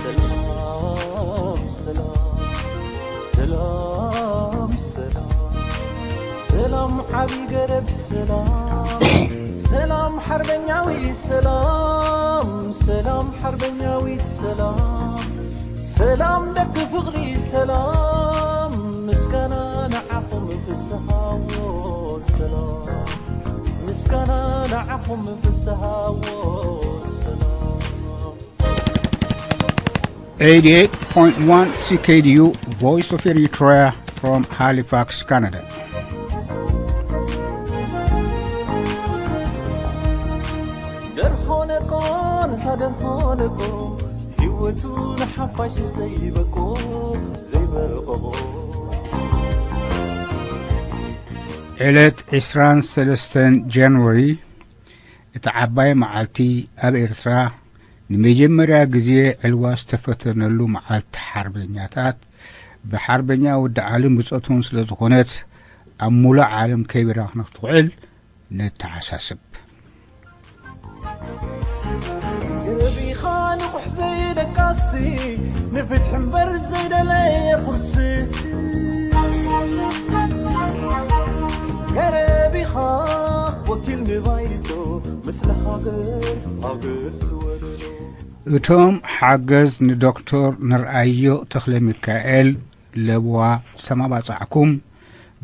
ሰላም ሰላም ሰላም ሰላም ሰላም ዓቢ ገረብ ሰላም ሰላም ሓርበኛዊ ሰላም ሰላም ሓርበኛዊት ሰላም ሰላም ደቂ ፍቕሪ ሰላም ምስጋና ንዓኹም ፍስሃዎ ሰላም ምስጋና ንዓኹም ፍስሃዎ ሰላም eighty-eight point one C K D U, Voice of Eritrea, from Halifax, Canada. ደርሆነቆ ንታ ደርሆነቆ ህይወቱ ንሓፋሽ ዘይበቆ ዘይበቆ ዕለት ዕስራን ሰለስተን ጃንዋሪ፣ እቲ ዓባይ መዓልቲ ኣብ ኤርትራ ንመጀመርያ ግዜ ዕልዋ ዝተፈተነሉ መዓልቲ ሓርበኛታት፣ ብሓርበኛ ወዲ ዓሊ ብጾቱን ስለ ዝኾነት፣ ኣብ ሙሉእ ዓለም ከቢራ ንኽትውዕል ነተሓሳስብ። ገረቢኻ ንቑሕ ዘይደቃሲ፣ ንፍትሒ እምበር ዘይደለየ ቁርሲ። ገረቢኻ ወኪል ንባይቶ፣ ምስለ ሃገር፣ ሃገር ዝወለዶ። እቶም ሓገዝ ንዶክተር ንርኣዮ ተኽለ ሚካኤል ለብዋ ዝተማባጻዕኩም፣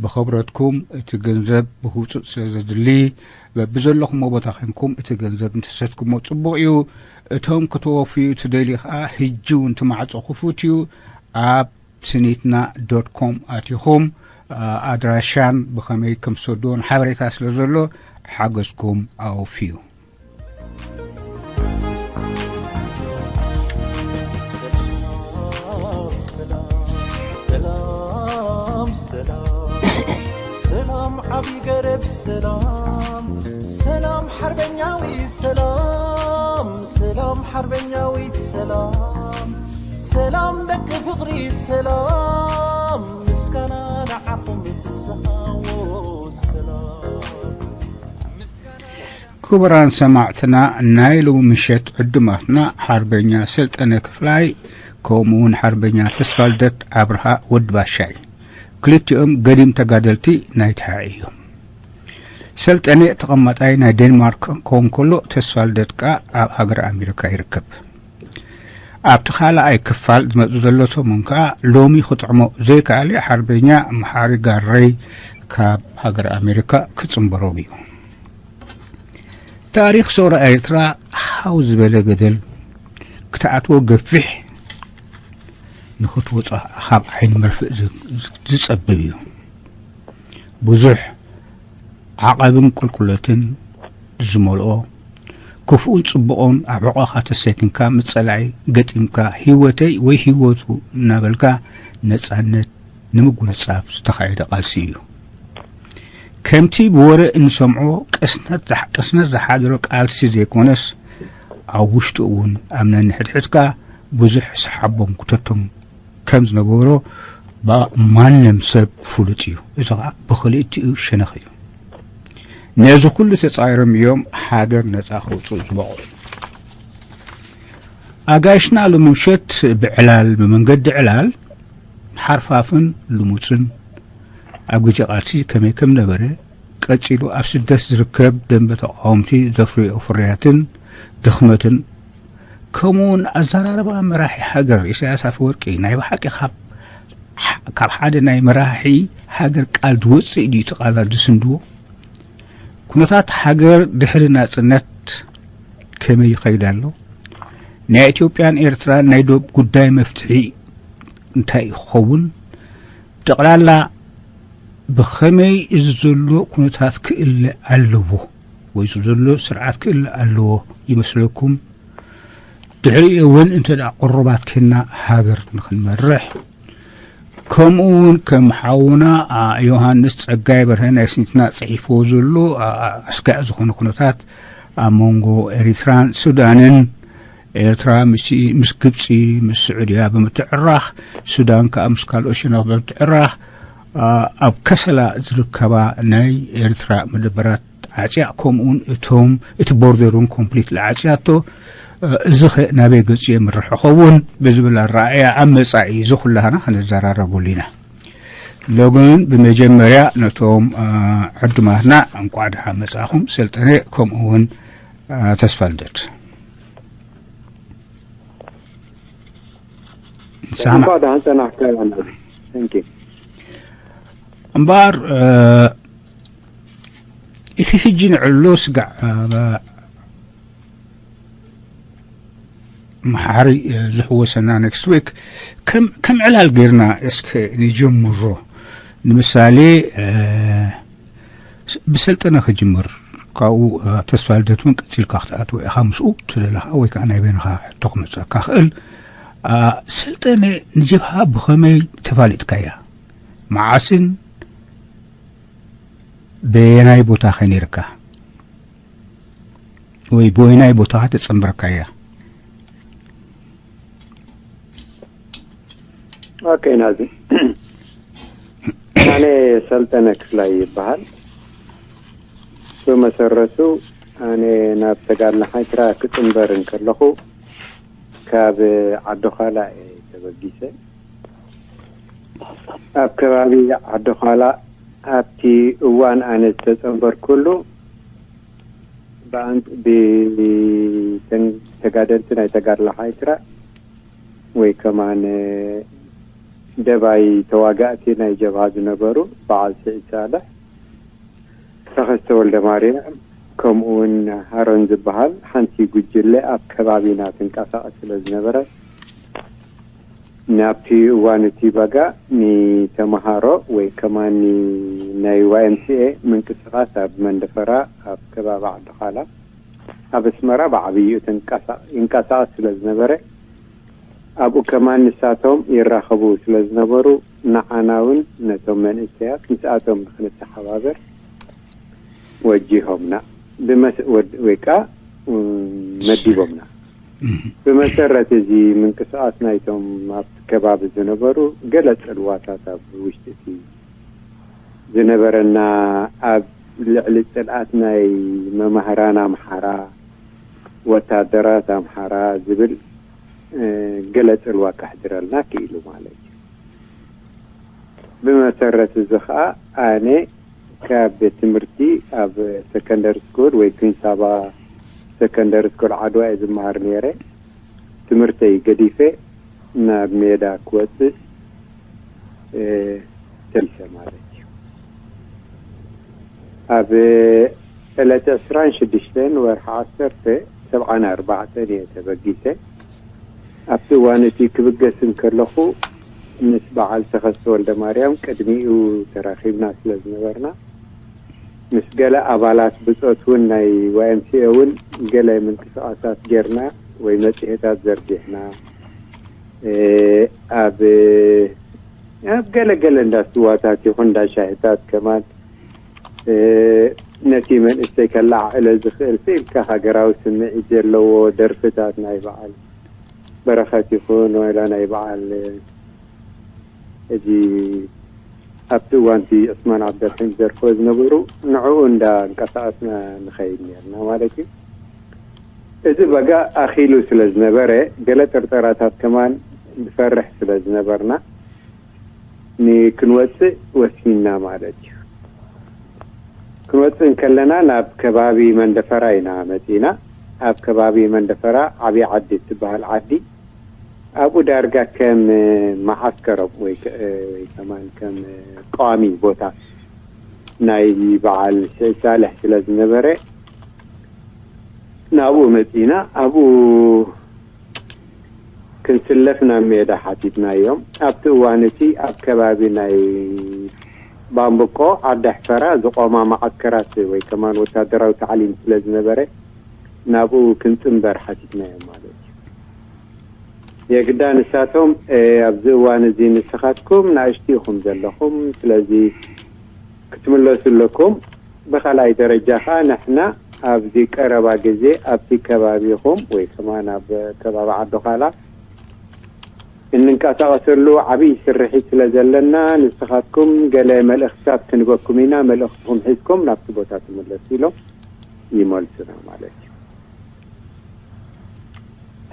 ብኽብረትኩም እቲ ገንዘብ ብህጹጽ ስለ ዘድሊ፣ በብዘለኹሞ ቦታ ኼንኩም እቲ ገንዘብ እንተሰትኩሞ ጽቡቕ እዩ። እቶም ክትወፍዩ ትደልዩ ኸኣ፣ ሕጂ እውን እቲ ማዕጾ ክፉት እዩ። ኣብ ስኒትና ዶት ኮም ኣቲኹም፣ ኣ-፣ ኣድራሻን ብኸመይ ከም ዝሰድዎን ሓበሬታ ስለ ዘሎ፣ ሓገዝኩም ኣወፍዩ። ሰላም፣ ሰላም፣ ሰላም፣ ሰላም፣ ሰላም፣ ዓቢ ገረብ ሰላም፣ ሰላም፣ ሓርበኛዊ ሰላም፣ ሰላም፣ ሓርበኛዊት ሰላም፣ ሰላም፣ ደቂ ፍቕሪ ሰላም፣ ምስጋና ንዓኹም ይፍስሃዎ ሰላም። ክቡራን ሰማዕትና፣ ናይ ሎሚ ምሸት ዕዱማትና ሓርበኛ ሰልጠነ ክፍላይ፣ ከምኡ እውን ሓርበኛ ተስፋልደት ኣብርሃ ወዲ ባሻይ፣ ክልቲኦም ገዲም ተጋደልቲ ናይ ተሓኤ እዮም። ሰልጠነ ተቐማጣይ ናይ ዴንማርክ ክኸውን ከሎ፣ ተስፋልደት ከኣ ኣብ ሃገር ኣሜሪካ ይርከብ። ኣብቲ ካልኣይ ክፋል ዝመጽእ ዘሎ ሰሙን ከኣ፣ ሎሚ ክጥዕሞ ዘይከኣለ ሓርበኛ መሓሪ ጋረይ ካብ ሃገር ኣሜሪካ ክጽንበሮም እዩ። ታሪኽ ሰውራ ኤርትራ ሃው ዝበለ ገደል ክትኣትዎ ገፊሕ፣ ንኽትወጾ ካብ ዓይኒ መርፍእ ዝ-፣ ዝ-፣ ዝጸብብ እዩ። ብዙሕ ዓቐብን ቁልቁለትን ዝመልኦ፣ ክፉእን ጽቡቕን ኣብ ሕቖኻ ተሰኪምካ፣ ምስ ጸላኢ ገጢምካ፣ ህይወተይ ወይ ህይወቱ እናበልካ ነጻነት ንምጉንጻፍ ዝተኻየደ ቃልሲ እዩ። ከምቲ ብወረ እንሰምዖ ቅስነት ዝሓ-፣ ቅስነት ዝሓደሮ ቃልሲ ዘይኮነስ፣ ኣብ ውሽጡ እውን ኣብ ነንሕድሕድካ ብዙሕ ሰሓቦም ክተቶም ከም ዝነበሮ ባ-፣ ማንም ሰብ ፍሉጥ እዩ። እዚ ኸዓ ብኽልቲኡ ሸነኽ እዩ። ነዚ ኩሉ ተጻይሮም እዮም ሃገር ነጻ ከውጽኡ ዝበቑ። ኣጋይሽና ሎሚ ምሸት ብዕላል፣ ብመንገዲ ዕላል ሓርፋፍን ልሙጽን ኣብ ግዜ ቃልሲ ከመይ ከም ነበረ፣ ቀጺሉ ኣብ ስደት ዝርከብ ደንበ ተቃወምቲ ዘፍርዮ ፍርያትን ድኽመትን፣ ከምኡውን ኣዘራርባ መራሒ ሃገር ኢሳያስ ኣፈወርቂ ናይ ብሓቂ ካብ፣ ካብ ሓደ ናይ መራሒ ሃገር ቃል ዝወጽእ ድዩ እቲ ቃላት ዝስንድዎ? ኩነታት ሃገር ድሕሪ ናጽነት ከመይ ይኸይድ ኣሎ? ናይ ኢትዮጵያን ኤርትራን ናይ ዶብ ጉዳይ መፍትሒ እንታይ ክኸውን? ጠቕላላ ብኸመይ እዚ ዘሎ ኩነታት ክእለ ኣለዎ? ወይ ዘሎ ስርዓት ክእል ኣለዎ ይመስለኩም? ድሕሪኡ እውን እንተ ደኣ ቅሩባት ኬንና ሃገር ንኽንመርሕ፣ ከምኡ እውን ከም ሓውና፣ አ፣ ዮሃንስ ጸጋይ በርሀ ናይ ስኒትና ጽሒፍዎ ዘሎ፣ አ፣ አ፣ ኣስጋዕ ዝኾነ ኩነታት ኣብ መንጎ ኤሪትራን ሱዳንን፣ ኤርትራ ምስ፣ ምስ ግብጺ፣ ምስ ስዑድያ ብምትዕራኽ፣ ሱዳን ከኣ ምስ ካልኦት ሸነኽ ብምትዕራኽ፣ አ፣ ኣብ ከሰላ ዝርከባ ናይ ኤርትራ መደበራት ዓጽያ፣ ከምኡውን እቶም፣ እቲ ቦርደር እውን ኮምፕሊት ዓጽያቶ፣ እ፣ እዚ ኸ ናበይ ገጹ የምርሕ ይኸውን ብዝብል ኣረኣእያ ኣብ መጻኢ እዚ ኩላህና ክንዘራረበሉ ኢና። ሎግን ብመጀመርያ ነቶም፣ እ፣ ዕዱማትና እንቋዕ ደሓን መጻእኹም፣ ሰልጠነ ከምኡ እውን፣ እ፣ ተስፋ ልደት። ንስኻ እንኳዕ ደሓን ጸናሕካ። ዮናስ። Thank you። እምበኣር፣ እ፣ እቲ ሕጂ ንዕሎ ስጋዕ፣ እ፣ መሓሪ፣ እ፣ ዝሕወሰና ኔክስት ዊክ ከም፣ ከም ዕላል ጌርና እስከ ንጀምሮ። ንምሳሌ፣ እ፣ ስ-፣ ብሰልጠነ ክጅምር፣ ካብኡ፣ እ፣ ተስፋ ልደት እውን ቀጺልካ ክትኣትዎ ኢኻ ምስኡ፣ ትደለኻ ወይ ከዓ ናይ በይንኻ ሕቶ ክመጽኣካ ክእል። እ፣ ሰልጠነ፣ ንጀብሃ ብኸመይ ተፋሊጥካያ? መዓስን በየናይ ቦታ ከ ነይርካ? ወይ ብወይናይ ቦታ ተጸንበርካያ? ኦኬ፣ ናዚ። ኣነ ሰልጠነ ክፍላይ ይበሃል። ብመሰረቱ ኣነ ናብ ተጋድሎ ሓይትራ ክጽንበር እንከለኹ ካብ ዓዲ ዃላ እየ ተበጊሰ። ኣብ ከባቢ ዓዲ ዃላ ኣብቲ እዋን ኣነ ዝተጸንበርኩሉ ብኣን-፣ ብተን-፣ ተጋደልቲ ናይ ተጋድሎ ሓይትራ ወይ ከማን ደባይ ተዋጋእቲ ናይ ጀብሃ ዝነበሩ በዓል ስዒድ ሳልሕ፣ ተኸስተ ወልደ ማርያም፣ ከምኡ እውን ሃሮን ዝበሃል ሓንቲ ጉጅለ ኣብ ከባቢና ትንቀሳቐስ ስለ ዝነበረ፣ ናብቲ እዋን እቲ በጋ ንተምሃሮ ወይ ከማኒ ናይ ዋይ ኤም ሲ ኤ ምንቅስቓስ ኣብ መንደፈራ ኣብ ከባቢ ዓዲ ዃላ ኣብ ኣስመራ ብዓብይኡ ትንቀሳ-፣ ይንቀሳቐስ ስለ ዝነበረ፣ ኣብኡ ከማን ንሳቶም ይራኸቡ ስለ ዝነበሩ፣ ንዓና እውን ነቶም መንእሰያት ምስኣቶም ንክንተሓባበር ወጂሆምና። ብመስ-፣ ወድ-፣ ወይ ከኣ፣ እም፣ መዲቦምና። እም። ብመሰረት እዚ ምንቅስቓስ ናይቶም ኣብቲ ከባቢ ዝነበሩ ገለ ጽልዋታት ኣብ ውሽጢ እቲ ዝነበረና ኣብ ልዕሊ ጽልኣት ናይ መማህራን ኣምሓራ፣ ወታደራት ኣምሓራ ዝብል፣ እ፣ ገለ ጽልዋ ከሕድረልና ክኢሉ ማለት እዩ። ብመሰረት እዚ ኸኣ ኣነ ካብ ቤት ትምህርቲ ኣብ ሰከንደሪ ስኩል ወይ ኩንሳባ ሰከንደሪ ስኩል ዓድዋ እየ ዝመሃር ነይረ። ትምህርተይ ገዲፈ ናብ ሜዳ ክወጽእ፣ እ፣ ተቢሰ ማለት እዩ። ኣብ ዕለት ዕስራን ሽዱሽተን ወርሒ ዓሰርተ ሰብዓን ኣርባዕተን እየ ተበጊሰ። ኣብቲ እዋን እቲ ክብገስ እንከለኹ ምስ በዓል ተኸስተ ወልደ ማርያም ቅድሚኡ ተራኺብና ስለ ዝነበርና፣ ምስ ገለ ኣባላት ብጾት እውን ናይ ዋይ ኤም ሲ ኤ እውን ገለ ምንቅስቓሳት ጌርና ወይ መጽሔታት ዘርጊሕና፣ እ፣ ኣብ፣ ኣብ ገለ ገለ እንዳ ስዋታት ይኹን እንዳ ሻሂታት ከማን፣ እ፣ ነቲ መንእሰይ ከለዓዕሎ ዝኽእል ስኢልካ ሃገራዊ ስምዒት ዘለዎ ደርፍታት ናይ በዓል በረኸት ይኹን ወላ ናይ በዓል እዚ ኣብቲ እዋን እቲ ዑስማን ዓብደልሓሚድ ዘርፎ ዝነበሩ ንዕኡ እንዳ እንቀሳቐስና ንኸይድ ነርና ማለት እዩ። እዚ በጋ ኣኺሉ ስለ ዝነበረ ገለ ጥርጠራታት ከማን ንፈርሕ ስለ ዝነበርና ንክንወጽእ ወሲንና ማለት እዩ። ክንወጽእ እንከለና ናብ ከባቢ መንደፈራ ኢና መጺና። ኣብ ከባቢ መንደፈራ ዓብዪ ዓዲ እትበሃል ዓዲ ኣብኡ ዳርጋ ከም መዓስከሮም ወይ ከ-፣ ወይ ከማን ከም ቀዋሚ ቦታ ናይ በዓል ስዒድ ሳልሕ ስለ ዝነበረ ናብኡ መጺና። ኣብኡ ክንስለፍ ናብ ሜዳ ሓቲትናዮም። ኣብቲ እዋን እቲ ኣብ ከባቢ ናይ ባምብቆ፣ ዓዲ ኣሕፈራ ዝቆማ መዓስከራት ወይ ከማን ወታደራዊ ታዕሊም ስለ ዝነበረ ናብኡ ክንጽንበር ሓቲትናዮም ማለት እዩ። የግዳ ንሳቶም፣ "እ፣ ኣብዚ እዋን እዚ ንስኻትኩም ንኣሽቱ ኢኹም ዘለኹም፣ ስለዚ ክትምለሱ ኣለኩም። ብኻልኣይ ደረጃ ኸኣ ንሕና ኣብዚ ቀረባ ግዜ ኣብቲ ከባቢኹም ወይ ከማን ኣብ ከባቢ ዓዲ ዃላ እንንቀሳቐሰሉ ዓብዪ ስርሒት ስለ ዘለና ንስኻትኩም ገለ መልእኽትታት ክንበኩም ኢና፣ መልእኽትኹም ሒዝኩም ናብቲ ቦታ ትምለሱ" ኢሎም ይመልሱና ማለት እዩ።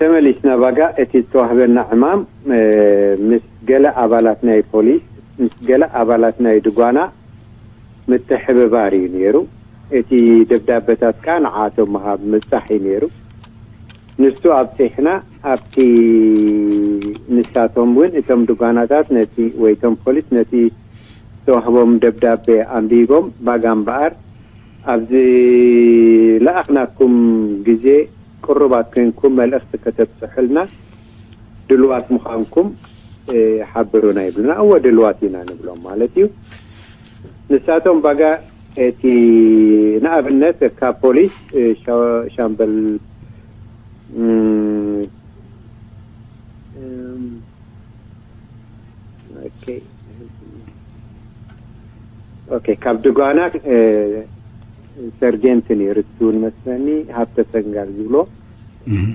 ተመሊስና ባጋ እቲ ዝተዋህበና ዕማም፣ እ፣ ምስ ገለ ኣባላት ናይ ፖሊስ፣ ምስ ገለ ኣባላት ናይ ድጓና ምትሕብባር እዩ ነይሩ። እቲ ደብዳበታት ከኣ ንዓቶም ምሃብ ምብጻሕ እዩ ነይሩ። ንሱ ኣብጺሕና ኣብቲ ንሳቶም እውን እቶም ድጓናታት ነቲ ወይ እቶም ፖሊስ ነቲ ዝተዋህቦም ደብዳቤ ኣንቢቦም፣ ባጋ እምበኣር ኣብዚ ለኣኽናኩም ግዜ ቅሩባት ኮይንኩም መልእኽቲ ከተብጽሑልና ድልዋት ምዃንኩም፣ እ፣ ሓብሩና ይብሉና። እወ ድልዋት ኢና ንብሎም ማለት እዩ። ንሳቶም ባጋ እቲ ንኣብነት ካብ ፖሊስ፣ እ፣ ሻ-፣ ሻምበል፣ እም፣ እም፣ ኦኬ። ኦኬ፣ ካብ ድጓና፣ እ፣ ሰርጀንት ነይሩ እሱ እውን መስለኒ፣ ሃብተ ሰንጋል ዝብሎ። እም።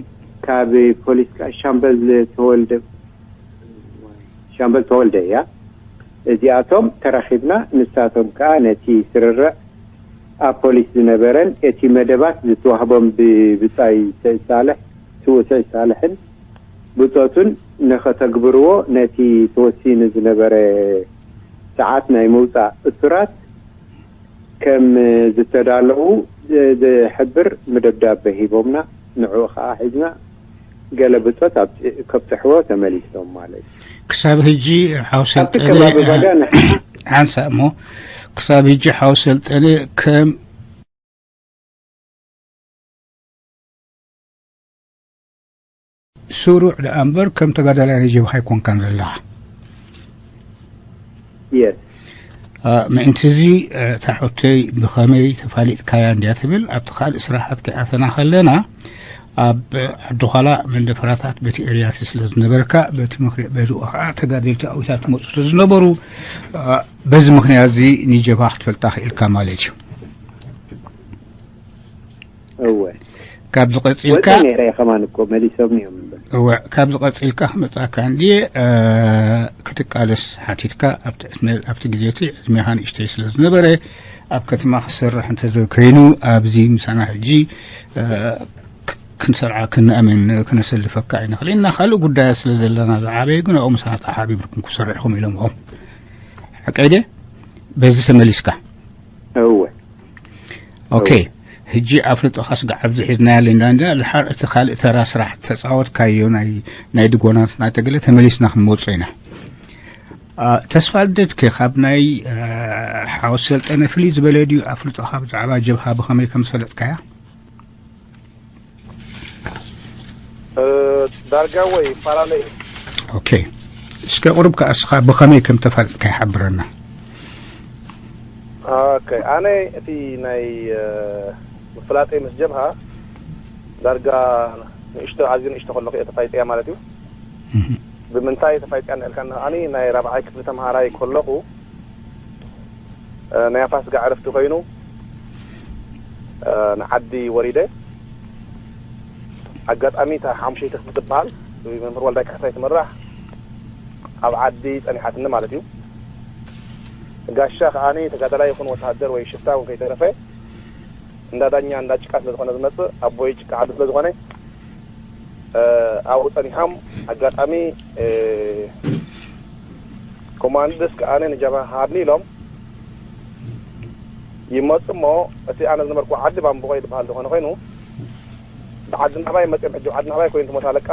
ካብ ፖሊስ ከኣ ሻምበል ተወልደ፣ ሻምበል ተወልደ እያ። እዚኣቶም ተራኺብና፣ ንሳቶም ከኣ ነቲ ስርርዕ ኣብ ፖሊስ ዝነበረን እቲ መደባት ዝተዋህቦም ብብጻይ ስዒድ ሳልሕ፣ ስዉእ ስዒድ ሳልሕን ብጾቱን ንኸተግብርዎ ነቲ ተወሲኑ ዝነበረ ሰዓት ናይ ምውጻእ እሱራት ከም ዝተዳለዉ ዝሕብር መደብዳበ ሂቦምና። ንዕኡ ኸኣ ሒዝና ገለ ብጾት ኣብ፣ ከብጽሕዎ ተመሊሶም ማለት እዩ። ክሳብ ሕጂ ሓው ኣብቲ ሰልጠነ፣ ከባቢ ባጋ ንሕ- ሓንሳእ እሞ፣ ክሳብ ሕጂ ሓው ሰልጠነ ከም ስሩዕ ደኣ እምበር ከም ተጋዳላይ ናይ ጀብሃ ኣይኮንካን ዘለኻ። የስ። አ፣ ምእንቲ እዚ፣ እ፣ እታ ሕቶይ ብኸመይ ተፋሊጥካያ እንድያ ትብል፣ ኣብቲ ካልእ ስራሓት ከይኣተና ከለና፣ ኣብ ዓዲ ዃላ መንደፈራታት በቲ ኤርያሲ ስለ ዝነበርካ፣ በቲ ምኽሪ፣ በዚ ኸዓ ተጋደልቲ ኣዊታት ትመፁ ስለ ዝነበሩ፣ አ፣ በዚ ምኽንያት እዚ ንጀብሃ ክትፈልጣ ክኢልካ ማለት እዩ። እወ። ካብዚ ቀጺልካ ወጺኤ ነይረ እየ ከማን እኮ መሊሶምኒ እዮም እምበር። እወ፣ ካብዚ ቀጺልካ ክመጻካ እንድየ፣ እ፣ ክትቃለስ ሓቲትካ ኣብቲ ዕድመ-፣ ኣብቲ ግዜ እቲ ዕድሜኻ ንእሽተይ ስለ ዝነበረ ኣብ ከተማ ክሰርሕ እንተ ዘይኮይኑ ኣብዚ ምሳና ሕጂ፣ እ፣ ክ-፣ ክንሰርዓ ክንኣምን ክነሰልፈካ ኣይንኽእልን ኢና። ካልእ ጉዳያ ስለ ዘለና ዝዓበየ ግን ኣብኡ ምሳና ተሓቢርኩም ክሰርሕኹም ኢሎምኹም። ሓቀይ ድየ? በዚ ተመሊስካ? እወ። ኦኬ። እወ። ሕጂ ኣፍልጦኻ ስጋዕ ኣብዚ ሒዝናዮ ኣለና እንዳ ድሓር እቲ ካልእ ተራ ስራሕ ተጻወትካዮ ናይ፣ ናይ ድጎናት ናይ ተገለ ተመሊስና ክንመጾ ኢና። አ፣ ተስፋ ልደት ከ ካብ ናይ፣ አ፣ ሓወስ ሰልጠነ ፍልይ ዝበለ ድዩ ኣፍልጦኻ ብዛዕባ ጀብሃ ብኸመይ ከም ዝፈለጥካያ? እ፣ ዳርጋ ወይ ፓራለል። ኦኬ። እስከ ቁሩብ ከኣ እስኻ ብኸመይ ከም ተፋለጥካ ይሓብረና። ኦኬ፣ ኣነ እቲ ናይ፣ እ፣ ምፍላጠይ ምስ ጀብሃ ዳርጋ ንእሽቶ፣ ኣዝዩ ንእሽቶ ከለኹ እየ ተፋይጠያ ማለት እዩ። እህ። ብምንታይ ተፋይጠያ ንእልካ ከኣኒ ናይ ራብዓይ ክፍሊ ተምሃራይ ከለኹ እ፣ ናይ ፋስጋ ዕረፍቲ ኮይኑ፣ እ፣ ንዓዲ ወሪደ። ኣጋጣሚ እታ ሓሙሸይቲ ክፍሊ ትበሃል ብመምህር ወልዳይ ካሕሳይ ትምራሕ ኣብ ዓዲ ጸኒሓትኒ ማለት እዩ። ጋሻ ከኣኒ ተጋዳላይ ይኹን ወተሃደር ወይ ሽፍታ እውን ከይተረፈ እንዳ ዳኛ እንዳ ጭቃ ስለ ዝኾነ ዝመጽእ ኣቦይ ጭቃ ዓዲ ስለ ዝኾነ እ፣ ኣብኡ ጸኒሖም ኣጋጣሚ፣ እ፣ ኮማንደስ ከኣ ንጀብሃ ሃብኒ ኢሎም ይመጹ እሞ፣ እቲ ኣነ ዝነበርኩ ዓዲ ባምቡቆ ዝበሃል ዝኾነ ኮይኑ፣ እቲ ዓዲ ናባይ መጺኦም፣ ሕጂ ዓዲ ናባይ ኮይኑ፣ እቲ ሞት ኣለቃ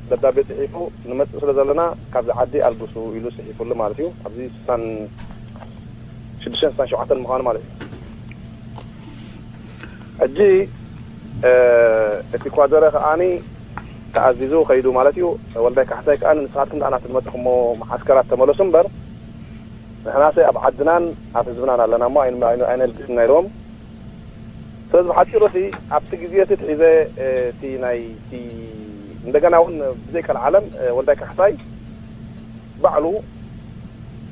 ደብዳቤ ጽሒፉ ንመጽእ ስለ ዘለና ካብዚ ዓዲ ኣልግሱ ኢሉ ጽሒፉሉ ማለት እዩ። ኣብዚ ስሳን ሽዱሽተን ስሳን ሸውዓተን ምዃኑ ማለት እዩ። ሕጂ፣ እ፣ እቲ ኳደረ ከኣኒ ተኣዚዙ ከይዱ ማለት እዩ። ወልዳይ ካሕሳይ ከኣ ንስኻትኩም ደኣ ናብቲ ዝመጻኹሞ መዓስከራት ተመለሱ እምበር፣ ንሕናሰ ኣብ ዓድናን ኣብ ህዝብናን ኣለና እሞ ኣይን- ኣይን- ኣይነልግስን ናይ ዶም። ስለዚ ብሓፂሩ እቲ ኣብቲ ግዜ እቲ ትሒዘ እቲ ናይ እቲ እንደገና እውን ብዘይ ቀልዓለም ወልዳይ ካሕሳይ ባዕሉ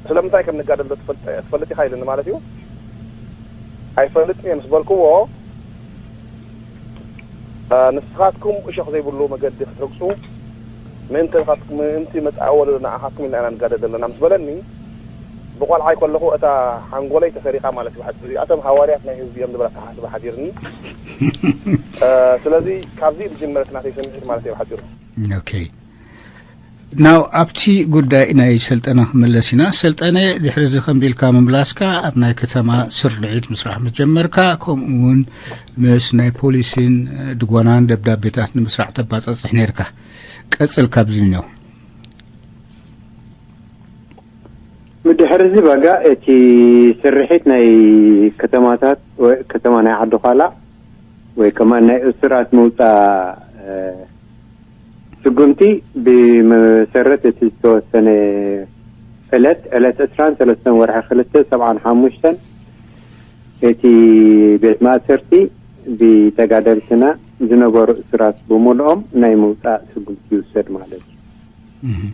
ስለምንታይ ከም ንጋደል ዶ ትፈልጥ ኢኻ ኢልኒ ማለት እዩ። ኣይፈልጥን እየ ምስ በልክዎ፣ ንስኻትኩም እሾኽ ዘይብሉ መገዲ ክትረግፁ ምእንቲ ምእንቲ መፃኢ ወለዶ ንዓኻትኩም ኢልና ኢና ንጋደል ዘለና ምስ በለኒ፣ ብቆልዓይ ከለኹ እታ ሓንጎለይ ተሰሪቓ ማለት እዩ። ብሓፂሩ እዚኣቶም ሃዋርያት ናይ ህዝቢ እዮም ዝብል ኣተሓሳስባ ሓዲርኒ። ስለዚ ካብዚ ዝጅመር እቲ ናተይ ስምዒት ማለት እዩ ብሓፂሩ። ኦኬ። ናው ኣብቲ ጉዳይ ናይ ሰልጠነ ክመለስ ኢና። ሰልጠነ፣ ድሕሪ እዚ ከምቢልካ ምምላስካ ኣብ ናይ ከተማ ስርድዒት ምስራሕ ምስ ጀመርካ፣ ከምኡ እውን ምስ ናይ ፖሊስን ድጎናን ደብዳቤታት ንምስራሕ ተባጻጽሕ ነርካ። ቀጽል ካብዚ ነው። ብድሕሪ እዚ ባጋ እቲ ስርሒት ናይ ከተማታት ወይ ከተማ ናይ ዓዲ ኳላ ወይ ከማን ናይ እሱራት ምውፃእ ስጉምቲ ብመሰረት እቲ ዝተወሰነ ዕለት ዕለት ዕስራን ሰለስተን ወርሒ ክልተ ሰብዓን ሓሙሽተን እቲ ቤት ማእሰርቲ ብተጋደልትና ዝነበሩ እሱራት ብምልኦም ናይ ምውፃእ ስጉምቲ ይውሰድ ማለት እዩ።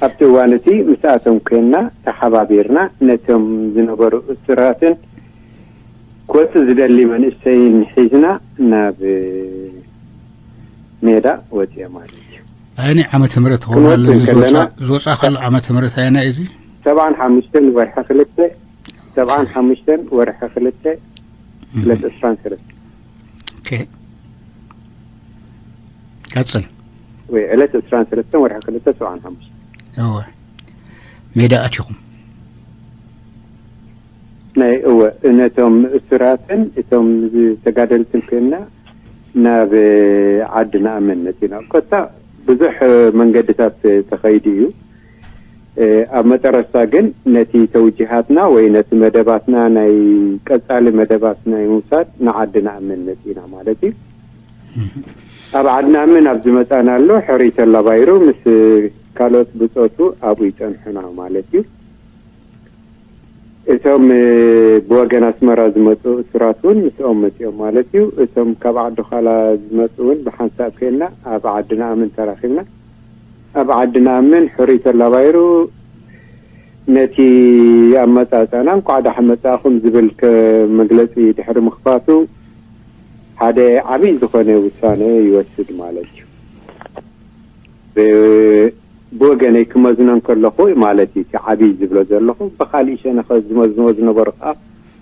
ኣብቲ እዋን እቲ ምስኣቶም ኮይንና ተሓባቢርና ነቶም ዝነበሩ እሱራትን ክወፅእ ዝደሊ መንእሰይን ሒዝና ናብ ሜዳ ወፅኦ ማለት እዩ። ኣየናይ ዓመተ ምህረት ትኸውን ኣሎ? እዚ ዝወፃ ከሎ ዓመተ ምህረት ኣየናይ እዩ? ሰብዓን ሓሙሽተን ወርሒ ክልተ ሰብዓን ሓሙሽተን ወርሒ ክልተ ዕለት ዕስራን ሰለስተ ቀፅል። ወይ ዕለት ዕስራን ሰለስተን ወርሒ ክልተ ሰብዓን ሓሙሽተ እወ። ሜዳ ኣቲኹም? ናይ እወ፣ ነቶም እሱራትን እቶም ተጋደልትን ኮይንና ናብ ዓዲ ንኣምን መፂና። ኮታ ብዙሕ መንገድታት ተኸይዱ እዩ። ኣብ መጠረስታ ግን ነቲ ተውጅሃትና ወይ ነቲ መደባትና ናይ ቀፃሊ መደባት ናይ ምውሳድ ንዓዲ ንኣምን መፂና ማለት እዩ። ኣብ ዓዲ ንኣምን ኣብ ዝመፃናሉ ሕሩይ ተላባይሩ ምስ ካልኦት ብፆቱ ኣብኡ ይፀንሑና ማለት እዩ። እቶም ብወገን ኣስመራ ዝመፁ እሱራት እውን ምስኦም መፂኦም ማለት እዩ። እቶም ካብ ዓዲ ኳላ ዝመፁ እውን ብሓንሳብ ኮይንና ኣብ ዓዲ ንኣምን ተራኺብና። ኣብ ዓዲ ንኣምን ሕሩይ ተላባይሩ ነቲ ኣመፃፅኣና እንኳዕ ዳሕን መፃእኹም ዝብል መግለፂ ድሕሪ ምኽፋቱ ሓደ ዓብዪ ዝኾነ ውሳነ ይወስድ ማለት እዩ። ብወገነይ ክመዝኖ እንከለኹ ማለት እዩ እቲ ዓብዪ ዝብሎ ዘለኹ ብኻሊእ ሸነኸ ዝመዝንዎ ዝነበሩ ከዓ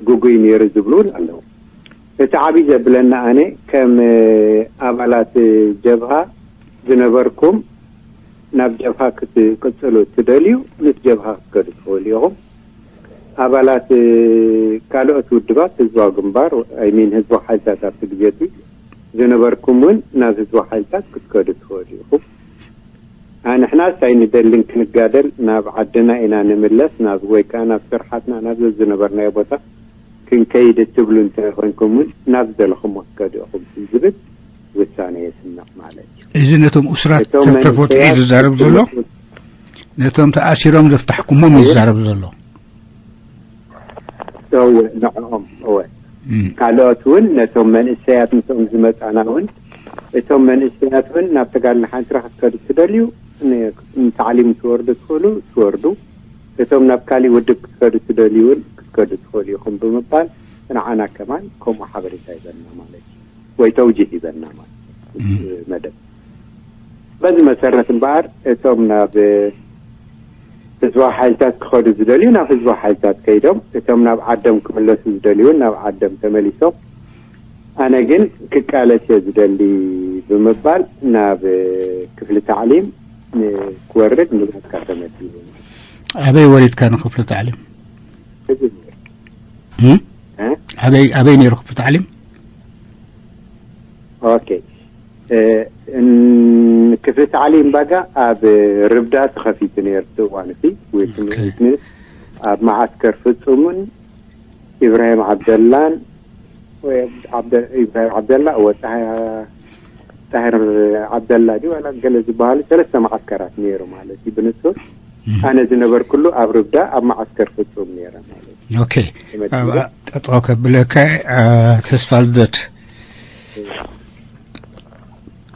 ግጉይ ነይሩ ዝብሉ እውን ኣለዉ። እቲ ዓብዪ ዘብለና ኣነ ከም ኣባላት ጀብሃ ዝነበርኩም ናብ ጀብሃ ክትቅፅሉ እትደልዩ ምስ ጀብሃ ክትከዱ ትኽእሉ ኢኹም። ኣባላት ካልኦት ውድባት ህዝባዊ ግንባር ኣይሚን ህዝባዊ ሓይልታት ኣብቲ ግዜ እቲ ዝነበርኩም እውን ናብ ህዝባዊ ሓይልታት ክትከዱ ትኽእሉ ኢኹም። ኣንሕናስ ኣይንደልን ክንጋደል ናብ ዓድና ኢና ንምለስ ናብ ወይ ከዓ ናብ ስርሓትና ናብ ዘዝነበርናዮ ቦታ ክንከይድ እትብሉ እንተኾይንኩም እውን ናብ ዝደለኹምዎ ክትከዱ ኢኹም ዝብል ውሳነ የስምዕ ማለት እዩ። እዚ ነቶም እሱራት እቶም ተፈትሑ እዩ መንእሰያት ዝዛረብ ዘሎ? ነቶም ተኣሲሮም ዘፍታሕኩሞም እዩ ዝዛረብ ዘሎ? እወ ንዕኦም እወ ካልኦት እውን ነቶም መንእሰያት ምስኦም ዝመፃና እውን እቶም መንእሰያት እውን ናብ ተጋድሎ ሓንስራ ክትከዱ ትደልዩ ንታዕሊም ትወርዱ ትኽእሉ ትወርዱ እቶም ናብ ካሊእ ውድብ ክትከዱ ትደልዩ እውን ክትከዱ ትኽእሉ ኢኹም ብምባል ንዓና ከማን ከምኡ ሓበሬታ ይበና ማለት እዩ ወይ ተውጅህ ይበና ማለት መደብ በዚ መሰረት እምበኣር እቶም ናብ ህዝባዊ ሓይልታት ክኸዱ ዝደልዩ ናብ ህዝባዊ ሓይልታት ከይዶም እቶም ናብ ዓዶም ክምለሱ ዝደልዩ እውን ናብ ዓዶም ተመሊሶም ኣነ ግን ክቃለስ እየ ዝደሊ ብምባል ናብ ክፍሊ ታዕሊም ክወርድ ንብረትካ ተመዲቡ። ኣበይ ወሪድካ ንክፍሊ ታዕሊም? ኣበይ ነይሩ ክፍሊ ታዕሊም? ኦኬ ክፍሊ ታዕሊም ባጋ ኣብ ርብዳ ተኸፊቱ ነይሩ እቲ እዋን እቲ ዊልስን ኣብ መዓስከር ፍጹምን ኢብራሂም ዓብደላን ኢብራሂም ዓብደላ እወ ጣሂር ዓብደላ ድዩ ዋላ ገለ ዝበሃሉ ሰለስተ መዓስከራት ነይሩ ማለት እዩ ብንጹር ኣነ ዝነበርኩሉ ኣብ ርብዳ ኣብ መዓስከር ፍጹም ነይረ ማለት እዩ። ኦኬ። ጠጠው ከብለካ ተስፋ ልደት፣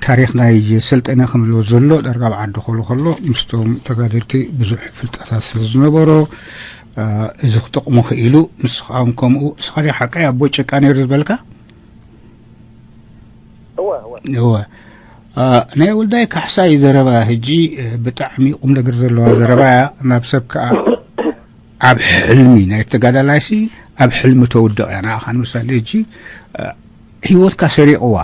ታሪኽ ናይ ሰልጠነ ክምልዎ ዘሎ ዳርጋ ኣብ ዓዲ ከሎ ከሎ ምስቶም ተጋደልቲ ብዙሕ ፍልጠታት ስለ ዝነበሮ፣ እዚ ክጠቕሞ ክኢሉ። ንስኻ እውን ከምኡ። ንስኻ ዲኻ ሓቀይ ኣቦይ ጨቃ ነይሩ ዝበልካ? እወ። ናይ ወልዳይ ካሕሳይ ዘረባ ሕጂ ብጣዕሚ ቁም ነገር ዘለዋ ዘረባ እያ። ናብ ሰብ ከዓ ኣብ ሕልሚ ናይ ተጋዳላይሲ ኣብ ሕልሚ ተውድቕ እያ። ንዓኻ ንምሳሌ ሕጂ ህይወትካ ሰሪቕዋ፣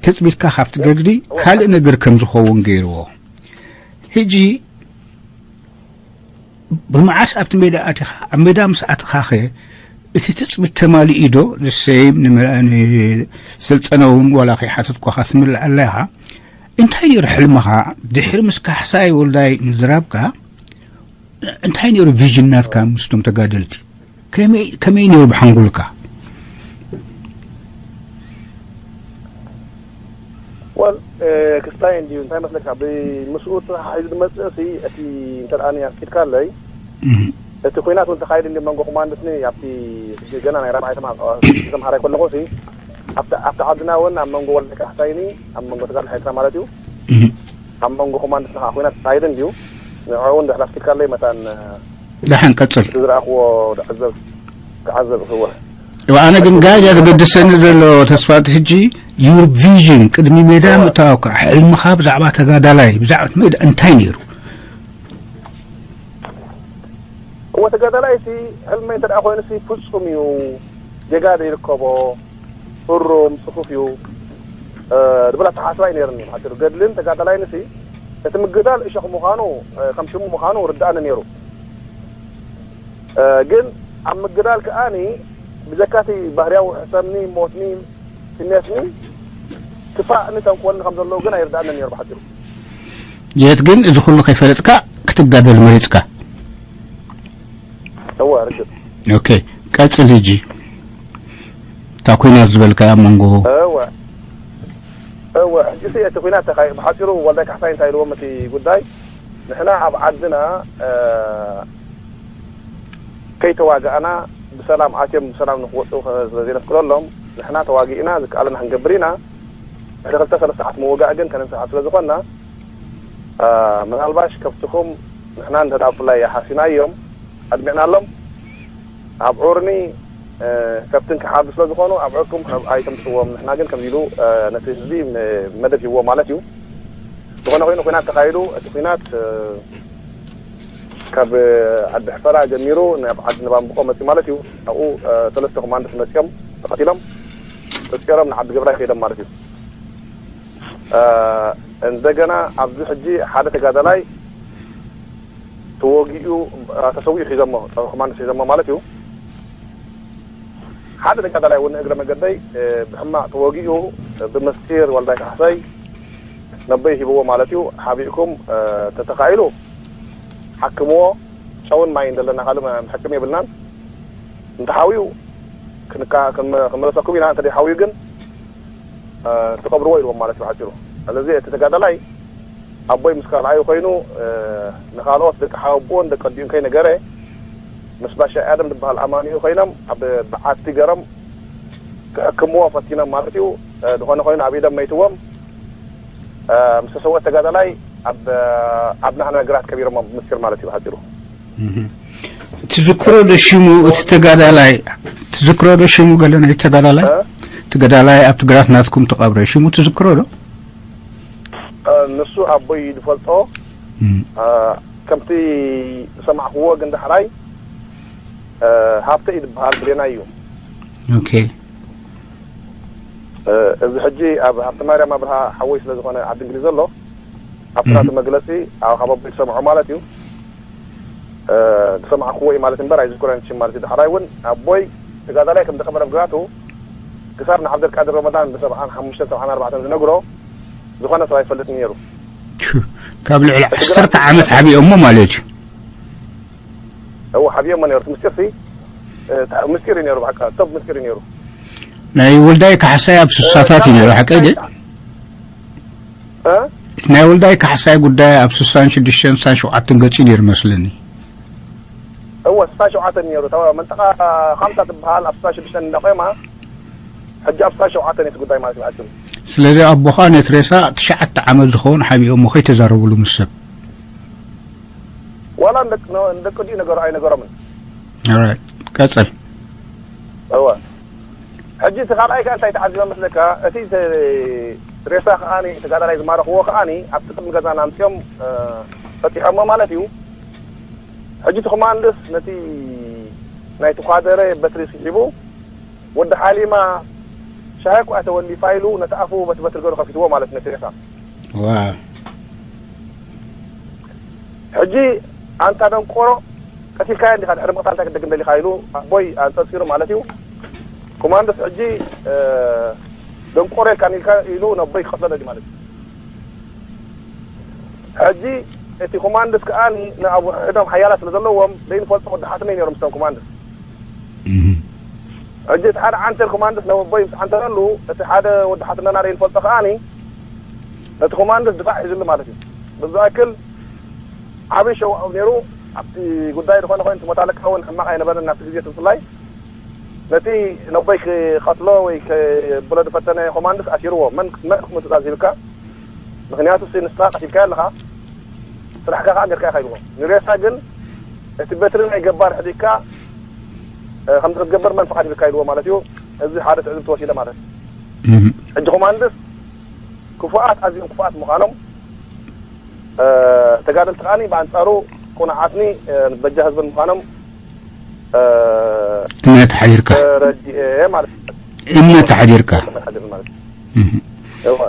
ተፅቢትካ ካብቲ ገድሊ ካልእ ነገር ከም ዝኸውን ገይርዎ። ሕጂ ብመዓስ ኣብቲ ሜዳ ኣቲኻ? ኣብ ሜዳ ምስ ኣትኻኸ እቲ ትፅቢት ተማሊኡ ዶ? ንሰይም ንስልጠነ እውን ዋላ ከይሓተትኳኻ ትምልእ ኣለኻ። እንታይ ነይሩ ሕልምኻ? ድሕሪ ምስ ካሕሳይ ወልዳይ ምዝራብካ እንታይ ነይሩ ቪዥን ናትካ ምስቶም ተጋደልቲ? ከመይ ነይሩ ብሓንጎልካ? ወል ክስታይ እንድዩ እንታይ መስለካ፣ ብምስኡ ተሓሒዙ ዝመፅእ ሲ እቲ እንተ ደኣ ኣፍቂድካለይ እቲ ኩናት እውን ተኻይዱ እንዲ መንጎ ኮማንድስኒ ኣብቲ ገና ናይ ራብዓይ ተምሃራይ ከለኹ ሲ ኣብቲ ዓድና እውን ኣብ መንጎ ወልደ ካሕሳይኒ ኣብ መንጎ ተጋድሎ ሓይልትና ማለት እዩ ኣብ መንጎ ኮማንድስኒ ከዓ ኩናት ተኻይዱ እንድዩ ንዕኡ እውን ድሕር ኣፍቂድካለይ መታን ደሓን ቀፅል። ዝረኣኽዎ ክዓዘብ ክዓዘብ እኽወ ኣነ ግን ጋያ ዘገድሰኒ ዘሎ ተስፋ ሕጂ your vision ቅድሚ ሜዳ ምእታውካ ሕልምኻ ብዛዕባ ተጋዳላይ ብዛዕባ ሜዳ እንታይ ነይሩ? እወ ተጋዳላይ ሲ ሕልመይ እንተ ደኣ ኮይኑ ሲ ፍጹም እዩ ጌጋ ዘይርከቦ እሩም ጽፉፍ እዩ ዝብል ኣተሓሳስባ እዩ ነይርኒ። ሓፂሩ ገድልን ተጋዳላይን ሲ እቲ ምግዳል እሾኽ ምዃኑ ከም ሽሙ ምዃኑ ርድኣኒ ነይሩ። ግን ኣብ ምግዳል ከኣኒ ብጀካቲ ባህርያዊ ሕሰምኒ ሞትኒ ስሜትኒ ክፋእኒ ተንኮልኒ ከም ዘለዉ ግን ኣይርድኣኒ ነይሩ ብሓፂሩ። የት ግን እዚ ኩሉ ከይፈለጥካ ክትጋደል መሪፅካ? እወ ርግጥ። ኦኬ ቀፅል። ሕጂ እታ ኩናት ዝበልካያ ኣብ መንጎ እወ እወ ሕጂ እቲ ኩናት ተኻይ ብሓፂሩ ወልዳይ ካሕሳይ እንታይ ኢልዎም እቲ ጉዳይ ንሕና ኣብ ዓድና ከይተዋጋእና ብሰላም ኣትዮም ብሰላም ንክወፅኡ ስለዘይነፍቅደሎም ንሕና ተዋጊእና ዝከኣለና ክንገብር ኢና። ድሕሪ ክልተ ሰለስተ ሰዓት ምውጋእ ግን ከነንስሓብ ስለዝኾንና ምናልባሽ ከብትኹም ንሕና እንተ ብፍላይ ሓሲናዮም ኣድሚዕናሎም ኣብ ዑርኒ ከብትን ክሓርዱ ስለዝኾኑ ኣብ ዑርኩም ኣይተምፅዎም ንሕና ግን ከምዚ ኢሉ ነቲ ህዝቢ መደብ ሂብዎ ማለት እዩ። ዝኾነ ኮይኑ ኩናት ተኻይዱ እቲ ኩናት ካብ ዓዲ ሕፈራ ጀሚሩ ናብ ዓዲ ንባንብቆ መፅኡ ማለት እዩ። ኣብኡ ሰለስተ ኮማንዶስ መፅኦም ተቐቲሎም ተፂሮም ንዓዲ ገብራይ ከይዶም ማለት እዩ። እንደገና ኣብዚ ሕጂ ሓደ ተጋዳላይ ተወጊኡ ተሰዊኡ ሒዞሞ ኮማንዶስ ሒዞሞ ማለት እዩ። ሓደ ተጋዳላይ እውን እግረ መገደይ ብሕማቕ ተወጊኡ ብምስጢር ወልዳይ ካሕሳይ ነቦይ ሂብዎ ማለት እዩ። ሓቢእኩም ተተኻኢሉ ሓክምዎ። ጨውን ማይን ዘለና ካልእ ሕክም የብልናን። እንተሓውዩ ክንመለሰኩም ኢና፣ እንተ ሓውዩ ግን ትቐብርዎ ኢልዎም ማለት እዩ ሓፂሩ። ስለዚ እቲ ተጋዳላይ ኣቦይ ምስ ካልኣዩ ኮይኑ ንኻልኦት ደቂ ሓወቦን ደቂ ኣዲኡን ከይነገረ ምስ ባሻ ኣደም ዝበሃል ኣማኒኡ ኮይኖም ኣብ በዓቲ ገሮም ክሕክምዎ ፈቲኖም ማለት እዩ። ዝኾነ ኮይኑ ኣብ ኢዶም መይትዎም። ምስ ተሰወት ተጋዳላይ ኣብ ዓድና ሃና ግራት ቀቢሮሞ ብምስጢር ማለት እዩ ሓፂሩ። ትዝክሮ ዶ ሽሙ እቲ ተጋዳላይ? ትዝክሮ ዶ ሽሙ ገለ ናይ ተጋዳላይ? ተጋዳላይ ኣብቲ ግራት ናትኩም ተቐብረ ሽሙ ትዝክሮ ዶ? ንሱ ኣቦይ ዝፈልጦ ከምቲ ዝሰማዕክዎ ግን ዳሕራይ ሃብተ እዩ ዝበሃል ብሌና እዩ። ኦኬ። እዚ ሕጂ ኣብ ሃብተ ማርያም ኣብርሃ ሓወይ ስለ ዝኾነ ዓዲ እንግሊዝ ዘሎ ኣብቲ ናቱ መግለፂ ካብ ኣቦይ ዝሰምዖ ማለት እዩ። ዝሰማዕክዎ እዩ ማለት እምበር ኣይዝክሮን ሽም ማለት እዩ። ዳሕራይ እውን ኣቦይ ተጋዳላይ ከም ተቐበረ ኣብ ግራቱ ክሳብ ንዓብደልቃድር ረመዳን ብሰብዓን ሓሙሽተን ሰብዓን ኣርባዕተን ዝነግሮ ዝኾነ ሰብ ኣይፈልጥን ነይሩ። ካብ ልዕሊ ዓሰርተ ዓመት ሓቢኦሞ ማለት እዩ። እዎ ሓቢኦሞ ነይሩ። እቲ ምስጢር ሲ ምስጢር እዩ ነይሩ። ብሓቂ ቶብ ምስጢር እዩ ነይሩ። ናይ ወልዳይ ካሕሳይ ኣብ ስሳታት እዩ ነይሩ። ሓቀይ ደ እ? ናይ ወልዳይ ካሕሳይ ጉዳይ ኣብ ስሳን ሽዱሽተን ስሳን ሸውዓተን ገጺ ነይሩ መስለኒ። እወ ስሳ ሸውዓተ ነይሩ። እታ መንጠቃ ሓምሳ ትበሃል ኣብ ስሳ ሽዱሽተ እንዳቆማ ሕጂ ኣብ ስሳ ሸውዓተ ነቲ ጉዳይ ማለት እዩ። ኣጭሩ ስለዚ ኣቦኻ ነቲ ሬሳ ትሽዓተ ዓመት ዝኸውን ሓቢኦሞ ከይተዛረብሉ ምስ ሰብ ዋላ ንደቂ ንደቂ ዲኡ ነገሩ ኣይነገሮምን። Alright፣ ቀጽል። እወ ሕጂ እቲ ካልኣይ ከኣ እንታይ ተዓዚበ መስለካ? እቲ ተ- ሬሳ ከኣ ተጋዳላይ ዝማረኽዎ ከኣ ኣብቲ ቅድሚ ገዛና ኣምፅኦም እ፣ ፈጢሖሞ ማለት እዩ። ሕጂ እቲ ኮማንድስ ነቲ ናይ ተኳደረ በትሪ ስሒቡ ወዲ ሓሊማ ሻሂ እኳ ተወሊፋ ኢሉ ነቲ ኣፉ በቲ በትሪ ገሩ ከፊትዎ ማለት ነቲ ሬሳ። ዋው ሕጂ ኣንታ ደንቆሮ ቀቲልካዮ እንዲኻ ድሕሪ ምቕታል እንታይ ክትደግም ደሊኻ ኢሉ ኣቦይ ኣንፀርፂሩ ማለት እዩ። ኮማንዶስ ሕጂ እ፣ ደንቆሮ ኢልካ ኢልካ ኢሉ ነቦይ ክቐትሎ ደሊ ማለት እዩ። ሕጂ እቲ ኮማንዶስ ከኣ ንኣቡ ሕዶም ሓያላት ስለ ዘለዎም ዘይንፈልጦ ወዲ ሓትመይ ነይሮም ምስቶም ኮማንዶስ። ሕጂ እቲ ሓደ ዓንተር ኮማንዶስ ነቦይ ምስ ዓንተረሉ እቲ ሓደ ወዲ ሓትነና ዘይንፈልጦ ከኣ ነቲ ኮማንዶስ ድፋዕ ሒዝሉ ማለት እዩ። ብዝኣክል ዓብዪ ሸው ነይሩ ኣብቲ ጉዳይ ዝኾነ ኮይኑ እቲ ሞት ኣለቃ እውን ሕማቕ ኣይነበረን ናብቲ ግዜ እቲ ብፍላይ ነቲ ነቦይ ክቐትሎ ወይ ከብሎ ዝፈተነ ኮማንድስ ኣሲርዎ። መን መን ክምትእዛዝ ሂብካ? ምክንያቱ ሲ ንስኻ ቀቲልካዮ ኣለኻ፣ ስራሕካ ከዓ ጌርካ ኢኻ ኢልዎ። ንሬሳ ግን እቲ በትሪ ናይ ገባር ሕዲግካ ከምዚ ክትገብር መን ፍቓድ ሂብካ ኢልዎ ማለት እዩ። እዚ ሓደ ትዕዝብቲ ወሲደ ማለት እዩ። ሕጂ ኮማንድስ ክፉኣት ኣዝዮም ክፉኣት ምዃኖም ተጋደልቲ ከዓኒ ብኣንጻሩ ቁኑዓትኒ በጃ ህዝብን ምዃኖም እምነት ሓዲርካ ተረዲኤ ማለት እዩ። እምነት ሓዲርካ ማለት እዩ። እህ። እወ።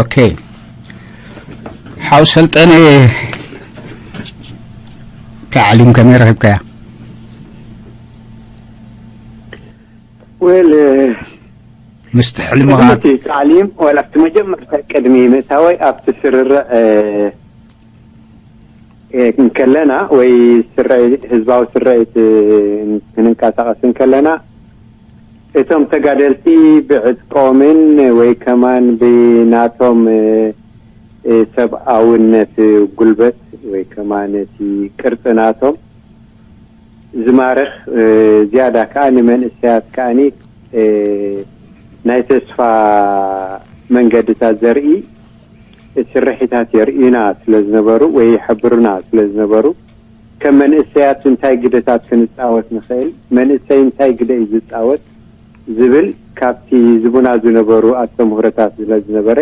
ኦኬ ሓው ሰልጠነ ታዕሊም ከመይ ረኺብካያ? ወል ምስቲ ሕልምኻ ቅድሚ እቲ ታዕሊም ወላ ኣብቲ መጀመርታ ቅድሚ ምእታወይ ኣብቲ ስርርዕ እ፣ እ፣ እንከለና ወይ ስርዒ ህዝባዊ ስርዒት እ፣ ክንንቀሳቐስ እንከለና እቶም ተጋደልቲ ብዕጥቆምን ወይ ከማን ብናቶም እ፣ እ፣ ሰብኣውነት ጉልበት ወይ ከማን እቲ ቅርፂ ናቶም ዝማርኽ እ፣ ዝያዳ ከዓ ንመንእሰያት ከዓኒ እ፣ ናይ ተስፋ መንገድታት ዘርኢ ስርሒታት የርእዩና ስለ ዝነበሩ ወይ ይሕብሩና ስለ ዝነበሩ ከም መንእሰያት እንታይ ግደታት ክንፃወት ንኽእል፣ መንእሰይ እንታይ ግደ እዩ ዝፃወት ዝብል ካብቲ ዝቡና ዝነበሩ ኣስተምህሮታት ስለ ዝነበረ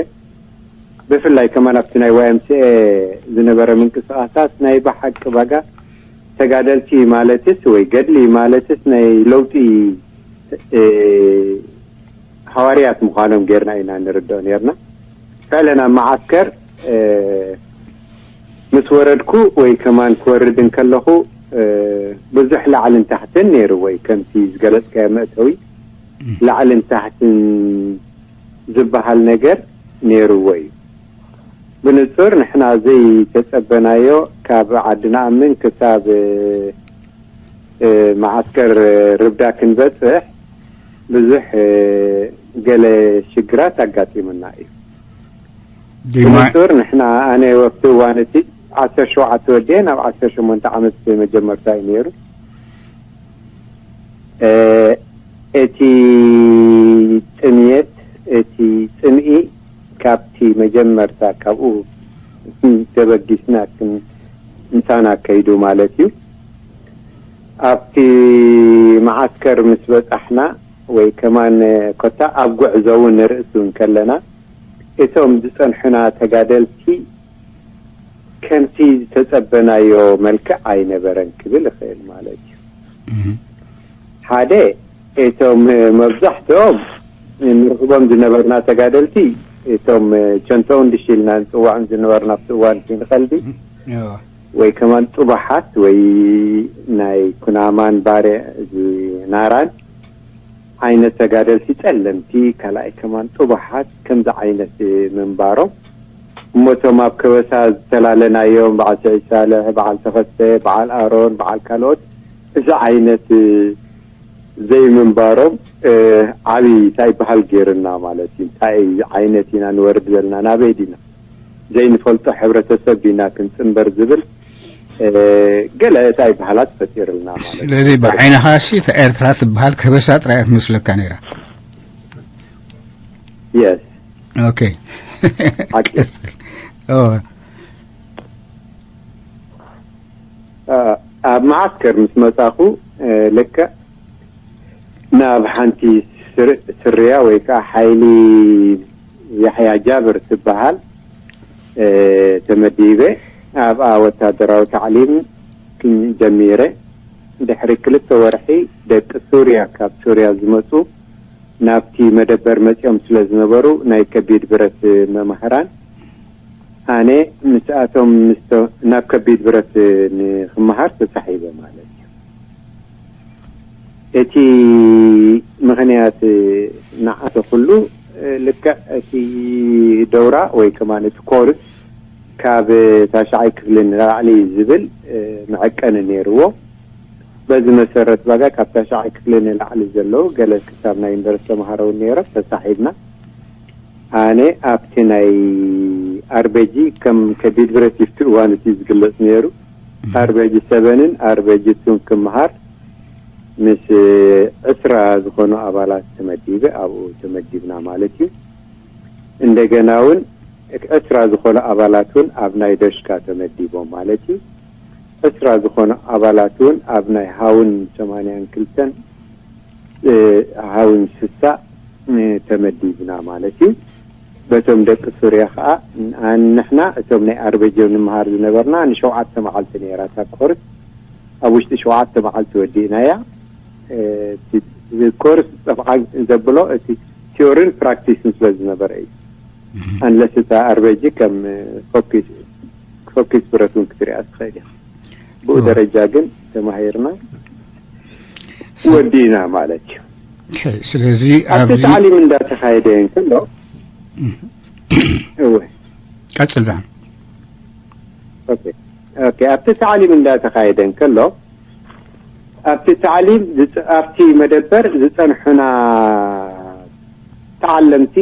ብፍላይ ከማን ኣብቲ ናይ ዋይ ኤም ሲ ኤ ዝነበረ ምንቅስቃሳት ናይ ብሓቂ ባጋ ተጋደልቲ ማለትስ ወይ ገድሊ ማለትስ ናይ ለውጢ እ፣ ሃዋርያት ምዃኖም ጌርና ኢና ንርድኦ ኔርና። ፈዕለን ኣብ መዓስከር እ፣ ምስ ወረድኩ ወይ ከማን ክወርድ እንከለኹ እ፣ ብዙሕ ላዕልን ታሕትን ነይሩ ወይ ከምቲ ዝገለጽካዮ መእተዊ ላዕልን ታሕትን ዝበሃል ነገር ነይርዎ እዩ። ብንጹር ንሕና ዘይተጸበናዮ ካብ ዓዲ ንኣምን ክሳብ እ፣ መዓስከር ርብዳ ክንበጽሕ ብዙሕ እ፣ ገለ ሽግራት ኣጋጢሙና እዩ። ዲማ ብንጹር ንሕና ኣነ ወቅቲ እዋን እቲ ዓሰርተ ሸውዓተ ወዲኤ ናብ ዓሰርተ ሸሞንተ ዓመት መጀመርታ እዩ ነይሩ። እ፣ እቲ ጥምየት እቲ ጽምኢ ካብቲ መጀመርታ ካብኡ ተበጊስና ክን- ምሳና ከይዱ ማለት እዩ። ኣብቲ መዓስከር ምስ በጻሕና ወይ ከማን ኮታ ኣብ ጉዕዞ እውን ንርእሱ እንከለና እቶም ዝጸንሑና ተጋደልቲ ከምቲ ዝተጸበናዮ መልክዕ ኣይነበረን ክብል እኽእል ማለት እዩ። ሓደ እቶም መብዛሕትኦም ንረኽቦም ዝነበርና ተጋደልቲ እቶም ቸንቶውን ድሽ ኢልና ንፅዋዕም ዝነበርና ኣብቲ እዋን እቲ ንኸልቢ ወይ ከማን ጥቡሓት ወይ ናይ ኩናማን ባሬ ናራን ዓይነት ተጋደልቲ ጸለምቲ ካልኣይ ከማን ጥቡሓት ከምዚ ዓይነት ምንባሮም እሞቶም ኣብ ከበሳ ዝተላለናዮም በዓል ስዒድ ሳልሕ በዓል ተኸስተ በዓል ኣሮን በዓል ካልኦት እዚ ዓይነት ዘይምንባሮም ዓብይ እንታይ ይበሃል ገይርና ማለት እዩ። እንታይ ዓይነት ኢና ንወርድ ዘለና፣ ናበይ ዲና ዘይንፈልጦ ሕብረተሰብ ዲና ክንፅንበር ዝብል ገለ እንታይ ይበሃላት ፈጢርልና ማለት እዩ። ስለዚ ብዓይንኻ ሲ እታ ኤርትራ ትበሃል ከበሳ ጥራይ እያ ትመስለካ ነይራ። የስ። ኦኬ። ሓቂ። ኦ። ኣብ መዓስከር ምስ መጻኹ ልክዕ ናብ ሓንቲ ስርያ ወይ ከዓ ሓይሊ ያሕያ ጃብር ትበሃል ተመዲበ። ኣብኣ ወታደራዊ ታዕሊም ጀሚረ። ድሕሪ ክልተ ወርሒ ደቂ ሱርያ፣ ካብ ሱርያ ዝመፁ ናብቲ መደበር መፂኦም ስለ ዝነበሩ ናይ ከቢድ ብረት መማህራን ኣነ ምስኣቶም ናብ ከቢድ ብረት ንክመሃር ተሳሒበ ማለት እዩ። እቲ ምኽንያት ንዓቶ ኩሉ ልክዕ እቲ ደውራ ወይ ከማን እቲ ኮርስ ካብ ታሽዓይ ክፍሊ ንላዕሊ ዝብል መዐቀኒ ነይርዎ። በዚ መሰረት ባጋ ካብ ታሽዓይ ክፍሊ ንላዕሊ ዘለዉ ገለ ክሳብ ናይ ዩኒቨርሲቲ ተምሃሮ እውን ነይሮም ተሳሒብና። ኣነ ኣብቲ ናይ ኣርበጂ ከም ከቢድ ብረት ይፍቲ እዋን እቲ ዝግለጽ ነይሩ። ኣርበጂ ሰበንን ኣርበጂ ቱን ክምሃር ምስ ዕስራ ዝኾኑ ኣባላት ተመዲበ ኣብኡ ተመዲብና ማለት እዩ። እንደገና እውን ዕስራ ዝኾኑ ኣባላት እውን ኣብ ናይ ደሽካ ተመዲቦም ማለት እዩ። ዕስራ ዝኾኑ ኣባላት እውን ኣብ ናይ ሃውን ሰማንያን ክልተን ሃውን ስሳ ተመዲብና ማለት እዩ። በቶም ደቂ ሱርያ ከዓ ንሕና እቶም ናይ ኣርበጀ ንምሃር ዝነበርና ንሸውዓተ መዓልቲ ነይራ እታ ኮርስ። ኣብ ውሽጢ ሸውዓተ መዓልቲ ወዲእናያ። ኮርስ ጠፍዓ ዘብሎ እቲ ቲዮሪን ፕራክቲስን ስለ ዝነበረ እዩ። ኣንለስ እታ ኣርበጂ ከም ፎኪስ ብረት እውን ክትሪኣ ትኽእል ኢኻ። ብኡ ደረጃ ግን ተማሂርና ወዲእና ማለት እዩ። ስለዚ ኣብቲ ታዕሊም እንዳተኻየደ እንከሎ እወ ቀጽል ዳ ኣብቲ ታዕሊም እንዳተኻየደ እንከሎ ኣብቲ ታዕሊም ኣብቲ መደበር ዝፀንሑና ተዓለምቲ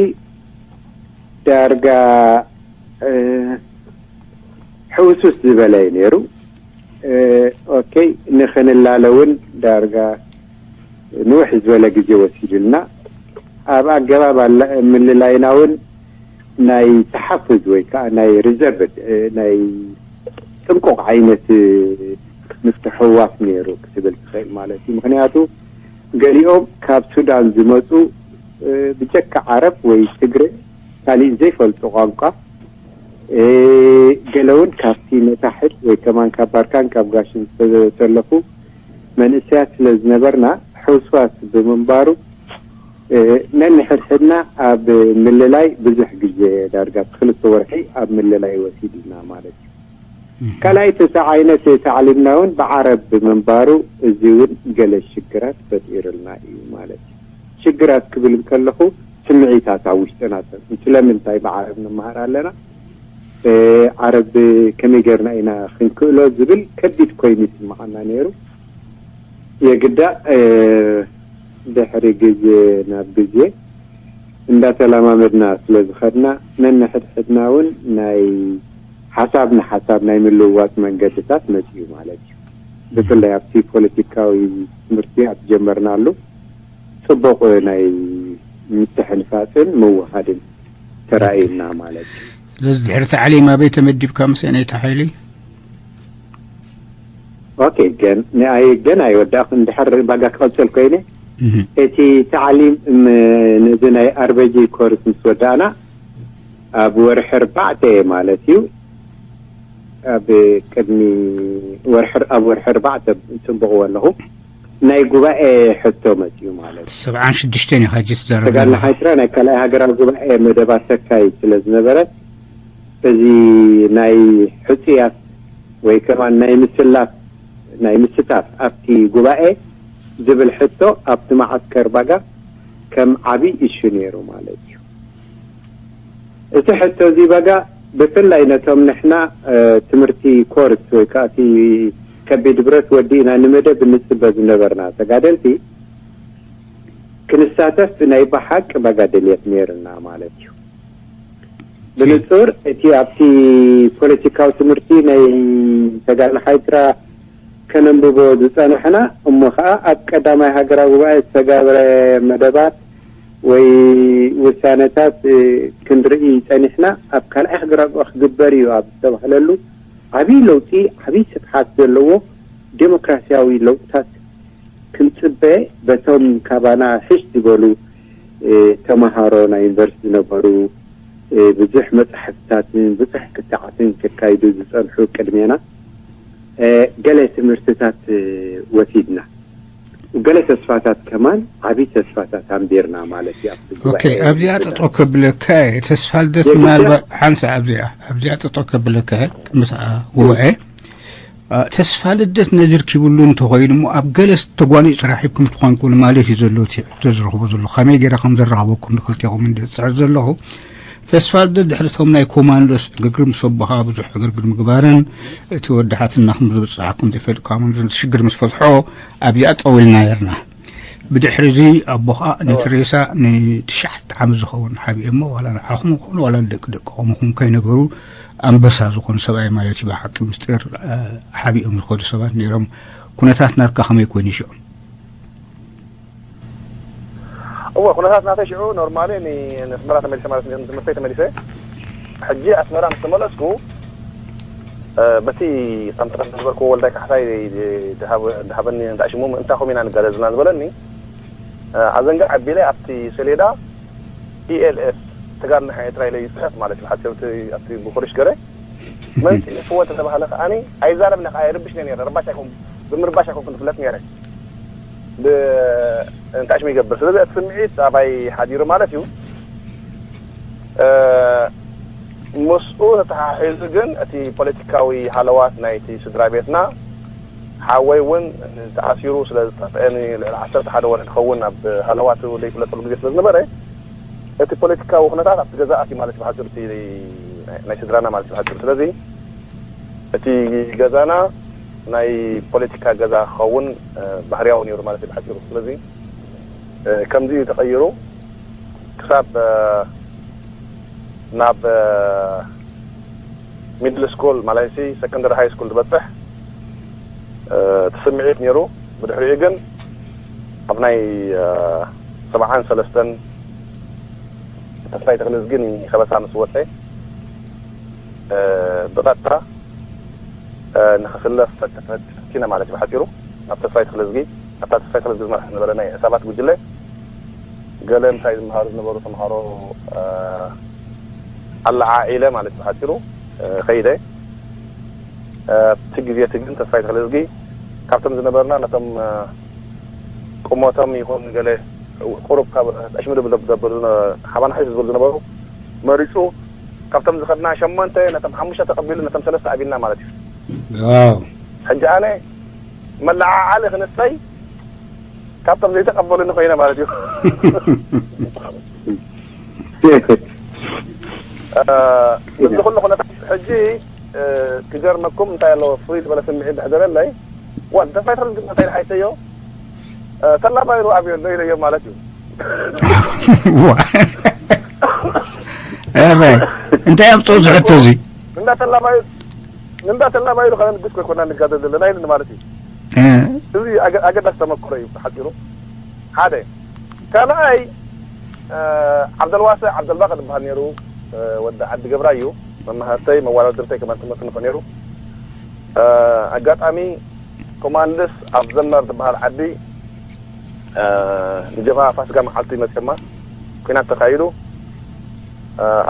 ዳርጋ ሕውሱስ ዝበለ እዩ ነይሩ። ኦኬ፣ ንኽንላለ እውን ዳርጋ ንውሕ ዝበለ ግዜ ወሲዱልና። ኣብ ኣገባብ ምልላይና እውን ናይ ተሓፍዝ ወይ ከዓ ናይ ሪዘርቭድ ናይ ጥንቁቕ ዓይነት ምትሕውዋስ ነይሩ ክትብል ትኽእል ማለት እዩ። ምክንያቱ ገሊኦም ካብ ሱዳን ዝመፁ ብጀካ ዓረብ ወይ ትግረ ካሊእ ዘይፈልጡ ቋንቋ፣ ገለ እውን ካብቲ መታሕት ወይ ከማን ካብ ባርካን ካብ ጋሽን ዝተሰለፉ መንእሰያት ስለ ዝነበርና ሕውስዋስ ብምንባሩ ነንሕድሕድና ኣብ ምልላይ ብዙሕ ግዜ ዳርጋ ክልተ ወርሒ ኣብ ምልላይ ወሲድና ማለት እዩ። ካልኣይ ተሰዓይነት ታዕሊምና እውን ብዓረብ ብምንባሩ እዚ እውን ገለ ሽግራት ፈጢርልና እዩ ማለት እዩ። ሽግራት ክብል ከለኹ ስምዒታት ኣብ ውሽጥና ስለምንታይ ብዓረብ ንመሃር ኣለና፣ ዓረብ ከመይ ጌርና ኢና ክንክእሎ ዝብል ከቢድ ኮይኑ ይስምዓና ነይሩ። የግዳ ድሕሪ ግዜ ናብ ግዜ እንዳተለማመድና ስለ ዝኸድና ነንሕድሕድና እውን ናይ ሓሳብ ንሓሳብ ናይ ምልውዋጥ መንገድታት መፅኡ ማለት እዩ። ብፍላይ ኣብቲ ፖለቲካዊ ትምህርቲ ኣብ ዝጀመርናሉ ፅቡቕ ናይ ምትሕንፋፅን ምውሃድን ተራእዩና ማለት እዩ። ስለዚ ድሕሪ ታዕሊም ኣበይ ተመዲብካ ምስ ነይቲ ሓይሊ? ኦኬ፣ ገን ንኣይ ገን ኣይወዳእኩ እንድሕር ባጋ ክቐፅል ኮይነ እቲ ታዕሊም ነዚ ናይ ኣርበጂ ኮርስ ምስ ወዳእና ኣብ ወርሒ ኣርባዕተ ማለት እዩ። ኣብ ቅድሚ ወርሒ ኣብ ወርሒ ኣርባዕተ ፅቡቕዎ ኣለኹ ናይ ጉባኤ ሕቶ መፅኡ ማለት እዩ። ሰብዓን ሽዱሽተን ኢኻ ሕጂ ትዛረብ ተጋድሎ ዘለኻ። ሓይትራ ናይ ካልኣይ ሃገራዊ ጉባኤ መደባት ተካይድ ስለ ዝነበረት እዚ ናይ ሕፁያት ወይ ከማን ናይ ምስላፍ ናይ ምስታፍ ኣብቲ ጉባኤ ዝብል ሕቶ ኣብቲ መዓስከር ባጋ ከም ዓብይ እሹ ነይሩ ማለት እዩ። እቲ ሕቶ እዚ ባጋ ብፍላይ ነቶም ንሕና ትምህርቲ ኮርስ ወይ ከዓ እቲ ከቢድ ብረት ወዲእና ንመደብ እንፅበ ዝነበርና ተጋደልቲ ክንሳተፍ ናይ ብሓቂ በጋ ድልየት ነይርና ማለት እዩ። ብንጹር እቲ ኣብቲ ፖለቲካዊ ትምህርቲ ናይ ተጋድሎ ሓይሊ ኤርትራ ከነንብቦ ዝጸናሕና፣ እሞ ኸኣ ኣብ ቀዳማይ ሃገራዊ ጉባኤ ዝተገብረ መደባት ወይ ውሳነታት ክንርኢ ጸኒሕና። ኣብ ካልኣይ ሃገራዊ ጉባኤ ክግበር እዩ ኣብ ዝተባህለሉ፣ ዓብዪ ለውጢ፣ ዓብዪ ስፍሓት ዘለዎ ዴሞክራሲያዊ ለውጥታት ክንጽበ፣ በቶም ካባና ሕሽ ዝበሉ ተማሃሮ ናይ ዩኒቨርሲቲ ዝነበሩ፣ ብዙሕ መጻሕፍትታትን ብዙሕ ክትዓትን ከካይዱ ዝጸንሑ ቅድሜና፣ ገለ ትምህርትታት ወሲድና፣ ገለ ተስፋታት ከማን፣ ዓብዪ ተስፋታት ኣንቢርና ማለት እዩ። ኣብቲ ጉባኤ ኣብዚኣ ጠጠው ከብለካ እየ። ተስፋ ልደት፣ ምናልባት ሓንሳ ኣብዚኣ ኣብዚኣ ጠጠው ከብለካ እየ። ምስ ጉባኤ ተስፋ ልደት ነዚ ርኪብሉ እንተኾይኑ እሞ፣ ኣብ ገለስ ተጓኒጽ ራኺብኩም ትኾንኩን ማለት እዩ ዘሎ እቲ ሕቶ ዝረኽቦ ዘሎ። ከመይ ገይረ ከም ዘራኽበኩም ንክልቴኹም እንደ ዝጽዕር ዘለኹ፣ ተስፋ ልደት ድሕሪ እቶም ናይ ኮማንዶስ ዕግርግር ምስ ኣቦኻ ብዙሕ ዕግርግር ምግባርን እቲ ወዲ ሓትናኹም ዝበጽሓኩም ዘይፈልጥካምን ዘሎ ሽግር ምስ ፈትሖ ኣብዚኣ ጠዊልና ነርና። ብድሕሪ እዚ ኣቦኻ ነቲ ሬሳ ንትሽዓተ ዓመት ዝኸውን ሓቢኦሞ፣ ዋላ ንዓኹም ይኹን ዋላ ንደቂ ደቅኹም ይኹን ከይነገሩ ኣንበሳ ዝኾኑ ሰብኣይ ማለት እዩ። ብሓቂ ምስጢር ሓቢኦም ዝኸዱ ሰባት ነይሮም። ኩነታት ናትካ ከመይ ኮይኑ ሽዑ? እወ፣ ኩነታት ናተይ ሽዑ ኖርማሊ ንኣስመራ ተመሊሰ ማለት ንትምህርተይ ተመሊሰ። ሕጂ ኣስመራ ምስ ተመለስኩ በቲ ከምቲ ዝበልክዎ ወልዳይ ካሕሳይ ድሃበኒ እንዳ ሽሙ ምእንታኹም ኢና ንጋደልና ዝበለኒ ኣዘንጋ ኣቢለ ኣብቲ ሰሌዳ ኢኤልኤፍ ተጋድሎ ኤርትራ ኢለ ይፅሕፍ ማለት እዩ። ሓፂር ኣብቲ ብኩርሽ ገረ መምፅእ ንፍወ ተተባህለ ከዓኒ ኣይዛረብን ከዓ ኣይርብሽን ነይረ። ረባሽ ኣይኮን ብምርባሽ ኣይኮንኩን ዝፍለጥ ነይረ። እንታይ ሽም ይገብር። ስለዚ እቲ ስምዒት ኣባይ ሓዲሩ ማለት እዩ። ምስኡ ተተሓሒዙ ግን እቲ ፖለቲካዊ ሃለዋት ናይቲ ስድራ ቤትና ሓወይ እውን ተኣሲሩ ስለ ዝጠፍአኒ ልዕሊ ዓሰርተ ሓደ ወርሒ ክኸውን ኣብ ሃለዋቱ ዘይፍለጠሉ ግዜ ስለ ዝነበረ እቲ ፖለቲካዊ ኩነታት ኣብቲ ገዛ ኣትዩ ማለት ብሓፂሩ እቲ ናይ ስድራና ማለት ብሓፂሩ። ስለዚ እቲ ገዛና ናይ ፖለቲካ ገዛ ክኸውን ባህርያዊ ነይሩ ማለት እዩ ብሓፂሩ። ስለዚ ከምዚ እዩ ተቐይሩ ክሳብ ናብ ሚድል ስኩል ማለት ሲ ሰከንደሪ ሃይ ስኩል ዝበፅሕ እቲ ስምዒት ነይሩ። ብድሕሪኡ ግን ኣብ ናይ ሰብዓን ሰለስተን ተስፋይ ተክለዝጊ ንኸበሳ ምስ ወፀ ብቐጥታ ንኽስለፍ ፈቲነ ማለት እዩ ብሓፂሩ። ናብ ተስፋይ ተክለዝጊ ኣብታ ተስፋይ ተክለዝጊ ዝመርሕ ዝነበረ ናይ ዕሳባት ጉጅለ ገለ ምሳይ ዝመሃሩ ዝነበሩ ተምሃሮ ኣለዓዒለ ማለት እዩ ብሓፂሩ ከይደ። ኣብቲ ግዜ እቲ ግን ተስፋይ ተክለዝጊ ካብቶም ዝነበርና ነቶም ቁመቶም ይኹን ገለ ቁሩብ ካብ ዕሽምድምድም ዘብሉ ሓባና ሕሽ ዝብሉ ዝነበሩ መሪፁ ካብቶም ዝኸድና ሸሞንተ ነቶም ሓሙሽተ ተቐቢሉ ነቶም ሰለስተ ኣቢልና ማለት እዩ። ሕጂ ኣነ መለዓዓሊ ክንሰይ ካብቶም ዘይተቐበሉኒ ኮይነ ማለት እዩ። እዚ ኩሉ ኩነታት ሕጂ ክገርመኩም እንታይ ኣለዎ ፍሉይ ዝበለ ስምዒት ድሕደረለይ ዋን ተስፋይ ተክለዝጊ እንታይ ሓይሰዮ ተላባይሩ ኣብዮ ኣሎ ኢለዮ ማለት እዩ። እንታይ ኣምፅኦ ዝሕቶ እዚ እንዳተላባዩ እንዳተላባዩ ከነንግስ ኮይኮና ንጋደል ዘለና ኢሉኒ ማለት እዩ። እዚ ኣገዳሲ ተመክሮ እዩ ብሓፂሩ ሓደ። ካልኣይ ዓብደልዋስዕ ዓብደልባቀ ዝበሃል ነይሩ። ወዲ ዓዲ ገብራ እዩ። መማህርተይ መዋዳድርተይ ከማን ትምህርቲ ንኾ ነይሩ። ኣጋጣሚ ኮማንድስ ኣብ ዘመር ዝበሃል ዓዲ ንጀብሃ ፋስጋ መዓልቲ መፅኦማ ኩናት ተካይዱ።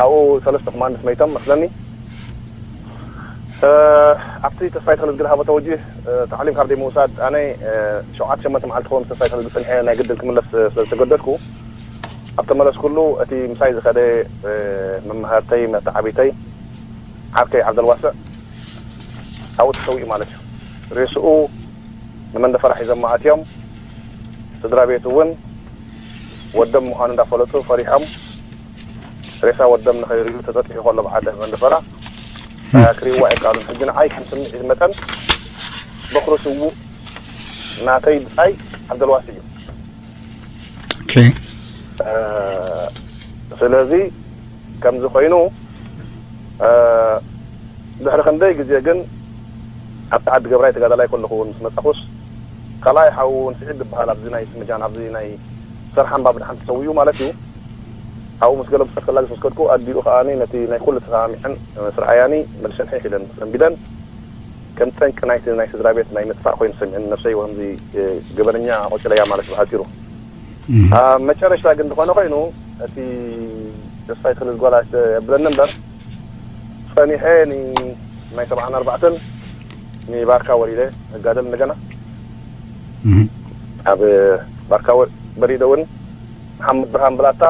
ኣብኡ ሰለስተ ኮማንድስ መይቶም መስለኒ። ኣብቲ ተስፋይ ተክለዝጊ ዝሃቦ ተወጂህ ታዕሊም ካብ ደይ ምውሳድ ኣነ ሸውዓተ ሸሞንተ መዓልቲ ክኸውን ተስፋይ ተክለዝጊ ፅንሐ ናይ ግድን ክምለስ ስለ ዝተገደድኩ ኣብ ተመለስኩሉ እቲ ምሳይ ዝኸደ መማህርተይ መተዓቢተይ ዓርከይ ዓብደልዋስዕ ኣብኡ ተሰዊኡ ማለት እዩ። ሬስኡ ንመንደፈራ ሒዞሞ ኣትዮም። ስድራ ቤቱ እውን ወዶም ምዃኑ እንዳፈለጡ ፈሪሖም ሬሳ ወዶም ንኸይርእዩ ተጸጢሑ ከሎ ብዓዲ መንደፈራ ክርእይዎ ኣይከኣሉን። ሕጂ ንዓይ ከም ስምዒት መጠን በኩሪ ስዉእ ናተይ ብጻይ ዓብደልዋሲ እዩ። ስለዚ ከምዚ ኮይኑ ድሕሪ ክንደይ ግዜ ግን ኣብቲ ዓዲ ገብራይ ተጋዳላይ ከለኹ እውን ምስ መጻኹስ ካልኣይ ሓው እውን ስዒድ ዝበሃል ኣብዚ ናይ ስምጃን ኣብዚ ናይ ሰርሓምባ ብድሓን ተሰዊኡ ማለት እዩ። ኣብኡ ምስ ገለ ብፀት ከላግስ ምስ ከድኩ ኣዲኡ ከኣ ነቲ ናይ ኩሉ ተሰማሚዐን ምስ ረኣያኒ መልሰን ሒሕ ኢለን ሰንቢደን ከም ጠንቂ ናይቲ ናይ ስድራ ቤት ናይ ምጥፋእ ኮይኑ ሰሚዐን ነብሰይ ወምዚ ገበነኛ ቆጭለያ ማለት ብሓፂሩ። ኣብ መጨረሽታ ግን ዝኾነ ኮይኑ እቲ ተስፋይ ተኽለ ዝጓላ የብለኒ እምበር ጸኒሐ ናይ ሰብዓን ኣርባዕተን ንባርካ ወሪደ እጋደል እንደገና ኣብ ባርካ ወሪደ እውን መሓመድ ብርሃን ብላታ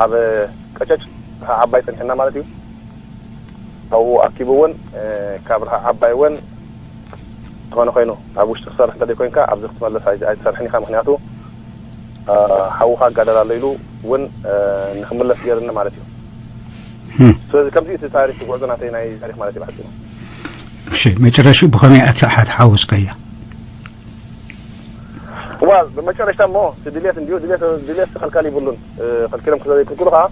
ኣብ ቀጨጭ ርሃ ዓባይ ጸኒሕና ማለት እዩ። ኣብኡ ኣኪቡ እውን ካብ ርሃ ዓባይ እውን ዝኾነ ኮይኑ ኣብ ውሽጢ ክሰርሕ እንተደይ ኮይንካ ኣብዚ ክትመለስ ኣይትሰርሕን ኢኻ። ምክንያቱ ሓውኻ ኣጋደል ኣሎ ኢሉ እውን ንክምለስ ገይርኒ ማለት እዩ። ስለዚ ከምዚ እቲ ታሪክ ጉዕዞ ናተይ ናይ ታሪክ ማለት እዩ ብሓፂሩ። እሺ፣ መጨረሽኡ ብኸመይ ኣትሓት ሓወስካያ? ዋ ብመጨረሽታ እሞ እቲ ድሌት እንዲሁ ድሌት ድሌት ክልከል ይብሉን ከልኪሎም ክዘይክልክሉ ከዓ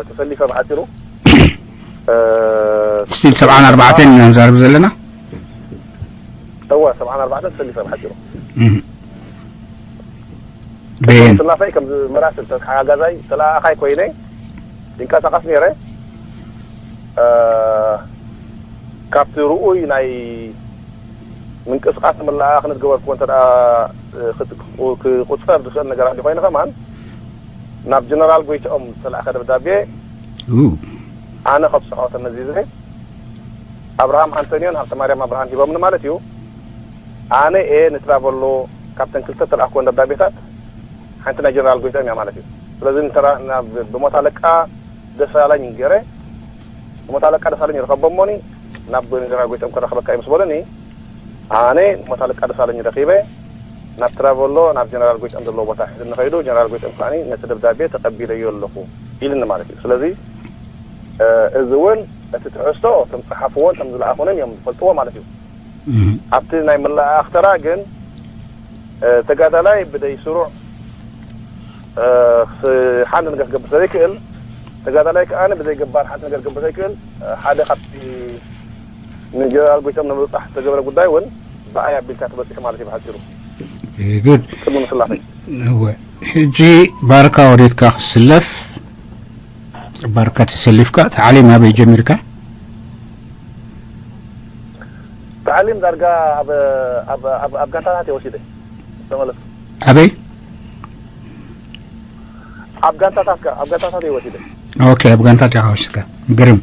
ተሰሊፈ ብሓፂሩ ስቲል ሰብዓን ኣርባዕተን ኢና ንዛረብ ዘለና። እወ ሰብዓን ኣርባዕተን ተሰሊፈ ብሓፂሩ። በየን ስላፈይ ከም መራስል ተሓጋጋዛይ ተለኣኣኻይ ኮይነ ይንቀሳቐስ ነይረ። ካብቲ ርኡይ ናይ ምንቅስቃስ ምልኣኽ ንዝገበርክዎ እንተ ክቁፀር ዝኽእል ነገር ኣሊ ኮይኑ ከማን ናብ ጀነራል ጎይትኦም ዝተላእኸ ደብዳቤ ኣነ ከብፅሖ ተመዚዘ ኣብርሃም ኣንቶኒዮን ሃብተ ማርያም ኣብርሃን ሂቦምኒ ማለት እዩ። ኣነ እየ ንትራቨሎ ካብተን ክልተ ተላእክወን ደብዳቤታት ሓንቲ ናይ ጀነራል ጎይትኦም እያ ማለት እዩ። ስለዚ ብሞት ኣለቃ ደሳለኝ ገይረ ብሞት ኣለቃ ደሳለኝ ርከቦ እሞኒ ናብ ጀነራል ጎይትኦም ክረኽበካ እዩ ምስ በለኒ ኣነ ብሞት ኣለቃ ደሳለኝ ረኺበ ናብ ትራቨሎ ናብ ጀነራል ጎይትኦም ዘለዎ ቦታ ሒዝኒ ከይዱ ጀነራል ጎይትኦም ከዓ ነቲ ደብዳቤ ተቀቢለዮ ኣለኹ ኢልኒ ማለት እዩ። ስለዚ እዚ እውን እቲ ትሕዝቶ ከም ፀሓፍዎን ከም ዝለኣኹንን እዮም ዝፈልጥዎ ማለት እዩ። ኣብቲ ናይ መለኣኣኽ ተራ ግን ተጋዳላይ ብደይ ስሩዕ ሓንቲ ነገር ክገብር ስለዘይክእል ተጋዳላይ ከዓ ብዘይ ገባር ሓንቲ ነገር ክገብር ዘይክእል ሓደ ካብቲ ንጀነራል ጎይቶም ንምብፃሕ ዝተገበረ ጉዳይ እውን ብኣይ ኣቢልካ ተበፂሑ ማለት እዩ ብሓፂሩ። ግድ ቅድሚ ምስላፈይ እወ ሕጂ ባርካ ወሪድካ ክስለፍ ባርካ ተሰሊፍካ ታዕሊም ኣበይ ጀሚርካ? ታዕሊም ዳርጋ ኣብ ኣብ ኣብ ኣብ ጋንታታት እየ ወሲደ ዝተመለስኩ። ኣበይ? ኣብ ጋንታታት ከ ኣብ ጋንታታት እየ ወሲደ። ኦኬ ኣብ ጋንታት ኢኻ ወሲድካ። ግርም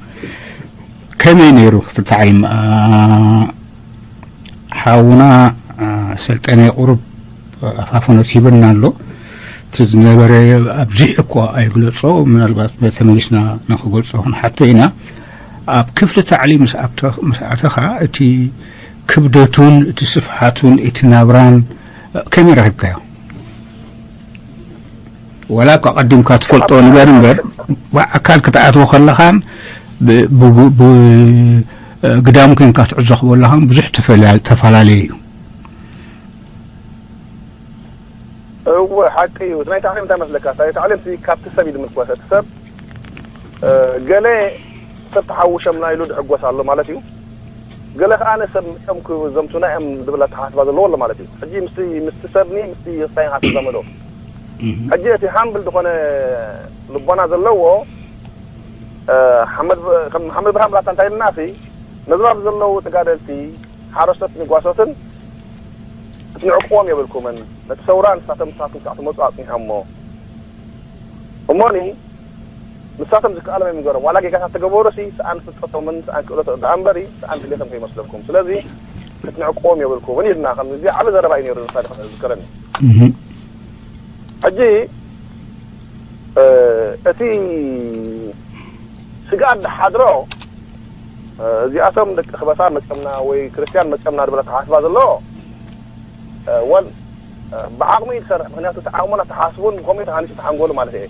ከመይ ነይሩ ክፍል ታዕሊም? ሓውና ሰልጠነ ቁሩብ ኣፋፍኖት ሂብና ኣሎ። እቲ ዝነበረ ኣብዚሕ እኳ ኣይግለጾ፣ ምናልባት ተመሊስና ንክገልጾ ክንሓቶ ኢና። ኣብ ክፍሊ ታዕሊም ምስ ኣተኻ እቲ ክብደቱን እቲ ስፍሓቱን እቲ ናብራን ከመይ ረኺብካዮ? ዋላ እኳ ቀዲምካ ትፈልጦ ንበር እምበር ብኣካል ክትኣትዎ ከለኻን ግዳም ኮንካ ትዕዞ ክበለኻን ብዙሕ ተፈላለየ እዩ። እወ ሓቂ እዩ። ናይ ታዕሊም እንታይ መስለካ? ናይ ታዕሊም ካብቲ ሰብ እዩ ዝምርኮስ። እቲ ሰብ ገለ ሰብ ተሓውሸምና ኢሉ ዝዕጎስ ኣሎ ማለት እዩ። ገለ ከዓ ነሰብ ምእም ክዘምቱና እዮም ዝብል ኣተሓስባ ዘለዎ ኣሎ ማለት እዩ። ሕጂ ምስቲ ምስቲ ሰብኒ ምስቲ ስታይን ሃ ትዛመዶ ሕጂ እቲ ሃምብል ዝኾነ ልቦና ዘለዎ ሓመድ ከም ሓመድ ብርሃን ብላታ እንታይ ኢልና ሲ መዝባብ ዘለዉ ተጋደልቲ ሓረስቶት ንጓሶትን ክትንዕቅዎም የብልኩምን። ነቲ ሰውራ ንሳቶም ንሳቶም ክሳዕ ትመፁ ኣፅኒሖሞ እሞኒ ንሳቶም ዝከኣሎም እዮም ይገሮም። ዋላ ጌጋታት ተገበሩ ሲ ሰኣን ፍልጠቶምን ሰኣን ክእለቶ ደኣ እምበሪ ሰኣን ድሌቶም ከይመስለኩም። ስለዚ ክትንዕቅዎም የብልኩምን ኢልና ከም እዚ ዓቢ ዘረባ እዩ ነይሩ ንሳ ዝከረኒ። ሕጂ እቲ ስግኣት ዝሓድሮ እዚኣቶም ደቂ ክበሳ መፀምና ወይ ክርስትያን መፀምና ዝበለ ተሓስባ ዘሎ ወል ብዓቕሙ እዩ ዝሰርሕ። ምክንያቱ እቲ ዓቕሙን ኣተሓስቡን ብከምኡ ተሃኒሱ ተሓንጎሉ ማለት እየ።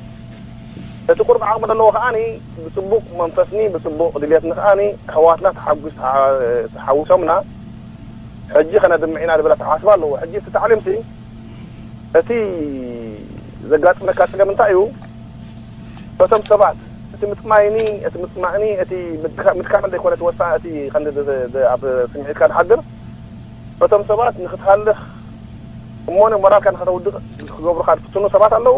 እቲ ቁርብ ዓቕሚ ዘለዎ ከዓኒ ብፅቡቅ መንፈስኒ ብፅቡቅ ድልየትኒ ከዓኒ ኣሕዋትና ተሓጉስ ተሓዊሶምና ሕጂ ከነድምዕ ኢና ዝበለ ተሓስባ ኣለዎ። ሕጂ እቲ ታዕሊምሲ እቲ ዘጋጥመካ ጸገም እንታይ እዩ? እቶም ሰባት፣ እቲ ምጥማይኒ፣ እቲ ምጥማእኒ፣ እቲ ምድካ-፣ ምድካም ዘይኮነ እቲ ወሳኒ፣ እቲ ቀንዲ ድ-፣ ድ-፣ ኣብ ስምዒትካ ዝሓድር፣ እቶም ሰባት ንክትሃልኽ እሞ ሞራልካ ንኸተውድቕ ክገብሩኻ ዝፍትኑ ሰባት ኣለዉ።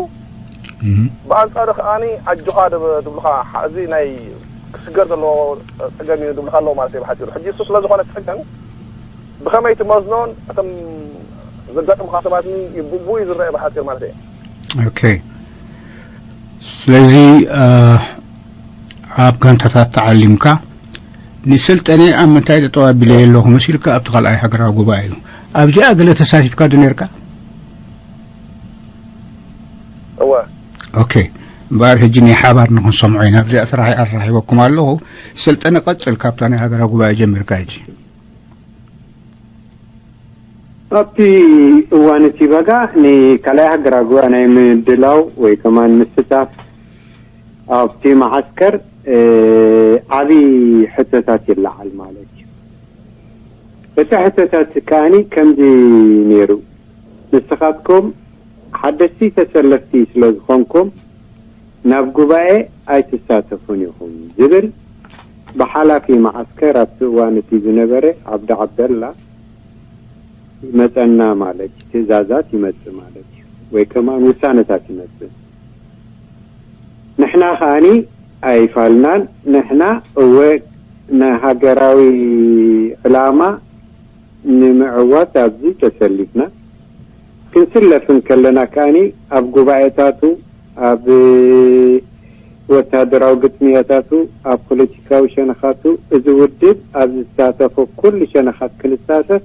እህ። ብኣንጻሩ ከኣኒ ኣጆኻ ድብ-፣ ድብሉኻ፣ ሓ-፣ እዚ ናይ ክስገር ዘለዎ ጸገም እዩ ድብሉኻ ኣለዉ ማለት እዩ ብሓጺሩ። ሕጂ እሱ ስለ ዝኾነ ጸገም ብኸመይ ትመዝኖን እቶም ዘጋጥሙኻ ሰባት ን-፣ ብኡ እዩ ዝረአ ብሓጺሩ ማለት እዩ። ኦኬ። ስለዚ፣ እ፣ ኣብ ጋንታታት ተዓሊምካ፣ ንስልጠነ ኣብ ምንታይ ጠጠው ኣቢለዮ ኣለኹ መሲልካ ኣብቲ ካልኣይ ሃገራዊ ጉባኤ እዩ። ኣብዚኣ ገለ ተሳቲፍካ ዶ ነርካ? እወ። ኦኬ። እምበኣር ሕጂ ናይ ሓባር ንኽንሰምዖ ኢና። ኣብዚኣ ስራሕ ኣራኺበኩም ኣለኹ። ስልጠነ ቀጽል ካብታ ናይ ሃገራዊ ጉባኤ ጀሚርካ ሕጂ። ኣብቲ እዋን እቲ በጋ ንካልኣይ ሃገራዊ ጉባኤ ናይ ምድላው ወይ ከማን ምስታፍ ኣብቲ መዓስከር፣ እ፣ ዓቢ ሕቶታት ይለዓል ማለት እዩ። እቲ ሕቶታት ከኣኒ ከምዚ ነይሩ፣ ንስኻትኩም ሓደስቲ ተሰለፍቲ ስለ ዝኾንኩም ናብ ጉባኤ ኣይትሳተፉን ኢኹም ዝብል ብሓላፊ መዓስከር ኣብቲ እዋን እቲ ዝነበረ ዓብዲ ዓብደላ ይመጸና ማለት እዩ። ትእዛዛት ይመጽእ ማለት እዩ፣ ወይ ከማን ውሳነታት ይመጽእ። ንሕና ከኣኒ ኣይፋልናን። ንሕና እወ ንሃገራዊ ዕላማ ንምዕዋት ኣብዚ ተሰሊፍና። ክንስለፍ እንከለና ከኣኒ ኣብ ጉባኤታቱ፣ ኣብ ወታደራዊ ግጥሚያታቱ፣ ኣብ ፖለቲካዊ ሸነኻቱ፣ እዚ ውድብ ኣብ ዝሳተፎ ኩሉ ሸነኻት ክንሳተፍ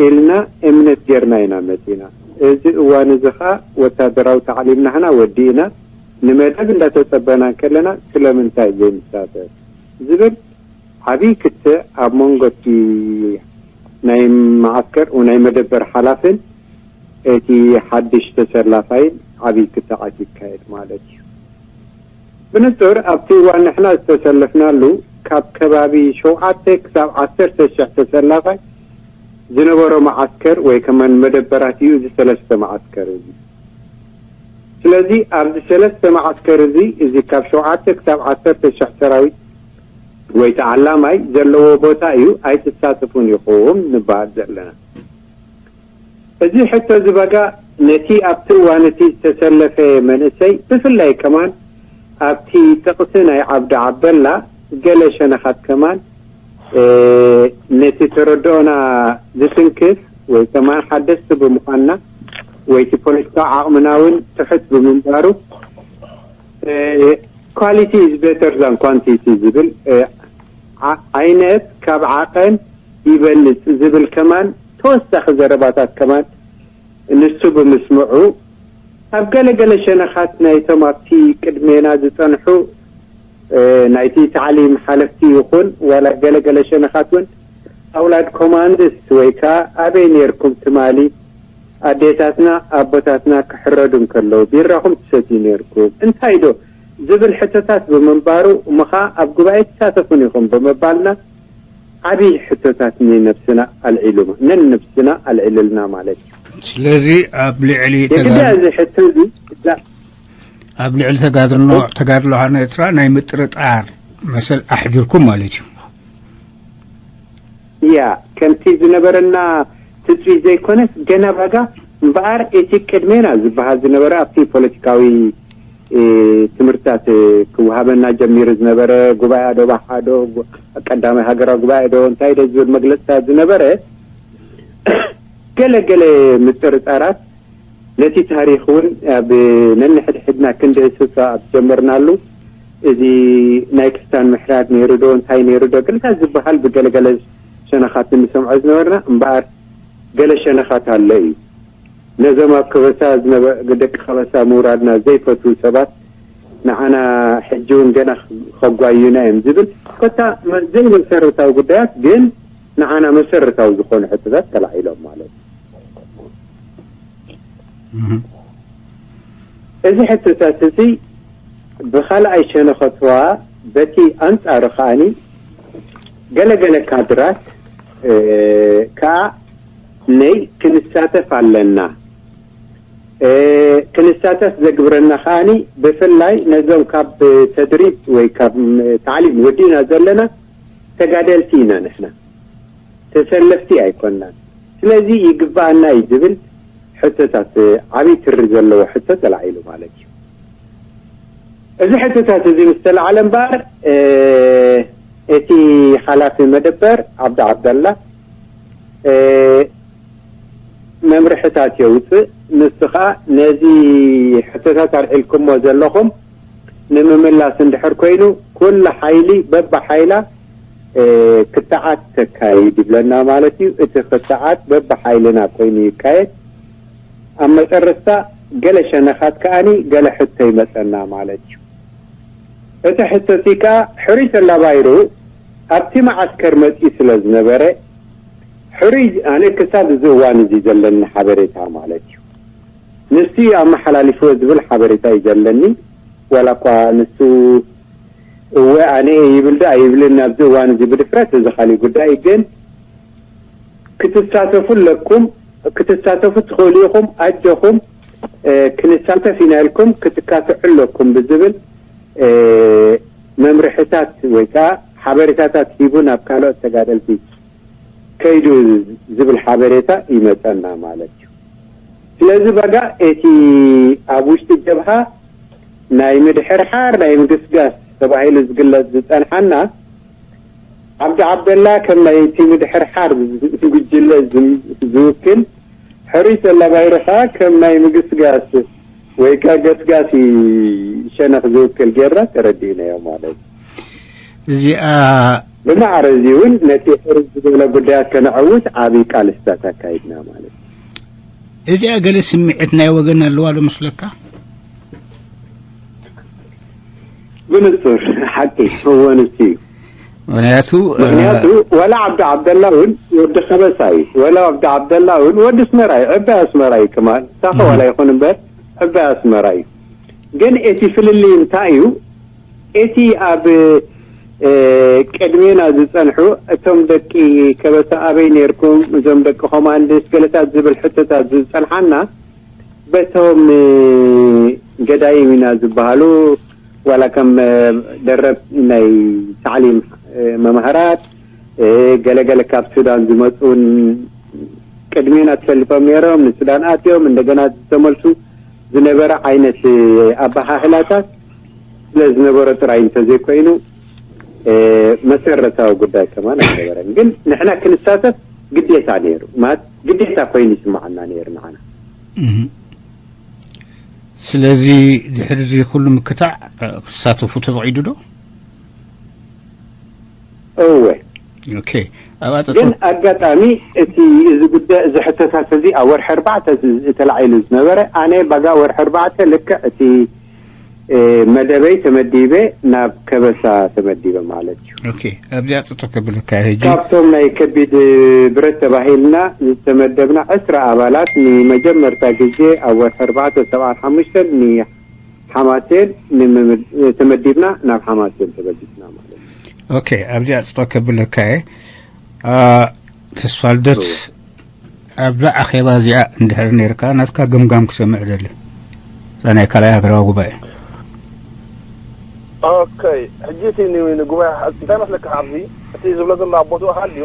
ኢልና እምነት ጌርና ኢና መጺና። እዚ እዋን እዚ ኸኣ ወታደራዊ ታዕሊም ናህና ወዲእና ንመደብ እንዳተጸበና እንከለና ስለምንታይ ዘይንሳተፍ ዝብል ዓብዪ ክትዕ ኣብ መንጎ እቲ ናይ መዓስከር ወይ ናይ መደበር ሓላፍን እቲ ሓድሽ ተሰላፋይን ዓብዪ ክትዓት ይካየድ ማለት እዩ። ብንጹር ኣብቲ እዋን ንሕና ዝተሰለፍናሉ ካብ ከባቢ ሸውዓተ ክሳብ ዓሰርተ ሽሕ ተሰላፋይ ዝነበሮ መዓስከር ወይ ከማን መደበራት እዩ እዚ ሰለስተ መዓስከር እዚ። ስለዚ ኣብዚ ሰለስተ መዓስከር እዚ፣ እዚ ካብ ሸውዓተ ክሳብ ዓሰርተ ሽሕ ሰራዊት ወይ ተዓላማይ ዘለዎ ቦታ እዩ፣ ኣይትሳተፉን ኢኹም ንበሃል ዘለና። እዚ ሕቶ እዚ በጋ ነቲ ኣብቲ እዋን እቲ ዝተሰለፈ መንእሰይ ብፍላይ ከማን ኣብቲ ጥቕሲ ናይ ዓብዲ ዓብደላ ገለ ሸነኻት ከማን፣ እ፣ ነቲ ተረድኦና ዝትንክፍ ወይ ከማን ሓደስቲ ብምዃንና ወይ እቲ ፖለቲካዊ ዓቕምና እውን ትሑት ብምንባሩ፣ እ፣ quality is better than quantity ዝብል፣ እ፣ ዓ-፣ ዓይነት ካብ ዓቐን ይበልጽ ዝብል ከማን ተወሳኺ ዘረባታት ከማን ንሱ ብምስምዑ፣ ኣብ ገለገለ ሸነኻት ናይቶም ኣብቲ ቅድሜና ዝጸንሑ፣ እ፣ ናይቲ ታዕሊም ሓለፍቲ ይኹን ዋላ ገለገለ ሸነኻት እውን ኣውላድ ኮማንድስ ወይ ከኣ ኣበይ ኔርኩም ትማሊ ኣዴታትና ኣቦታትና ክሕረዱ እንከለዉ ቢራኹም ትሰትዩ ኔርኩም እንታይ ዶ ዝብል ሕቶታት ብምንባሩ፣ እሞ ኸኣ ኣብ ጉባኤ ትሳተፉን ኢኹም ብምባልና ዓብዪ ሕቶታት ንነብስና ኣልዒሉና፣ ነንነብስና ኣልዒሉልና ማለት እዩ። ስለዚ ኣብ ልዕሊ የግዳ ተጋድሎ እዚ ሕቶ እዚ እዛ ኣብ ልዕሊ ተጋድሎ፣ ተጋድሎ ሃርነት ኤርትራ ናይ ምጥርጣር መሰል ኣሕዲርኩም ማለት እዩ። ያ፣ ከምቲ ዝነበረና ትጽቢት ዘይኮነስ፣ ገና ባጋ እምበኣር እቲ ቅድሜና ዝበሃል ዝነበረ ኣብቲ ፖለቲካዊ፣ እ፣ ትምህርትታት፣ እ፣ ክወሃበና ጀሚሩ ዝነበረ ጉባኤ ዶ ባሓ ዶ፣ ቀዳማይ ሃገራዊ ጉባኤ ዶ እንታይ ዶ ዝብል መግለጽታት ዝነበረ፣ ገለ ገለ ምጥርጣራት ነቲ ታሪኽ እውን ኣብ ነንሕድሕድና ክንድህስሶ ኣብ ዝጀመርናሉ፣ እዚ ናይ ክስታን ምሕዳር ነይሩ ዶ እንታይ ነይሩ ዶ ገለታት ዝበሃል ብገለገለ ሸነኻት እንሰምዖ ዝነበርና እምበኣር፣ ገለ ሸነኻት ኣሎ እዩ። ነዞም ኣብ ከበሳ ዝነበ-፣ ደቂ ከበሳ ምውራድና ዘይፈትዉ ሰባት ንዓና ሕጂ እውን ገና ከጓዩና እዮም ዝብል ኮታ መ-፣ ዘይመሰረታዊ ጉዳያት ግን ንዓና መሰረታዊ ዝኾኑ ሕቶታት ተላዒሎም ማለት እዩ። እህ። እዚ ሕቶታት እዚ ብኻልኣይ ሸነኸትዋ በቲ ኣንጻሩ ከኣኒ ገለገለ ካድራት፣ እ፣ ከኣ ነይ ክንሳተፍ ኣለና። ክንሳተፍ ዘግብረና ከዓኒ ብፍላይ ነዞም ካብ ተድሪብ ወይ ካብ ታዕሊም ወዲእና ዘለና ተጋደልቲ ኢና ንሕና። ተሰለፍቲ ኣይኮናን። ስለዚ ይግባኣና እዩ ዝብል ሕቶታት፣ ዓብዪ ትሪ ዘለዎ ሕቶ ተላዒሉ ማለት እዩ። እዚ ሕቶታት እዚ ምስ ተላዕለ እምበኣር እቲ ሓላፊ መደበር ዓብዲ ዓብደላ መምርሕታት የውፅእ። ንሱ ኸዓ ነዚ ሕቶታት ኣልዒልኩሞ ዘለኹም ንምምላስ እንድሕር ኮይኑ ኩሉ ሓይሊ በብሓይላ ክትዓት ተካይድ ይብለና ማለት እዩ። እቲ ክትዓት በብሓይልና ኮይኑ ይካየድ። ኣብ መጨረስታ ገለ ሸነኻት ከዓኒ ገለ ሕቶ ይመፀና ማለት እዩ። እቲ ሕቶ እቲ ከዓ ሕሩይ ተላባይሩ ኣብቲ መዓስከር መፅኡ ስለ ዝነበረ ሕሩይ ኣነ ክሳብ እዚ እዋን እዚ ዘለኒ ሓበሬታ ማለት እዩ። ንሱ እዩ ኣመሓላሊፍዎ ዝብል ሓበሬታ እዩ ዘለኒ። ዋላ እኳ ንሱ እወ ኣነ እየ ይብል ዶ ኣይብልን ኣብዚ እዋን እዚ ብድፍረት እዚ ካሊእ ጉዳይ ግን ክትሳተፉ ኣለኩም፣ ክትሳተፉ ትኽእሉ ኢኹም፣ ኣጆኹም ክንሳተፍ ኢና ኢልኩም ክትካትዑ ኣለኩም ብዝብል መምርሕታት ወይ ከዓ ሓበሬታታት ሂቡ ናብ ካልኦት ተጋደልቲ ከይዱ ዝብል ሓበሬታ ይመፀና ማለት እዩ። ስለዚ በጋ እቲ ኣብ ውሽጢ ጀብሃ ናይ ምድሕርሓር ናይ ምግስጋስ ተባሂሉ ዝግለፅ ዝፀንሓና ዓብዲ ዓብደላ ከም ናይ እቲ ምድሕርሓር ጉጅለ ዝውክል ሕሩይ ተላባይርኻ ከም ናይ ምግስጋስ ወይ ከ ገስጋሲ ሸነኽ ዝውክል ጌርና ተረዲእናዮ ማለት እዩ። እዚኣ ብማዕረ እዚ እውን ነቲ ሕርዝ ዝበለ ጉዳያት ከነዐውት ዓብዪ ቃልስታት ኣካይድና ማለት እዩ። እዚኣ ገለ ስምዒት ናይ ወገን ኣለዋ ዶ መስለካ? ብንጹር ሓቂ እወ ንሱ እዩ። ምክንያቱ ምክንያቱ ወላ ዓብዲ ዓብደላ እውን ወዲ ከበሳ እዩ። ወላ ዓብዲ ዓብደላ እውን ወዲ ኣስመራ እዩ። ዕባይ ኣስመራ እዩ ከማን ሳኸ ዋላ ይኹን እምበር ዕባይ ኣስመራ እዩ። ግን እቲ ፍልልይ እንታይ እዩ? እቲ ኣብ ቅድሜና ዝጸንሑ እቶም ደቂ ከበሳ ኣበይ ነርኩም እዞም ደቂ ኮማንድስ ገለታት ዝብል ሕቶታት ዝጸንሓና በቶም ገዳይም ኢና ዝበሃሉ ዋላ ከም ደረብ ናይ ታዕሊም መማህራት ገለገለ ካብ ሱዳን ዝመፁን ቅድሜና ተሰልፎም ነይሮም ንሱዳን ኣትዮም እንደገና ዝተመልሱ ዝነበረ ዓይነት ኣበሃህላታት ስለ ዝነበረ ጥራይ እንተዘይኮይኑ መሰረታዊ ጉዳይ ከማን ኣይነበረን። ግን ንሕና ክንሳተፍ ግዴታ ነይሩ ማለት ግዴታ ኮይኑ ይስማዓና ነይሩ ንዓና። ስለዚ ድሕሪ እዚ ኩሉ ምክታዕ ክትሳተፉ ተፈቒዱ ዶ? እወ ኦኬ ኣብ ኣጠጦ ግን ኣጋጣሚ እቲ እዚ ጉዳይ እዚ ሕቶታት እዚ ኣብ ወርሒ ኣርባዕተ ተላዒሉ ዝነበረ ኣነ ባጋ ወርሒ ኣርባዕተ ልክዕ እቲ መደበይ ተመዲበ ናብ ከበሳ ተመዲበ ማለት እዩ። ኦኬ ኣብዚኣ ጠጠው ከብለካ ሕጂ ካብቶም ናይ ከቢድ ብረት ተባሂልና ዝተመደብና ዕስራ ኣባላት ንመጀመርታ ግዜ ኣብ ወርሒ ኣርባዕተ ሰብዓን ሓሙሽተን ንሓማሴን ተመዲብና ናብ ሓማሴን ተበጊስና ማለት እዩ። ኦኬ ኣብዚኣ ጠጠው ከብለካ እየ። ተስፋልደት ኣብዛ ኣኼባ እዚኣ እንድሕር ነርካ ናትካ ግምጋም ክሰምዕ ደሊ እዛ ናይ ካልኣይ ሃገራዊ ጉባኤ። ኦኬ ሕጂ እቲ ንጉባኤ እንታይ መስለካ ኣብዚ እቲ ዝብሎ ዘሎ ኣብ ቦትኡ ሃልዩ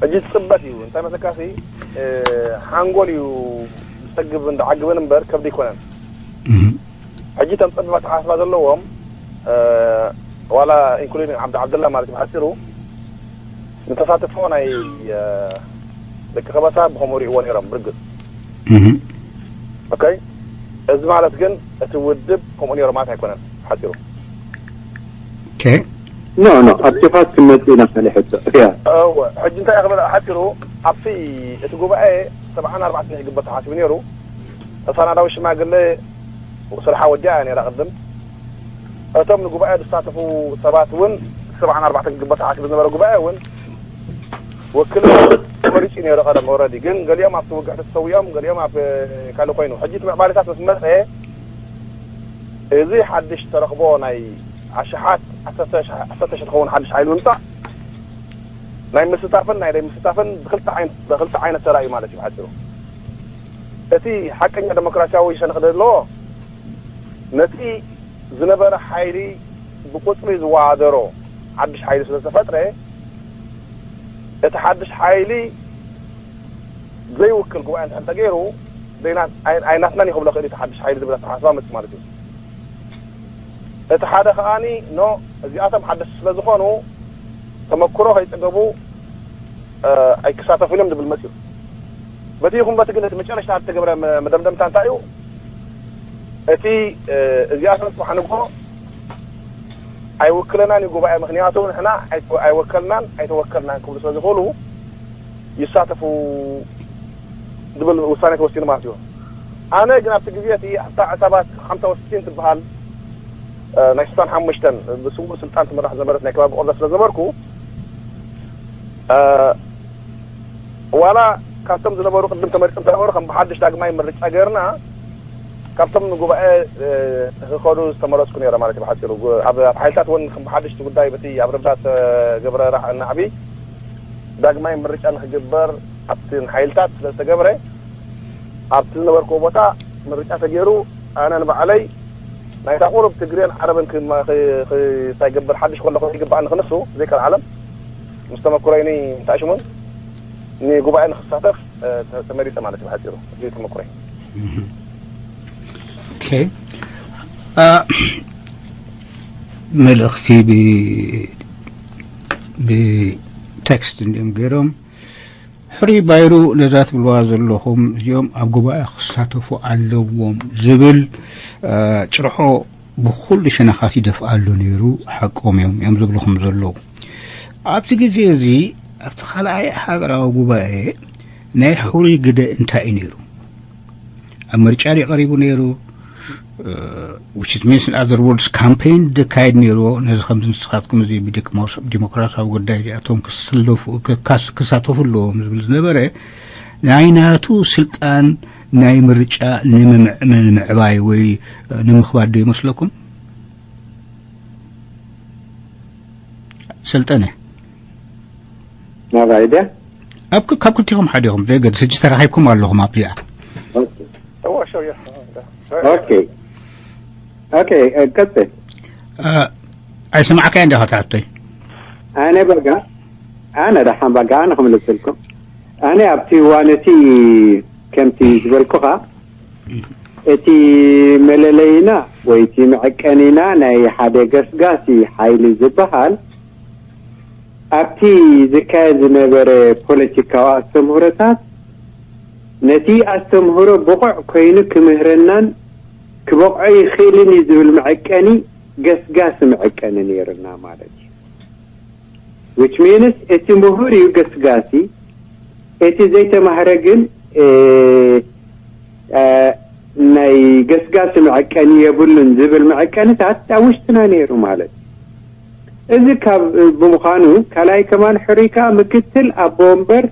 ሕጂ ትፅበት እዩ እንታይ መስለካ ሲ ሓንጎል እዩ ዝፀግብ እንዳዓግበን እምበር ከብዲ ኣይኮነን። ሕጂ እቶም ፀቢብ ኣተሓሳስባ ዘለዎም ዋላ ኢንክሉዲንግ ዓብዲ ዓብደላ ማለት እዩ ብሓፂሩ ንተሳትፎ ናይ ደቂ ከበሳ ብከምኡ ሪእዎ ነይሮም ብርግፅ። ኦኬ እዚ ማለት ግን እቲ ውድብ ከምኡ ነይሩ ማለት ኣይኮነን ሓፂሩ። ኦኬ ኖ ኖ ኣብ ሸፋት ክንመፅእ ኢና ካልእ ሕቶ እያ። እወ ሕጂ እንታይ ክበል ሓፂሩ ኣብቲ እቲ ጉባኤ ሰብዓን ኣርባዕተን ክግበር ተሓሲቡ ነይሩ። ተሳናዳዊ ሽማግለ ስርሓ ወዲኣ እያ ነይራ ቅድም። እቶም ንጉባኤ ዝሳተፉ ሰባት እውን ሰብዓን ኣርባዕተን ክግበር ተሓሲቡ ዝነበረ ጉባኤ እውን ወክል ተመሪፁ ነይሩ ቀደም ኦረዲ ግን ገሊኦም ኣብቲ ውግዕ ተሰዊኦም ገሊኦም ኣብ ካልእ ኮይኑ ሕጂ እቲ ምዕባለታት ምስ መፀ እዚ ሓድሽ ተረኽቦ ናይ ኣሽሓት ዓሰርተ ሸሕ ትኸውን ሓድሽ ሓይሊ ምምፃእ ናይ ምስታፍን ናይ ደይ ምስታፍን ብክልተ ዓይነት ተራእዩ ማለት እዩ ብሓፂሩ። እቲ ሓቀኛ ደሞክራሲያዊ ሸነኽ ዘለዎ ነቲ ዝነበረ ሓይሊ ብቁጽሪ ዝወዳደሮ ሓድሽ ሓይሊ ስለ ዝተፈጥረ፣ እቲ ሓድሽ ሓይሊ ዘይውክል ጉባኤ እንድሕር ተገይሩ፣ ዘይና-፣ ኣይ-፣ ኣይናትናን እዩ ክብሎ ክእል እዩ። እቲ ሓድሽ ሓይሊ ዝብል ኣተሓሳስባ መጽእ ማለት እዩ። እቲ ሓደ ከኣኒ፣ ኖ፣ እዚኣቶም ሓደስቲ ስለ ዝኾኑ፣ ተመክሮ ከይጸገቡ፣ እ፣ ኣይክሳተፉን እዮም ዝብል መጽኡ። በቲ ይኹን በቲ ግን፣ እቲ መጨረሽታ እተገብረ መ-፣ መደምደምታ እንታይ እዩ? እቲ፣ እ፣ እዚኣቶም ጽባሕ ንግሆ ኣይውክለናን እዩ ጉባኤ፣ ምኽንያቱ ንሕና ኣይተ-፣ ኣይወከልናን ኣይተወከልናን ክብሉ ስለ ዝኽእሉ፣ ይሳተፉ ዝብል ውሳኔ ተወሲኑ ማለት እዩ። ኣነ ግን ኣብቲ ግዜ እቲ ኣብታ ዕሳባት ሓምሳ ወስቲን ትበሃል፣ እ፣ ናይ ስሳን ሓሙሽተን ብስዉእ ስልጣን ትምራሕ ዝነበረት ናይ ከባቢ ኦርዳ ስለ ዝነበርኩ፣ እ፣ ዋላ ካብቶም ዝነበሩ ቅድም ተመሪጾም ዝነበሩ ከም ብሓድሽ ዳግማይ ምርጫ ገርና፣ ካብቶም ንጉባኤ፣ እ፣ ክኸዱ ዝተመረጽኩ ነይረ ማለት እዩ ብሓጺሩ። ጉ-፣ ኣብ፣ ኣብ ሓይልታት እውን ከም ብሓድሽ እቲ ጉዳይ በቲ ኣብ ረብዳ ዝተገብረ ራ-፣ ናዕቢ ዳግማይ ምርጫ ንክግበር ኣብቲ ሓይልታት ስለ ዝተገብረ፣ ኣብቲ ዝነበርኩዎ ቦታ ምርጫ ተገይሩ፣ ኣነ ንባዕለይ ናይታ ቁሩብ ትግሬን ዓረብን ክማ-፣ ክ-፣ ክ-፣ እንታይ ገብር ሓድሽ ከለኹ ይግባኣኒ ክንሱ፣ ዘይከል ዓለም ምስ ተመኩረይኒ እንታይ ሽሙን ንጉባኤ ንክሳተፍ፣ እ፣ ተ-፣ ተመሪጸ ማለት እዩ ብሓጺሩ። እዚ ተመኩረይ። ኦኬ። አ፣ መልእኽቲ ብ-፣ ብቴክስት እንዲኦም ገይሮም፣ ሕሩይ ባይሩ ነዛ ትብልዋ ዘለኹም እዚኦም ኣብ ጉባኤ ክሳተፉ ኣለዎም ዝብል፣ አ፣ ጭርሖ ብኹሉ ሸነኻት ይደፍኣሉ ነይሩ። ሓቆም እዮም፣ እዮም ዝብልኹም ዘለዉ። ኣብዚ ግዜ እዚ ኣብቲ ካልኣይ ሃገራዊ ጉባኤ ናይ ሕሩይ ግደ እንታይ እዩ ነይሩ? ኣብ ምርጫ ድዩ ቀሪቡ ነይሩ? እ፣ which is means in other words campaign ደካየድ ነይርዎ። ነዚ ከምዚ ንስኻትኩም እዚ ብዲሞክራሲያዊ ጉዳይ እዚኣቶም ክስለፉ፣ ክካስ-፣ ክሳተፉ ኣለዎም ዝብል ዝነበረ ናይ ናቱ ስልጣን ናይ ምርጫ ንምምዕ-፣ ንምዕባይ ወይ ንምኽባድ ዶ ይመስለኩም? ሰልጠነ። ናባይ ድያ? ኣብ ክ-፣ ካብ ክልቲኹም ሓደ ኢኹም፣ ዘይገድስ። ሕጂ ተራኺብኩም ኣለኹም ኣብዚኣ። ኦኬ። እዎ፣ ሸው፣ ያ። ኦኬ። ኦኬ፣ እ፣ ቀጽል። እ፣ ኣይሰማዕካያ እንዲኻ ትሓቶይ። ኣነ በጋ፣ ኣነ ደሓን በጋ፣ ኣነ ክምልስልኩም። ኣነ ኣብቲ እዋን እቲ ከምቲ ዝበልኩኻ፣ እቲ መለለይና ወይ እቲ መዐቀኒና ናይ ሓደ ገስጋሲ ሓይሊ ዝበሃል፣ ኣብቲ ዝካየድ ዝነበረ ፖለቲካዊ ኣስተምህሮታት፣ ነቲ ኣስተምህሮ ብቑዕ ኮይኑ ክምህረናን ክበቕዖ ይኽእልን እዩ ዝብል መዐቀኒ፣ ገስጋሲ መዐቀኒ ነይሩና ማለት እዩ። Which means እቲ ምሁር እዩ ገስጋሲ፣ እቲ ዘይተማህረ ግን፣ እ፣ እ፣ ናይ ገስጋሲ መዐቀኒ የብሉን ዝብል መዐቀኒታት ኣብ ውሽጥና ነይሩ ማለት እዩ። እዚ ካብ ብምዃኑ፣ ካልኣይ ከማን ሕሩይ ከኣ ምክትል ኣቦ ወንበር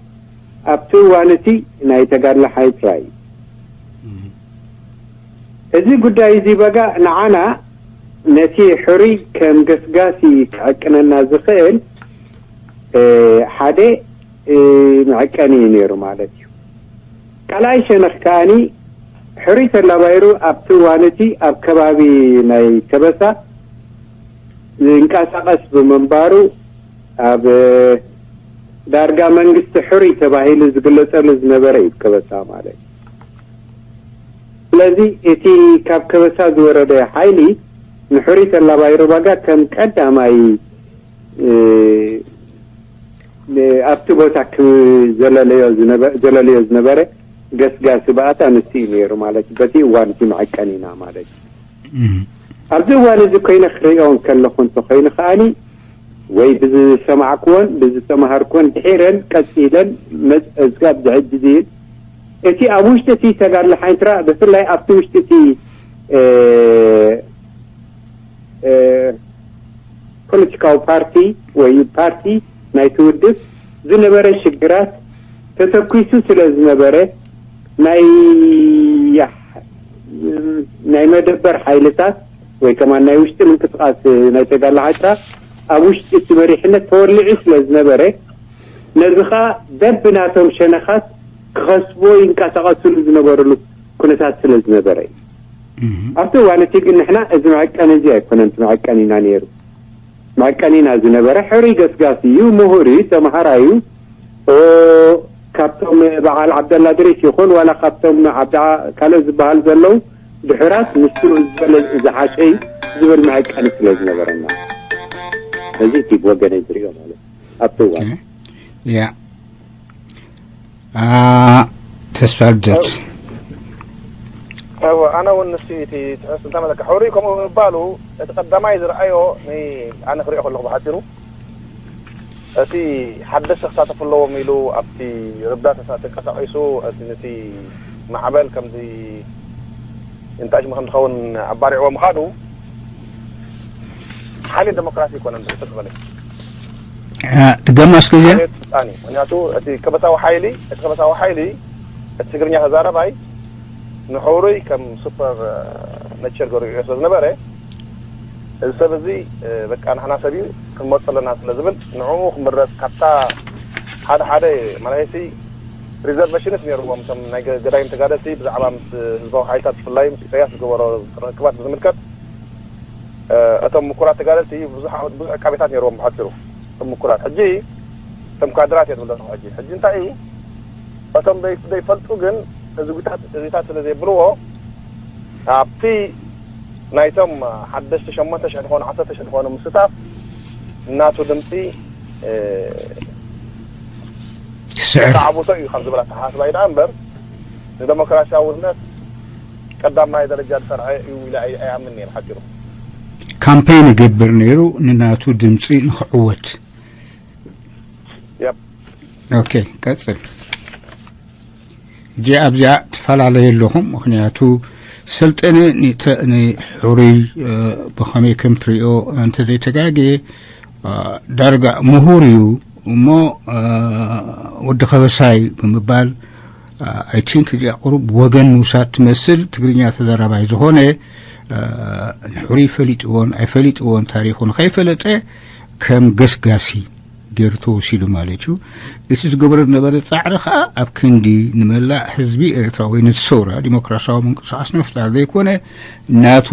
ኣብቲ እዋን እቲ ናይ ተጋድሎ ሓይትራ እዩ። እዚ ጉዳይ እዚ በጋ ንዓና ነቲ ሕሩይ ከም ገስጋሲ ክዕቅነና ዝኽእል፣ እ፣ ሓደ፣ እ፣ መዐቀኒ እዩ ነይሩ ማለት እዩ። ካልኣይ ሸነኽ ከኣኒ ሕሩይ ተላባይሩ ኣብቲ እዋን እቲ ኣብ ከባቢ ናይ ከበሳ ዝንቀሳቐስ ብምንባሩ ኣብ ዳርጋ መንግስቲ ሕሩይ ተባሂሉ ዝግለጸሉ ዝነበረ እዩ ከበሳ ማለት እዩ። ስለዚ እቲ ካብ ከበሳ ዝወረደ ሓይሊ ንሕሩይ ተላባይሩ በጋ ከም ቀዳማይ፣ እ፣ ን-፣ ኣብቲ ቦታ ክም-፣ ዘለለዮ ዝነበ-፣ ዘለለዮ ዝነበረ ገስጋሲ ባእታ ንሱ እዩ ነይሩ ማለት እዩ። በቲ እዋን እቲ መዐቀኒና ማለት እዩ። እም። ኣብዚ እዋን እዚ ኮይነ ክርእዮ እንከለኹ እንተኾይኑ ከኣኒ ወይ ብዝሰማዕክዎን ብዝተማሃርክዎን ድሒረን ቀጺለን መጽ-፣ እስካብ ዝሕጂ ዝብል እቲ ኣብ ውሽጢ እቲ ተጋድሎ ሓይንትራ ብፍላይ ኣብቲ ውሽጢ እቲ፣ እ፣ እ፣ ፖለቲካዊ ፓርቲ ወይ ፓርቲ ናይቲ ውድብ ዝነበረ ሽግራት ተተኲሱ ስለ ዝነበረ ናይ፣ ናይ መደበር ሓይልታት ወይ ከማን ናይ ውሽጢ ምንቅስቓስ ናይ ተጋድሎ ሓይንትራ ኣብ ውሽጢ እቲ መሪሕነት ተወሊዑ ስለ ዝነበረ ነዚ ኸኣ በብናቶም ሸነኻት ክኸስብዎ ይንቀሳቐስሉ ዝነበርሉ ኩነታት ስለ ዝነበረ እዩ። ኣብቲ እዋን እቲ ግን ንሕና እዚ መዐቀኒ እዚ ኣይኮነን እቲ መዐቀኒና ነይሩ። መዐቀኒና ዝነበረ ሕሩይ ገስጋሲ እዩ፣ ምሁር እዩ፣ ተምሃራይ እዩ። ኦ፣ ካብቶም በዓል ዓብደላ ድሪስ ይኹን ዋላ ካብቶም ዓብዳ ካልኦት ዝበሃል ዘለዉ ድሑራት ንሱ ዝበለ ዝሓሸ እዩ ዝብል መዐቀኒ ስለ ዝነበረና፣ እዚ እቲ ብወገነይ ዝሪኦ ማለት ኣብቲ እዋን ያ ተስፋ ልደት እወ ኣነ እውን ንሱ እቲ ትሕዝቲ እንተመለካ ሕሩይ ከምኡ ብምባሉ እቲ ቀዳማይ ዝረኣዮ ኣነ ክሪኦ ከለኹ ብሓፂሩ እቲ ሓደሽቲ ክሳተፉ ኣለዎም ኢሉ ኣብቲ ርዳ ተንቀሳቒሱ እቲ ነቲ ማዕበል ከምዚ እንታይ ሽሙ ከም ዝኸውን ኣባሪዕዎ ምኻዱ ሓይሊ ዴሞክራሲ ይኮነን ብሕፅር ዝበለ ትገማ እስከ እዚኣ ሓይሊ ስልጣን እዩ። ምክንያቱ እቲ ከበሳዊ ሓይሊ እቲ ከበሳዊ ሓይሊ እቲ ትግርኛ ተዛረባይ ንሕሩይ ከም ሱፐር ነቸር ገሪዑ ስለ ዝነበረ እዚ ሰብ እዚ በቃ ንሕና ሰብ እዩ ክንመርፆ ኣለና ስለ ዝብል ንዕኡ ክምረፅ ካብታ ሓደ ሓደ ማለት ሪዘርቬሽንስ ነይርዎም እቶም ናይ ገዳይም ተጋደልቲ ብዛዕባ ምስ ህዝባዊ ሓይልታት ብፍላይ ምስ ኢሳያስ ዝገበሮ ርክባት ብዝምልከት እቶም ምኩራት ተጋደልቲ ብዙሕ ብዙሕ ዕቃቤታት ነይርዎም ብሓፂሩ እቶም ምኩራት ሕጂ እቶም ካድራት እየ ዝብል ዘለኹ ሕጂ ሕጂ እንታይ እዩ እቶም ዘይፈልጡ ግን እዚታት እዚታት ስለ ዘይብልዎ ኣብቲ ናይቶም ሓደሽቲ ሸሞንተ ሽሕ ዝኾኑ ዓሰርተ ሽሕ ዝኾኑ ምስታፍ እናቱ ድምፂ ስዕር ተዓቡቶ እዩ ካብ ዝብል ኣተሓሳስባ እዩ ደኣ እምበር ንደሞክራሲያውነት ቀዳማይ ደረጃ ዝሰርዐ እዩ ኢለ ኣይኣምን እየ ብሓፂሩ ካምፔን ይገብር ነይሩ ንናቱ ድምፂ ንክዕወት Yep. ኦኬ ቀፅል እጂ ኣብዚኣ ትፈላለዩ ኣለኹም ምክንያቱ ሰልጠነ ንሕሩይ ብኸመይ ከም ትሪኦ እንተዘይተጋግየ ዳርጋ ምሁር እዩ እሞ ወዲ ከበሳይ ብምባል ኣይ ቲንክ እዚኣ ቁሩብ ወገን ምውሳድ ትመስል ትግርኛ ተዘራባይ ዝኾነ ንሕሩይ ፈሊጥዎን ኣይፈሊጥዎን ታሪኹ ንኸይፈለጠ ከም ገስጋሲ ገይሩ ተወሲዱ ማለት እዩ። እቲ ዝገበሮ ዝነበረ ጻዕሪ ከኣ ኣብ ክንዲ ንመላእ ህዝቢ ኤርትራ ወይ ነቲ ሰውራ ዲሞክራሲያዊ ምንቅስቃስ ንምፍጣር ዘይኮነ ናቱ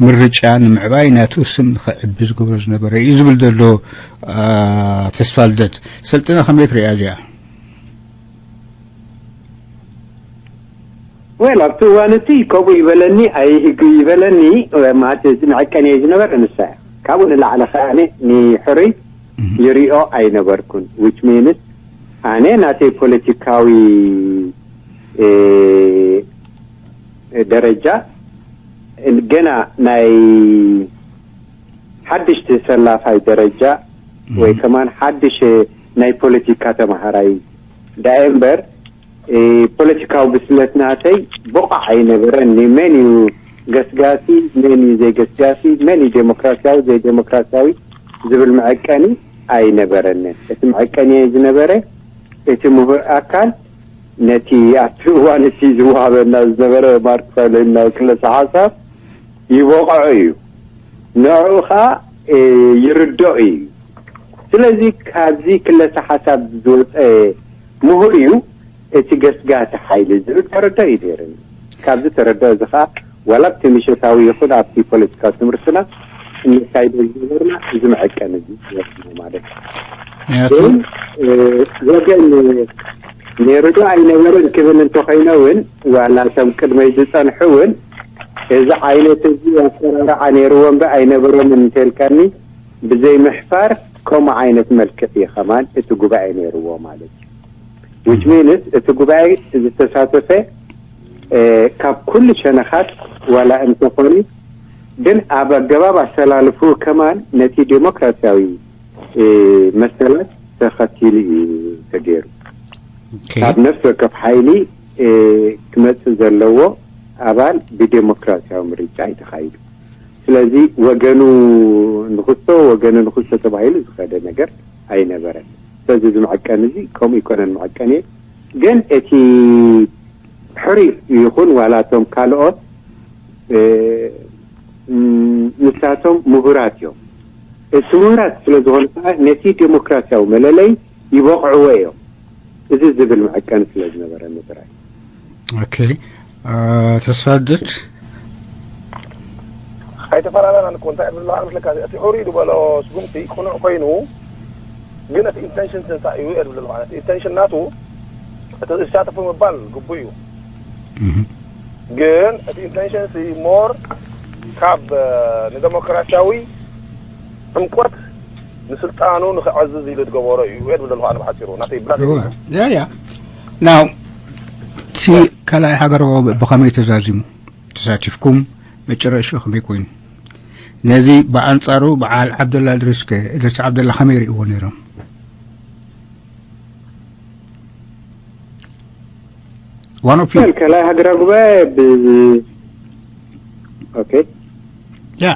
ምርጫ ንምዕባይ ናቱ ስም ንኸዕቢ ዝገብሮ ዝነበረ እዩ ዝብል ዘሎ ተስፋ ልደት ሰልጥነ ከመይ ትሪኣ እዚኣ ወል ኣብቲ እዋን እቲ ከምኡ ይበለኒ ኣይህግ ይበለኒ ማለት እዚ መዐቀኒ ዝነበረ ንሳ እያ ካብኡ ንላዕሊ ከኣነ ንሕሩይ ይሪኦ ኣይነበርኩን which means ኣነ ናተይ ፖለቲካዊ ደረጃ ገና ናይ ሓድሽ ተሰላፋይ ደረጃ ወይ ከማን ሓድሽ ናይ ፖለቲካ ተማሃራይ ዳኣ እምበር ፖለቲካዊ ብስለት ናተይ ብቑዕ ኣይነበረን። መን እዩ ገስጋሲ፣ መን እዩ ዘይገስጋሲ፣ መን እዩ ዴሞክራሲያዊ ዘይዴሞክራሲያዊ ዝብል መዐቀኒ ኣይነበረንን። እቲ መዐቀኒ ዝነበረ እቲ ምሁር ኣካል ነቲ ኣብቲ እዋን እቲ ዝወሃበና ዝነበረ ማርክሳዊ ሌኒናዊ ክለሳ ሓሳብ ይበቕዖ እዩ፣ ንዕኡ ኸዓ ይርድኦ እዩ። ስለዚ ካብዚ ክለሳ ሓሳብ ዝወፀ ምሁር እዩ እቲ ገስጋሲ ሓይሊ ዝብል ተረድኦ እዩ ነይርኒ። ካብዚ ተረድኦ እዚ ኸዓ ዋላ ኣብቲ ምሸታዊ ይኹን ኣብቲ ፖለቲካዊ ትምህርትና እነካይዶ ዝነበርና እዚ መዐቀኒ እዚ ማለት እዩ። ግን ወገን ነይሩ ዶ ኣይነበረን ክብል እንተኾይነ እውን ዋላ እቶም ቅድመይ ዝፀንሑ እውን እዚ ዓይነት እዚ ኣሰራርዓ ነይርዎም ዶ ኣይነበሮምን እንተልካኒ ብዘይ ምሕፋር ከምኡ ዓይነት መልክዕ እዩ ከማን እቲ ጉባኤ ነይርዎ ማለት እዩ። which means እቲ ጉባኤ ዝተሳተፈ ካብ ኩሉ ሸነኻት ዋላ እንተኾነ ግን ኣብ ኣገባብ ኣሰላልፍኡ ከማን ነቲ ዴሞክራሲያዊ መሰላት ተኸቲሉ እዩ ተገይሩ። ካብ ነፍሲ ወከፍ ሓይሊ ክመፅእ ዘለዎ ኣባል ብዴሞክራሲያዊ ምርጫ እዩ ተኻይዱ። ስለዚ ወገኑ ንኽሶ ወገኑ ንኽሶ ተባሂሉ ዝኸደ ነገር ኣይነበረን። ስለዚ እዚ መዐቀኒ እዚ ከምኡ ይኮነን መዐቀኒ ግን እቲ ሕሩይ ይኹን ዋላ እቶም ካልኦት ንሳቶም ምሁራት እዮም። እቲ ምሁራት ስለ ዝኾኑ ከዓ ነቲ ዴሞክራሲያዊ መለለይ ይበቕዕዎ እዮም። እዚ ዝብል መዐቀኒ ስለ ዝነበረ ምጥራይ። ኦኬ ተስፋ ልደት ኣይተፈላለናን እኮ። እንታይ እብል ኣለኹ መስለካ፣ እቲ ሕሩይ ዝበሎ ስጉምቲ ቅኑዕ ኮይኑ፣ ግን እቲ ኢንቴንሽን እንታይ እዩ እብል ኣለኹ። እቲ ኢንቴንሽን ናቱ እቲ ዝሳተፉ ምባል ግቡእ እዩ። ግን እቲ ኢንቴንሽን ሲ ሞር ካብ ንደሞክራሲያዊ ዕምቆት ንስልጣኑ ንክዕዝዝ ኢሉ ዝገበሮ እዩ እብል ኣለኹ። ኣነ ብሓፂሩ ናተይ ብላ ያ ያ ናው እቲ ካልኣይ ሃገራዊ ብኸመይ ተዛዚሙ? ተሳቲፍኩም? መጨረሻ ከመይ ኮይኑ? ነዚ ብኣንጻሩ በዓል ዓብደላ እድሪስ ከ እድሪስ ዓብደላ ከመይ ርእይዎ ነይሮም? One of you. ካልኣይ ሃገራዊ ጉባኤ ብ ኦኬ ያ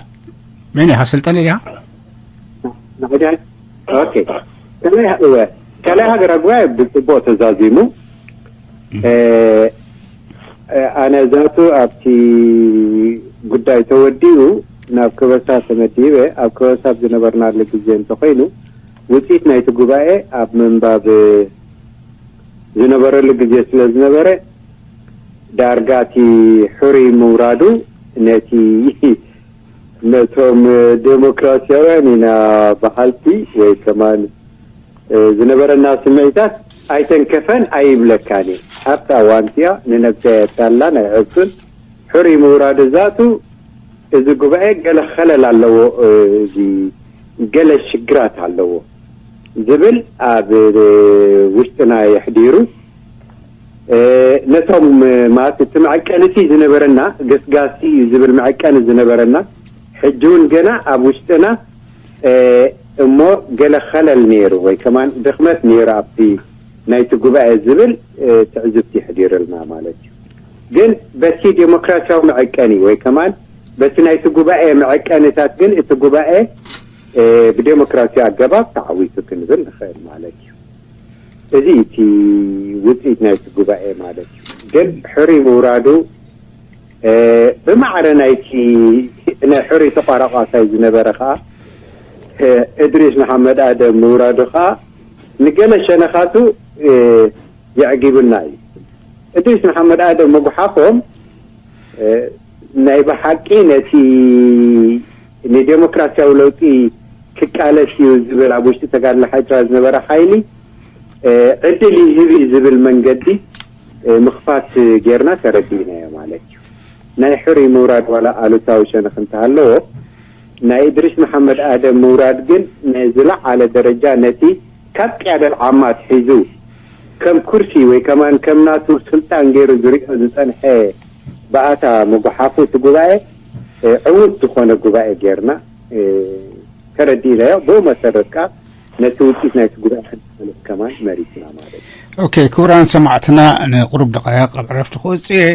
መን ኢኻ? ስልጣን ኢኻ? ንሕዳይ ኦኬ ካልኣይ እወ ካልኣይ ሃገራዊ ጉባኤ ብፅቡቅ ተዛዚሙ። ኣነ ዛቱ ኣብቲ ጉዳይ ተወዲኡ ናብ ከበሳ ተመዲበ ኣብ ከበሳ ኣብ ዝነበርናሉ ግዜ እንተኮይኑ ውፅኢት ናይቲ ጉባኤ ኣብ ምንባብ ዝነበረሉ ግዜ ስለ ዝነበረ ዳርጋ እቲ ሕሩይ ምውራዱ ነቲ ነቶም ዴሞክራሲያውያን ኢና በሃልቲ ወይ ከማን ዝነበረና ስምዒታት ኣይተንከፈን ኣይብለካን እየ። ኣብታ እዋን እቲኣ ንነብሰይ ኣየታልላን ኣይዕብሱን። ሕሩይ ምውራዱ ዛቱ እዚ ጉባኤ ገለ ኸለል ኣለዎ፣ እዚ ገለ ሽግራት ኣለዎ ዝብል ኣብ ውሽጥና የሕዲሩ። ነቶም ማለት እቲ መዐቀኒ እቲ ዝነበረና ገስጋሲ እዩ ዝብል መዐቀኒ ዝነበረና ሕጂ እውን ገና ኣብ ውሽጥና እሞ ገለ ኸለል ነይሩ ወይ ከማን ድኽመት ነይሩ ኣብቲ ናይቲ ጉባኤ ዝብል ትዕዝብቲ ይሕዲርልና ማለት እዩ። ግን በቲ ዴሞክራሲያዊ መዐቀኒ ወይ ከማን በቲ ናይቲ ጉባኤ መዐቀኒታት ግን እቲ ጉባኤ ብዴሞክራሲያዊ ኣገባብ ተዓዊቱ ክንብል ንኽእል ማለት እዩ። እዚ እቲ ውፅኢት ናይቲ ጉባኤ ማለት እዩ። ግን ሕሩይ ምውራዱ ብማዕረ ናይቲ ናይ ሕሩይ ተቋራቋሳይ ዝነበረ ከዓ እድሪስ መሓመድ ኣደም ምውራዱ ከዓ ንገለ ሸነኻቱ የዕጊብና እዩ። እድሪስ መሓመድ ኣደም ምጉሓፎም ናይ ብሓቂ ነቲ ንዴሞክራሲያዊ ለውጢ ክቃለስ እዩ ዝብል ኣብ ውሽጢ ተጋድሎ ሓድራ ዝነበረ ሓይሊ ዕድል ይህብ እዩ ዝብል መንገዲ ምኽፋት ጌርና ተረዲእናዮ ማለት እዩ። ናይ ሕሩይ ምውራድ ዋላ ኣሉታዊ ሸነኽ እንተሃለዎ ናይ እድሪስ መሓመድ ኣደም ምውራድ ግን ንዝለዓለ ደረጃ ነቲ ካብ ቅያደል ዓማ ኣትሒዙ ከም ኩርሲ ወይ ከማን ከም ናቱ ስልጣን ገይሩ ዝሪኦ ዝፀንሐ ብኣታ ምጉሓፉ እቲ ጉባኤ ዕዉት ዝኾነ ጉባኤ ጌርና ተረዲእናዮ። ብኡ መሰረት ከዓ ነቲ ውፅኢት ናይቲ ጉባኤ ክንሓልፍ ከማን መሪፅና ማለት እዩ። ኦኬ ክቡራን ሰማዕትና ንቁሩብ ደቃይቕ ኣብ ዕረፍቲ ክወፅእ እየ።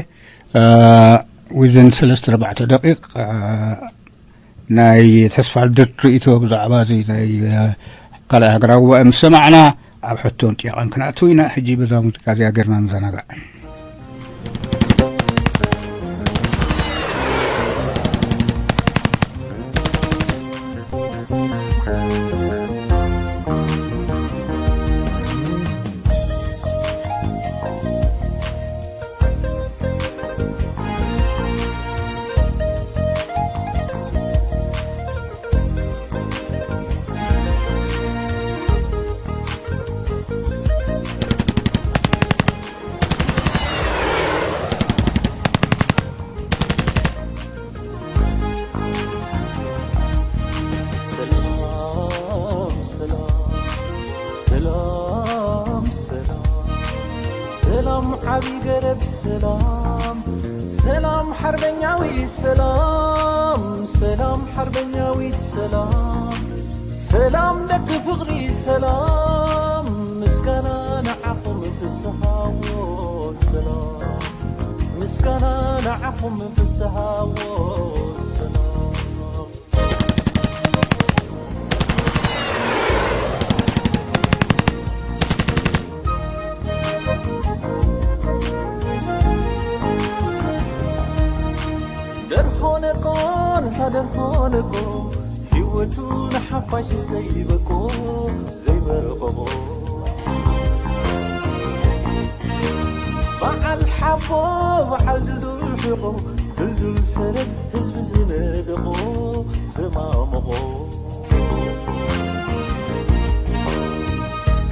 ዊዝን ሰለስተ ኣርባዕተ ደቂቕ ናይ ተስፋ ልደት ርእይቶ ብዛዕባ እዚ ናይ ካልኣይ ሃገራዊ ጉባኤ ምስ ሰማዕና ኣብ ሕቶን ጥያቐን ክንኣትው ኢና። ሕጂ በዛ ሙዚቃ እዚኣ ጌርና ንዘናጋዕ። ሰላም ዓቢ ገረብ ሰላም ሰላም ሓርበኛዊ ሰላም ሰላም ሓርበኛዊት ሰላም ሰላም ደቂ ፍቕሪ ሰላም ምስጋና ንዓኹም ፍስሃዎ ሰላም ምስጋና ንዓኹም ፍስሃዎ ሰላም ደርሆነቆ ንታ ደርሆነቆ ህይወቱ ንሓፋሽ ዘይበቆ ዘይበረቐቆ በዓል ሓብ በዓል ድልዱል ሕቖ፣ ድልዱል ሰረት ህዝቢ ዝነደቖ፣ ዝማምቖ።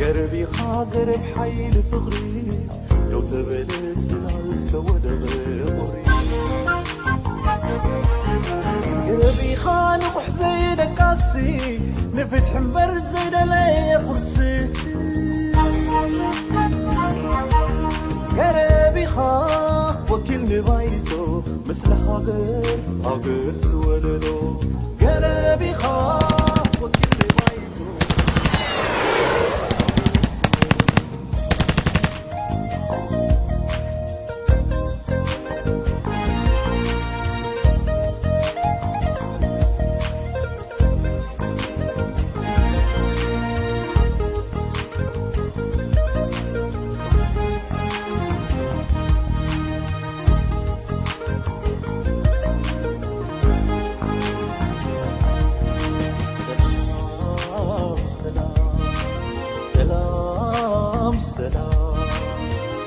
ገረብ ኢኻ ገረብ ሓይሊ ፍቕሪ፣ ደው ተበለ ጽላል ተወደበ ቁሪ። ገረብ ኢኻ ንቑሕ ዘይደቃሲ፣ ንፍትሒ እምበር ዘይደለየ ቁርሲ። ገረብ ኢኻ ወኪል ንባይቶ፣ ምስሊ ሃገር ሃገር ዝወለዶ። ገረብ ኢኻ ወኪል ንባይቶ። ሰላም፣ ሰላም፣ ሰላም፣ ሰላም፣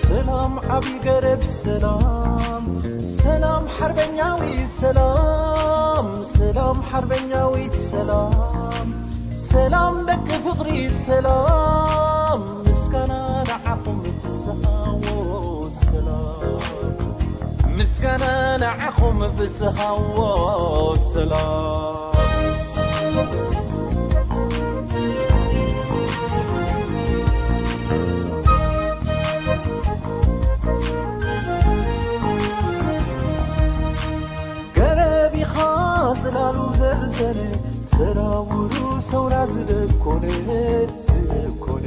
ሰላም፣ ዓቢ ገረብ ሰላም፣ ሰላም፣ ሓርበኛዊ ሰላም፣ ሰላም፣ ሓርበኛዊት ሰላም፣ ሰላም፣ ደቂ ፍቕሪ ሰላም፣ ምስጋና ንዓኹም ፍስሃዎ ሰላም። ምስጋና ንዓኹም ፍስሃዎ ሰላም። ገረብ ኢኻ ጽላሉ ዘርዘነ፣ ሰራውሩ ሰውራ ዝደኮነ፣ ዝደኮነ።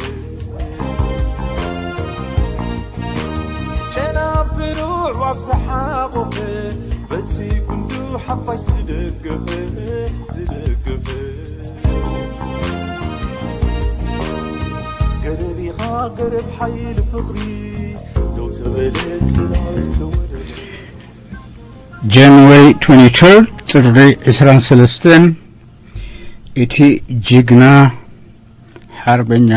ጨናፍሩ ኣዕዋፍ ዝሓቖፈ፣ በቲ ጉንዱ ሓፋሽ ዝደገፈ፣ ዝደገፈ። ገረብ ኢኻ ገረብ ሓይሊ ፍቕሪ፣ ደው ተበለ ጽላል ተወደበ። ጃንዋሪ ትወንቲ ተርድ፣ ጥሪ ዕስራን ሰለስተን፣ እቲ ጅግና ሓርበኛ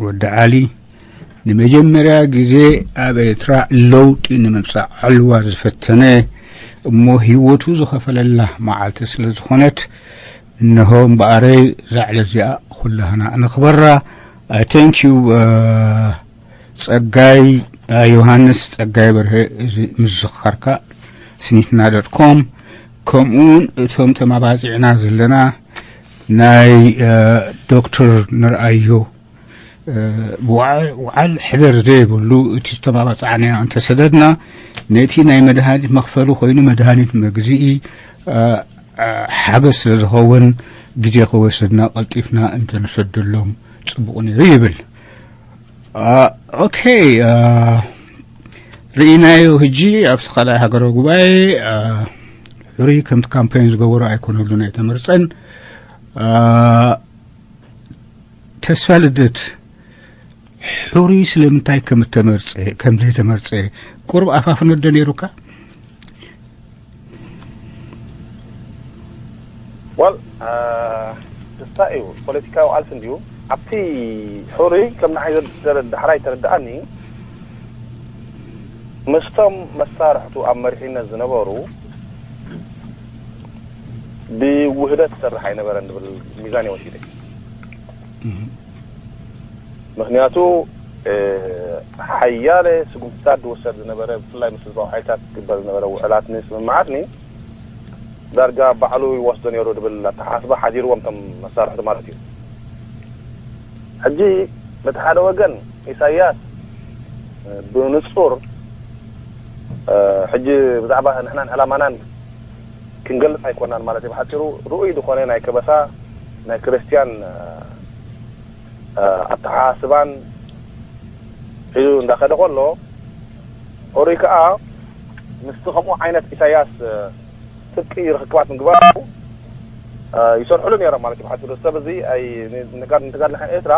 ወዲ ዓሊ ንመጀመርያ ግዜ ኣብ ኤርትራ ለውጢ ንምምጻእ ዕልዋ ዝፈተነ እሞ ህይወቱ ዝኸፈለላ መዓልቲ ስለ ዝኾነት፣ እንሆ እምበኣረይ እዛ ዕለት እዚኣ ኩላህና ንኽበራ። I thank you, uh, ጸጋይ፣ uh, ዮሃንስ ጸጋይ በርሀ፣ እዚ ምዝኽኻርካ ስኒትና ዶት ኮም፣ ከምኡውን እቶም ተማባጺዕና ዘለና ናይ፣ uh፣ ዶክተር ንርኣዮ፣ uh፣ ብውዓ-፣ ውዓል ሕደር ዘይብሉ እቲ ዝተማባጻዕናዮ እንተሰደድና ነቲ ናይ መድሃኒት መኽፈሊ ኮይኑ መድሃኒት መግዝኢ፣ uh፣ ሓገዝ ስለ ዝኸውን ግዜ ከወሰድና ቀልጢፍና እንተንሰደሎም ጽቡቕ ነይሩ ይብል። ኦኬ፣ ርኢናዮ። ሕጂ ኣብቲ ካልኣይ ሃገራዊ ጉባኤ ሕሩይ ከምቲ ካምፔን ዝገበሮ ኣይኮነሉን ኣይተመርጸን። ተስፋ ልደት ሕሩይ ስለምንታይ ከም እተመርጸ፣ ከም ዘይተመርጸ ቁሩብ ኣፋፍነዶ ነይሩካ? ዋል ደስታ እዩ። ፖለቲካዊ ቃልሲ እንድዩ። ኣብቲ ሕሩይ ከም ንዓይ ዳሕራይ ተረድኣኒ ምስቶም መሳርሕቱ ኣብ መሪሕነት ዝነበሩ ብውህደት ዝሰርሕ ኣይነበረን ዝብል ሚዛን እየ ወሲደ። ምኽንያቱ ሓያለ ስጉምትታት ዝወሰድ ዝነበረ ብፍላይ ምስ ህዝባዊ ሓይልታት ዝግበር ዝነበረ ውዕላትኒ ስምምዓትኒ ዳርጋ ባዕሉ ይወስዶ ነይሩ ዝብል ኣተሓሳስባ ሓዲርዎም እቶም መሳርሕቲ ማለት እዩ። ሕጂ በቲ ሓደ ወገን ኢሳያስ ብንጹር ሕጂ ብዛዕባ ንሕናን ዕላማናን ክንገልጽ ኣይኮናን ማለት እዩ። ብሓጺሩ ርኡይ ዝኾነ ናይ ከበሳ ናይ ክርስትያን ኣተሓሳስባን ሒዙ እንዳኸደ ከሎ ሕሩይ ከኣ ምስቲ ከምኡ ዓይነት ኢሳያስ ጥብቂ ርኽክባት ምግባሩ ይሰርሕሉ ነይሮም ማለት እዩ። ብሓጺሩ ሰብ እዚ ንተጋድሎ ኤርትራ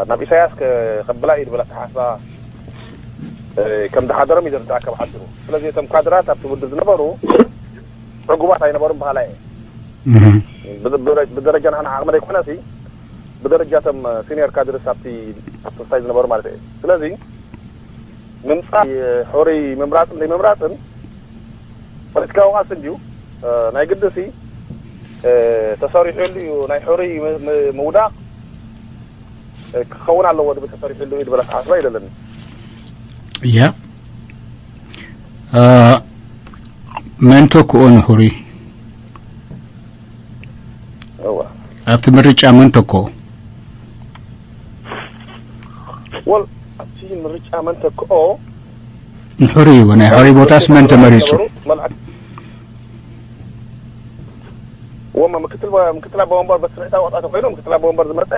ናብ ኢሳያስ ከብላ እዩ ዝበለ ኣተሓሳስባ ከም ዝሓደሮም እዩ ዘርድኣካ ብሓጺሩ። ስለዚ እቶም ካድራት ኣብቲ ውድብ ዝነበሩ ዕጉባት ኣይነበሩን በሃላይ እየ። ብደረጃ ንሕና ዓቕሚ ዘይኮነሲ ብደረጃ እቶም ሲኒየር ካድርስ ኣብቲ ኣብቲ ስታይ ዝነበሩ ማለት እየ። ስለዚ ምምፃእ፣ ሕሩይ ምምራፅን ዘይምምራፅን ፖለቲካዊ ቃልሲ እንድዩ። እ፣ ናይ ግድሲ፣ እ፣ ተሰሪሑሉ እዩ። ናይ ሕሩይ ም-፣ ም-፣ ምውዳቕ፣ እ፣ ክኸውን ኣለዎ ድብል ተሰሪሑሉ እዩ ድብል ኣተሓሳስባ እዩ ዘለኒ። እያ። እ፣ መን ተክኦ ንሕሩይ? እወ። ኣብቲ ምርጫ መን ተክኦ? ወል፣ ኣብቲ ምርጫ መን ተክኦ? ንሕሩይ እወ፣ ናይ ሕሩይ ቦታስ መን ተመሪጹ? መልኣክ-፣ እወ፣ ምክትል፣ ምክትል ኣቦ ወንበር በቲ ስርዒታዊ ቅርጻ ተኮይኑ ምክትል ኣቦ ወንበር ዝመጸ፣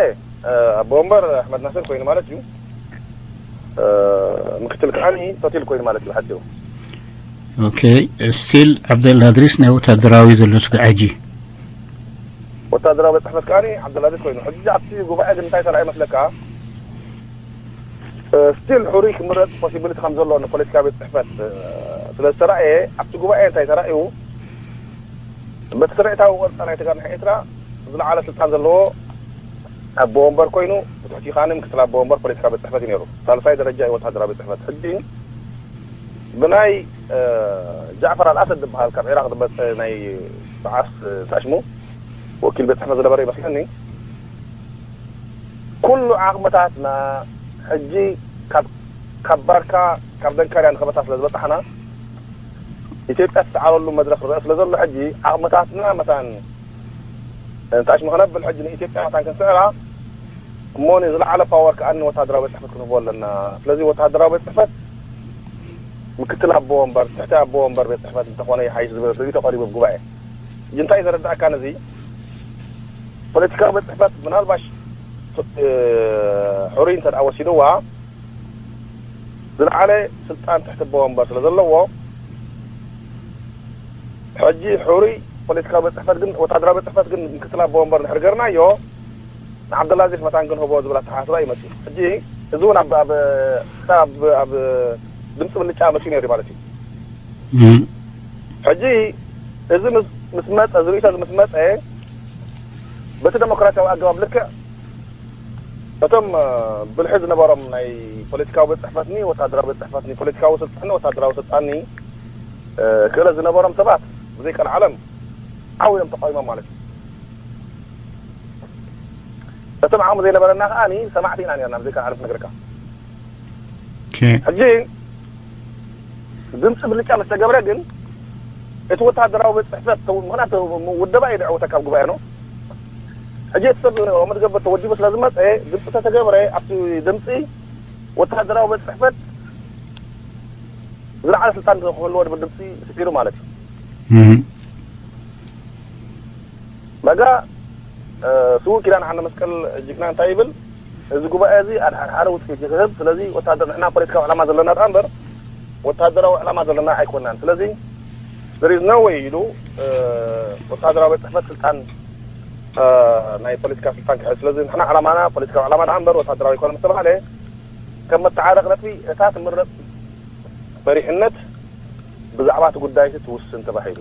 እ፣ ኣቦ ወንበር ኣሕመድ ናስር ኮይኑ ማለት እዩ። እ፣ ምክትል ከዓኒ ፈቲል ኮይኑ ማለት እዩ ሓጺሩ። ኦኬ፣ ስቲል ዓብደላ እድሪስ ናይ ወታደራዊ ዘሎ ስጋዕ ሕጂ። ወታደራዊ ቤት ጽሕፈት ከዓኒ ዓብደላ እድሪስ ኮይኑ። ሕጂ ኣብቲ ጉባኤ ግን እንታይ ተራእዩ መስለካ? እ፣ ስቲል ሕሩይ ክምረጽ ፖሲቢሊቲ ከም ዘሎ ንፖለቲካ ቤት ጽሕፈት፣ እ፣ ስለ ዝተራእየ፣ ኣብቲ ጉባኤ እንታይ ተራእዩ? በቲ ስርዒታዊ ቅርጻ ናይ ተጋድሎ ኤርትራ ዝለዓለ ስልጣን ዘለዎ ኣቦ ወንበር ኮይኑ፣ ብትሕቲ ከኣ ምክትል ኣቦ ወንበር ፖለቲካ ቤት ጽሕፈት እዩ ነይሩ። ሳልሳይ ደረጃ እዩ ወታደራዊ ቤት ጽሕፈት። ሕጂ ብናይ፣ እ፣ ጃዕፈር ኣልኣሰድ ዝበሃል ካብ ዒራቕ ዝመጸ ናይ በዓስ፣ እ፣ ታሽሙ ወኪል ቤት ጽሕፈት ዝነበረ ይመስለኒ። ኩሉ ዓቕምታትና ሕጂ ካብ፣ ካብ ባርካ፣ ካብ ደንካርያ ንኸበታ ስለ ዝበጻሕና፣ ኢትዮጵያ ትሰዓረሉ መድረኽ ዝረአ ስለ ዘሎ፣ ሕጂ ዓቕምታትና መታን እንታሽ ምኸነብል፣ ሕጂ ንኢትዮጵያ መታን ክንስዕራ እሞ፣ ንዝለዓለ ፓወር ከኣ ንወታደራዊ ቤት ጽሕፈት ክንህቦ ኣለና። ስለዚ ወታደራዊ ቤት ጽሕፈት ምክትል ኣቦ ወንበር፣ ትሕቲ ኣቦ ወንበር ቤት ጽሕፈት እንተኾነ ይሓይሽ ዝብል ርእይቶ ቀሪቡ ኣብ ጉባኤ። ሕጂ እንታይ ዘረዳእካ ነዚ? ፖለቲካዊ ቤት ጽሕፈት ምናልባሽ፣ እ፣ ሕሩይ እንተ ደኣ ወሲድዋ፣ ዝለዓለ ስልጣን ትሕቲ ኣቦ ወንበር ስለ ዘለዎ፣ ሕጂ ሕሩይ ፖለቲካዊ ቤት ጽሕፈት ግን፣ ወታደራዊ ቤት ጽሕፈት ግን ምክትል ኣቦ ወንበር እንድሕር ገርናዮ፣ ንዓብደላዚዝ መታን ክንህቦ ዝብል ኣተሓሳስባ እዩ መጺኡ። ሕጂ እዚ እውን ኣብ፣ ኣብ፣ ክሳብ ኣብ፣ ኣብ ድምፂ ብልጫ መጺኡ ነይሩ ማለት እዩ። እም። ሕጂ እዚ ምስ፣ ምስ መጸ፣ እዚ ርእይቶ እዚ ምስ መጸ፣ በቲ ዴሞክራሲያዊ ኣገባብ ልክዕ እቶም፣ እ፣ ብልሒ ዝነበሮም ናይ ፖለቲካዊ ቤት ጽሕፈትኒ፣ ወታደራዊ ቤት ጽሕፈትኒ፣ ፖለቲካዊ ስልጣንኒ፣ ወታደራዊ ስልጣንኒ፣ እ፣ ክእለት ዝነበሮም ሰባት ብዘይ ቀልዓለም ዓው ኢሎም ተቃዊሞም ማለት እዩ። እቶም ዓቕሚ ዘይነበረና ከኣ ሰማዕቲ ኢና ነርና፣ ብዘይ ቀልዓለም ክነግረካ። ኦኬ። ሕጂ ድምፂ ብልጫ ምስ ተገብረ ግን እቲ ወታደራዊ ቤት ጽሕፈት ተው-፣ ምኽንያቱ ውደባ እዩ ድዕወተ ካብ ጉባኤ ነው። ሕጂ እቲ ሰብ ከምኡ ዝገብር ተወዲቡ ስለ ዝመፀ ድምፂ ተተገብረ ኣብቲ ድምፂ ወታደራዊ ቤት ጽሕፈት ዝለዓለ ስልጣን ክህልዎ ድብል ድምፂ ስዒሩ ማለት እዩ። እም። በጋ፣ እ፣ ስዉእ ኪዳነ ሓንደ መስቀል ጅግና እንታይ ይብል? እዚ ጉባኤ እዚ ኣድሓርሓሪ ውፅኢት እዩ ክህብ። ስለዚ ወታደር፣ ንሕና ፖለቲካዊ ዕላማ ዘለና ደኣ እምበር ወታደራዊ ዕላማ ዘለና ኣይኮናን። ስለዚ there is no way ኢሉ፣ እ፣ ወታደራዊ ቤት ጽሕፈት ስልጣን፣ እ፣ ናይ ፖለቲካ ስልጣን ክሕዝ። ስለዚ ንሕና ዕላማና ፖለቲካዊ ዕላማ ደኣ እምበር ወታደራዊ ኣይኮነን ምስ ተባሃለ፣ ከም መተዓረቂ ነጥቢ እታ ትምረጽ መሪሕነት ብዛዕባ እቲ ጉዳይ እቲ ትውስን ተባሂሉ።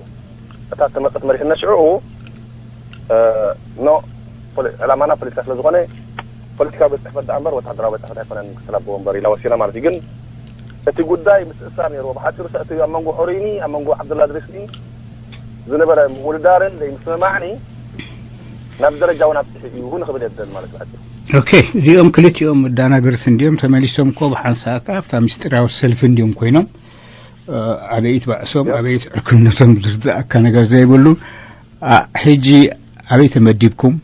እታ እተመርጸት መሪሕነት ሽዑ፣ እ፣ ኖ፣ ፖሊ-፣ ዕላማና ፖለቲካ ስለ ዝኾነ፣ ፖለቲካዊ ቤት ጽሕፈት ደኣ እምበር ወታደራዊ ቤት ጽሕፈት ኣይኮነን፣ ምክትል ኣቦ ወንበር ኢላ ወሲና ማለት እዩ። ግን እቲ ጉዳይ ምትእስሳር ነይርዎ። ብሓጺሩ፣ እቲ ኣብ መንጎ ሕሩይኒ፣ ኣብ መንጎ ዓብደላ እድሪስኒ ዝነበረ ምውድዳርን ዘይምስምማዕኒ ናብ ደረጃ እውን ኣብጽሑ እዩ ንኽብል እየ ዝደሊ ማለት እዩ ብሓጺሩ። ኦኬ፣ እዚኦም ክልቲኦም መዳናገርቲ እንድዮም። ተመሊሶም እኮ ብሓንሳእ ከኣ ኣብታ ምስጢራዊ ሰልፊ እንድዮም ኮይኖም፣ እ፣ ኣበይት ባዕሶም፣ ያ። ኣበይት ዕርክነቶም ዝርዳእካ ነገር ዘይብሉ። ኣ፣ ሕጂ ኣበይ ተመዲብኩም?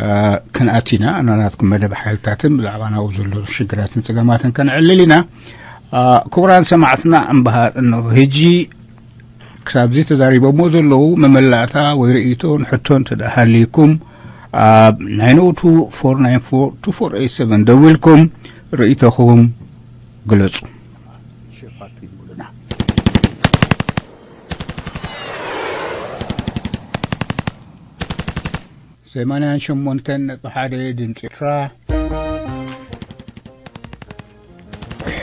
እ፣ ክንኣቱ ኢና። ናናትኩም መደብ ሓይልታትን ብዛዕባ ናብኡ ዘሎ ሽግራትን ጸገማትን ከነዕልል ኢና። ኣ፣ ክቡራን ሰማዕትና፣ እምበኣር እንሆ ሕጂ ክሳብ እዚ ተዛሪቦሞ ዘለዉ መመላእታ ወይ ርእይቶን ሕቶን እንተ ደኣ ሃልይኩም፣ ኣብ ናይን ኦ ቱ ፎር ናይን ፎር ቱ ፎር ኤይት ሰቨን ደዊልኩም ርእይቶኹም ግለጹ። ሸፋቱ ይብሉና። ሰማንያን ሸሞንተን ነጥቢ ሓደ ድምፂ ኤርትራ።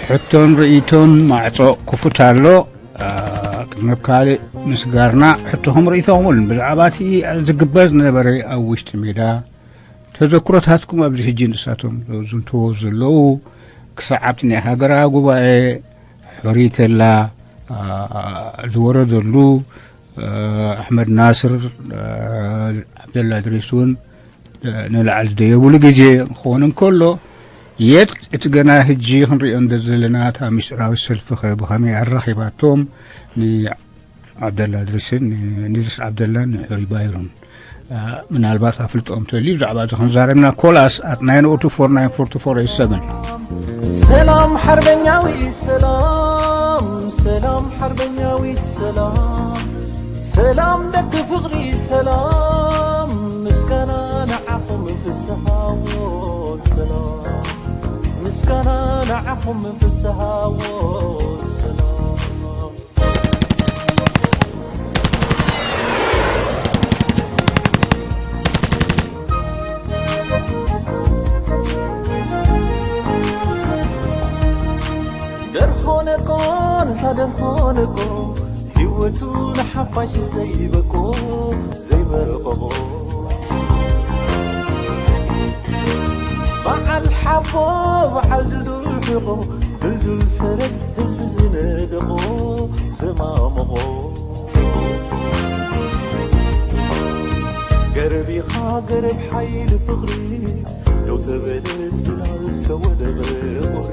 ሕቶን ርእይቶን ማዕጾ ክፉት ኣሎ። ኣ፣ ቅድሚ ካልእ ምስጋርና፣ ሕቶኹም ርእይቶኹምን ብዛዕባ እቲ ዝግበር ዝነበረ ኣብ ውሽጢ ሜዳ ተዘክሮታትኩም ኣብዚ ሕጂ ንሳቶም ዝዝንትዎ ዘለዉ ክሳዕ ኣብቲ ናይ ሃገራዊ ጉባኤ ሕሪተላ ዝወረደሉ ኣሕመድ ናስር፣ ዓብደላ ድሪስ እውን ንላዕሊ ደየብሉ ግዜ ክኸውን እንከሎ፣ የት እቲ ገና ሕጂ ክንሪኦ እንደ ዘለና እታ ምስጢራዊት ሰልፊኸ ብኸመይ ኣራኺባቶም ንዓብደላ ድሪስን ንድሪስ ዓብደላን ንሕሩይ ባይሩን? ምናልባት ኣፍልጦም ተልዩ ብዛዕባ እዚ ክንዛረብና። ኮላስ at nine oh two four nine four two four eight seven። ሰላም ሓርበኛዊት ሰላም፣ ሰላም ሓርበኛዊት ሰላም፣ ሰላም ደቂ ፍቕሪ ሰላም፣ ምስጋና ንዓኹም ፍስሃዎ ሰላም፣ ምስጋና ንዓኹም ፍስሃዎ ሰላም። ደርሆ ነቆ ንሳ ደርሆ ነቆ፣ ህይወቱ ንሓፋሽ ዘይበቆ ዘይበርቆቆ፣ በዓል ሓቦ በዓል ድልዱል ሕቆ፣ ድልዱል ሰረት ህዝቢ ዝነደቆ ዘማመቖ። ገረብ ኢኻ ገረብ ሓይሊ ፍቕሪ፣ ደው ተበለ ጽላል ተወደበ ቁሪ።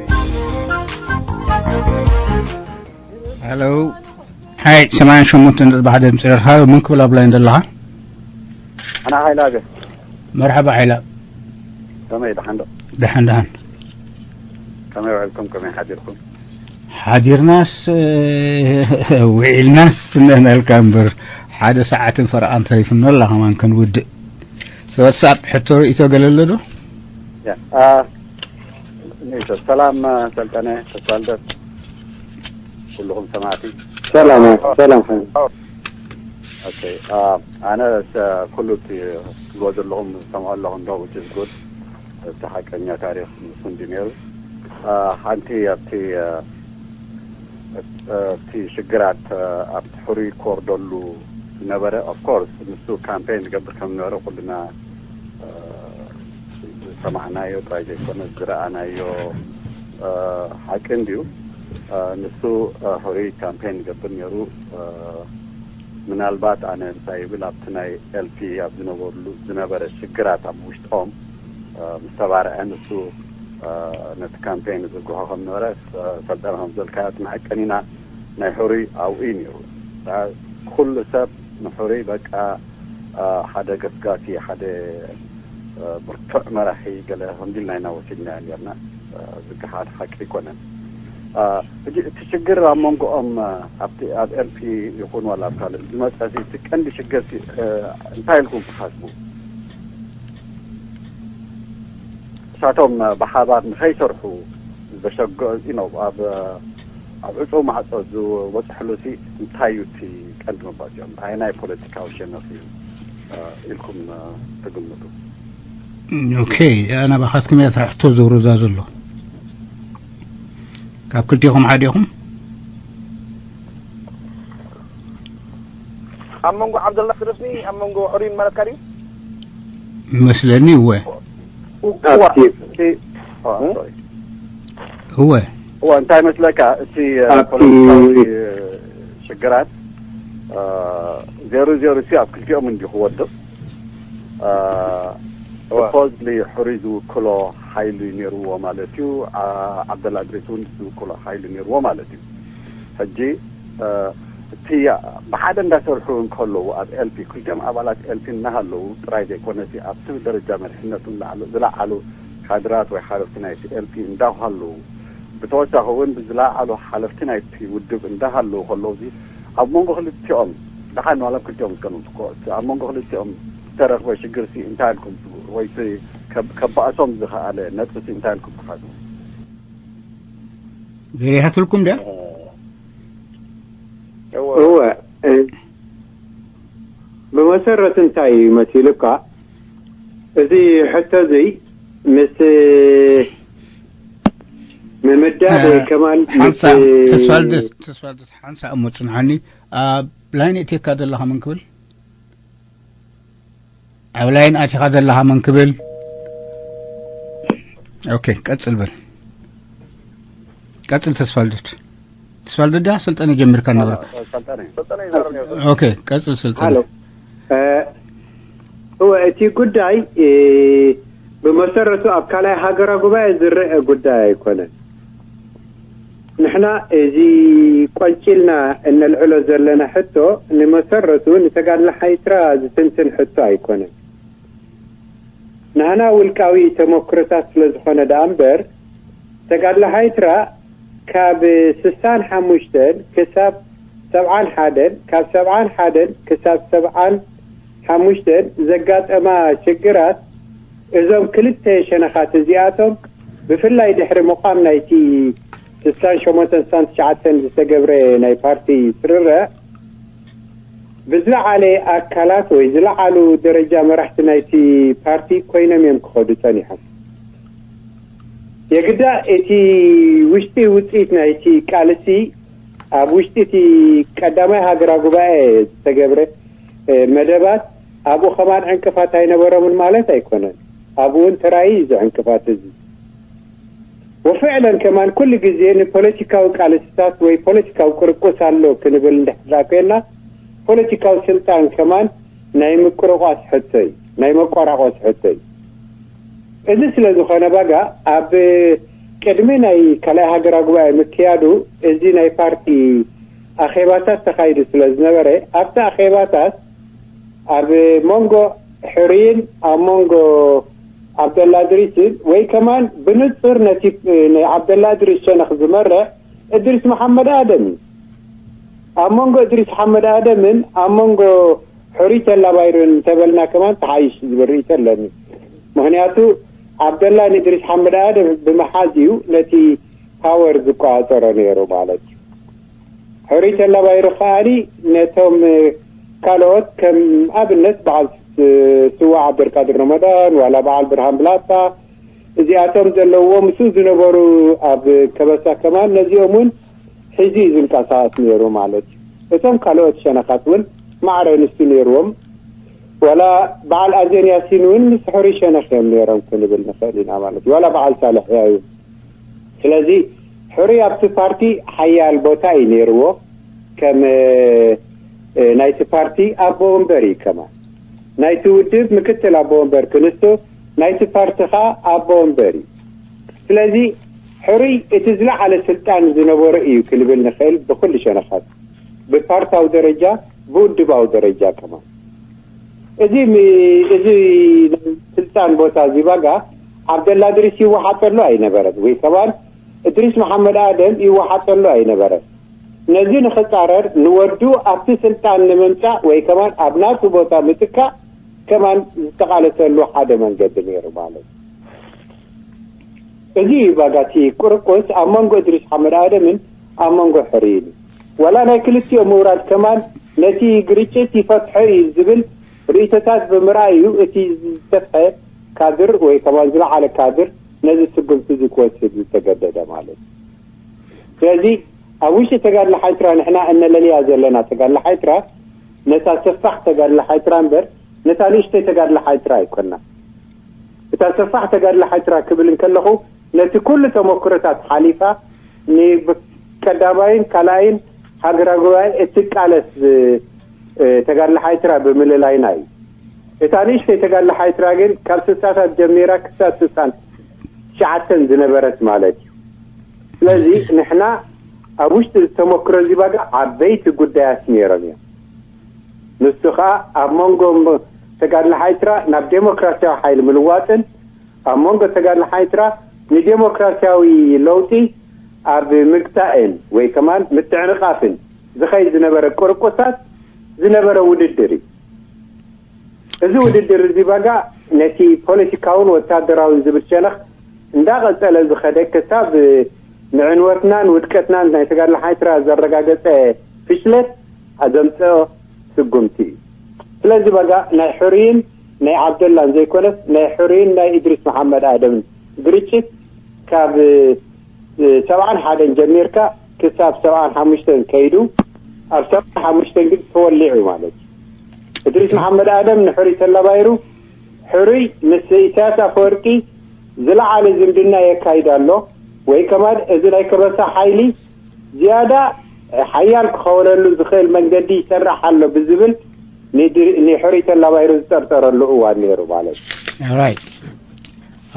ሃሎ፣ ሓይ ሰማንያን ሸሞንተ ነጥቢ ሓደ ድምፂ ኤርትራ። መን ክብል ኣብ ላይን ዘለኻ? ኣና ሓይላ ገ መርሓባ ሓይላ። ከመይ ደሓን ዶ? ደሓን ደሓን። ከመይ ውዕልኩም? ከመይ ሓዲርኩም? ሓዲርናስ ውዒልናስ እንበልካ እምበር ሓደ ሰዓትን ፈረቓን ተሪፉና ኣላ ከማን ክንውድእ። ሰበትሳብ ሕቶ ርእይቶ ገለ ኣሎ ዶ? ያ፣ አ፣ ንእሽቶ ሰላም፣ ሰልጠነ፣ ተስፋልደት፣ ኩልኹም ሰማዕቲ። ሰላም፣ ሰላም ሓይሉ። ኦኬ፣ አ፣ ኣነ ሰ-፣ ኩሉ እቲ ትብልዎ ዘለኹም ዝሰምዖ ኣለኹ እንዶ፣ which is good። እቲ ሓቀኛ ታሪኽ ንሱ እንዲ ነይሩ። አ፣ ሓንቲ ኣብቲ፣ አ፣ እቲ ሽግራት፣ አ፣ ኣብቲ ሕሩይ ክወርደሉ ዝነበረ፣ of course፣ ንሱ ካምፔን ዝገብር ከም ዝነበረ ኩልና፣ አ፣ ዝሰማዕናዮ ጥራይ ዘይኮነ ዝረኣናዮ፣ አ፣ ሓቂ እንድዩ። አ፣ ንሱ፣ አ፣ ሕሩይ ካምፔን ይገብር ነይሩ። አ፣ ምናልባት ኣነ እንታይ ይብል ኣብቲ ናይ ኤልፒ ኣብ ዝነበርሉ ዝነበረ ሽግራት ኣብ ውሽጦም፣ አ፣ ምስ ተባርዐ ንሱ፣ አ፣ ነቲ ካምፔን ዝዝርግሖ ከም ነበረ፣ አ፣ ሰልጠነ ከም ዝበልካዮ እቲ መዐቀኒና ናይ ሕሩይ ኣብኡ እዩ ነይሩ። አ፣ ኩሉ ሰብ ንሕሩይ በቃ፣ አ፣ ሓደ ገስጋሲ፣ ሓደ፣ አ፣ ብርቱዕ መራሒ ገለ ከምዚ ኢልና ኢና ወሲድናዮ ነርና። አ፣ ዝገሓድ ሓቂ ኣይኮነን። አ፣ ሕጂ እቲ ሽግር ኣብ መንጎኦም፣ አ፣ ኣብቲ ኣብ ኤልፒ ይኹን ዋላ ኣብ ካልእ ዝመጸ ሲ፣ እቲ ቀንዲ ሽግር ሲ፣ አ፣ እንታይ ኢልኩም ትሓስቡ? እሳቶም፣ አ፣ ብሓባር ንኸይሰርሑ ዘሸገ-፣ you know፣ ኣብ፣ አ፣ ኣብ ዕጹው ማዕጾ ዝበጽሕሉ ሲ እንታይ እዩ እቲ ቀንዲ መባእሲኦም? ኣየናይ ፖለቲካዊ ሸነኽ እዩ፣ አ፣ ኢልኩም፣ አ፣ ትግምቱ? ኦኬ፣ ኣነ ባኻትኩም እያ ትሕቶ ዘውርዳ ዘሎ። ካብ ክልቲኹም ሓደ ኢኹም? ኣብ መንጎ ዓብደላ ክደስኒ ኣብ መንጎ ሕሩይን ማለትካ ድዩ? መስለኒ እወ። እዋ፣ እቲ፣ ኦ፣ I'm sorry። እወ። እዋ፣ እንታይ መስለካ፣ እቲ፣ እ፣ ኣብቲ ፖለቲካዊ፣ እ፣ ሽግራት፣ እ፣ ዜሮ ዜሮ ሲ ኣብ ክልቲኦም እንዲ ክወድቕ፣ እ፣ እዋ። supposedly ሕሩይ ዝውክሎ ሓይሊ ነይርዎ ማለት እዩ። ዓ-፣ ዓብደላ እድሪስ እውን ዝውክሎ ሓይሊ ነይርዎ ማለት እዩ። ሕጂ፣ እ፣ እቲ ብሓደ እንዳሰርሑ እንከለዉ ኣብ ኤልፒ፣ ክልቲኦም ኣባላት ኤልፒ እናሃለዉ ጥራይ ዘይኮነሲ ኣብቲ ደረጃ መሪሕነቱ ዝለዓሉ፣ ዝለዓሉ ካድራት ወይ ሓለፍቲ ናይቲ ኤልፒ እንዳሃለዉ፣ ብተወሳኺ እውን ብዝለዓሉ ሓለፍቲ ናይቲ ውድብ እንዳሃለዉ ከለዉ፣ እዚ ኣብ መንጎ ክልቲኦም፣ ደሓን ዋላ ክልቲኦም ዝቀንሱ እኮ፣ እቲ ኣብ መንጎ ክልቲኦም ዝተረኽበ ሽግርሲ እንታይ ኢልኩም ትብሉ? ወይ እቲ ከብ-፣ ከባእሶም ዝኸኣለ ነጥብሲ እንታይ ኢልኩም ትሓስቡ? ገሊሃትልኩም ድያ? እወ፣ እ፣ ብመሰረት እንታይ እዩ መሲሉካ? እዚ ሕቶ እዚ ምስ ምምዳብ ወይ ከማን ምስ ሓንሳእ ተስፋልደት፣ ተስፋልደት፣ ሓንሳእ እሞ ጽንሓኒ። ኣብ ላይን እትየካ ዘለኻ መን ክብል? ኣብ ላይን ኣቲኻ ዘለኻ መን ክብል? ኦኬ፣ ቀጽል በል። ቀጽል ተስፋልደድ። ተስፋልደድ፣ ስልጠነ ጀሚርካ ነበረ። ሰልጠነ ኦኬ፣ ቀጽል ስልጠነ። ሃሎ። እ፣ እወ፣ እቲ ጉዳይ፣ እ፣ ብመሰረቱ ኣብ ካልኣይ ሃገራዊ ጉባኤ ዝረአ ጉዳይ ኣይኮነን። ንሕና እዚ ቆንጪልና እነልዕሎ ዘለና ሕቶ፣ ንመሰረቱ ንተጋድሎ ሓይትራ ዝትንትን ሕቶ ኣይኮነን። ናህና ውልቃዊ ተመክሮታት ስለ ዝኾነ ደኣ እምበር፣ ተጋድሎ ሓይትራ ካብ ስሳን ሓሙሽተን ክሳብ ሰብዓን ሓደን፣ ካብ ሰብዓን ሓደን ክሳብ ሰብዓን ሓሙሽተን ዘጋጠማ ሽግራት፣ እዞም ክልተ ሸነኻት እዚኣቶም፣ ብፍላይ ድሕሪ ምቋም ናይቲ ስሳን ሸሞንተን ስሳን ትሽዓተን ዝተገብረ ናይ ፓርቲ ስርርዕ፣ ብዝለዓለ ኣካላት ወይ ዝለዓሉ ደረጃ መራሕቲ ናይቲ ፓርቲ ኮይኖም እዮም ክኸዱ ጸኒሖም። የግዳ እቲ ውሽጢ ውጽኢት ናይቲ ቃልሲ፣ ኣብ ውሽጢ እቲ ቀዳማይ ሃገራዊ ጉባኤ ዝተገብረ፣ እ፣ መደባት፣ ኣብኡ ከማን ዕንቅፋት ኣይነበሮምን ማለት ኣይኮነን። ኣብኡ እውን ተራእዩ እዚ ዕንቅፋት እዚ። ወፍዕለን ከማን ኩሉ ግዜ ንፖለቲካዊ ቃልስታት ወይ ፖለቲካዊ ቅርቁስ ኣሎ ክንብል እንድሕር ኮይና፣ ፖለቲካዊ ስልጣን ከማን ናይ ምቅርቋስ ሕቶ እዩ፣ ናይ መቆራቆስ ሕቶ እዩ። እዚ ስለ ዝኾነ፣ ባጋ ኣብ ቅድሚ ናይ ካልኣይ ሃገራዊ ጉባኤ ምክያዱ፣ እዚ ናይ ፓርቲ ኣኼባታት ተኻይዱ ስለ ዝነበረ፣ ኣብቲ ኣኼባታት ኣብ መንጎ ሕሩይን ኣብ መንጎ ዓብደላ እድሪስን፣ ወይ ከማን ብንጹር ነቲ ንዓብደላ እድሪስ ሸነኽ ዝመርሕ እድሪስ መሓመድ ኣደም እዩ። ኣብ መንጎ እድሪስ ሓመድ ኣደምን ኣብ መንጎ ሕሩይ ተላባይሩን እንተበልና ከማን ተሓይሽ ዝብል ርእይቶ ኣለኒ። ምኽንያቱ ዓብደላ ንእድሪስ ሓመድ ኣደም ብምሓዝ እዩ ነቲ ፓወር ዝቆጻጸሮ ነይሩ ማለት እዩ። ሕሩይ ተላባይሩ ከኣኒ ነቶም ካልኦት ከም ኣብነት በዓል ስዋ ዓብደልቃድር ረመዳን ዋላ በዓል ብርሃን ብላታ እዚኣቶም ዘለውዎ ምስኡ ዝነበሩ ኣብ ከበሳ ከማን ነዚኦም እውን ሒዙ እዩ ዝንቀሳቐስ ነይሩ ማለት እዩ። እቶም ካልኦት ሸነኻት እውን ማዕረ ንሱ ነይርዎም። ዋላ በዓል ኣዜን ያሲን እውን ምስ ሕሩይ ሸነኽ እዮም ነይሮም ክንብል ንኽእል ኢና ማለት እዩ። ዋላ በዓል ሳልሕ ያዩ። ስለዚ ሕሩይ ኣብቲ ፓርቲ ሓያል ቦታ እዩ ነይርዎ። ከም፣ እ፣ ናይቲ ፓርቲ ኣቦ ወንበር እዩ ከማን። ናይቲ ውድብ ምክትል ኣቦ ወንበር ክንሱ ናይቲ ፓርቲ ኸኣ ኣቦ ወንበር እዩ። ስለዚ ሕሩይ እቲ ዝለዓለ ስልጣን ዝነበሮ እዩ ክንብል ንኽእል ብኹሉ ሸነኻት፣ ብፓርታዊ ደረጃ፣ ብውድባዊ ደረጃ ከማን። እዚ ሚ-፣ እዚ ናይ ስልጣን ቦታ እዚ ባጋ ዓብደላ እድሪስ ይወሓጠሉ ኣይነበረን፣ ወይ ከማን እድሪስ መሓመድ ኣደም ይወሓጠሉ ኣይነበረን። ነዚ ንኽጻረር ንወዱ ኣብቲ ስልጣን ንምምጻእ ወይ ከማን ኣብ ናቱ ቦታ ምትካእ ከማን ዝተቓለሰሉ ሓደ መንገዲ ነይሩ ማለት እዩ። እዚ እዩ ባጋ እቲ ቁርቁስ ኣብ መንጎ እድሪስ ሓመድ ኣደምን ኣብ መንጎ ሕሩይን እዩ። ዋላ ናይ ክልቲኦም ምውራድ ከማን ነቲ ግርጭት ይፈትሖ እዩ ዝብል ርእይቶታት ብምርኣይ እዩ እቲ ዝተፍሐ ካድር ወይ ከማን ዝለዓለ ካድር ነዚ ስጉምቲ እዚ ክወስድ ዝተገደደ ማለት እዩ። ስለዚ ኣብ ውሽጢ ተጋድሎ ሓይትራ ንሕና እነለልያ ዘለና ተጋድሎ ሓይትራ ነታ ሰፋሕ ተጋድሎ ሓይትራ እምበር ነታ ንእሽተይ ተጋድሎ ሓይትራ ኣይኮና። እታ ሰፋሕ ተጋድሎ ሓይትራ ክብል እንከለኹ ነቲ ኩሉ ተመክሮታት ሓሊፋ ንቀዳማይን ካልኣይን ሃገራዊ ጉባኤ እትቃለስ፣ እ፣ ተጋድሎ ሓይትራ ብምልላይና እዩ። እታ ንእሽተይ ተጋድሎ ሓይትራ ግን ካብ ስሳታት ጀሚራ ክሳብ ስሳን ትሽዓተን ዝነበረት ማለት እዩ። ስለዚ ንሕና ኣብ ውሽጢ ዝተመክሮ እዚ ባጋ ዓበይቲ ጉዳያት ነይሮም እዮም። ንሱ ኸኣ ኣብ መንጎ ተጋድሎ ሓይትራ ናብ ዴሞክራሲያዊ ሓይሊ ምልዋጥን ኣብ መንጎ ተጋድሎ ሓይትራ ንዴሞክራሲያዊ ለውጢ ኣብ ምግታእን ወይ ከማን ምትዕንቓፍን ዝኸይድ ዝነበረ ቅርቁሳት ዝነበረ ውድድር እዩ። እዚ ውድድር እዚ ባጋ ነቲ ፖለቲካውን ወታደራውን ዝብል ሸነኽ እንዳቐጸለ ዝኸደ ክሳብ ንዕንወትናን ውድቀትናን ናይ ተጋድሎ ሓይትራ ዘረጋገጸ ፍሽለት ኣዘምጸኦ ስጉምቲ እዩ። ስለዚ ባጋ ናይ ሕሩይን ናይ ዓብደላን ዘይኮነስ ናይ ሕሩይን ናይ እድሪስ መሓመድ ኣደምን ግርጭት ካብ ሰብዓን ሓደን ጀሚርካ ክሳብ ሰብዓን ሓሙሽተን ከይዱ ኣብ ሰብዓን ሓሙሽተን ግን ተወሊዑ ማለት እዩ። እድሪስ መሓመድ ኣደም ንሕሩይ ተላባይሩ ሕሩይ ምስ ኢሳያስ ኣፈወርቂ ዝለዓለ ዝምድና የካይድ ኣሎ። ወይ ከማን እዚ ናይ ከበሳ ሓይሊ ዝያዳ ሓያል ክኸውነሉ ዝኽእል መንገዲ ይሰርሕ ኣሎ ብዝብል ንድሪ- ንሕሩይ ተላባይሩ ዝጠርጠረሉ እዋን ነይሩ ማለት እዩ። Right.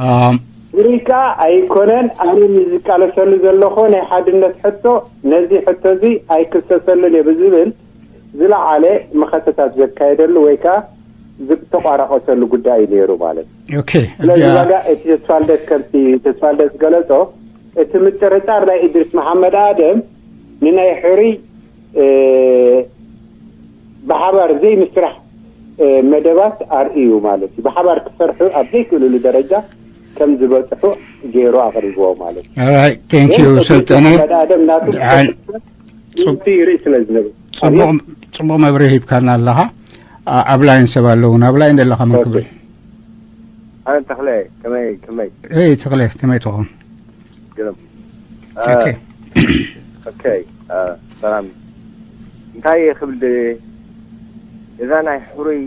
Um, ሕሩይ ከዓ ኣይኮነን ኣነ ዝቃለሰሉ ዘለኹ ናይ ሓድነት ሕቶ ነዚ ሕቶ እዚ ኣይክሰሰሉን እየ ብዝብል ዝለዓለ መኸተታት ዘካየደሉ ወይ ከዓ ዝተቋራቆሰሉ ጉዳይ እዩ ነይሩ ማለት እዩ። okay. ስለዚ እዚኣ- ዋጋ እቲ ተስፋልደስ ከምቲ ተስፋልደስ ገለጾ እቲ ምጥርጣር ናይ እድሪስ መሓመድ ኣደም ንናይ ሕሩይ እ፣ ብሓባር ዘይምስራሕ እ፣ መደባት ኣርእዩ ማለት እዩ። ብሓባር ክሰርሑ ኣብ ዘይክእልሉ ደረጃ ከም ዝበፅሑ ገይሩ ኣቕሪብዎ ማለት እዩ። All right. Thank you ሰልጠነ። መድኣደም ናቱ ድሓን ጽቡቅ ይርኢ ስለ ዝነብር ጽቡቕ ጽቡቕ መብርሂ ሂብካና ኣለኻ። ኣ- ኣብ ላይን ሰብ ኣለውን ኣብ ላይን ዘለኻ መን ክብል? ኣነ ተኽለ ከመይ ከመይ እይ ተኽለ ከመይ ትኾን? ግርም Okay. ኦኬ ሰላም እንታይ እየ ክብል ደልየ እዛ ናይ ሕሩይ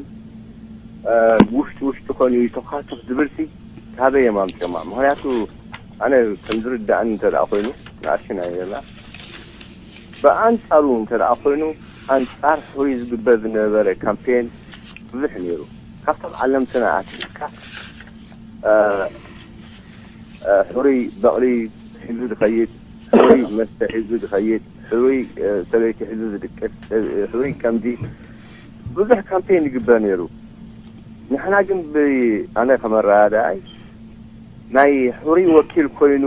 ውሽጢ ውሽጢ ኮን እዩ ተኻትፍ ዝብልሲ ካበይ እዮም ኣምፅኦማ ምክንያቱ ኣነ ከም ዝርዳእኒ እንተ ደኣ ኮይኑ ንኣሽና የላ ብኣንፃሩ እንተ ደኣ ኮይኑ ኣንፃር ሕሩይ ዝግበር ዝነበረ ካምፔን ብዙሕ ነይሩ ካብቶም ዓለምትና ኣትካ ሕሩይ በቕሊ ሒዙ ዝኸይድ፣ ሕሩይ መስተ ሒዙ ዝኸይድ፣ ሕሩይ ሰበይቲ ሒዙ ዝድቅስ፣ ሕሩይ ከምዚ ብዙሕ ካምፔን ይግበር ነይሩ። ንሕና ግን ብኣነ ከም ኣረዳድኣይ ናይ ሕሩይ ወኪል ኮይኑ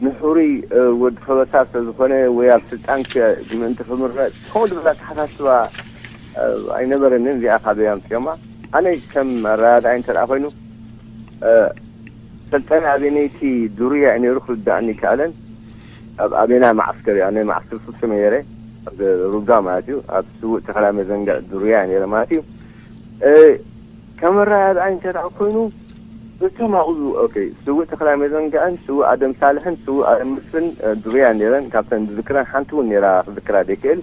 ንሕሩይ ወዲ ከበሳ ስለዝኾነ ወይ ኣብ ስልጣን ምእንቲ ክምረፅ ከምኡ ዝበለ ኣተሓሳስባ ኣይነበረንን። እዚኣ ካበይ ኣምፅኦማ? ኣነ ከም ኣረዳድኣይ እንተ ኮይኑ ሰልጠነ ኣበየነይቲ ዱርያ እዩ ነይሩ ክርዳእኒ ይከኣለን። ኣብ ኣበየናይ መዓስከር እዩ? ኣነ መዓስከር ፍጹም እየ ነይረ። ኣብ ሩጋ ማለት እዩ። ኣብ ስውእ ተኽላይ መዘንግዕ ዱርያ እየ ነይረ ማለት እዩ። ከም ኣረኣእያይ እንተ ደኣ ኮይኑ እቶም ኣብኡ ኦኬ ስውእ ተኽላይ መዘንግዕን ስውእ ኣደም ሳልሕን ስውእ ኣደም መስፍን ዱርያ ነይረን። ካብተን ዝዝክረን ሓንቲ እውን ነይራ ክዝክራ ዘይክእል።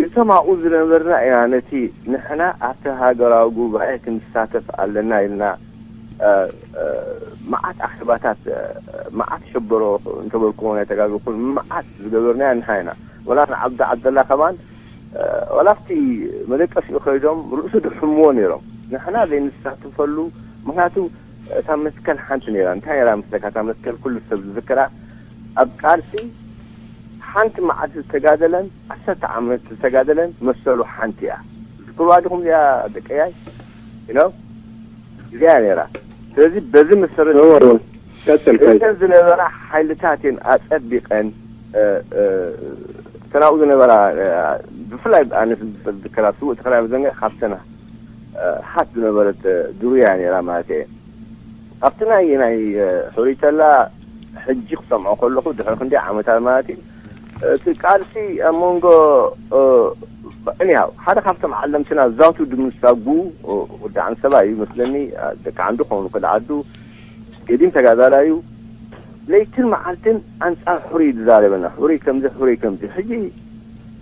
እቶም ኣብኡ ዝነበርና ኢና ነቲ ንሕና ኣብቲ ሃገራዊ ጉባኤ ክንሳተፍ ኣለና ኢልና መዓት ኣኼባታት መዓት ሸበሮ እንተበልኩዎ ናይ ተጋግኹን መዓት ዝገበርናዮ ንሕና ኢና። ወላ ንዓብዱ ዓብደላ ከማን ወላ ኣብቲ መደቀሲኡ ከይዶም ርእሱ ድሕምዎ ነይሮም። ንሕና ዘይንሳተፈሉ ምክንያቱ እታ መስቀል ሓንቲ ነይራ። እንታይ ነይራ መስለካ እታ መስቀል ኩሉ ሰብ ዝዝክራ ኣብ ቃልሲ ሓንቲ መዓልቲ ዝተጋደለን ዓሰርተ ዓመት ዝተጋደለን መሰሉ ሓንቲ እያ። ዝክርዋ ዲኹም እዚኣ ደቀያይ you know እዚኣ ነይራ። ስለዚ በዚ መሰረት እተን ዝነበራ ሓይልታት እየን ኣፀቢቀን ተናኡ ዝነበራ ብፍላይ ኣነ ዝከራ ስውእ ተክላይ መዘንግዕ ካብተን ሓት ዝነበረት ድሩያ ነይራ ማለት እየ። ኣብቲ ናይ ናይ ሕሩይ ተላ ሕጂ ክሰምዖ ከለኹ ድሕሪ ክንደይ ዓመታት ማለት እዩ እቲ ቃልሲ ኣብ መንጎ እኒሃው ሓደ ካብቶም ዓለምትና ዛቱ ድምሳጉ ወዲ ዓንሰባ እዩ መስለኒ ደቂ ዓንዱ ከውን ክል ዓዱ ገዲም ተጋዳላ እዩ ለይትን መዓልትን ኣንፃር ሕሩይ ዝዛረበና ሕሩይ ከምዚ ሕሩይ ከምዚ ሕጂ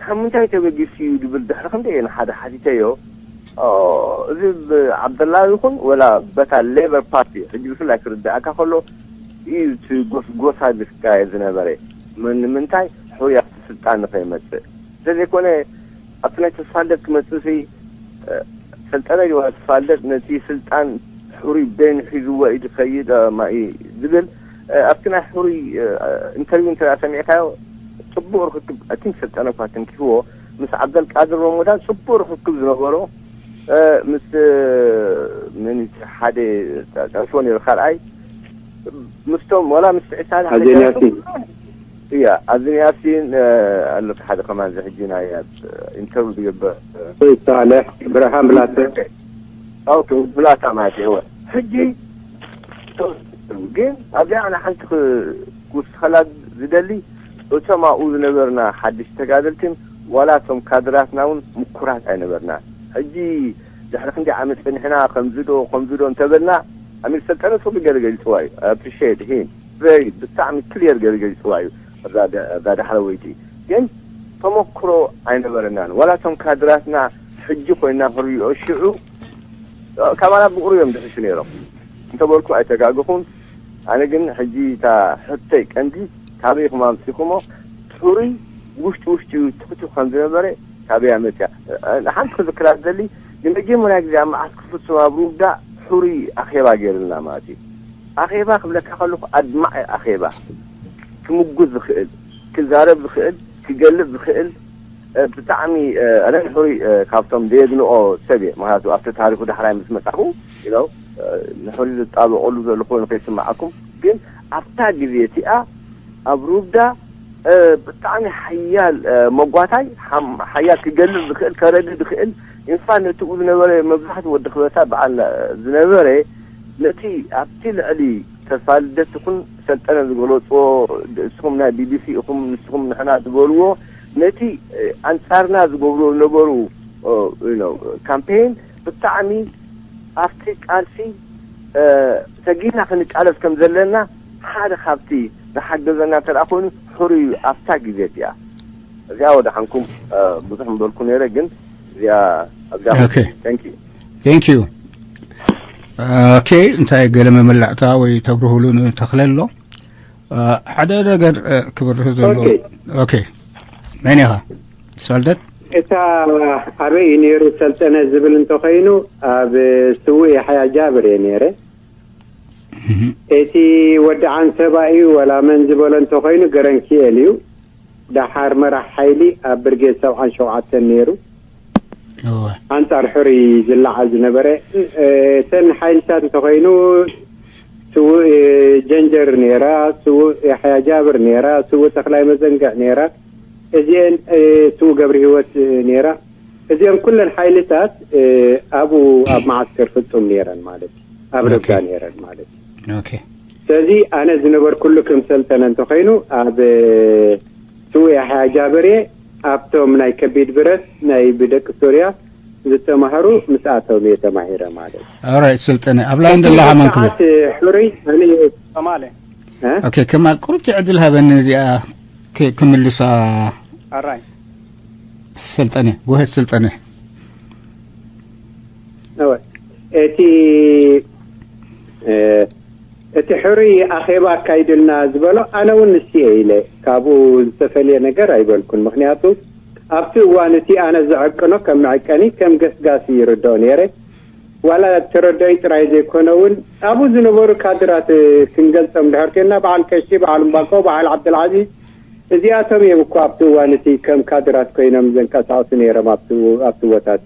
ካብ ምንታይ ተበጊሱ እዩ ድብል ድሕሪ ክንደይ ንሓደ ሓቲተዮ እዚ ብዓብደላ ይኹን ወላ በታ ሌበር ፓርቲ ሕጂ ብፍላይ ክርዳእካ ከሎ እዩ እቲ ጎስጎሳ ዝካየድ ዝነበረ ንምንታይ ሕሩይ ኣብቲ ስልጣን ንኸይመፅእ እንተዘይኮነ ኣብቲ ናይ ተስፋልደት ክመፅእ ሲ ሰልጠነ ወላ ተስፋልደት ነቲ ስልጣን ሕሩይ በይኑ ሒዝዎ እዩ ዝኸይድ ማይ ዝብል ኣብቲ ናይ ሕሩይ ኢንተርቪው እንተ ሰሚዕካዮ ፅቡቅ ርክክብ ኣቲን ሰልጠነ እኳ ተንኪፍዎ ምስ ዓብደልቃድር ሮሞዳን ፅቡቅ ርክክብ ዝነበሮ ምስ ምን ሓደ ጠንስዎ ነይሩ ካልኣይ ምስቶም ወላ ምስ ዒሳ ኣዜን ያሲን እያ ኣዝን ያሲን ኣሎ ሓደ ከማን እዚ ሕጂ ናይ ኢንተርቪው ዝግበር ሳልሕ ብርሃን ብላተ ኦኬ ብላታ ማለት እዩ ሕጂ ግን ኣብዚኣ ኣነ ሓንቲ ክውስኸላ ዝደሊ እቶም ኣብኡ ዝነበርና ሓድሽ ተጋደልትን ዋላ እቶም ካድራትና እውን ምኩራት ኣይነበርና ሕጂ ድሕሪ ክንዲ ዓመት ፀኒሕና ከምዚ ዶ ከምዚ ዶ እንተበልና ኣሚር ሰልጠነ ፅቡቅ ገለ ገልፅዋ እዩ ኣፕሪሼት ሂም ቨሪ ብጣዕሚ ክሊየር ገለ ገልፅዋ እዩ እዛ ዳሕረወይቲ ግን ተመክሮ ኣይነበረናን ዋላ እቶም ካድራትና ሕጂ ኮይና ክሪኦ ሽዑ ካባና ብቁሩ እዮም ድሕሹ ነይሮም እንተበልኩ ኣይተጋግኹን ኣነ ግን ሕጂ እታ ሕቶይ ቀንዲ ካበይ ኢኹም ኣምጺኹሞ? ሕሩይ ውሽጢ ውሽጢ ትኽትኽ ከም ዝነበረ ካበይ ኣመጽያ? ሓንቲ ክዝክራ ዝደሊ ንመጀመርያ ግዜ ኣብ መዓስ ክፍጹም ኣብ ሩብዳ ሕሩይ ኣኼባ ገይርልና ማለት እዩ። ኣኼባ ክብለካ ከለኹ ኣድማዒ ኣኼባ፣ ክምጉት ዝኽእል፣ ክዛረብ ዝኽእል፣ ክገልጽ ዝኽእል፣ ብጣዕሚ ኣነ ንሕሩይ ካብቶም ዘየድንቆ ሰብ እየ። ምክንያቱ ኣብቲ ታሪኩ ዳሕራይ ምስ መጻኹ ኢለው ንሕሩይ ዝጣበቀሉ ዘሎ ኮይኑ ከይስማዓኩም፣ ግን ኣብታ ግዜ እቲኣ ኣብ ሩብዳ ብጣዕሚ ሓያል መጓታይ፣ ሓያል ክገልጽ ዝኽእል፣ ከረድእ ዝኽእል፣ ኢንፋ ነትኡ ዝነበረ መብዛሕትኡ ወዲ ክበታ በዓል ዝነበረ ነቲ ኣብቲ ልዕሊ ተስፋ ልደት ይኹን ሰልጠነ ዝገለጽዎ፣ ንስኹም ናይ ቢቢሲ ኢኹም፣ ንስኹም ንሕና ዝበልዎ፣ ነቲ ኣንጻርና ዝገብርዎ ዝነበሩ ካምፔን ብጣዕሚ ኣብቲ ቃልሲ ሰጊድና ክንቃለስ ከም ዘለና ሓደ ካብቲ ዝሓገዘና እንተ ደኣ ኮይኑ ሕሩይ እዩ ኣብታ ግዜ እቲኣ። እዚኣ ወደሓንኩም ብዙሕ ምበልኩ ነይረ፣ ግን እዚኣ ኣብዚኣ ቴንክ ዩ። ኦኬ፣ እንታይ ገለ መመላእታ ወይ ተብርህሉ ንተኽለ ኣሎ? ሓደ ነገር ክብርህ ዘሎ። ኦኬ፣ መን ኢኻ? ሳልደት? እታ ኣበይ እዩ ነይሩ ሰልጠነ ዝብል እንተኾይኑ፣ ኣብ ስዉእ የሕያ ጃብር እየ ነይረ። እቲ ወዲ ዓንሰባ እዩ ወላ መን ዝበሎ እንተኾይኑ፣ ገረንኪኤል እዩ። ደሓር መራሕ ሓይሊ ኣብ ብርጌድ ሰብዓን ሸውዓተን ነይሩ። ኣንጻር ሕሩይ ዝለዓል ዝነበረ። እተን ሓይልታት እንተኾይኑ፣ ስዉእ ጀንጀር ነይራ፣ ስዉእ የሕያ ጃብር ነይራ፣ ስዉእ ተኽላይ መዘንግዕ ነይራ፣ እዚአን ስዉእ ገብረ ህይወት ነይራ። እዚአን ኩለን ሓይልታት ኣብኡ ኣብ መዓስከር ፍጹም ነይረን ማለት እዩ። ኣብ ርብዳ ነይረን ማለት እዩ። ስለዚ ኣነ ዝነበርኩሉ ከም ሰልጠነ እንተኾይኑ ኣብ ስዉእ ያሕያ ጃበርየ ኣብቶም ናይ ከቢድ ብረት ናይ ብደቂ ሶርያ ዝተማህሩ ምስኣቶም እየ ተማሂረ ማለት እዩ። ኦራይት ሰልጠነ ኣብ ላይን ዘለኻ መን ክብል? ሰዓት ሕሩይ ኣነ እየ ከማለ። እ? ኦኬ ከማል ቁሩብ ዕድል ሃበኒ እዚኣ ክ- ክምልሳ። ኣራይ ሰልጠነ ጎሄት ሰልጠነ። እወ፣ እቲ እቲ ሕሩይ ኣኼባ ኣካይድልና ዝበሎ ኣነ እውን ንስየ ኢለ ካብኡ ዝተፈልየ ነገር ኣይበልኩን። ምክንያቱ ኣብቲ እዋን እቲ ኣነ ዝዕቅኖ ከም መዕቀኒ ከም ገስጋሲ ይርድኦ ነይረ። ዋላ ተረዳኢ ጥራይ ዘይኮነ እውን ኣብኡ ዝነበሩ ካድራት ክንገልጾም ድሕር ኮይንና በዓል ቀሺ፣ በዓል እምባቆ፣ በዓል ዓብደልዓዚዝ እዚኣቶም እዮም እኮ ኣብቲ እዋን እቲ ከም ካድራት ኮይኖም ዘንቀሳቕሱ ነይሮም ኣብቲ ኣብቲ ቦታ እቲ።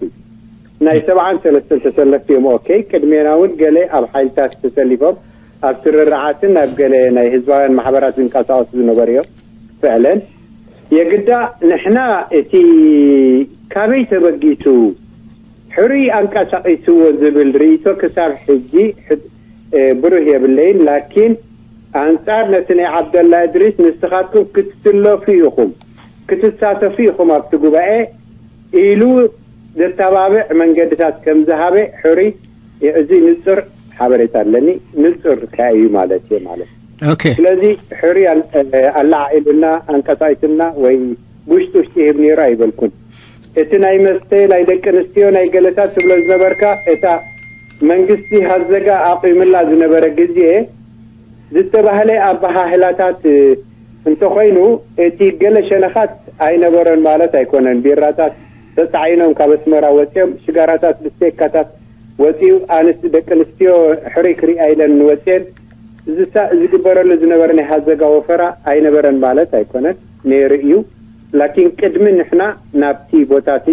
ናይ ሰብዓን ሰለስተን ተሰለፍቲ እዮም። ኦኬ፣ ቅድሜና እውን ገለ ኣብ ሓይልታት ተሰሊፎም ኣብ ስርርዓትን ኣብ ገለ ናይ ህዝባውያን ማሕበራት ዝንቀሳቐሱ ዝነበሩ እዮም። ፍዕለን የግዳ ንሕና እቲ ካበይ ተበጊሱ ሕሩይ ኣንቀሳቒስዎ ዝብል ርእይቶ ክሳብ ሕጂ ብሩህ የብለይን። ላኪን ኣንጻር ነቲ ናይ ዓብደላ እድሪስ ንስኻትኩም ክትስለፉ ኢኹም፣ ክትሳተፉ ኢኹም ኣብቲ ጉባኤ ኢሉ ዘተባብዕ መንገድታት ከም ዝሃበ ሕሩይ እዚ ንጹር ሓበሬታ ኣለኒ። ንጹር ከኣ እዩ ማለት እየ ማለት። ኦኬ። ስለዚ ሕሩይ ኣል- ኣላዓዒሉና ኣንቀሳቒሱና ወይ ብውሽጢ ውሽጢ ይህብ ነይሩ ኣይበልኩን። እቲ ናይ መስተ ናይ ደቂ ኣንስትዮ ናይ ገለታት ትብሎ ዝነበርካ እታ መንግስቲ ሃዘጋ ኣቑምላ ዝነበረ ግዜ ዝተባህለ ኣበሃህላታት እንተኾይኑ እቲ ገለ ሸነኻት ኣይነበረን ማለት ኣይኮነን። ቢራታት ተጻዒኖም ካብ ኣስመራ ወጺኦም ሽጋራታት ብስቴካታት ወጺኡ ኣንስ ደቂ ኣንስትዮ ሕሩይ ክሪኣ ኢለን ወጺኤን ዝሳ- ዝግበረሉ ዝነበረ ናይ ሃዘጋ ወፈራ ኣይነበረን ማለት ኣይኮነን፣ ነይሩ እዩ። ላኪን ቅድሚ ንሕና ናብቲ ቦታቲ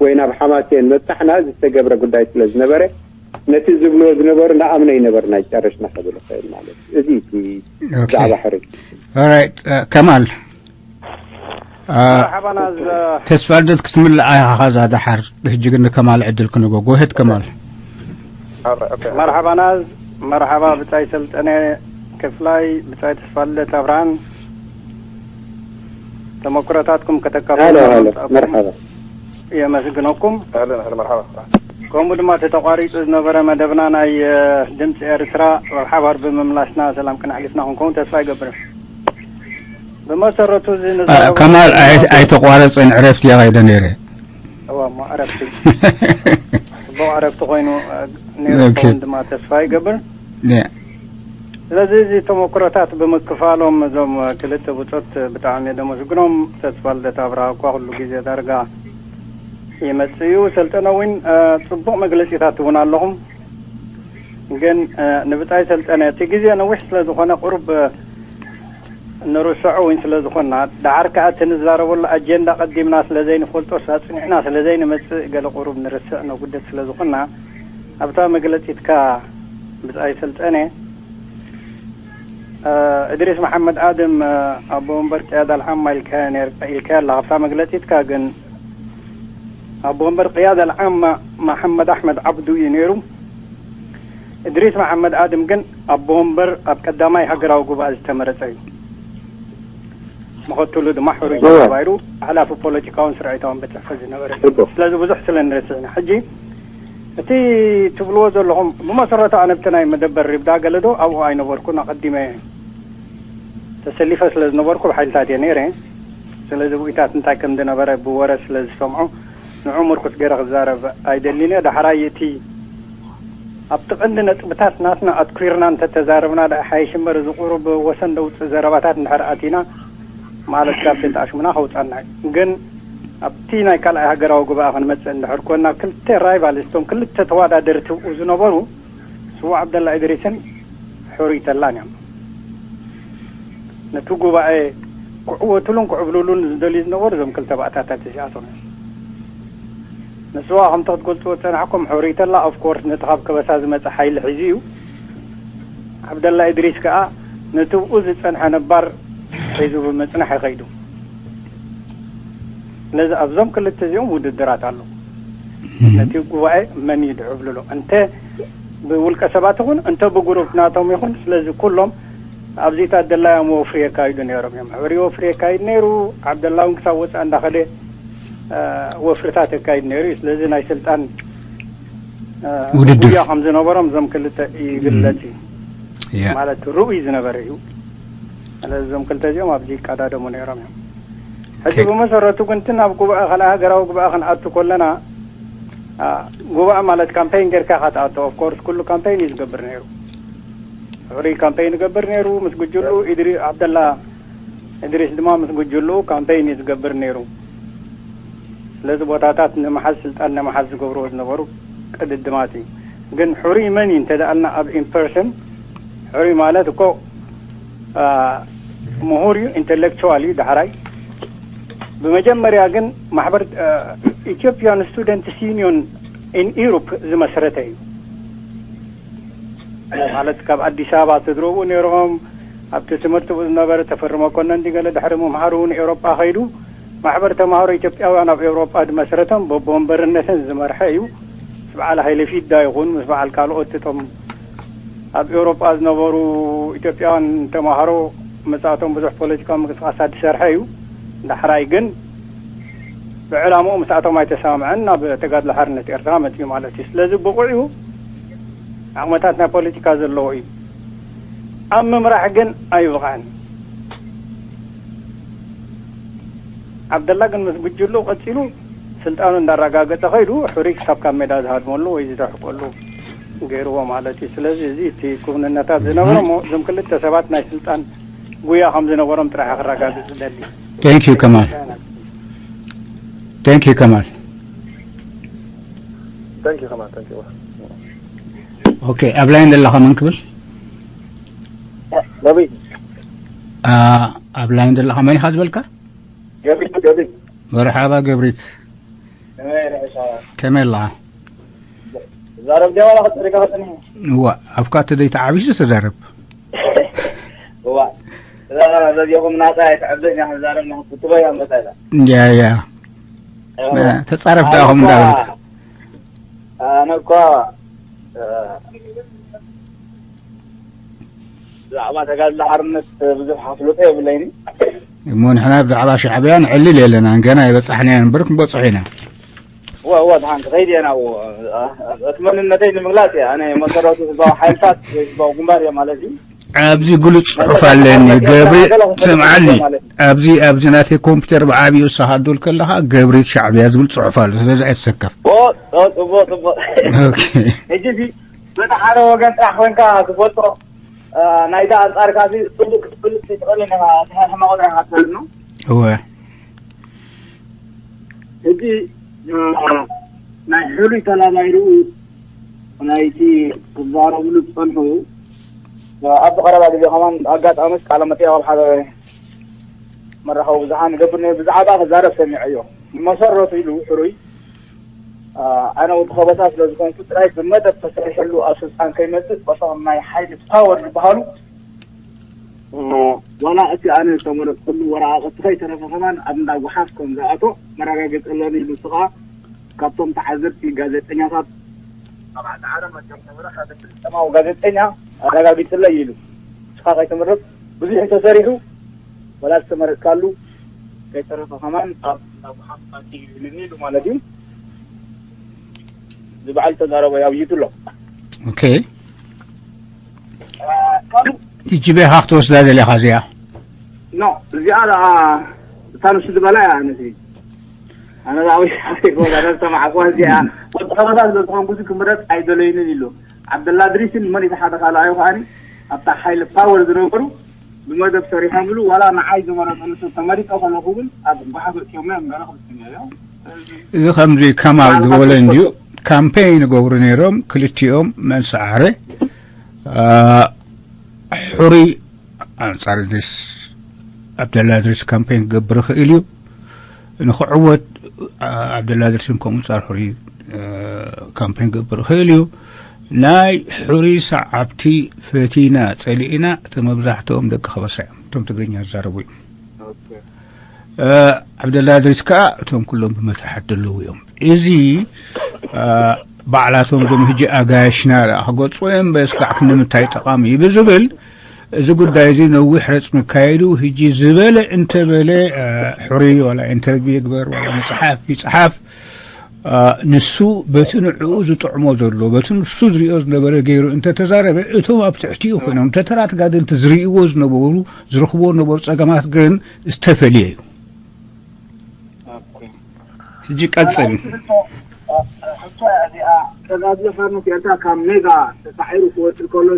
ወይ ናብ ሓማሴን መብጻሕና ዝተገብረ ጉዳይ ስለ ዝነበረ ነቲ ዝብልዎ ዝነበሩ ንኣምኖ ይነበርና ይጨርሽና ክብል ይኽእል ማለት እዩ። እዚ እቲ ኦኬ። ዛዕባ ሕሩይ። ኦራይት፣ እ፣ ከማል እ፣ መርሓባና ዝ- ተስፋ ልደት ክትምልኣ ኢኻ ኸዛ ደሓር። ሕጂ ግን ንከማል ዕድል ክንቦ። ጎሄት ከማል። መርሓባና ዝ- መርሓባ ብጻይ ሰልጠነ ክፍላይ ብጻይ ተስፋ ልደት ኣብርሃን ተመክሮታትኩም ከተካፍሉና ሃሎ ሃሎ ምምጻእኩም መርሓባ። የመስግነኩም። ኣህለን ኣህለን መርሓባ። ከምኡ ድማ እቲ ተቋሪጹ ዝነበረ መደብና ናይ ድምፂ ኤርትራ ኣብ ሓባር ብምምላስና ሰላም ቅንዕ ጌትና ክንከውን ተስፋ ይገብር። ብመሰረቱ እዚ ንዛረቦ ከማል ኣይተቋረፀን ዕረፍቲ እየ ከይደ ነይረ። እዋ እሞ ዕረፍቲ ጽቡቕ ዕረፍቲ ኮይኑ ነይሩ ክኸውን ድማ ተስፋ ይገብር። ስለዚ እዚ ተመክሮታት ብምክፋሎም እዞም ክልተ ብጾት ብጣዕሚ እየ ደመስግኖም። ተስፋ ልደት ኣብርሃ እኳ ኩሉ ግዜ ዳርጋ ይመጽእ እዩ። ሰልጠነ እውን ጽቡቕ መግለጺታት እውን ኣለኹም። ግን ንብጻይ ሰልጠነ እቲ ግዜ ነዊሕ ስለ ዝኾነ ቁሩብ ንርስዖ እውን ስለ ዝኾንና፣ ደሓር ከኣ እቲ ንዛረበሉ ኣጀንዳ ቀዲምና ስለ ዘይንፈልጦስ ኣጽኒዕና ስለ ዘይንመጽእ ገለ ቁሩብ ንርስዕ ነጉድል ስለ ዝኾንና፣ ኣብታ መግለጺትካ ብጻይ ሰልጠነ፣ እድሪስ መሓመድ ኣድም ኣቦ ወንበር ቅያዳ ኣልዓማ ኢልካያ ኣለኻ ኣብታ መግለጺትካ። ግን ኣቦ ወንበር ቅያዳ ኣልዓማ መሓመድ ኣሕመድ ዓብዱ እዩ ነይሩ። እድሪስ መሓመድ ኣድም ግን ኣቦ ወንበር ኣብ ቀዳማይ ሃገራዊ ጉባኤ ዝተመረጸ እዩ። መኸትሉ ድማ ሕሩይ ተባሂሉ ሓላፊ ፖለቲካውን ስርዒታውን ቤት ጽሕፈት ዝነበረ እዩ። ስለዚ ብዙሕ ስለ ንረስዕ ኢና። ሕጂ እቲ ትብልዎ ዘለኹም ብመሰረቱ ኣነ ኣብቲ ናይ መደበር ሪብዳ ገለዶ ኣብኡ ኣይነበርኩን፣ ኣቐዲመ ተሰሊፈ ስለ ዝነበርኩ ብሓይልታት እየ ነይረ። ስለዚ ብኡይታት እንታይ ከም ዝነበረ ብወረ ስለ ዝሰምዖ ንዑ ምርኩስ ገይረ ክዛረብ ኣይደልን እየ። ዳሕራይ እቲ ኣብቲ ቀንዲ ነጥብታት ናትና ኣትኲርና እንተተዛረብና ደኣ ሓይሽ እምበር፣ እዚ ቁሩብ ወሰን ደውጽእ ዘረባታት እንድሕር ኣቲና፣ ማለት ካብ ስልጣን ሽምና ከውጻና እዩ። ግን ኣብቲ ናይ ካልኣይ ሃገራዊ ጉባኤ ክንመጽእ እንድሕር ኮና፣ ክልተ ራይቫልስ፣ እቶም ክልተ ተወዳደርቲ ብኡ ዝነበሩ፣ ስዉእ ዓብደላ ኢድሪስን ሕሩይ ተላን እዮም። ነቲ ጉባኤ ክዕወትሉን ክዕብልሉን ዝደልዩ ዝነበሩ እዞም ክልተ ባእታታት እዚኣቶም እዮም። ንስዋ ከምቲ ክትገልጽዎ ዝጸናሕኩም ሕሩይ ተላ፣ ኦፍ ኮርስ፣ ነቲ ካብ ከበሳ ዝመጸ ሓይሊ ሒዙ እዩ። ዓብደላ ኢድሪስ ከኣ ነቲ ብኡ ዝጸንሐ ነባር ሒዙ ብምጽናሕ ይኸይዱ። ስለዚ ኣብዞም ክልተ እዚኦም ውድድራት ኣሎ። ነቲ ጉባኤ መን እዩ ድዕብልሎ? እንተ ብውልቀ ሰባት ይኹን፣ እንተ ብግሩፕ ናቶም ይኹን፣ ስለዚ ኩሎም ኣብዚ ታደላዮም ወፍሪ የካይዱ ነይሮም እዮም። ሕሩይ ወፍሪ የካይድ ነይሩ፣ ዓብደላ እውን ክሳብ ወጻእ እንዳኸደ፣ እ፣ ወፍርታት የካይድ ነይሩ እዩ። ስለዚ ናይ ስልጣን፣ እ፣ ውድድር። ጉያ ከም ዝነበሮም እዞም ክልተ ይግለጽ እዩ። ያ። ማለት ርኡይ ዝነበረ እዩ። ስለዚ እዞም ክልተ እዚኦም ኣብዚ ይቀዳደሙ ነይሮም እዮም። ሕጂ ኦኬ። ብመሰረቱ ግን እቲ ናብ ጉባኤ፣ ካልኣይ ሃገራዊ ጉባኤ ክንኣቱ ከለና፣ አ፣ ጉባኤ ማለት ካምፔይን ጌርካ ኢኻ ትኣቱ። ኦፍ ኮርስ ኩሉ ካምፔይን እዩ ዝገብር ነይሩ። ሕሩይ ካምፔይን ይገብር ነይሩ ምስ ጉጅሉ፣ ኢድሪ-፣ ዓብደላ እድሪስ ድማ ምስ ጉጅሉ ካምፔይን እዩ ዝገብር ነይሩ። ስለዚ ቦታታት ንምሓዝ፣ ስልጣን ንምሓዝ ዝገብርዎ ዝነበሩ ቅድድማት እዩ። ግን ሕሩይ መን እዩ እንተደኣልና ኣብ ኢምፐርሰን፣ ሕሩይ ማለት እኮ፣ አ፣ ምሁር እዩ፣ ኢንተሌክቹዋል እዩ። ዳሕራይ ብመጀመርያ ግን ማሕበር፣ አ፣ ኢትዮጵያን ስቱደንትስ ዩኒዮን ኢን ኢሮፕ ዝመስረተ እዩ። ማለት ካብ ኣዲስ ኣበባ ስድረኡ ነይሮም። ኣብቲ ትምህርቲ ብኡ ዝነበረ ተፈሪ መኮነን ድገለ ድሕሪ ምምሃሩ ንኤውሮጳ ከይዱ። ማሕበር ተማሃሮ ኢትዮጵያውያን ኣብ ኤውሮጳ ዝመስረተን በቦወንበርነትን ዝመርሐ እዩ። ምስ በዓል ሃይለ ፊዳ ይኹን ምስ በዓል ካልኦት እቶም ኣብ ኤውሮጳ ዝነበሩ ኢትዮጵያውያን ተማሃሮ መጻእቶም ብዙሕ ፖለቲካዊ ምንቅስቃሳት ዝሰርሐ እዩ። ዳሕራይ ግን ብዕላምኡ ምስኣቶም ኣይተሰማምዐን ናብ ተጋድሎ ሓርነት ኤርትራ መጺኡ ማለት እዩ። ስለዚ ብቑዕ እዩ። ዓቕምታት ናይ ፖለቲካ ዘለዎ እዩ። ኣብ ምምራሕ ግን ኣይብቕዐን። ዓብደላ ግን ምስ ጉጅሉ ቀጺሉ ስልጣኑ እንዳረጋገጸ ከይዱ፣ ሕሩይ ክሳብ ካብ ሜዳ ዝሃድመሉ ወይ ዝደሕቀሉ ገይርዎ ማለት እዩ። ስለዚ እዚ እቲ ክውንነታት ዝነበሮ እሞ እዞም ክልተ ሰባት ናይ ስልጣን ጉያ ከም ዝነበሮም ጥራሕ ክረጋግጽ ዝደሊ። Thank you ከማል። Thank you ከማል። Thank you ከማል። Thank you። ኦኬ፣ ኣብ ላይን ዘለኻ መን ክብል? ገብሪ። አ፣ ኣብ ላይን ዘለኻ መን ኢኻ ዝበልካ? ገብሪ፣ ገብሪ። መርሓባ ገብሪት። ከመይ ርሕሻ? ከመይ ኣለኻ? ዛረብ ዲያ ዋላ ክትሪካ ከጸኒ? እዋ፣ ኣፍካ ተደይ ተዓቢሱ ተዛረብ። እዋ። እዛ ዘዚኹም ናጻ ኣይትዕብን እያ፣ ዛረብ ነው። ትበይ ኣንበሳ ኢላ። ያ፣ ያ። እዋ። ተጻረፍ ደኣ ኣነ ኹም እኳ፣ እንዳበልካ። ኣነ እኳ፣ እ፣ ብዛዕባ ተጋድሎ ሓርነት ብዙሕ ኣፍልጦ የብለይን። እሞ ንሕና ብዛዕባ ሻዕብያ ንዕልል የለናን፣ ገና ኣይበጻሕናዮን እምበር ክንበጽሖ ኢና። እወ፣ እወ፣ ደሓን ክኸይድ እየ ናብኡ። እቲ መንነተይ ንምግላጽ እየ። ኣነ መሰረቱ ህዝባዊ ሓይልታት ወይ ህዝባዊ ግንባር እየ ማለት እዩ። ኣብዚ ግሉጽ ጽሑፍ ኣለኒ፣ ገብሪ፣ ስምዓኒ። ኣብዚ፣ ኣብዚ ናተይ ኮምፒውተር ብዓቢኡ ንስኻ ትብል ከለኻ፣ ገብሪ ሻዕብያ ዝብል ጽሑፍ ኣሎ። ስለዚ ኣይትሰከፍ። ኦ፣ ኦ፣ ጽቡቕ፣ ጽቡቕ። ኦኬ። ሕጂ እዚ በቲ ሓደ ወገን ጥራሕ ኮንካ ትፈልጦ ናይታ ኣንጻርካ ጽቡቅ ክትፈልጥ ይትኽእል ኢኻ። ሕማቕ ጥራይ ኢኻ ትፈልጥ ነው። እወ። ሕጂ ናይ ሕሉይ ተላባይርኡ ናይቲ ክዛረብሉ ዝጸንሑ፣ ኣብዚ ቀረባ ግዜ ከማን ኣጋጣሚስ ቃለ መጠይቕ ኣብ ሓደ መራኸቢ ብዙሓን ይገብር ነይሩ። ብዛዕባ ክዛረብ ሰሚዐዮ። ብመሰረቱ ኢሉ ሕሩይ ኣነ ወዲ ከበሳ ስለ ዝኾንኩ ጥራይ ብመደብ ተሰሪሕሉ ኣብ ስልጣን ከይመጽእ፣ በቶም ናይ ሓይሊ ፓወር ዝበሃሉ ዋላ እቲ ኣነ ዝተመረጽኩሉ ወረቓቕቲ ከይተረፈ ከማን ኣብ እንዳ ጓሓፍ ከም ዝኣቶ መረጋገጺ ኣለኒ ኢሉ። ንሱ ከኣ ካብቶም ተዓዘብቲ ጋዜጠኛታት ኣብ ዓዲ ዓረብ መቸም ነበረ፣ ሓደ ፍልስጤማዊ ጋዜጠኛ ኣረጋጊጽለይ ኢሉ። ንስኻ ከይትምረጽ ብዙሕ ተሰሪሑ፣ ወላ ዝተመረጽካሉ ከይተረፈ ከማን ኣብ እንዳ ጓሓፍ ኣትዩ ኢሉኒ ኢሉ ማለት እዩ። እዚ በዓል ተዛረቦ ኣብ ዩቱብ ኣሎ። ኦኬ። ካልእ ይጅቤኻ ክትወስዳ ደሊኻ እዚኣ? ኖ፣ እዚኣ ደኣ እታ ንሱ ዝበላ እያ። ኣነሲ ኣነ ዳዊ ኣይኮና ነተማዓኳ እዚኣ ወዲ ከበሳ ስለ ዝኾንኩ ክምረጽ ኣይደለይንን ኢሉ። ዓብደላ ድሪስን መን እቲ ሓደ ካልኣዩ ከኣኒ ኣብታ ሓይሊ ፓወር ዝነበሩ ብመደብ ሰሪሖምሉ። ዋላ ንዓይ ዝመረጹ ንሱ ተመሪጸ ከለኹ እውን ኣብ ጓሓፍ እትዮም እዮም ገለ ክልስኛ እዮም። እዚ ከምዚ ከማል ዝበለ እንድዩ። ካምፔን ይገብሩ ነይሮም ክልቲኦም። መን ሰዓረ ሕሩይ ኣንጻር እድሪስ ዓብደላ እድሪስ ካምፔን ክገብር ይኽእል እዩ። ንኽዕወት ዓብደላ እድሪስን ከምኡ ኣንጻር ሕሩይ ካምፔን ክገብር ይኽእል እዩ። ናይ ሕሩይ ሰዓብቲ ፈቲና ጸሊእና እቲ መብዛሕትኦም ደቂ ከበሳ እዮም። እቶም ትግርኛ ዝዛረቡ እዮም። ዓብደላ እድሪስ ከኣ እቶም ኩሎም ብመታሓት ዘለዉ እዮም። እዚ ባዕላቶም እዞም ሕጂ ኣጋይሽና ደኣ ክገልጽዎ እዮም። በስካዕ ክንዲ ምንታይ ጠቓሚ እዩ ብዝብል እዚ ጉዳይ እዚ ነዊሕ ረጽሚ ካየዱ። ሕጂ ዝበለ እንተበለ ሕሩይ ዋላ ኢንተርቪው ይግበር ዋላ መጽሓፍ ይጽሓፍ፣ ንሱ በቲ ንዕኡ ዝጥዕሞ ዘሎ በቲ ንሱ ዝሪኦ ዝነበረ ገይሩ እንተተዛረበ፣ እቶም ኣብ ትሕቲኡ ኮይኖም እንተ ተራ ተጋደልቲ ዝርእይዎ ዝነበሩ ዝረኽብዎ ዝነበሩ ጸገማት ግን ዝተፈልየ እዩ። ሕጂ ቀጽል። ሕቶ እያ እዚኣ። ተጋድሎ ሓርነት ኤርትራ ካብ ሜዳ ተሳዒሩ ክወጽእ ከሎ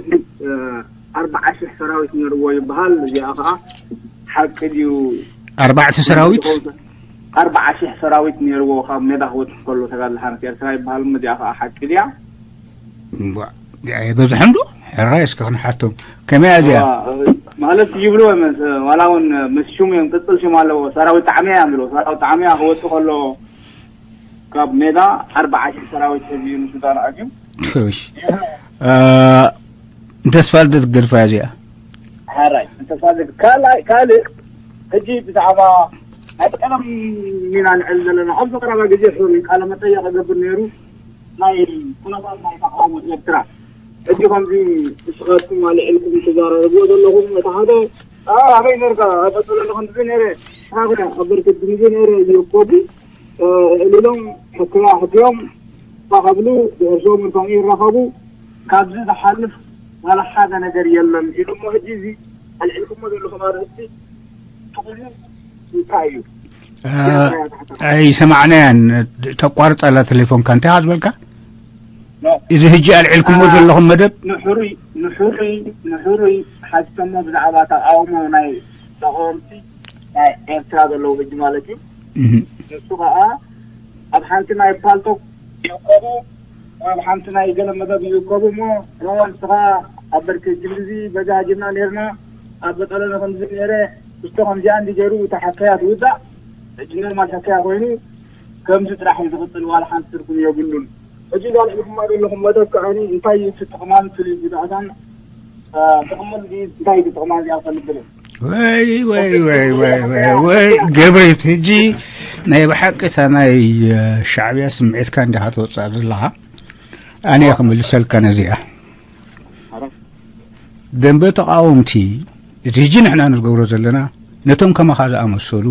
ኣርባዓ ሽሕ ሰራዊት ነይርዎ ይበሃል። እዚኣ ከዓ ሓቂ ድዩ? ኣርባዕተ ሰራዊት? ኣርባዓ ሽሕ ሰራዊት ነይርዎ ካብ ሜዳ ክወጽእ ከሎ ተጋድሎ ሓርነት ኤርትራ ይበሃል። እዚኣ ከዓ ሓቂ ድያ? እምቧ፣ ኣይበዝሐን ዶ? ሕራይ እስከ ክንሓቶም። ከመይ እያ እዚኣ? ማለት ይብልዎ እዮም። ዋላ እውን ምስ ሽሙ እዮም፣ ቅጽል ሽም ኣለዎ። ሰራዊት ጣዕመያ እዮም ዝብልዎ። ሰራዊት ጣዕመያ ክወጽእ ከሎ ካብ ሜዳ ኣርባዓ ሽሕ ሰራዊት ሒዙ እዩ ንሱዳን ኣትዩ። እሺ። እ፣ ንተስፋ ልደት ክገድፋ እያ እዚኣ። ሕራይ፣ ንተስፋ ልደት። ካልኣይ፣ ካልእ ሕጂ ብዛዕባ ናይ ቀደም ኢና ንዕል ዘለና። ኣብዚ ቀረባ ግዜ ሕሩይ ቃለ መጠይቕ እገብር ነይሩ። ናይ ኩነታት ናይ ተቃውሞ ኤርትራ። ሕጂ ከምዚ ንስኻትኩም ኣልዒልኩም ትዘራረብዎ ዘለኹም፣ እቲ ሓደ፣ "ኣ፣ ኣበይ ነርካ? ኣብ ቀጸሎ ከምዚ ነይረ፣ ንስኻ ኣብ በርክት ድምዚ ነይረ" ይርከቡ። እ፣ እልሎም ሕክያ ሕክዮም፣ እኳ ከብሉ፣ ብሕርሶም እንቶም ይራኸቡ፣ ካብዚ ዝሓልፍ ዋላ ሓደ ነገር የለን ኢሉ እሞ፣ ሕጂ እዚ ኣልዒልኩሞ ዘለኹም ኣርእስቲ ትኹሉ እንታይ እዩ? እ፣ ኣይሰማዕናያን። ተቋርጻ ኣላ ቴሌፎንካ። እንታይ ኢኻ ዝበልካ? ኖ። እዚ ሕጂ ኣልዒልኩሞ እ፣ ዘለኹም መደብ? ንሕሩይ፣ ንሕሩይ፣ ንሕሩይ ሓቲቶሞ ብዛዕባ ተቃውሞ ናይ ተቃወምቲ ናይ ኤርትራ ዘለዉ ሕጂ ማለት እዩ። እህ። ንሱ ኸኣ ኣብ ሓንቲ ናይ ፓልቶክ ይእከቡ፣ ኣብ ሓንቲ ናይ ገለ መደብ ይእከቡ እሞ፣ "ኖ፣ ንስኻ ኣብ በርኪ ክንድዚ በጃ ጅና ኔርና፣ ኣብ በጠለነ ከምዚ ኔረ፣ እስቶ ከምዚኣ እንዲ ገይሩ፣ እታ ሓካያ ትውዳእ፣ ሕጂ ኖርማል ሓካያ ኮይኑ፣ ከምዚ ጥራሕ እዩ ዝቕጽል፣ ዋላ ሓንቲ ትርጉም የብሉን። ሕጂ እዛ ልዕልኩማ ዘለኹም መደብ ከኣኒ፣ እንታይ እዩ እቲ ጥቕማን ፍሉይ ጉድኣታን?" እ፣ ጥቕሚ እንታይ እዩ ጥቕማ እዚኣ ክፈልጥ ዝብል? ወይ፣ ወይ፣ ወይ፣ ወይ፣ ወይ፣ ወይ፣ ገብሬት፣ ሕጂ ናይ ብሓቂ እታ ናይ፣ እ፣ ሻዕብያ ስምዒትካ እንዲኻ ተወጽኣ ዘለኻ። ኣነ እየ ክምልሰልካ ነዚኣ። ደንበ ተቓወምቲ፣ እቲ ሕጂ ንሕና ንገብሮ ዘለና፣ ነቶም ከማኻ ዝኣመሰሉ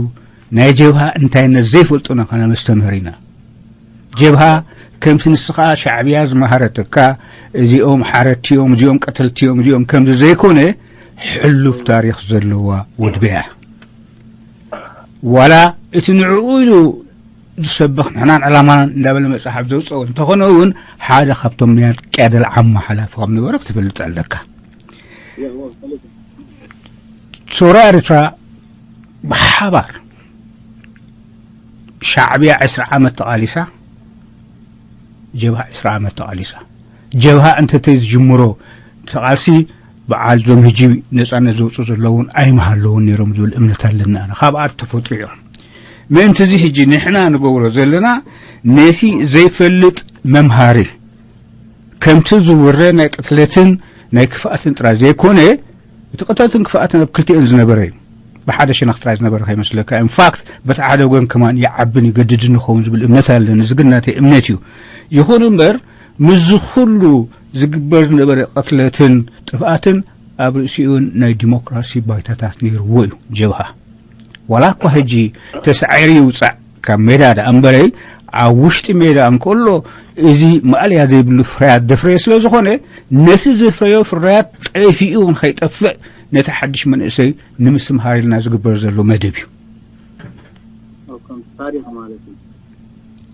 ናይ ጀብሃ እንታይነት ዘይፈልጡና ከነመስተምህር ኢና። ጀብሃ ከምቲ ንስኻ ሻዕብያ ዝመሃረትካ፣ እዚኦም ሓረድቲ እዮም፣ እዚኦም ቀተልቲ እዮም፣ እዚኦም ከምዚ ዘይኮነ፣ ሕሉፍ ታሪኽ ዘለዋ ውድበ እያ። ዋላ እቲ ንዕኡ ኢሉ ዝሰብኽ ንሕናን ዕላማናን እንዳበለ መጽሓፍ ዘውጽኦ እንተኾነ እውን፣ ሓደ ካብቶም ናይ ቅያደል ዓማ ሓላፊ ከም ነበረ ክትፈልጥ ኣለካ። ሶራ ኤርትራ ብሓባር ሻዕብያ ዕስራ ዓመት ተቓሊሳ፣ ጀብሃ ዕስራ ዓመት ተቓሊሳ። ጀብሃ እንተተይ ዝጅምሮ ተቓልሲ በዓል ዞም ህጂ ነጻነት ዘውፁ ዘለውን ኣይምሃለውን ነይሮም ዝብል እምነት ኣለና። ኣነ ካብ ኣር ተፈጥሩ እዮም። ምእንቲ እዚ ህጂ ንሕና ንገብሮ ዘለና ነቲ ዘይፈልጥ መምሃሪ ከምቲ ዝውረ ናይ ቅትለትን ናይ ክፍኣትን ጥራይ ዘይኮነ፣ እቲ ቅትለትን ክፍኣትን ኣብ ክልቲኤን ዝነበረ እዩ። ብሓደ ሸነኽ ጥራይ ዝነበረ ከይመስለካ። ኢንፋክት በቲ ሓደ ወገን ከማን ይዓብን ይገድድን ይኸውን ዝብል እምነት ኣለኒ። እዚ ግን ናተይ እምነት እዩ። ይኹን እምበር ምስዚ ኩሉ ዝግበር ዝነበረ ቅትለትን ጥፍኣትን ኣብ ርእሲኡን ናይ ዲሞክራሲ ባይታታት ነይርዎ እዩ ጀብሃ። ዋላ እኳ ሕጂ ተሳዒሩ ይውፃእ ካብ ሜዳ ደኣ እምበረይ፣ ኣብ ውሽጢ ሜዳ እንከሎ እዚ ማእለያ ዘይብሉ ፍርያት ደፍረዮ ስለ ዝኾነ፣ ነቲ ዘፍረዮ ፍርያት ጠፊኡ ንኸይጠፍእ ነቲ ሓድሽ መንእሰይ ንምስትምሃር ኢልና ዝግበር ዘሎ መደብ እዩ። ታሪክ ማለት እዩ።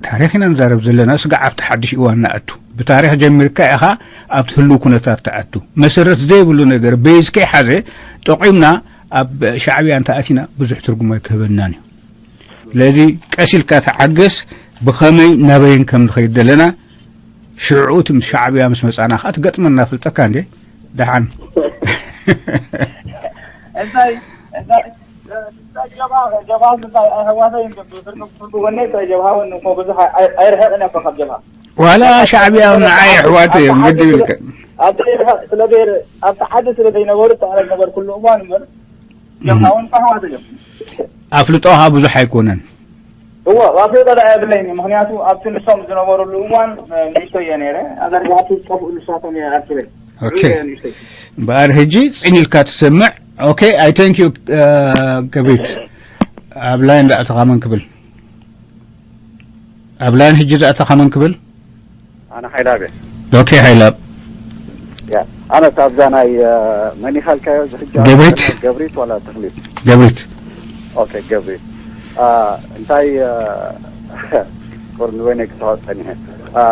ታሪክ ኢና ንዛረብ ዘለና፣ ስጋዕ ኣብቲ ሓድሽ እዋን ንኣቱ። ብታሪክ ጀሚርካ ኢኻ ኣብቲ ህልው ኩነታት ትኣቱ። መሰረት ዘይብሉ ነገር ቤዝ ከይሓዘ ጠቂምና ኣብ ሻዕብያ እንተኣቲና ብዙሕ ትርጉም ኣይክህበናን እዩ። ስለዚ ቀስ ኢልካ ተዓገስ። ብኸመይ ናበይን ከም ንኸይድ ዘለና ሽዑ እቲ ምስ ሻዕብያ ምስ መጻና ከዓ ትገጥመና ፍልጠካ እንዴ። ደሓን እንታይ እንታይ እንታይ ጀብሃ ጀብሃ እንታይ ኣህዋተይ ፍርዱ ወኔ እንታይ ጀብሃ ወን እኮ ብዙሕ ኣይ- ኣይርሕቅን እኮ ካብ ጀብሃ ዋላ ሻዕብያ እውን ንዓይ ኣሕዋት እዮም ግዲ ይብልካ። ኣብ ዘይርሕቅ ስለ ዘይር ኣብቲ ሓደ ስለ ዘይነበሩ ተዓለ ነበር ኩሉ እዋን እምበር ጀብሃ እውን ኣህዋት እዮም። ኣፍልጦ ከዓ ብዙሕ ኣይኮነን። እወ ኣፍልጦ ደኣ የብለይን እዩ። ምክንያቱ ኣብቲ ንሶም ዝነበሩሉ እዋን ንእሽቶ እየ ነይረ። ኣዛርባቱ ዝጠፍኡ ንሳቶም እየ ኣርኪበ ኦኬ። እምበኣር ሕጂ ፅን ኢልካ ትሰምዕ። ኦኬ፣ I thank you። ከብሪት ኣብ ላይን ዝኣተኻ መን ክብል? ኣብ ላይን ሕጂ ዝኣተኻ መን ክብል? ኣነ ሓይላብ እየ። ኦኬ፣ ሓይላብ ያ ኣነስ ኣብዛ ናይ መን ኢኻ ኢልካዮ ዝሕጂ ገብሪት። ገብሪት ዋላ ተኽሊት? ገብሪት። ኦኬ ገብሪት። አ፣ እንታይ አ፣ ቁር ንበይነይ ክስሕቕ ጸኒሐ። አ፣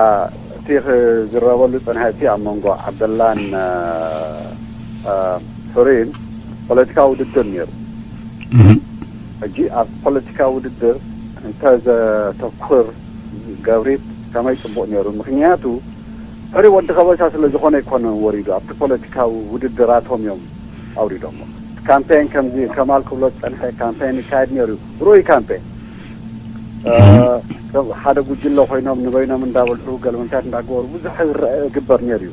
እቲ ክዝረበሉ ጸኒሐ እቲ ኣብ መንጎ ዓብደላን አ፣ አ፣ ሕሩይን ፖለቲካዊ ውድድር ነይሩ። እህ። ሕጂ ኣብ ፖለቲካዊ ውድድር እንተዘተኩር ገብሪት ከመይ ጽቡቕ ነይሩ። ምኽንያቱ ሕሩይ ወዲ ከበሳ ስለ ዝኾነ ኣይኮነን ወሪዱ፣ ኣብቲ ፖለቲካዊ ውድድራቶም እዮም ኣውሪዶሞ። ካምፔን ከምዚ ከማል ክብሎ ዝጸንሐ ካምፔን ይካየድ ነይሩ፣ ርኡይ ካምፔን። እ፣ ከም ሓደ ጉጅለ ኮይኖም ንበይኖም እንዳበልዑ ገለመንታት እንዳገበሩ ብዙሕ ይረአ ይግበር ነይሩ እዩ።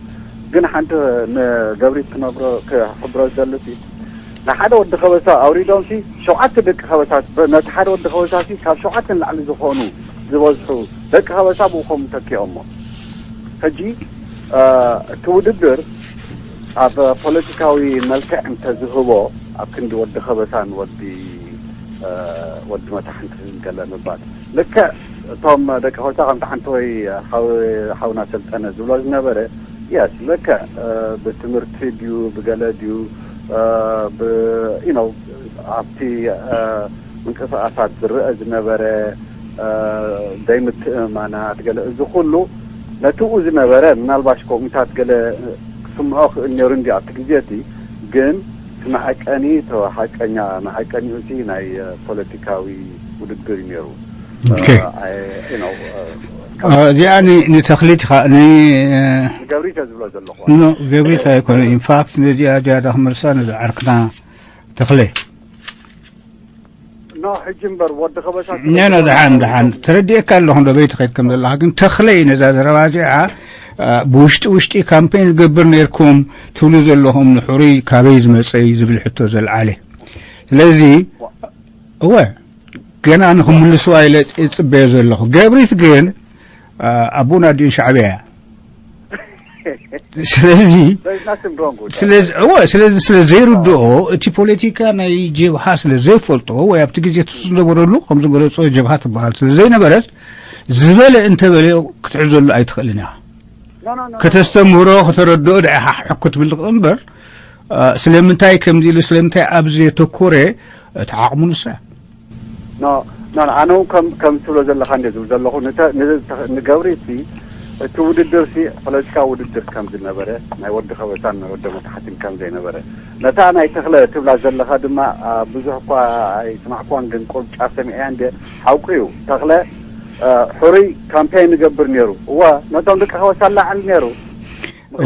ግን ሓንቲ ንገብሪት ክነግሮ ክሕብሮ ዝደሊ እቲ ንሓደ ወዲ ከበሳ ኣውሪዶም ሲ ሸውዓተ ደቂ ከበሳ ነቲ ሓደ ወዲ ከበሳ ሲ ካብ ሸውዓተ ንላዕሊ ዝኾኑ ዝበዝሑ ደቂ ከበሳ ብኡ ከም ተኪኦሞ። ሕጂ እ፣ እቲ ውድድር ኣብ ፖለቲካዊ መልክዕ እንተዝህቦ ኣብ ክንዲ ወዲ ከበሳን ወዲ እ፣ ወዲ መታሕንትን ገለ ምባል ልክዕ እቶም ደቂ ከበሳ ከምቲ ሓንቲ ወይ ሓው- ሓውና ሰልጠነ ዝብሎ ዝነበረ የስ ልክዕ እ፣ ብትምህርቲ ድዩ ብገለ ድዩ እ፣ ብ you know ኣብቲ እ፣ ምንቅስቃሳት ዝረአ ዝነበረ እ፣ ዘይምትእምማናት ገለ እዚ ኩሉ ነትኡ ዝነበረ ምናልባሽ ከምኡታት ገለ ክስምዖ ክእል ነይሩ እንዲ ኣብቲ ግዜ እቲ ግን እቲ መዐቀኒ እቲ ሓቀኛ መዐቀኒኡ እቲ ናይ እ፣ ፖለቲካዊ ውድድር እዩ ነይሩ። ኦኬ። እ፣ ኣይ- you know፣ እ፣ እ፣ እዚኣ ን- ንተኽሊት ኢኻ ን- ገብሪተ ዝብሎ ዘለኹ ኖ ገብሪት ኣይኮነ። ኢንፋክት ነዚኣ ዝያዳ ክመልሳ ነዚ ዓርክና ተኽለ ኖ ሕጂ እምበር ወዲ ከበሳ ነ ነ ደሓን ደሓን ተረዲኤካ ኣለኹ እንዶ በይቲ ከይድ ከም ዘለኻ ግን ተኽለይ ነዛ ዘረባ እዚኣ እ፣ ብውሽጢ ውሽጢ ካምፔን ዝገብር ነርኩም ትብሉ ዘለኹም ንሕሩይ ካበይ ዝመፀ እዩ ዝብል ሕቶ ዘልዓለ። ስለዚ እወ ገና ንክምልስዋ ኢለ ይፅበዮ ዘለኹ። ገብሪት ግን እ፣ ኣቦና ኣዲኡን ሻዕብያ እያ። ስለዚ There's nothing wrong with that. ስለዚ እወ ስለዚ ስለ ዘይርድኦ እቲ ፖለቲካ ናይ ጀብሃ ስለ ዘይፈልጦ ወይ ኣብቲ ግዜ ትሱ ዝነበረሉ ከም ዝገለጾ ጀብሃ ትበሃል ስለ ዘይነበረት ዝበለ እንተበለ ክትሕዘሉ ኣይትኽእልን ኢኻ። No, no, no, no. ከተስተምህሮ ከተረድኦ ደኣ ኢኻ ሕኩ ትብል እምበር እ፣ ስለምንታይ ከምዚ ኢሉ ስለምንታይ ኣብዚ የተኮረ እቲ ዓቕሙ ንሳ እያ። ኖ ኖ ኖ፣ ኣነ እውን ከም ከም ትብሎ ዘለኻ እንደ ዝብል ዘለኹ ንተ- ን- ንገብሪ ሲ እቲ ውድድር ሲ ፖለቲካዊ ውድድር ከም ዝነበረ፣ ናይ ወዲ ከበሳን ናይ ወዲ መታሕትን ከም ዘይነበረ፣ ነታ ናይ ተኽለ ትብላ ዘለኻ ድማ፣ አ፣ ብዙሕ እኳ ኣይስማዕኳን፣ ግን ቁሩብ ጫፍ ሰሚዐያ እንደ ሓቁ እዩ። ተኽለ፣ አ፣ ሕሩይ ካምፔን ይገብር ነይሩ። እወ፣ ነቶም ደቂ ከበሳ ላዕል ነይሩ።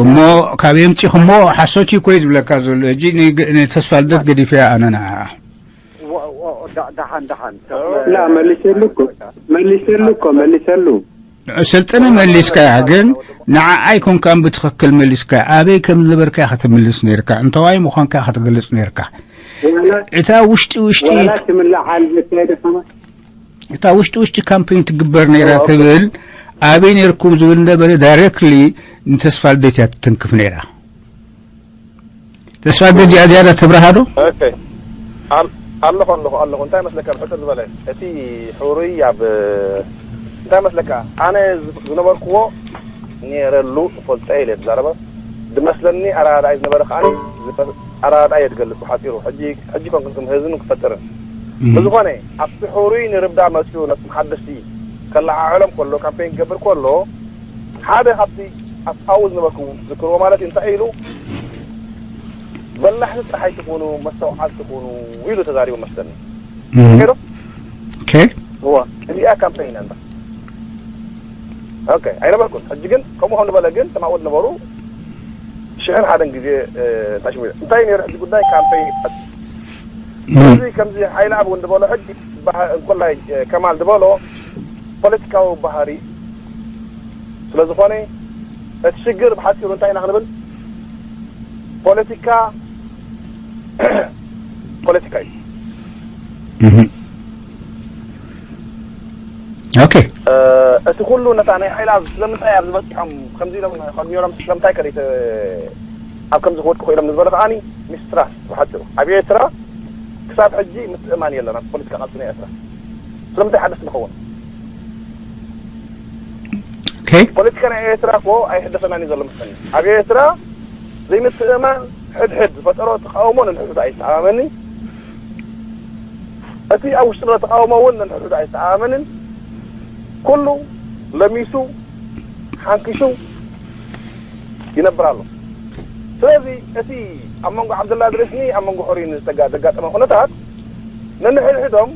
እሞ ካብ የምፂኹሞ ሓሶት እዩ ኮይ ዝብለካ ዘሎ። እጂ ንግ-፣ ንተስፋ ልደት ገዲፈያ ኣነ ንዓ። ወ-፣ ወ-፣ ዳ-፣ ደሓን፣ ደሓን። ላ፣ መሊሰሉ እኮ። መሊሰሉ እኮ፣ መሊሰሉ። ንዑ ሰልጠነ መሊስካያ፣ ግን ንዓ ኣይኮንካን ብትኽክል መሊስካያ። ኣበይ ከም ዝነበርካ ኢኻ ትምልስ ነይርካ፣ እንተዋይ ምዃንካ ኢኻ ትገልጽ ነይርካ። ዋላ፣ እታ ውሽጢ ውሽጢ ዋላ ትምልዓል ብታይ ደኸማ? እታ ውሽጢ ውሽጢ ካምፔን ትግበር ነይራ ኦኬ። ትብል፣ ኣበይ ነይርኩም ዝብል ነበረ፣ ዳይሬክትሊ ንተስፋ ልደት እያ ትትንክፍ ነይራ። ተስፋ ልደት እዚኣ ዝያዳ ትብርሃ ዶ? ኦኬ። ኣል-፣ ኣለኹ፣ ኣለኹ፣ ኣለኹ። እንታይ መስለካ፣ ብሕጽር ዝበለ፣ እቲ ሕሩይ ኣብ፣ እንታይ መስለካ፣ ኣነ ዝ-፣ ዝነበርኩዎ ነይረሉ እፈልጦ ኢለ ዝዛረበ። ዝመስለኒ ኣረዳድኣይ ዝነበረ ከኣ ዝፈ-፣ ኣረዳድኣይ እየ ዝገልጽ ብሓጺሩ። ሕጂ፣ ሕጂ ኮንኩ ህዝብን ክፈጥርን። እም። ብዝኾነ፣ ኣብቲ ሕሩይ ንርብዳ መጺኡ ነቶም ሓደስቲ ከለዓዕሎም ከሎ፣ ካምፔን ክገብር ከሎ፣ ሓደ ካብቲ ኣፍኣዊ ዝነበርኩ ዝክርዎ ማለት እዩ፣ እንታይ ኢሉ፣ "በላሕቲ ጸሓይ ትኹኑ፣ መስተውዓል ትኹኑ" ኢሉ ተዛሪቡ መስለኒ። እም። ሄሎ? ኦኬ። እዋ፣ እዚኣ ካምፔን እንዳ። ኦኬ፣ ኣይነበርኩን። ሕጂ ግን ከምኡ ከም ዝበለ ግን ተማወት ነበሩ። ሽሕን ሓደን ግዜ፣ እ፣ ታሽሙ። እንታይ ነይሩ ሕጂ ጉዳይ ካምፔን? እም። ስለዚ ከምዚ ሓይለ ኣብ እውን ዝበሎ ሕጂ ባህ-፣ እንኮላይ፣ እ፣ ከማል ዝበሎ ፖለቲካዊ ባህሪ ስለ ዝኾነ፣ እቲ ሽግር ብሓጺሩ እንታይ ኢና ክንብል? ፖለቲካ፣ ፖለቲካ እዩ። እህ። ኦኬ። እ፣ እቲ ኩሉ ነታ ናይ ሓይላ ስለምንታይ ኣብ ዝበጽሖም ከምዚ ኢሎም፣ ከምዚ ኢሎም ስለምንታይ ከደይ ተ-፣ ኣብ ከምዚ ክወድቁ ክኢሎም ንዝበለ ከኣኒ ሚስትራስት ብሓጺሩ። ኣብ ኤርትራ ክሳብ ሕጂ ምትእማን የለን ኣብ ፖለቲካ ቃልሲ ናይ ኤርትራ። ስለምንታይ ሓደስ ንኸውን? ኦኬ። ፖለቲካ ናይ ኤርትራ እኮ ኣይሕደሰናን እዩ ዘሎ መስለኒ። ኣብ ኤርትራ ዘይምትእማን ሕድሕድ ዝፈጠሮ ተቃውሞ ነንሕድሕዱ ኣይተኣማመንን። እቲ ኣብ ውሽጢ ዘሎ ተቃውሞ እውን ነንሕድሕዱ ኣይተኣማመንን። ኩሉ ለሚሱ፣ ሓንኪሹ ይነብር ኣሎ። ስለዚ እቲ ኣብ መንጎ ዓብደላ እድሪስኒ ኣብ መንጎ ሕሩይን ዝተጋ-፣ ዘጋጠመ ኩነታት ነንሕድሕዶም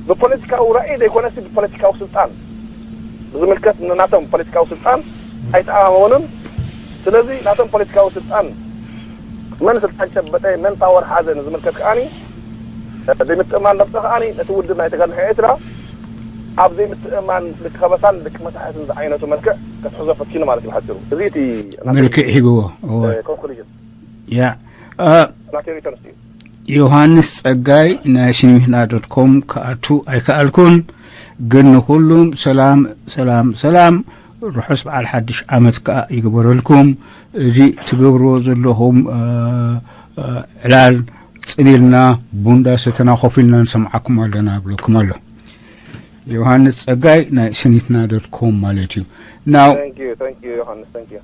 ብፖለቲካዊ ራእይ ዘይኮነሲ ብፖለቲካዊ ስልጣን ብዝምልከት ንናቶም ፖለቲካዊ ስልጣን ኣይተኣማመኑን። ስለዚ ናቶም ፖለቲካዊ ስልጣን መን ስልጣን ጨበጠ፣ መን ፓወር ሓዘ ንዝምልከት ከኣኒ ዘይምትእማን ነብሰ ከኣኒ ነቲ ውድብ ናይ ተጋድሎ ኤርትራ ኣብ ዘይምትእማን ልክ ከበሳን ልክ መታሕትን ዝዓይነቱ መልክዕ ከትሕዞ ፈቲኑ ማለት እዩ ብሓጺሩ። እዚ እቲ ናተይ፣ መልክዕ ሂብዎ። እወ። እ፣ ኮንክሉዥን ያ፣ እ፣ ናተይ ሪተርንስ እዩ። ዮሃንስ ጸጋይ ናይ ሲኒህና ዶት ኮም ክኣቱ ኣይከኣልኩን፣ ግን ንኹሉም ሰላም፣ ሰላም፣ ሰላም፣ ርሑስ በዓል ሓድሽ ዓመት ከኣ ይግበረልኩም። እዚ ትገብርዎ ዘለኹም፣ እ፣ እ፣ ዕላል ጽን ኢልና ቡንዳ ሰተና ኮፍ ኢልና ንሰምዓኩም ኣለና እብለኩም ኣሎ። ዮሃንስ ጸጋይ ናይ ሲኒህና ዶት ኮም ማለት እዩ። ናው Thank you, thank you, ዮሃንስ፣ thank you።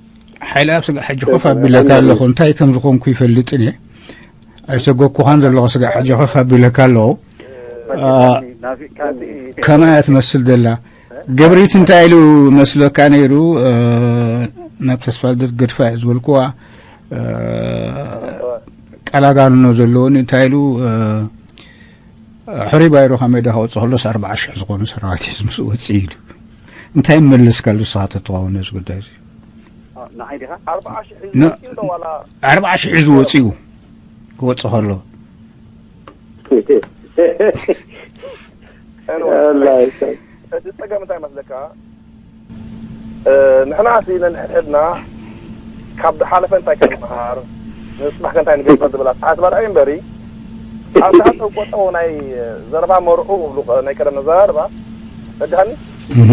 ሓይለ ኣብ ስጋ ሕጂ ኮፍ ኣቢለካ ኣለኹ። እንታይ ከም ዝኾንኩ ይፈልጥን እየ። ኣይሰጎኩኻን ዘለኹ ስጋ ሕጂ ኮፍ ኣቢለካ ኣለኹ። አ፣ ናፊቅካኒ። ከመይ እያ ትመስል ዘላ? ገብሪት እንታይ ኢሉ መስለካ ነይሩ? እ፣ ናብ ተስፋ ልደት ገድፋ እየ ዝበልኩዋ። እ፣ ቃል ኣጋንኖ ዘለዎኒ እንታይ ኢሉ፣ እ፣ ሕሩይ ባይሮ ካብ ሜዳ ከወፅእ ከሎስ ኣርባዓ ሽሕ ዝኾኑ ሰራዊት ሒዙ ምስ ወፅእ ኢሉ። እንታይ ምመለስካሉ ንስኻ ተትኸውን ነዚ ጉዳይ እዚ? አ፣ ንዓይ ዲኻ? ኣርባዓ ሽሕ ሒዙ ን-፣ ወፂኡ ዶ ዋላ? ኣርባዓ ሽሕ ሒዙ ወፂኡ ክወፅእ ከሎ። ኣላ፣ እቲ ጸገም እንታይ መስለካ? እ፣ ንሕና ሲ ነንሕድሕድና ካብ ዝሓለፈ እንታይ ክንመሃር፣ ንጽባሕ ከ እንታይ ንገብር ዝብል ኣተሓሳስባ ደኣ እዩ እምበሪ፣ ኣብ ዝሓሰብ ቆጠቦ ናይ ዘረባ መርዑ እብሉ ናይ ቀደም ዘረባ፣ ረዳሃኒ? እህ።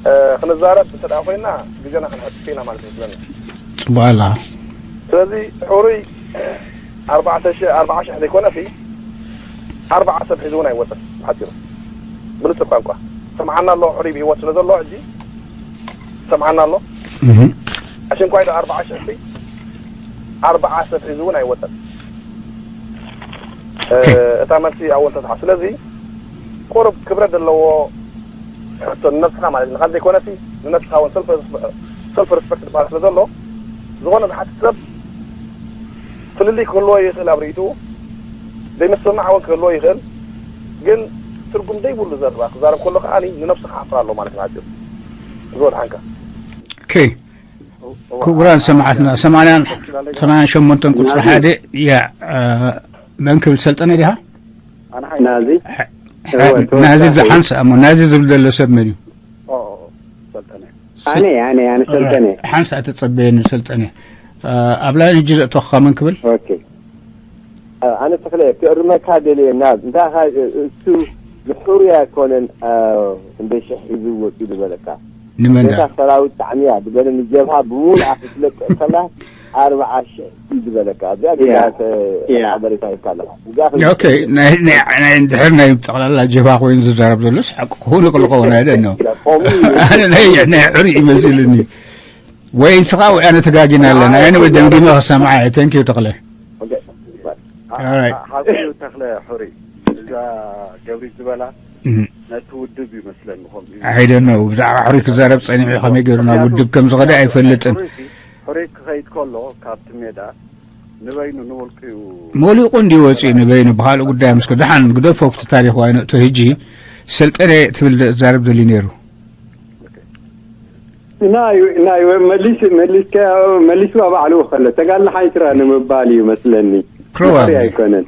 እ፣ ክንዛረብ እንተ ደኣ ኮይና፣ ግዜና ክንሕጥፍ ኢና ማለት እዩ መስለኒ። ጽቡቕ ኣላ። ስለዚ፣ ሕሩይ ኣርባዕተ ሽሕ፣ ኣርባዓ ሽሕ ዘይኮነ፣ ሲ፣ ኣርባዓ ሰብ ሒዙ እውን ኣይወጸን፣ ብሓጺሩ። ብንጹር ቋንቋ። ሰምዓና ኣሎ፣ ሕሩይ ብህይወት ስለ ዘሎ፣ ሕጂ ሰምዓና ኣሎ። እህ። ኣሽንኳይ ዶ ኣርባዓ ሽሕ፣ ሲ፣ ኣርባዓ ሰብ ሒዙ እውን ኣይወጸን። እ፣ ኦኬ። እታ መልሲ ኣወንታ ትሓ-፣ ስለዚ፣ ቁሩብ ክብረት ዘለዎ ሕቶ ንነብስኻ ማለት እዩ። ንኻልእ ዘይኮነሲ፣ ንነብስኻ እውን ሰልፍ ሰልፍ ሪስፐክት ዝበሃል ስለ ዘሎ፣ ዝኾነ ዝሓትት ሰብ ፍልልይ ክህልዎ ይኽእል ኣብ ርእይትኡ፣ ዘይምስምማዕ እውን ክህልዎ ይኽእል። ግን ትርጉም ዘይብሉ ዘረባ ክዛረብ ከሎ ከኣ ንነብሱ ክሓፍር ኣሎ ማለት እዩ። ብሓጺሩ እዚ ወድሓንካ። ኦኬ። ክቡራን ሰማዕትና፣ ሰማንያን ሰማንያን ሸሞንተን ቁጽሪ ሓደ። ያ መን ክብል? ሰልጠነ ዲኻ? ናዚ ናዚ ዝሓንሳ እሞ ናዚ ዝብል ዘሎ ሰብ መን እዩ? ኣነ ኣነ ኣነ ሰልጠነ። ሓንሳ ተጸበየኒ ሰልጠነ። ኣብ ላይን ሕጂ ዘእተወካ መን ክብል? ኣነ ተኽለ ክእርመካ ደልየ። ናብ እንታይ እሱ ንሕሩይ ኣይኮነን። ክንደይ ሽሕ ሒዙ ወፂኡ ዝበለካ? ንመን ደኣ? ሰራዊት ጣዕሚ እያ ዝበለኒ። ጀብሃ ብምሉኣ ክትለቅቕ ከላ ኣርብዓ ሽሕ እዩ ዝበለካ። እዚኣ ገዛ ሓበሬታ ይካ ኣለካ። ኦኬ። ናይ ናይ ናይ ድሕር ናይ ጠቕላላ ጀብሃ ኮይኑ ዝዛረብ ዘሎስ ሓቂ ክኾኑ ክልኸውን ኣይደ ነው። ኣነ ናይ ናይ ሕሩይ ይመስልኒ። ወይ ንስኻ ወይ ኣነ ተጋጊና ኣለና። ኣነ ወይ ደምጊመ ክሰምዓ እየ። Thank you ተኽለ። Alright። ሓቂ እዩ ተኽለ። ሕሩይ እዛ ገብሪ ዝበላ ነቲ ውድብ ይመስለኒ። ከምኡ እዩ። I don't know። ብዛዕባ ሕሩይ ክዛረብ ጸኒሑ ከመይ ገይሩ ናብ ውድብ ከም ዝኸደ ኣይፈልጥን። ሕሩይ ክኸይድ ከሎ ካብቲ ሜዳ ንበይኑ ንውልቁ እዩ። ሞሊቑ እንዲ ወፂኡ ንበይኑ ብኻልእ ጉዳይ ምስ ደሓን ግደፎ ኣብቲ ታሪኽ ዋይነእቶ። ሕጂ ሰልጠነ ትብል ትዛረብ ደልዩ ነይሩ። ናይ ናይ መሊስ መሊስካ መሊስዋ ባዕሉ ከሎ ተጋድሎ ሓይትራ ንምባል እዩ መስለኒ። Probably። ኣይኮነን።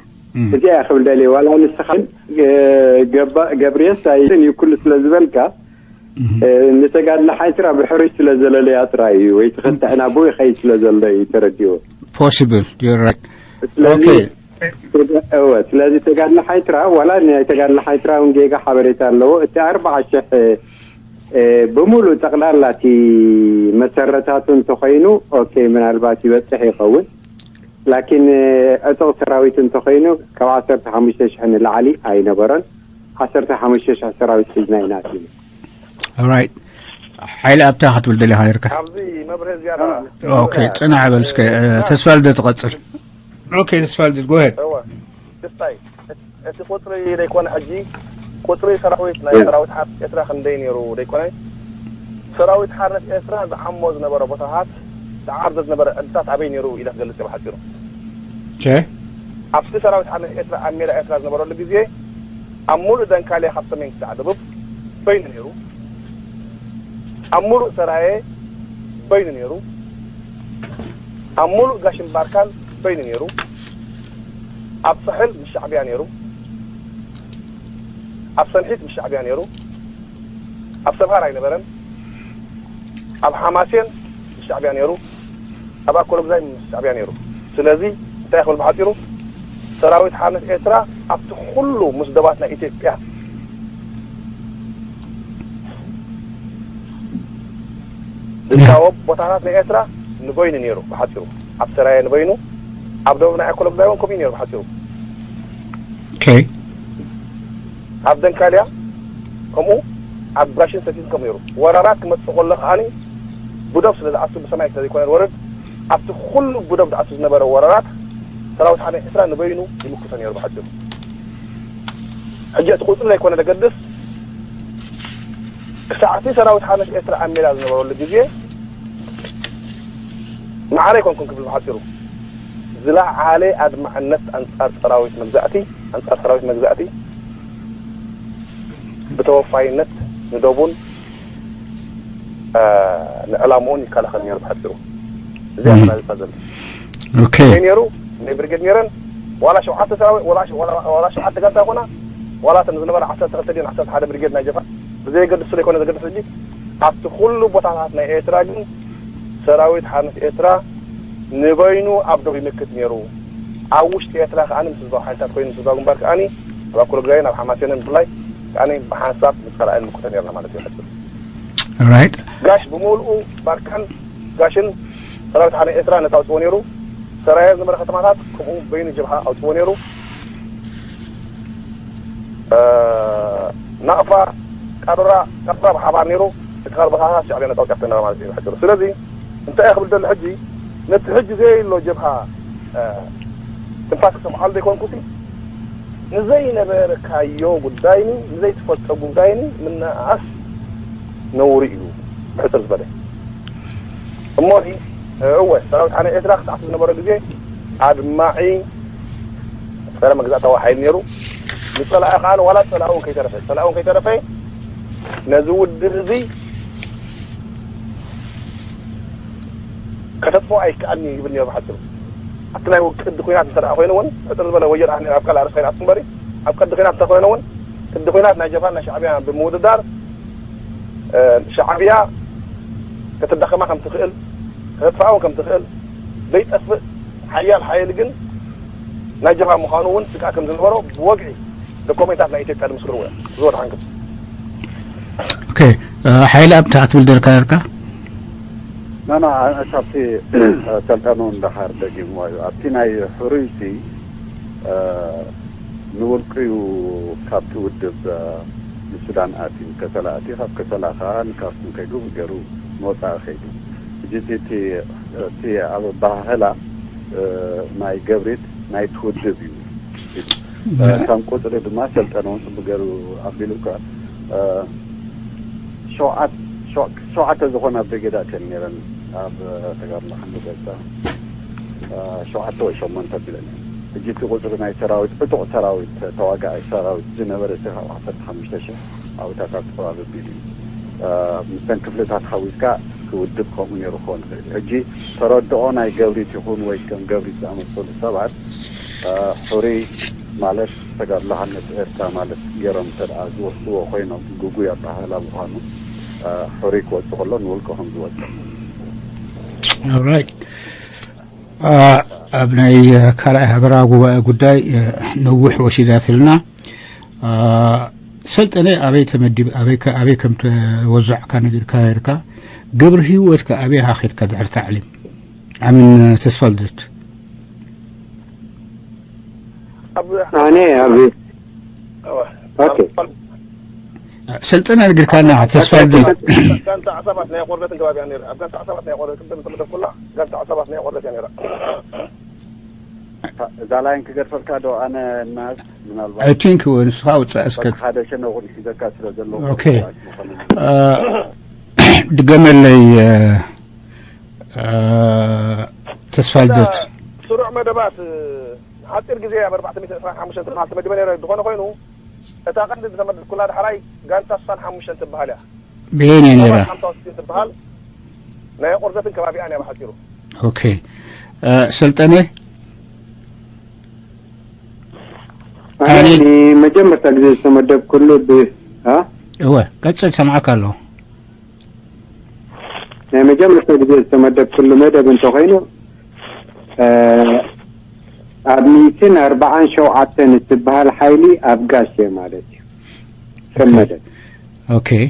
እዚኣ ክብል ደልየ ዋላ ንስኻ ገብርየስ ኣይትን እዩ ኩሉ ስለ ዝበልካ ንተጋድሎ ሓይትራ ብሕሩይ ስለ ዘለለያ ጥራይ እዩ ወይ ትኽንትዕና ብኡ ይኸይድ ስለ ዘሎ እዩ ተረዲዎ። Possible. You're right. ስለዚ Okay. እወ ስለዚ ተጋድሎ ሓይትራ ዋላ ናይ ተጋድሎ ሓይትራ እውን ጌጋ ሓበሬታ ኣለዎ። እቲ ኣርባዓ ሽሕ ብሙሉእ ጠቕላላ እቲ መሰረታቱ እንተኾይኑ ኦኬ ምናልባት ይበፅሕ ይኸውን። ላኪን ዕጡቕ ሰራዊት እንተኾይኑ ካብ ዓሰርተ ሓሙሽተ ሽሕ ንላዕሊ ኣይነበረን። ዓሰርተ ሓሙሽተ ሽሕ ሰራዊት ሒዝና ኢና ኣቲና። Alright. ሓይለ ኣብታ ክትብል ደሊኻ ነርካ። ኣብዚ መብርሂ ዝያዳ ኦኬ፣ ጽናሕ በል እስከ። ተስፋ ልደት ትቐጽል። ኦኬ፣ ተስፋ ልደት፣ go ahead። እወ፣ ክስታይ፣ እቲ ቁጽሪ ዘይኮነ ሕጂ፣ ቁጽሪ ሰራዊት ናይ ሰራዊት ሓ-፣ ኤርትራ ክንደይ ነይሩ ዘይኮነ፣ ሰራዊት ሓርነት ኤርትራ ዝዓሞ ዝነበረ ቦታታት፣ ዝዓርዶ ዝነበረ ዕድታት ኣበይ ነይሩ ኢለ ክገልጽ እየ ብሓጺሩ። ኦኬ። ኣብቲ ሰራዊት ሓርነት ኤርትራ ኣብ ሜዳ ኤርትራ ዝነበረሉ ግዜ፣ ኣብ ሙሉእ ደንካልያ ካብ ሰሜን ክሳዕ ደቡብ በይኑ ነይሩ። ኣብ ሙሉእ ሰራየ በይኑ ነይሩ። ኣብ ሙሉእ ጋሽን ባርካን በይኑ ነይሩ። ኣብ ሳሕል ምስ ሻዕብያ ነይሩ። ኣብ ሰንሒት ምስ ሻዕብያ ነይሩ። ኣብ ሰምሃር ኣይነበረን። ኣብ ሓማሴን ምስ ሻዕብያ ነይሩ። ኣብ ኣኮሎጉዛይ ምስ ሻዕብያ ነይሩ። ስለዚ እንታይ ክብል ብሓጺሩ፣ ሰራዊት ሓርነት ኤርትራ ኣብቲ ኩሉ ምስ ደባት ናይ ኢትዮጵያ ዝዳወብ ቦታታት ናይ ኤርትራ ንበይኑ ነይሩ። ብሓጺሩ ኣብ ሰራየ ንበይኑ፣ ኣብ ደቡብ ናይ ኣኮሎጉዛይ እውን ከምኡ ነይሩ። ብሓጺሩ ኦኬ። ኣብ ደንካልያ ከምኡ፣ ኣብ ጋሽን ሰቲትን ከምኡ ነይሩ። ወራራት ክመጽእ ከሎ ከዓኒ ብዶብ ስለ ዝኣቱ ብሰማይ ስለ ዘይኮነ ዝወርድ፣ ኣብቲ ኩሉ ብዶብ ዝኣቱ ዝነበረ ወራራት ሰራዊት ሓርነት ኤርትራ ንበይኑ ይምክቶ ነይሩ ብሓጺሩ። ሕጂ እቲ ቁጽሪ ዘይኮነ ዘገድስ፣ ክሳዕቲ ሰራዊት ሓርነት ኤርትራ ኣብ ሜዳ ዝነበረሉ ግዜ ማዕረ ኣይኮንኩን ክብል ብሓጺሩ ዝለዓለ ኣድማዕነት ኣንጻር ሰራዊት መግዛእቲ ኣንጻር ሰራዊት መግዛእቲ ብተወፋይነት ንደቡን ንዕላምኡን ይከላኸል ነይሩ ብሓጺሩ። እዚ ኣመላልሳ ዘሎ ኦኬ። ነይሩ ናይ ብርጌድ ኔረን ዋላ ሸውዓተ ሰራዊት ዋላ ሸ- ዋላ- ዋላ ሸውዓተ ጋንታ ይኮና ዋላ እተን ዝነበራ ዓሰርተ ክልተ ድየን ዓሰርተ ሓደ ብርጌድ ናይ ጀብሃ ብዘየገድስ ስለ ይኮነ ዘገድስ ሕጂ ኣብቲ ኩሉ ቦታታት ናይ ኤርትራ ግን ሰራዊት ሓርነት ኤርትራ ንበይኑ ኣብ ዶብ ይምክት ነይሩ። ኣብ ውሽጢ ኤርትራ ከኣ ምስ ህዝባዊ ሓይልታት ኮይኑ ምስ ህዝባዊ ግንባር ከኣ ኣብ ኣኮሎጉዛይን ኣብ ሓማሴንን ብፍላይ ከኣ ብሓንሳብ ምስ ካልኣይን ምክቶ ነርና ማለት እዩ። ሕጂ ራይት ጋሽ ብምልኡ ባርካን ጋሽን ሰራዊት ሓርነት ኤርትራ ነጻ ኣውጽዎ ነይሩ። ሰራየ ዝነበረ ከተማታት ከምኡ በይኑ ጀብሃ ኣውጽዎ ነይሩ። ናቕፋ፣ ቃዶራ፣ ቃዶራ ብሓባር ነይሩ። እቲ ካልእ ቦታታት ሻዕብያ ነጻ ኣውጺኣቶ ነራ ማለት እዩ ብሓጺሩ። ስለዚ እንታይ እየ ክብል ደሊ ሕጂ ነቲ ሕጂ ዘየሎ ጀብሃ ትንፋስ ክሰምዓሉ ዘይኮንኩሲ ንዘይነበርካዮ ጉዳይኒ ንዘይትፈልጦ ጉዳይኒ ምንእኣስ ነውሪ እዩ። ሕጽር ዝበለ እሞ እወ ሰራዊት ሓይሊ ኤርትራ ክሳዕ ዝነበረ ግዜ ኣድማዒ ጸረ መግዛእታዊ ሓይሊ ነይሩ። ንጸላኢ ከኣ ዋላ ጸላኡ ከይተረፈ ጸላኡ ከይተረፈ ነዚ ውድብ እዚ ከተጥፍኦ ኣይከኣልን እዩ ይብል ነይሩ። ብሓጺሩ ኣብቲ ናይ ቅዲ ኩናት እንተ ኮይኑ እውን ሕጽር ዝበለ ወጀር ኣህ ኣብ ካልእ ኣርእስቲ ከይንኣቱ እምበሪ ኣብ ቅዲ ኩናት እንተኮይኑ እውን ቅዲ ኩናት ናይ ጀብሃን ናይ ሻዕብያ ብምውድዳር ሻዕብያ ከተዳኸማ ከም ትኽእል ከተጥፍኣ እውን ከም ትኽእል ዘይጠፍእ ሓያል ሓይሊ ግን ናይ ጀብሃ ምዃኑ እውን ስግኣት ከም ዝነበሮ ብወግዒ ዶኮሜንታት ናይ ኢትዮጵያ ዝምስክርዎ እዮም። ዝወድሓንክም ኦኬ። ሓይሊ ኣብታ ክትብል ደልካ ነርካ? ናና ኣብቲ ሰልጠኑ እንዳሓር ደጊምዎ እዩ ኣብቲ ናይ ሕሩይቲ ንውልቅዩ ካብቲ ውድብ ንሱዳን ኣትዩ ከሰላ ኣትዩ ካብ ከሰላ ከዓ ንካርቱም ከይዱ ገሩ መውፃኢ ከይዱ ሕጂ እቲ እቲ ኣብ ኣባሃህላ ናይ ገብሪት ናይቲ ውድብ እዩ ከም ቁፅሪ ድማ ሰልጠነ እውን ፅቡቅ ገሩ ኣቢሉ እኳ ሸውዓተ ዝኾና ብሪጌዳት እየን ነይረን ኣብ ተጋድሎ ሓምዱ ገዛ ሸውዓተ ወይ ሸሞንተ ኣቢለን እየን። ሕጂ እቲ ቁፅሪ ናይ ሰራዊት ዕጡቕ ሰራዊት ተዋጋኣይ ሰራዊት ዝነበረ ካብ ዓሰርተ ሓሙሽተ ሽሕ ኣብታት ኣብቲ ከባቢ ኣቢሉ እዩ። ምስተን ክፍልታት ሓዊስካ ክውድብ ከምኡ ነይሩ ክኸውን ይኽእል እዩ። ሕጂ ተረድኦ ናይ ገብሪት ይኹን ወይ ከም ገብሪት ዝኣመሰሉ ሰባት ሕሩይ ማለት ተጋድሎ ሓርነት ኤርትራ ማለት ገይሮም እንተ ደኣ ዝወስድዎ ኮይኖም ግጉይ ኣበሃህላ ምዃኑ ሕሩይ ክወጽእ ከሎ ንውልቀ ከም ዝወጽእ ኦራይት ኣብ ናይ ካልኣይ ሃገራዊ ጉባኤ ጉዳይ ነዊሕ ወሲዳትልና ሰልጠነ ኣበይ ተመዲብ ኣበይ ከ- ኣበይ ከም ተወዛዕካ ነጊርካ ነርካ ገብረ ህይወት ከ ኣበይ ሃኺድካ ድሕሪ ታዕሊም ኣሚን ተስፋ ልደት ኣነ ኣብ ኦኬ ሰልጠነ ነጊርካና ተስፋ ልደት ጋንታ ዓሳባት ናይ ቆርበትን ከባቢያ ነይራ ኣብ ጋንታ ዓሳባት ናይ ቆርበት ቅድም ተመደብኩላ ጋንታ ዓሳባት ናይ ቆርበት እያ ነይራ እዛ ላይን ክገድፈልካ ዶ ኣነ እናዝ ምናልባት I think ንስኻ ውፃእ እስከ ሓደ ሸነኹን ሒዘካ ስለ ዘለኹ ኦኬ ድገመለይ ተስፋ ልደት ስሩዕ መደባት ሓፂር ግዜ ኣብ ኣርባዕተ ሚእቲ ዕስራን ሓሙሽተን ትበሃል ተመዲበ ነይረ ዝኾነ ኮይኑ እታ ቀንዲ ዝተመደብኩላ ዳሕራይ ጋንታ ስሳን ሓሙሽተን ትበሃል እያ ብየን እየ ነይራ ሓምሳ ወስቲ ትበሃል ናይ ቆርዘትን ከባቢኣን እያ ብሓፂሩ ኦኬ ሰልጠነ ኣነ መጀመርታ ግዜ ዝተመደብኩሉ ብ እወ ቀፅል ሰምዓካ ኣለኹ ናይ መጀመርታ ግዜ ዝተመደብኩሉ መደብ እንተኮይኑ ኣብ ሚእትን ኣርባዓን ሸውዓተን እትበሃል ሓይሊ ኣብ ጋሽ እየ ማለት እዩ ከም መደብ okay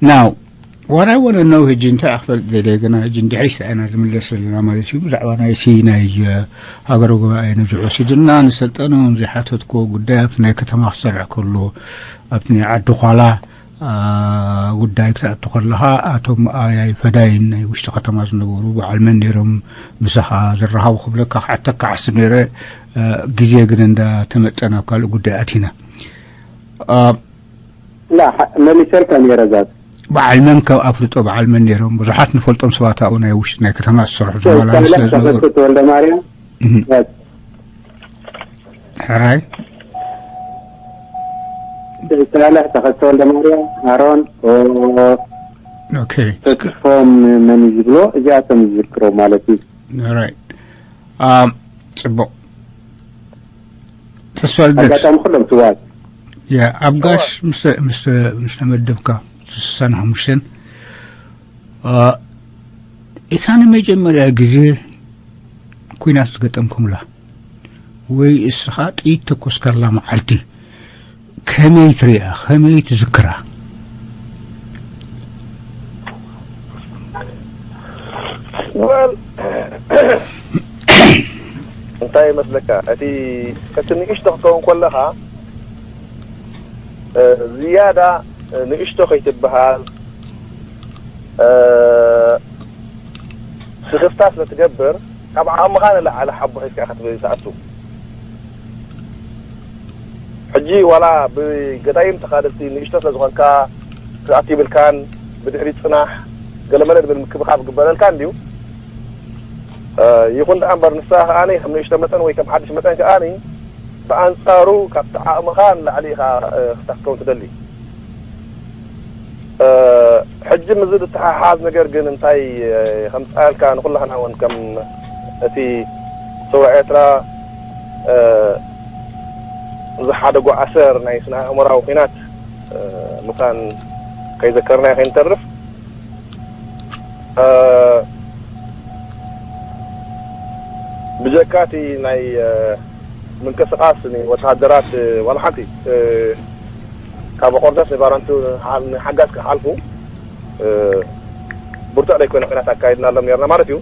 now what I want to know ሕጂ እንታይ ኣክፈልጥ ዘለ ግና ሕጂ እንድሕሪሽ ኢና ዝምለስ ዘለና ማለት እዩ ብዛዕባ ናይቲ ናይ ሃገረ ጉባኤ ነዚ ወሲድና ንሰልጠነ ዘይሓተትኮ ጉዳይ ኣብቲ ናይ ከተማ ክሰርሕ ከሎ ኣብቲ ናይ ዓዲ ኳላ ጉዳይ ክትኣቱ ከለኻ ኣቶም ኣያይ ፈዳይን ናይ ውሽጢ ከተማ ዝነበሩ በዓል መን ነይሮም ምሳኻ ዝረኸቡ ክብለካ ክሓተካ ሓስብ ነይረ ግዜ ግን እንዳ ተመጠ ናብ ካልእ ጉዳይ ኣቲና ላ መሊሰልካ ነይረ ዛት በዓል መን ከም ኣፍልጦ በዓል መን ነይሮም ብዙሓት ንፈልጦም ሰባት ኣብኡ ናይ ውሽጢ ናይ ከተማ ዝሰርሑ ዝመላለስ ስለ ዝነበሩ ተኸስተ ወልደ ማርያም ሕራይ ሳልሕ ተኸስተ ወልደ ማርያም ኣሮን okay ተስፎም መን ዝብሎ እዚኣቶም ዝዝክሮ ማለት እዩ right ጽቡቕ ተስፋ ልደት ኣጋጣሚ ኩሎም ስዋት ያ ኣብ ጋሽ ምስ ምስ ምስ ተመደብካ ስሳን ሓሙሽተን እታ ንመጀመርያ ግዜ ኩናት ዝገጠምኩምላ ወይ እስኻ ጥይት ተኮስካላ መዓልቲ ከመይ ትሪኣ ከመይ ትዝክራ well እንታይ ይመስለካ እቲ እቲ ንእሽቶ ክትከውን ከለኻ ዝያዳ ንእሽቶ ከይትበሃል ስኽፍታ ስለ ትገብር ካብ ዓቕምኻ ንላዕሊ ሓቦ ሒዝካ ኢኻ ትኣቱ ሕጂ ዋላ ብገዳይም ተኻደልቲ ንእሽቶ ስለ ዝኾንካ ክትኣቱ ይብልካን ብድሕሪ ጽናሕ ገለመለ ዝብል ምክብኻብ ግበረልካ እንድዩ። ይኹን ደኣ እምበር ንስኻ ከኣ ከም ንእሽቶ መጠን ወይ ከም ሓድሽ መጠን ከኣ ብኣንጻሩ ካብቲ ዓቕምኻ ንላዕሊ ኢኻ ክትከውን ትደሊ። ሕጂ ምስዚ ዝተሓሓዝ ነገር ግን እንታይ ከምጽኣልካ ንኹላህና እውን ከም እቲ ሰውራ ኤርትራ ዝሓደጎ ኣሰር ናይ ስነ ኣእምራዊ ኲናት ምዃን ከይዘከርናዮ ከይንተርፍ ብጀካ እቲ ናይ ምንቅስቃስ ወተሃደራት ዋላ ሓንቲ ካብ ቆርደስ ንባረንቱ ንሓጋዝ ክሓልፉ ብርቱዕ ዘይኮነ ኩናት ኣካይድናሎም ነርና ማለት እዩ።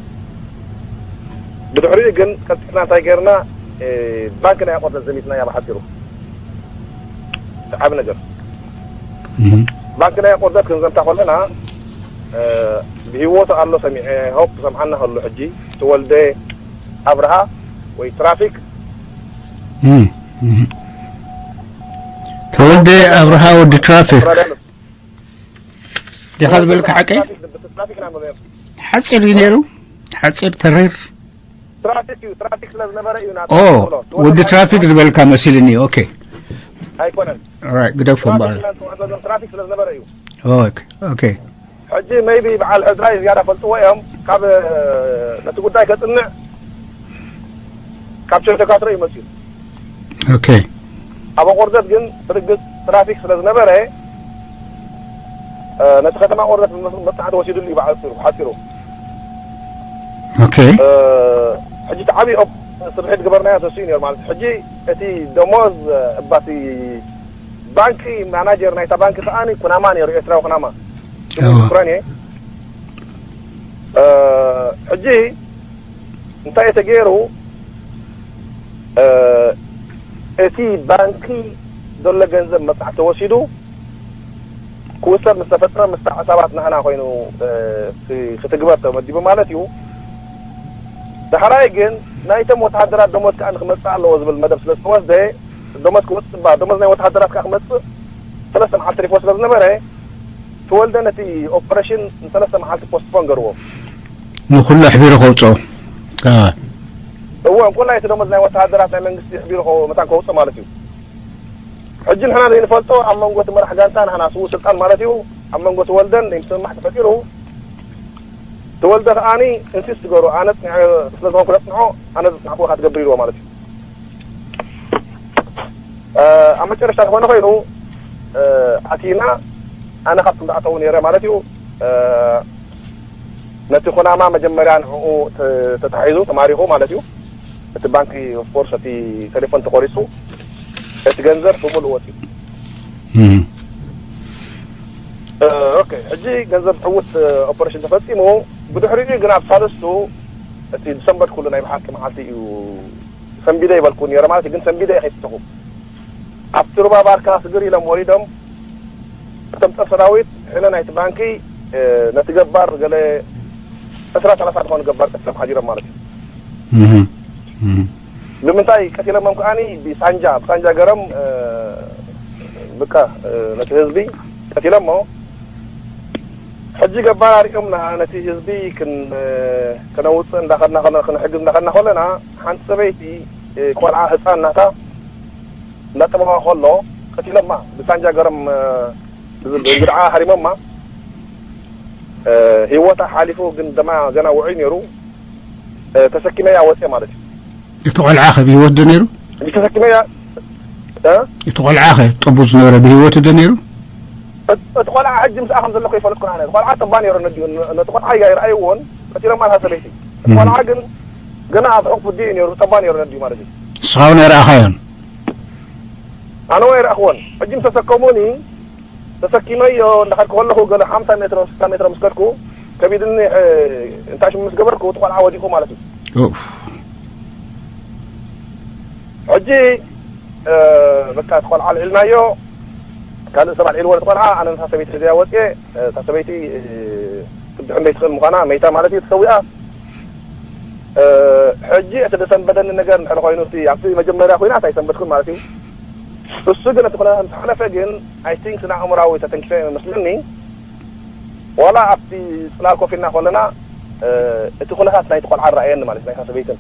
ብድሕሪኡ ግን ቀልጢፍና እንታይ ገርና? ባንክ ናይ ቆርደስ ዘሚትና እያ ብሓፂሩ። ዓብ ነገር ባንክ ናይ ቆርደስ ክንዘምታ ከለና ብህይወቱ ኣሎ ሰሚዐ ሆፕ ሰምዓና ከሎ ሕጂ ተወልደ ኣብርሃ ወይ ትራፊክ ተወልደ ኣብርሃ ወዲ ትራፊክ ዲኻ ዝበልካ ሓቀይ ሓፂር እዩ ነይሩ። ሓፂር ተሪር ኦ ወዲ ትራፊክ ዝበልካ መሲልኒ። ኦኬ ኣይኮነን ግደፎ እምበኣር። ትራፊክ ስለዝነበረ እዩ። ኦኬ ሕጂ maybe በዓል ሕድራይ ዝያዳ ፈልጥዎ እዮም። ካብ ነቲ ጉዳይ ከጽንዕ ካብ ቸርቸካትረ እዩ መጽኡ። ኦኬ ኣብ ኣቆርደት ግን ብርግጽ ትራፊክ ስለ ዝነበረ ነቲ ከተማ ቆርደት መጽናዕቲ ወሲዱሉ እዩ ብሓጺሩ። ኦኬ ሕጂ እቲ ዓብዪ ስርሒት ግበርናዮ ተስኡ ነይሩ ማለት ሕጂ እቲ ደሞዝ እባቲ ባንኪ ማናጀር ናይታ ባንኪ ከኣ ኩናማ ነይሩ ኤርትራዊ ኩናማ ሽሙ ዝክረን እየ ሕጂ እንታይ ተገይሩ እቲ ባንኪ ዘሎ ገንዘብ መብጻሕ ተወሲዱ ክውሰድ ምስ ተፈጥረ ምስታ ዕሳባት ናህና ኮይኑ ክትግበር ተመዲቡ ማለት እዩ ዳሕራይ ግን ናይቶም ወተሃደራት ደሞዝ ከዓ ንክመፅእ ኣለዎ ዝብል መደብ ስለ ዝተወስደ ደሞዝ ክወፅእ እባ ደሞዝ ናይ ወተሃደራት ከዓ ክመፅእ ሰለስተ መዓልቲ ሪፖርት ስለ ዝነበረ ተወልደ ነቲ ኦፐሬሽን ንሰለስተ መዓልቲ ፖስትፖን ገርዎ ንኩሉ ኣሕቢሩ ከውፅኦ እወ እንኮላይ እቲ ደሞዝ ናይ ወተሃደራት ናይ መንግስቲ ኣሕቢሩ መታን ከውፅእ ማለት እዩ ሕጂ ንሕና ዘይንፈልጦ ኣብ መንጎ እቲ መራሕ ጋንታ ንሕና ስዉ ስልጣን ማለት እዩ ኣብ መንጎ ተወልደን ዘይምስምማዕ ተፈጢሩ ተወልደ ከዓኒ እንሲስ ትገሩ ኣነ ፅኒዐ ስለ ዝኾንኩ ለፅንዖ ኣነ ዝፅናዕኩ ኢኻ ትገብር ኢልዎ ማለት እዩ ኣብ መጨረሽታ ዝኾነ ኮይኑ ኣቲና ኣነ ካብቶም ዝኣተዉ ነይረ ማለት እዩ ነቲ ኩናማ መጀመርያ ንዕኡ ተታሒዙ ተማሪኹ ማለት እዩ እቲ ባንኪ ኦፍኮርስ እቲ ቴሌፎን ተቆሪፁ እቲ ገንዘብ ብምሉእ ወፂኡ ሕጂ ገንዘብ ዕውት ኦፐሬሽን ተፈፂሙ ብድሕሪኡ ግን ኣብ ሳልስቱ እቲ ዝሰንበድኩሉ ናይ ብሓቂ መዓልቲ እዩ ሰንቢደ ይበልኩ ነረ ማለት ግን ሰንቢደ ከይትተኹ ኣብቲ ሩባ ባርካ ስግር ኢሎም ወሪዶም እቶም ጸር ሰራዊት ሕነ ናይቲ ባንኪ ነቲ ገባር ገለ ዕስራ ሰላሳ ዝኾኑ ገባር ቀትሎም ሓዲሮም ማለት እዩ ንምንታይ ቀቲሎሞም ከዓኒ ብሳንጃ ብሳንጃ ገረም ብቃ ነቲ ህዝቢ ቀቲሎሞ ሕጂ ገባር ኣሪኦምና ነቲ ህዝቢ ከነውፅእ እንዳኸድና ክንሕግዝ እንዳኸድና ከለና ሓንቲ ሰበይቲ ቆልዓ ህፃን ናታ እናጠበቐ ከሎ ቀቲሎማ ብሳንጃ ገረም ብዝብል እንግድዓ ሃሪሞማ ህይወታ ሓሊፉ ግን ደማ ገና ውዑይ ነይሩ ተሰኪመያ ወፅየ ማለት እዩ እቲ ቆልዓ ከ ብህይወት ዶ ነይሩ ተሰኪመያ እቲ ቆልዓ ከ ጠቡ ዝነበረ ብህይወት ዶ ነይሩ እቲ ቆልዓ ሕጂ ምስኣ ከም ዘለኩ ይፈልጥኩ ኣነ ቆልዓ ጠባ ነይሩ ነዲኡ ነቲ ቆልዓ እያ ይረኣይዎን ቀቲሎም ኣልሃ ሰበይቲ ቆልዓ ግን ገና ኣብ ሕቁፍ ዲኡ ነይሩ ጠባ ነይሩ ነዲኡ ማለት እዩ ንስኻ እውን ኣይረኣኻዮን ኣነ ወይ ረኣኽዎን ሕጂ ምስ ተሰከሙኒ ተሰኪመዮ እንዳኸድኩ ከለኹ ገለ ሓምሳ ሜትሮ ስሳ ሜትሮ ምስ ከድኩ ከቢድኒ እንታይ ሽሙ ምስ ገበርኩ እቲ ቆልዓ ወዲቑ ማለት እዩ ሕጂ በቃ እቲ ቆልዓ ኣልዒልናዮ ካልእ ሰብ ኣልዒልዎ እቲ ቆልዓ ኣነ ነታ ሰበይቲ ሒዘያ ወፅየ እታ ሰበይቲ ክትድሕን ዘይትኽእል ምዃና መይታ ማለት እዩ ተሰዊኣ ሕጂ እቲ ዘሰንበደኒ ነገር እንድሕር ኮይኑ እቲ ኣብቲ መጀመርያ ኮይናት ኣይሰንበድኩን ማለት እዩ እሱ ግን እቲ ኩነታት ምስ ሓለፈ ግን ኣይ ቲንክ ስነ ኣእምራዊ ተተንኪፈ መስለኒ ዋላ ኣብቲ ጽላል ኮፍ ኢልና ከለና እቲ ኩነታት ናይቲ ቆልዓ ረኣየኒ ማለት ናይታ ሰበይትን።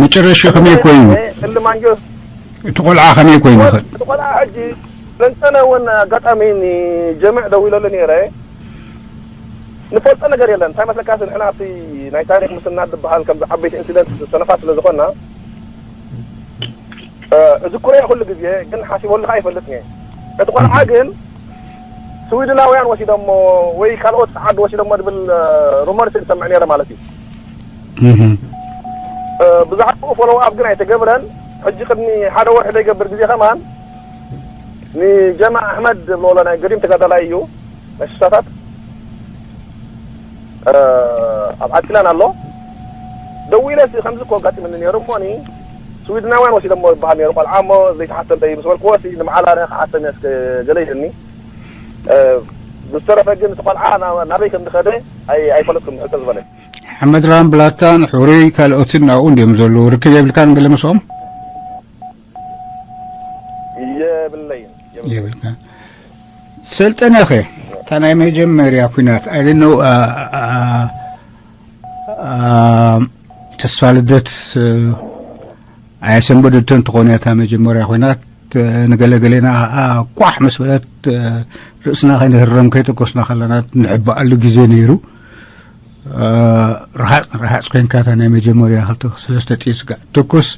መጨረሻ ከመይ ኮይኑ? እልማንጆስ እቲ ቆልዓ ከመይ ኮይኑ? እቲ ቆልዓ ሕጂ ሰልጠነ እውን ኣጋጣሚ ንጀምዕ ደዊለሉ ነይረ። ንፈልጦ ነገር የለን። እንታይ መስለካ ንሕና ኣብቲ ናይ ታሪክ ምስናድ ዝበሃል ከምዚ ዓበይቲ ኢንሲደንት ዝተነፋ ስለ ዝኾና እዝክሮ ኩሉ ግዜ ግን ሓሲበሉ ከዓ ይፈልጥ እየ። እቲ ቆልዓ ግን ስዊድናውያን ወሲዶሞ ወይ ካልኦት ዓዲ ወሲዶሞ ዝብል ሩመር ዝሰምዕ ነይረ ማለት እዩ። ብዛዕባኡ ፎሎው ኣፕ ግን ኣይተገብረን። ሕጂ ቅድሚ ሓደ ወርሒ ዘይገብር ግዜ ከማን ንጀማ ኣሕመድ ዝብልዎ ናይ ገዲም ተጋዳላይ እዩ ናይ ስሳታት ኣብ ዓድላን ኣሎ ደዊለ ሲ ከምዚ እኮ ኣጋጢምኒ ነይሩ እሞኒ ስዊድናውያን ወሲዶሞ ዝበሃል ነይሩ ቆልዓ እሞ ዘይተሓተልተይ ምስ በልክዎ ሲ ንመዓላረ ክሓተኒ እስከ ገለ ኢልኒ ብዝተረፈ ግን እቲ ቆልዓ ናበይ ከም ዝኸደ ኣይፈለጥኩም ሕተ ዝበለ ሓመድራን ብላታን ሕሩይ ካልኦትን ኣብኡ እንዲዮም ዘለዉ ርክብ የብልካን ገለ ምስኦም የብለይን የብልካ ሰልጠነኸ እታ ናይ መጀመርያ ኩናት ኣይደነው ተስፋ ልደት ኣየሰንበደቶ እንትኾነ እታ መጀመርያ ኮይናት ንገለገሌና ኳሕ ምስ በለት ርእስና ከይንህረም ከይተኮስና ከለና ንሕበኣሉ ግዜ ነይሩ። ረሃፅ ረሃፅ ኮይንካ እታ ናይ መጀመርያ ክልተ ሰለስተ ጥይት ስጋዕ ትኩስ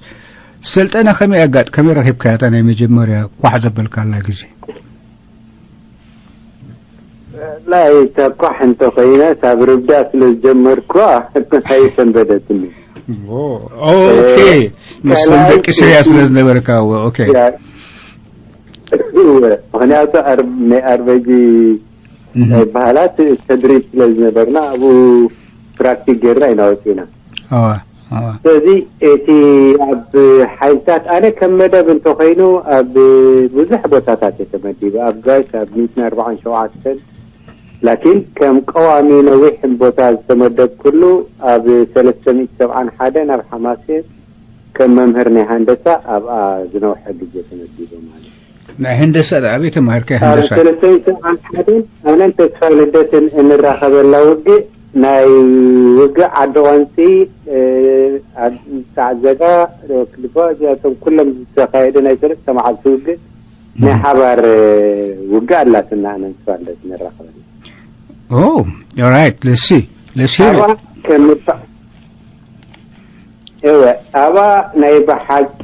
ሰልጠነ ከመይ ኣጋጥ ከመይ ረኺብካያ እታ ናይ መጀመርያ ኳሕ ዘበልካላ ግዜ? ላይ ተኳሕ እንተኾይነ ካብ ርብዳ ስለ ዝጀመርኩዋ ኣይሰንበደትኒ። ኦኬ ምስቶም ደቂ ስርያ ስለ ዝነበርካ ኦኬ ምክንያቱ ናይ ኣርበጂ ናይ ባህላት ተድሪብ ስለ ዝነበርና ኣብኡ ፕራክቲክ ጌርና ኢና ወፂና። ስለዚ እቲ ኣብ ሓይልታት ኣነ ከም መደብ እንተኮይኑ ኣብ ብዙሕ ቦታታት እየ ተመዲበ ኣብ ጋይስ ኣብ ሚእትን ኣርባዓን ሸውዓተን ላኪን ከም ቀዋሚ ነዊሕ ቦታ ዝተመደብኩሉ ኣብ ሰለስተ ሚእቲ ሰብዓን ሓደን ኣብ ሓማሴን ከም መምህር ናይ ሃንደሳ ኣብኣ ዝነውሐ ግዜ ተመዲበ ማለት እዩ። ናይ ህንደሳ ዳ ኣበይ ተማሂርካ ኣብ ህንደሳ? ሰለስተ ሚእቲ ሰብዓን ሓደን ኣነን ተስፋ ልደትን እንራኸበላ ውግእ ናይ ውግእ ዓዲ ቆንፂ ጣዕዘጋ ክልባ እዚኣቶም ኩሎም ዝተካየደ ናይ ሰለስተ መዓልቲ ውግእ ናይ ሓባር ውግእ ኣላትና ኣነን ተስፋ ልደት ንራኸበላ ኦራይት ለሲ ለሲ ኣብኣ ከም ምድፋዕ እወ ኣብኣ ናይ ብሓቂ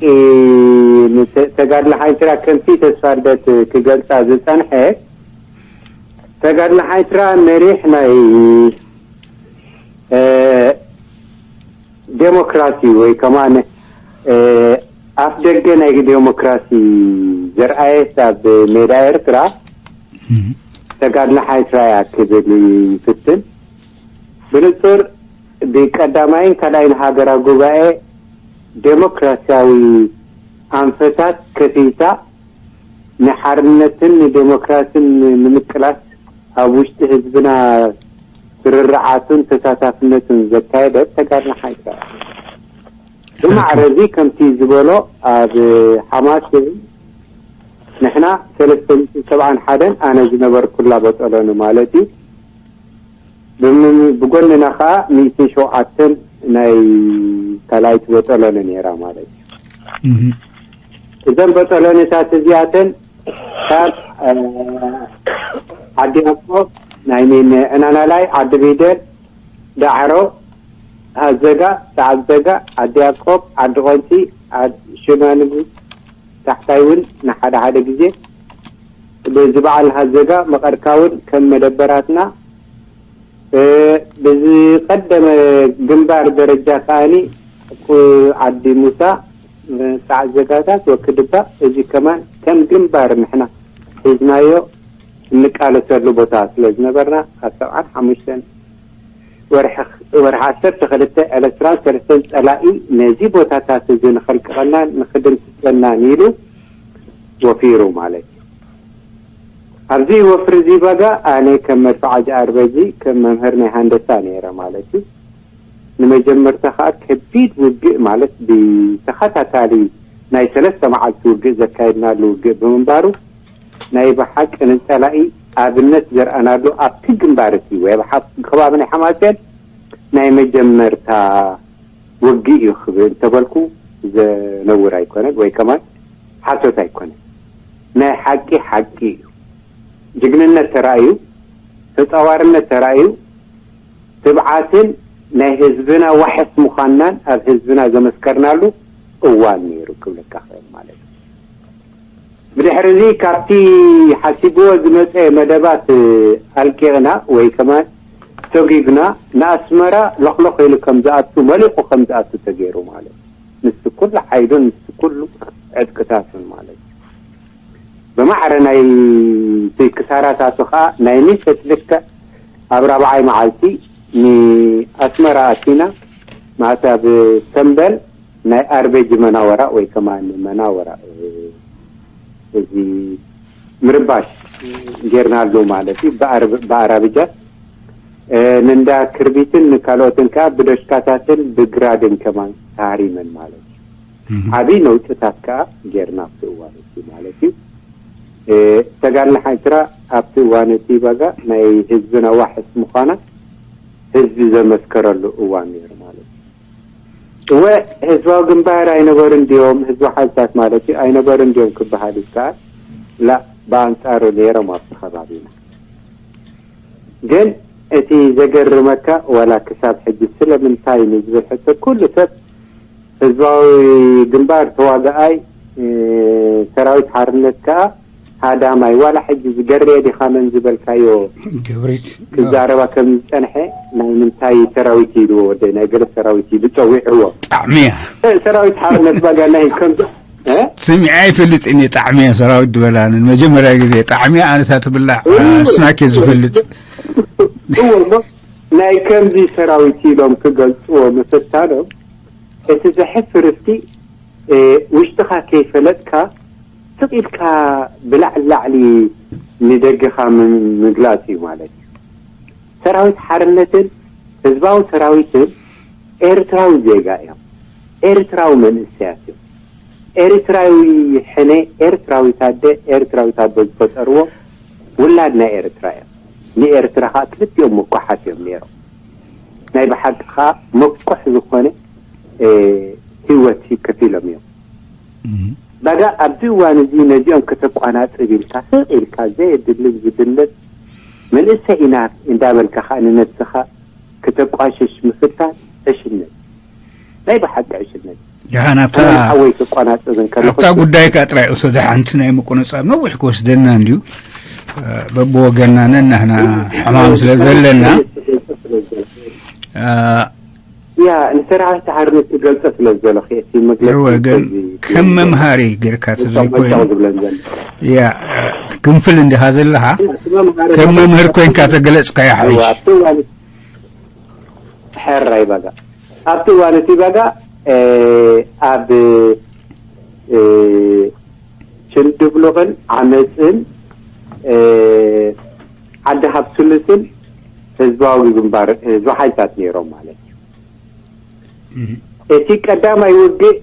ተጋድሎ ሓይንትራ ከምቲ ተስፋ ልደት ክገልፃ ዝፀንሐ ተጋድሎ ሓይንትራ መሪሕ ናይ ዴሞክራሲ ወይ ከማን ኣፍ ደገ ናይ ዴሞክራሲ ዘርኣየት ኣብ ሜዳ ኤርትራ ተጋድሎ ሓይትራ እያ ክብል ይፍትን። ብንጹር ብቀዳማይን ካልኣይን ሃገራዊ ጉባኤ ዴሞክራሲያዊ ኣንፈታት ከፊታ ንሓርነትን ንዴሞክራሲን ንምቅላስ ኣብ ውሽጢ ህዝብና ስርርዓቱን ተሳታፍነቱን ዘካየደት ተጋድሎ ሓይትራ እያ። ብማዕረ እዚ ከምቲ ዝበሎ ኣብ ሓማሴን ንሕና ሰለስተ ሚእትን ሰብዓን ሓደን ኣነ ዝነበርኩላ ቦጦሎኒ ማለት እዩ። ብም- ብጎንና ከዓ ሚእትን ሸውዓተን ናይ ካልኣይቲ ቦጦሎኒ ነይራ ማለት እዩ። እዘን ቦጦሎኒታት እዚኣተን ካብ ዓዲ ያዕቆብ ናይ ሚን ዕናናላይ ዓዲ ቢደር ዳዕሮ ሃዘጋ ሰዓት ዘጋ ዓዲ ያዕቆብ ዓዲ ቆንፂ ሽማንጉ ታሕታይ እውን ንሓደ ሓደ ግዜ ብዚ በዓል ሃዘጋ መቐርካ እውን ከም መደበራትና ብዝቀደመ ግንባር ደረጃ ከዓኒ ዓዲ ሙሳ ፃዕ ዘጋታት ወክድባ እዚ ከማን ከም ግንባር ንሕና ሒዝናዮ እንቃለሰሉ ቦታ ስለ ዝነበርና ካብ ሰብዓን ሓሙሽተን ወርሒ ዓሰርተ ክልተ ዕለት ዕስራን ሰለስተን ፀላኢ ነዚ ቦታታት እዚ ንኸልቅቐናን ንኽድምስሰናን ኢሉ ወፊሩ ማለት እዩ። ኣብዚ ወፍሪ እዚ በጋ ኣነ ከም መድፍዓ ጃኣርበጂ ከም መምህር ናይ ሃንደሳ ነይረ ማለት እዩ። ንመጀመርታ ከዓ ከቢድ ውግእ ማለት ብተኸታታሊ ናይ ሰለስተ መዓልቲ ውግእ ዘካየድናሉ ውግእ ብምንባሩ ናይ ብሓቂ ንፀላኢ ኣብነት ዘርኣናሉ ኣብቲ ግንባር እቲ ወይ ኣብ ሓ- ከባቢ ናይ ሓማሴን ናይ መጀመርታ ውግእ እዩ ክብል እንተበልኩ ዘነውር ኣይኮነን፣ ወይ ከማን ሓሶት ኣይኮነን። ናይ ሓቂ ሓቂ እዩ። ጅግንነት ተራእዩ፣ ተጻዋርነት ተራእዩ፣ ትብዓትን ናይ ህዝብና ዋሕስ ምዃንናን ኣብ ህዝብና ዘመስከርናሉ እዋን ነይሩ ክብለካ ክእል ማለት እዩ። ብድሕሪ እዚ ካብቲ ሓሲብዎ ዝመጸ መደባት ኣልቂቕና ወይ ከማን ሰጒግና ንኣስመራ ሎኽሎኽ ኢሉ ከም ዝኣቱ መሊቑ ከም ዝኣቱ ተገይሩ ማለት እዩ። ምስ ኩሉ ሓይሉን ምስ ኩሉ ዕጥቅታቱን ማለት እዩ። ብማዕረ ናይ ክሳራታቱ ከዓ ናይ ምሸት ልክዕ ኣብ ራብዓይ መዓልቲ ንኣስመራ ኣቲና ማለት ኣብ ሰምበል ናይ ኣርቤጅ መናወራ ወይ ከማን መናወራ እዚ ምርባሽ ጌርናሉ ማለት እዩ። ብኣራብጃት ንእንዳ ክርቢትን ንካልኦትን ከዓ ብደሽካታትን ብግራድን ከማን ተሃሪመን ማለት እዩ። ዓብዪ ነውፅታት ከዓ ጌርና ኣብቲ እዋን እቲ ማለት እዩ። ተጋድሎ ሓይትራ ኣብቲ እዋን እቲ ባጋ ናይ ህዝብና ዋሕስ ምዃና ህዝቢ ዘመስከረሉ እዋን ነይሩ ማለት እዩ። እወ ህዝባዊ ግንባር ኣይነበሩ እንዲዮም ህዝቢ ሓይልታት ማለት እዩ ኣይነበሩ እንዲዮም ክበሃል ይከኣል። ላ ብኣንፃሩ ነይሮም ኣብቲ ከባቢና። ግን እቲ ዘገርመካ ዋላ ክሳብ ሕጂ ስለምንታይ ንዝብል ሕቶ ኩሉ ሰብ ህዝባዊ ግንባር ተዋጋኣይ ሰራዊት ሓርነት ከዓ ሃዳማይ ዋላ ሕጂ ዝገርየ ዲኻ መን ዝበልካዮ ግብሪት ክዛረባ ከም ዝፀንሐ ናይ ምንታይ ሰራዊት እዩ ወደ ናይ ገለ ሰራዊት እዩ ዝፀዊዕዎ ጣዕሚያ ሰራዊት ሓርነት ባጋ ናይ ከም ስሚዐ ኣይፈልጥን እየ ጣዕሚያ ሰራዊት ዝበላንን መጀመርያ ግዜ ጣዕሚያ ኣነሳ ትብላዕ ስናክ ዝፈልጥ እሞ ናይ ከምዚ ሰራዊት ኢሎም ክገልፅዎ ምፍታኖም እቲ ዘሕፍር እስቲ ውሽጥኻ ከይፈለጥካ ስቕ ኢልካ ብላዕሊ ላዕሊ ንደገኻ ምግላፅ እዩ ማለት እዩ። ሰራዊት ሓርነትን ህዝባዊ ሰራዊትን ኤርትራዊ ዜጋ እዮም። ኤርትራዊ መንእሰያት እዮም። ኤርትራዊ ሕነ፣ ኤርትራዊት ኣደ፣ ኤርትራዊት ኣቦ ዝፈጠርዎ ውላድ ናይ ኤርትራ እዮም። ንኤርትራ ከዓ ክልቲኦም ምኩሓት እዮም ነይሮም። ናይ ብሓቂ ከዓ ምኩሕ ዝኾነ ህይወት ከፊሎም እዮም። ባጋ ኣብዚ እዋን እዚ ነዚኦም ከተቋናፅብ ኢልካ ስቕ ኢልካ ዘየድልን ዝድልን መንእሰይ ኢና እንዳበልካ ከዓ ንነብስኻ ከተቋሽሽ ምፍታን ዕሽነት ናይ ብሓቂ ዕሽነት ደሓን ኣብታ ሓወይ ክቋናፅብ እንከለኹ ኣብታ ጉዳይካ ጥራይ ውሰዶ ሓንቲ ናይ ምቁንፃብ ነዊሕ ክወስደና እንድዩ በብወገንና ነናህና ሕማም ስለ ዘለና ያ ንሰራዊት ሓርነት ትገልፀ ስለ ዘለኺ እቲ መግለፂ እወ ግን ከም መምሃሪ ጌርካ ተዘይኮይኑ ዝብለን ዘሎ ያ ክንፍል እንዲኻ ዘለኻ ከም መምህር ኮይንካ ተገለፅካዮ ሓይሽ ኣብቲ እዋን ሕራይ ባጋ ኣብቲ እዋን እቲ ባጋ ኣብ ችንድብሉቕን ዓመፅን ዓዲ ሃብስሉስን ህዝባዊ ግንባር ህዝቢ ሓይልታት ነይሮም ማለት እዩ። እቲ ቀዳማይ ውግእ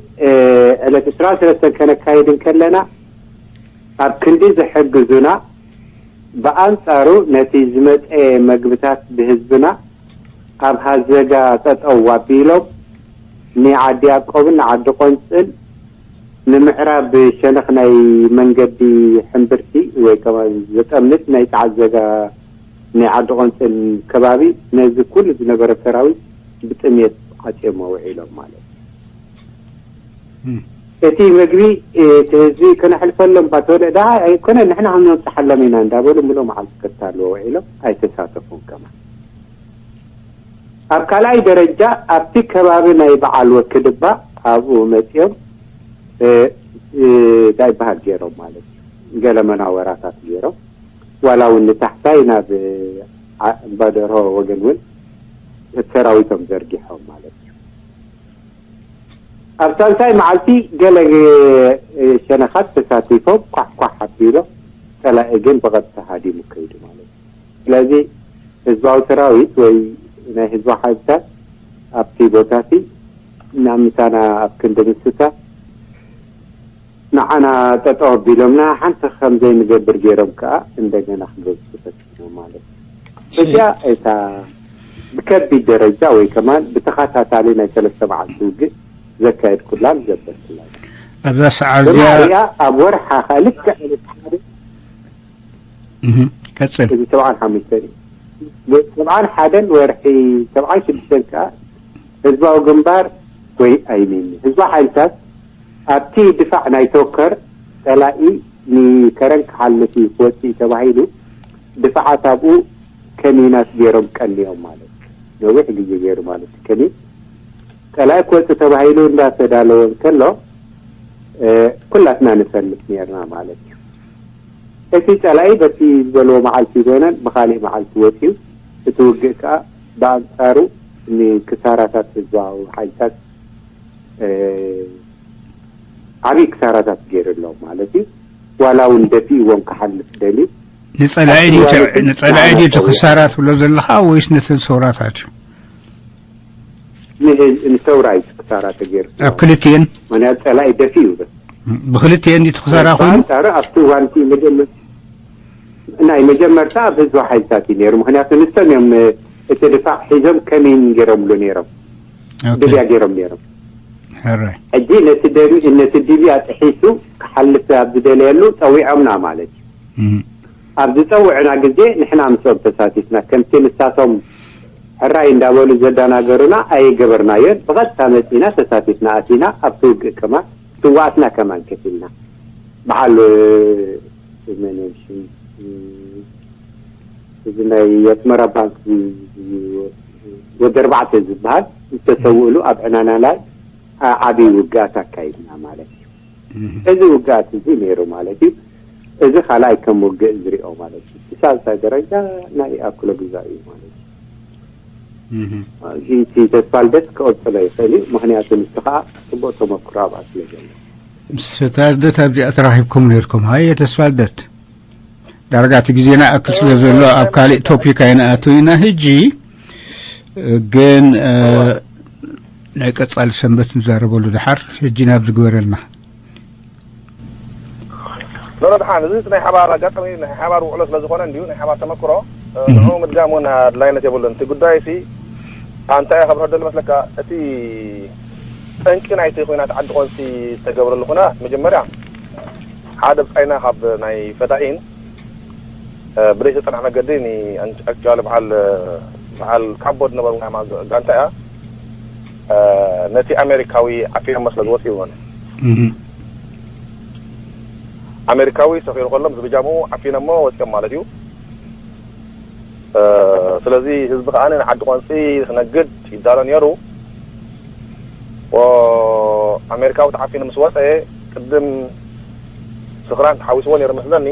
ዕለት ዕስራን ሰለስተን ከነካይድ እንከለና ኣብ ክንዲ ዝሕግዙና ብኣንፃሩ ነቲ ዝመፀ መግብታት ብህዝብና ኣብ ሃዘጋ ጠጠው ኣቢሎም ንዓዲ ያቆብን ንዓዲ ቆንፅን ንምዕራብ ሸነኽ ናይ መንገዲ ሕምብርቲ ወይ ከማ ዘጠምት ናይ ጸዓት ዘጋ ናይ ዓዲ ቆንፅን ከባቢ ነዚ ኩሉ ዝነበረ ሰራዊት ብጥሜት ዓፅዮሞ ውዒሎም ማለት እዩ። እቲ መግቢ እቲ ህዝቢ ከነሕልፈሎም ባተወለ ዳ ኣይኮነ ንሕና ከም ነብፅሓሎም ኢና እንዳበሉ ምሎ መዓልቲ ከታልዎ ውዒሎም ኣይተሳተፉን ከማን። ኣብ ካልኣይ ደረጃ ኣብቲ ከባቢ ናይ በዓል ወክድባ ኣብኡ መፅኦም እንታይ ይበሃል ገይሮም ማለት እዩ ገለ መናወራታት ገይሮም ዋላ እውን ንታሕታይ ናብ እምባደርሆ ወገን እውን ሰራዊቶም ዘርጊሖም ማለት እዩ። ኣብ ሳልሳይ መዓልቲ ገለ ሸነኻት ተሳቲፎም ኳሕኳሕ ኣቢሎም ፀላኢ ግን ብቐጥታ ሃዲሙ ከይዱ ማለት እዩ። ስለዚ ህዝባዊ ሰራዊት ወይ ናይ ህዝባዊ ሓይልታት ኣብቲ ቦታ እቲ ናብ ምሳና ኣብ ክንዲ ምስታፍ ንዓና ጠጠው ኣቢሎምና ሓንቲ ከም ዘይንገብር ገይሮም ከዓ እንደገና ክገብሱ ፈቲኖም ማለት እዩ። እዚኣ እታ ብከቢድ ደረጃ ወይ ከማን ብተኸታታሊ ናይ ሰለስተ መዓልቲ ውግእ ዘካየድኩላን ዘበርኩላን ኣብዛ ሰዓት እዚኣ ብማርያ ኣብ ወርሓ ከልክዕ ቀፅል እዚ ሰብዓን ሓሙሽተን እዩ። ሰብዓን ሓደን ወርሒ ሰብዓን ሽዱሽተን ከዓ ህዝባዊ ግንባር ወይ ኣይሚን ህዝባዊ ሓይልታት ኣብቲ ድፋዕ ናይ ቶከር ፀላኢ ንከረን ክሓልፍ እዩ ክወፅእ እዩ ተባሂሉ ድፋዓት ኣብኡ ከሚናት ገይሮም ቀንዮም ማለት እዩ። ነዊሕ ግዜ ገይሩ ማለት እዩ። ከሚን ፀላኢ ክወፅእ ተባሂሉ እንዳተዳለወ እንከሎ ኩላትና ንፈልጥ ነርና ማለት እዩ። እቲ ፀላኢ በቲ ዝበልዎ መዓልቲ ይኮነን ብካሊእ መዓልቲ ወፅዩ እቲ ውግእ ከዓ ብኣንፃሩ ንክሳራታት ህዝባዊ ሓይልታት ዓብዪ ክሳራታት ገይሩ ኣሎ ማለት እዩ። ዋላ እውን ደፊእዎም ክሓልፍ ደልዩ ንፀላኢ ድዩ እቲ ክሳራ ትብሎ ዘለኻ ወይስ ነተን ሰውራታት እዩ? ንህዝ- ንሰውራ እዩ ክሳራ ተገይሩ ኣብ ክልቲኤን ምክንያቱ ፀላኢ ደፊኡ ብክልቲኤን ድዩ እቲ ክሳራ ኮይኑ? ብኣንፃሩ ኣብቲ እዋን እቲ መጀመር ናይ መጀመርታ ኣብ ህዝቢ ሓይልታት እዩ ነይሩ። ምክንያቱ ንሶም እዮም እቲ ድፋዕ ሒዞም ከሚን ገይሮምሉ ነይሮም ኦኬ፣ ድልያ ገይሮም ነይሮም። ሕራይ ሕጂ ነቲ ደም ነቲ ድልያ ጥሒሱ ክሓልፍ ኣብ ዝደለየሉ ፀዊዖምና ማለት እዩ። እም፣ ኣብ ዝፀውዕና ግዜ ንሕና ምስኦም ተሳቲፍና ከምቲ ንሳቶም ሕራይ እንዳበሉ ዘደናገሩና ኣይገበርናዮን። ብቐጥታ መፂና ተሳቲፍና ኣቲና ኣብቲ ውግእ ከማን ስዋኣትና ከማን ከፊልና በዓል መን ሽም እዚ ናይ ኣስመራ ባንክ ወዲ ኣርባዕተ ዝበሃል ዝተሰውእሉ ኣብ ዕናና ላይ ዓብዪ ውግኣት ኣካይድና ማለት እዩ። እዚ ውግኣት እዚ ነይሩ ማለት እዩ። እዚ ካልኣይ ከም ውግእ ዝሪኦ ማለት እዩ። ብሳልሳይ ደረጃ ናይ ኣክሎ ግዛ እዩ ማለት እዩ። እም፣ እዚ እቲ ተስፋ ልደት ክቕፅሎ ይኽእል እዩ። ምክንያቱ ንሱ ከዓ ፅቡቅ ተመክሮ ኣብኣ ስለ ዘሎ ምስ ተስፋ ልደት ኣብዚኣ ተራኺብኩም ነርኩም። ሃየ ተስፋ ልደት፣ ዳርጋ እቲ ግዜና ኣክል ስለ ዘሎ ኣብ ካሊእ ቶፒክ ኣይንኣቱ ኢና። ሕጂ ግን እ፣ ናይ ቀፃሊ ሰንበት ንዛረበሉ ድሓር። ሕጂ ናብ ዝግበረልና ኖኖ ድሓን፣ እዚ ናይ ሓባር ኣጋጣሚ ናይ ሓባር ውዕሎ ስለ ዝኾነ እንድዩ ናይ ሓባር ተመክሮ፣ እ፣ ንዕኡ ምድጋም እውን ኣድላይነት የብሉን። እቲ ጉዳይ ሲ ኣንታይ እየ ከብርህ ደሊ መስለካ፣ እቲ ጠንቂ ናይቲ ኩናት ዓዲ ቆንሲ ዝተገብረሉ ኩናት መጀመርያ ሓደ ብጻይና ካብ ናይ ፈዳኢን እ፣ ብደይ ተጸንሐ መገዲ ኒ ኣክቹዋሊ በዓል በዓል ካቦ ዝነበሩ ናይ ማ- ጋንታ እያ፣ እ፣ ነቲ ኣሜሪካዊ ዓፊኖሞ ስለ ዝወጽኡ ይኾነ። እም፣ ኣሜሪካዊ ሰኺሩ ከሎ ምስ ብጃምኡ ዓፊኖሞ ወጺኦም ማለት እዩ። እ፣ ስለዚ ህዝቢ ከኣ ንዓዲ ቆንጺ ክነግድ ይዳሎ ነይሩ። ዎ ኣሜሪካዊ ተዓፊኑ ምስ ወጸ ቅድም ስኽራን ተሓዊስዎ ነይሩ መስለኒ።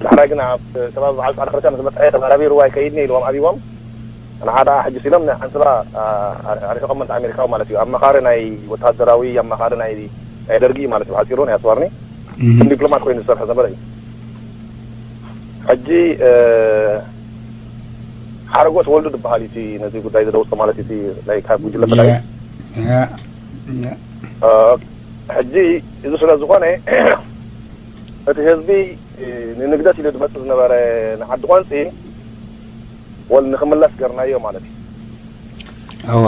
ዳሕራይ ግን ኣብ ከባቢ በዓል ጻዕዳ ክርስቲያን ምስ መጽአ ተባራቢርዋ ኣይከይድኒ ኢልዎም ኣብዎም። ንሓዳ ሕጅስ ኢሎም ንዓንስባ ኣሪሕቆም ኣሜሪካዊ ማለት እዩ። ኣማኻሪ ናይ ወታደራዊ ኣማኻሪ ናይ ናይ ደርጊ ማለት እዩ። ብሓጺሩ ናይ ኣስዋርኒ ከም ዲፕሎማት ኮይኑ ዝሰርሐ ዝነበረ እዩ። ሕጂ ሓረጎት ወልዱ ዝበሃል እቲ ነዚ ጉዳይ ዘደውፀ ማለት እቲ ናይ ካብ ጉጅለ ፈላይ ሕጂ እዚ ስለ ዝኾነ እቲ ህዝቢ ንንግደት ኢሉ ዝመፅእ ዝነበረ ንዓዲ ቆንፂ ወል ንክምለስ ገርናዮ ማለት እዩ። እወ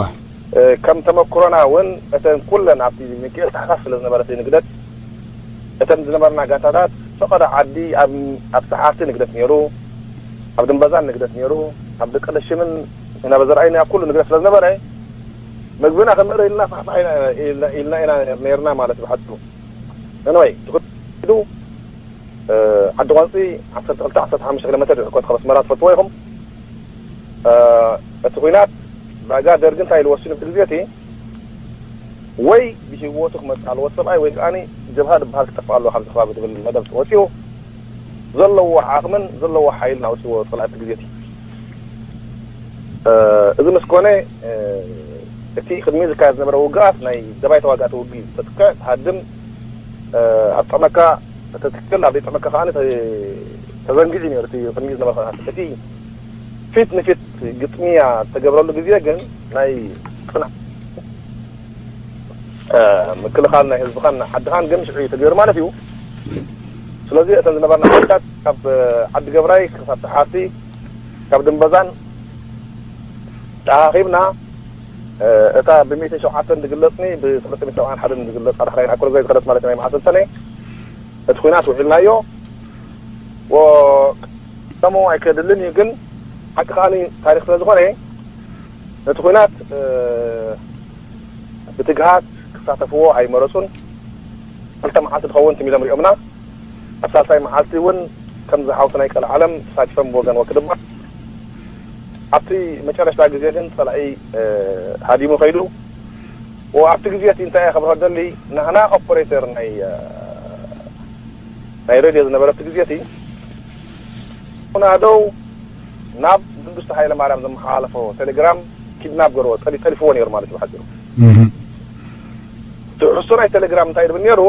ከም ተመክሮና እውን እተን ኩለን ኣብቲ ሚካኤል ታሕሳስ ስለ ዝነበረት ንግደት እተን ዝነበርና ጋንታታት ፈቐዶ ዓዲ ኣብ ሰሓርቲ ንግደት ነይሩ፣ ኣብ ድንበዛን ንግደት ነይሩ፣ ኣብ ደቀለሽምን ናብ ዘርኣይን ኣብ ኩሉ ንግደት ስለ ዝነበረ መግብና ክምእረ ኢልና ፋሕፋሕ ኢልና ኢና ነርና ማለት ብሓፅሩ። ነነወይ ትክዱ ዓዲ ቆንፂ ዓሰርተ ክልተ ዓሰርተ ሓሙሽተ ኪሎ ሜትር ርሕቀት ካብ ኣስመራ ትፈልጥዎ ኢኹም። እቲ ኩናት ዳጋ ደርጊ እንታይ ኢሉ ወሲኑ እቲ ግዜ እቲ ወይ ብሂወቱ ክመፅእ ኣለዎ ሰብኣይ ወይ ከዓ ጀብሃ ዝበሃል ክጠፍእ ኣለዎ ካብዚ ከባቢ ዝብል መደብ ወፂኡ ዘለዎ ዓቕምን ዘለዎ ሓይልን ኣውፅዎ ፀላእቲ ግዜ እቲ እዚ ምስ ኮነ እቲ ቅድሚ ዝካየድ ዝነበረ ውግኣት ናይ ደባይ ተዋጋእቲ ውግእ ተጥቅዕ ትሃድም ኣብ ጥዕመካ ተትክል ኣብ ዘይጥዕመካ ከዓ ተዘንጊዑ ነሩ እቲ ቅድሚ ዝነበረ እቲ ፊት ንፊት ግጥምያ ዝተገብረሉ ግዜ ግን ናይ ፅና ምክልኻል ናይ ህዝብኻን ዓድኻን ግን ሽዑ እዩ ተገይሩ ማለት እዩ። ስለዚ እተን ዝነበርና ሓይልታት ካብ ዓዲ ገብራይ ክሳብ ተሓርቲ ካብ ድንበዛን ተኣኻኺብና፣ እታ ብሚእትን ሸውዓተን ዝግለጽኒ ብሰለስተ ሚእትን ሰብዓን ሓደን ዝግለጻ ዳሕራይ ኣኮሎ ዘይዝኸደት ማለት ናይ መዓልቲ ሰነ እቲ ኲናት ውዒልናዮ። ወ-፣ ቀደሙ ኣይከድልን እዩ፣ ግን ሓቂ ከኣ ታሪኽ ስለ ዝኾነ ነቲ ኲናት፣ እ፣ ብትግሃት ክሳተፍዎ ኣይመረጹን። ክልተ መዓልቲ ዝኸውን ትም ኢሎም ሪኦምና። ኣብ ሳልሳይ መዓልቲ እውን ከምዚ ሓውሲ ናይ ቀልዓለም ተሳቲፎም ብወገን ወክድባ ኣብቲ መጨረሽታ ግዜ ግን ጸላኢ፣ እ፣ ሃዲሙ ከይዱ። ወ-፣ ኣብቲ ግዜ እቲ እንታይ እየ ከብርሆ ደሊ፣ ናህና ኦፐሬተር ናይ፣ እ፣ ናይ ሬድዮ ዝነበረ ኣብቲ ግዜ እቲ ናደው ናብ መንግስቱ ሃይለ ማርያም ዘመሓላለፎ ቴሌግራም ኪድናፕ ገርዎ፣ ጠሊ-፣ ጠሊፍዎ ነይሩ ማለት እዩ ብሓጺሩ። እህ። እቲ ሕሱ ናይ ቴሌግራም እንታይ ድብል ነይሩ፣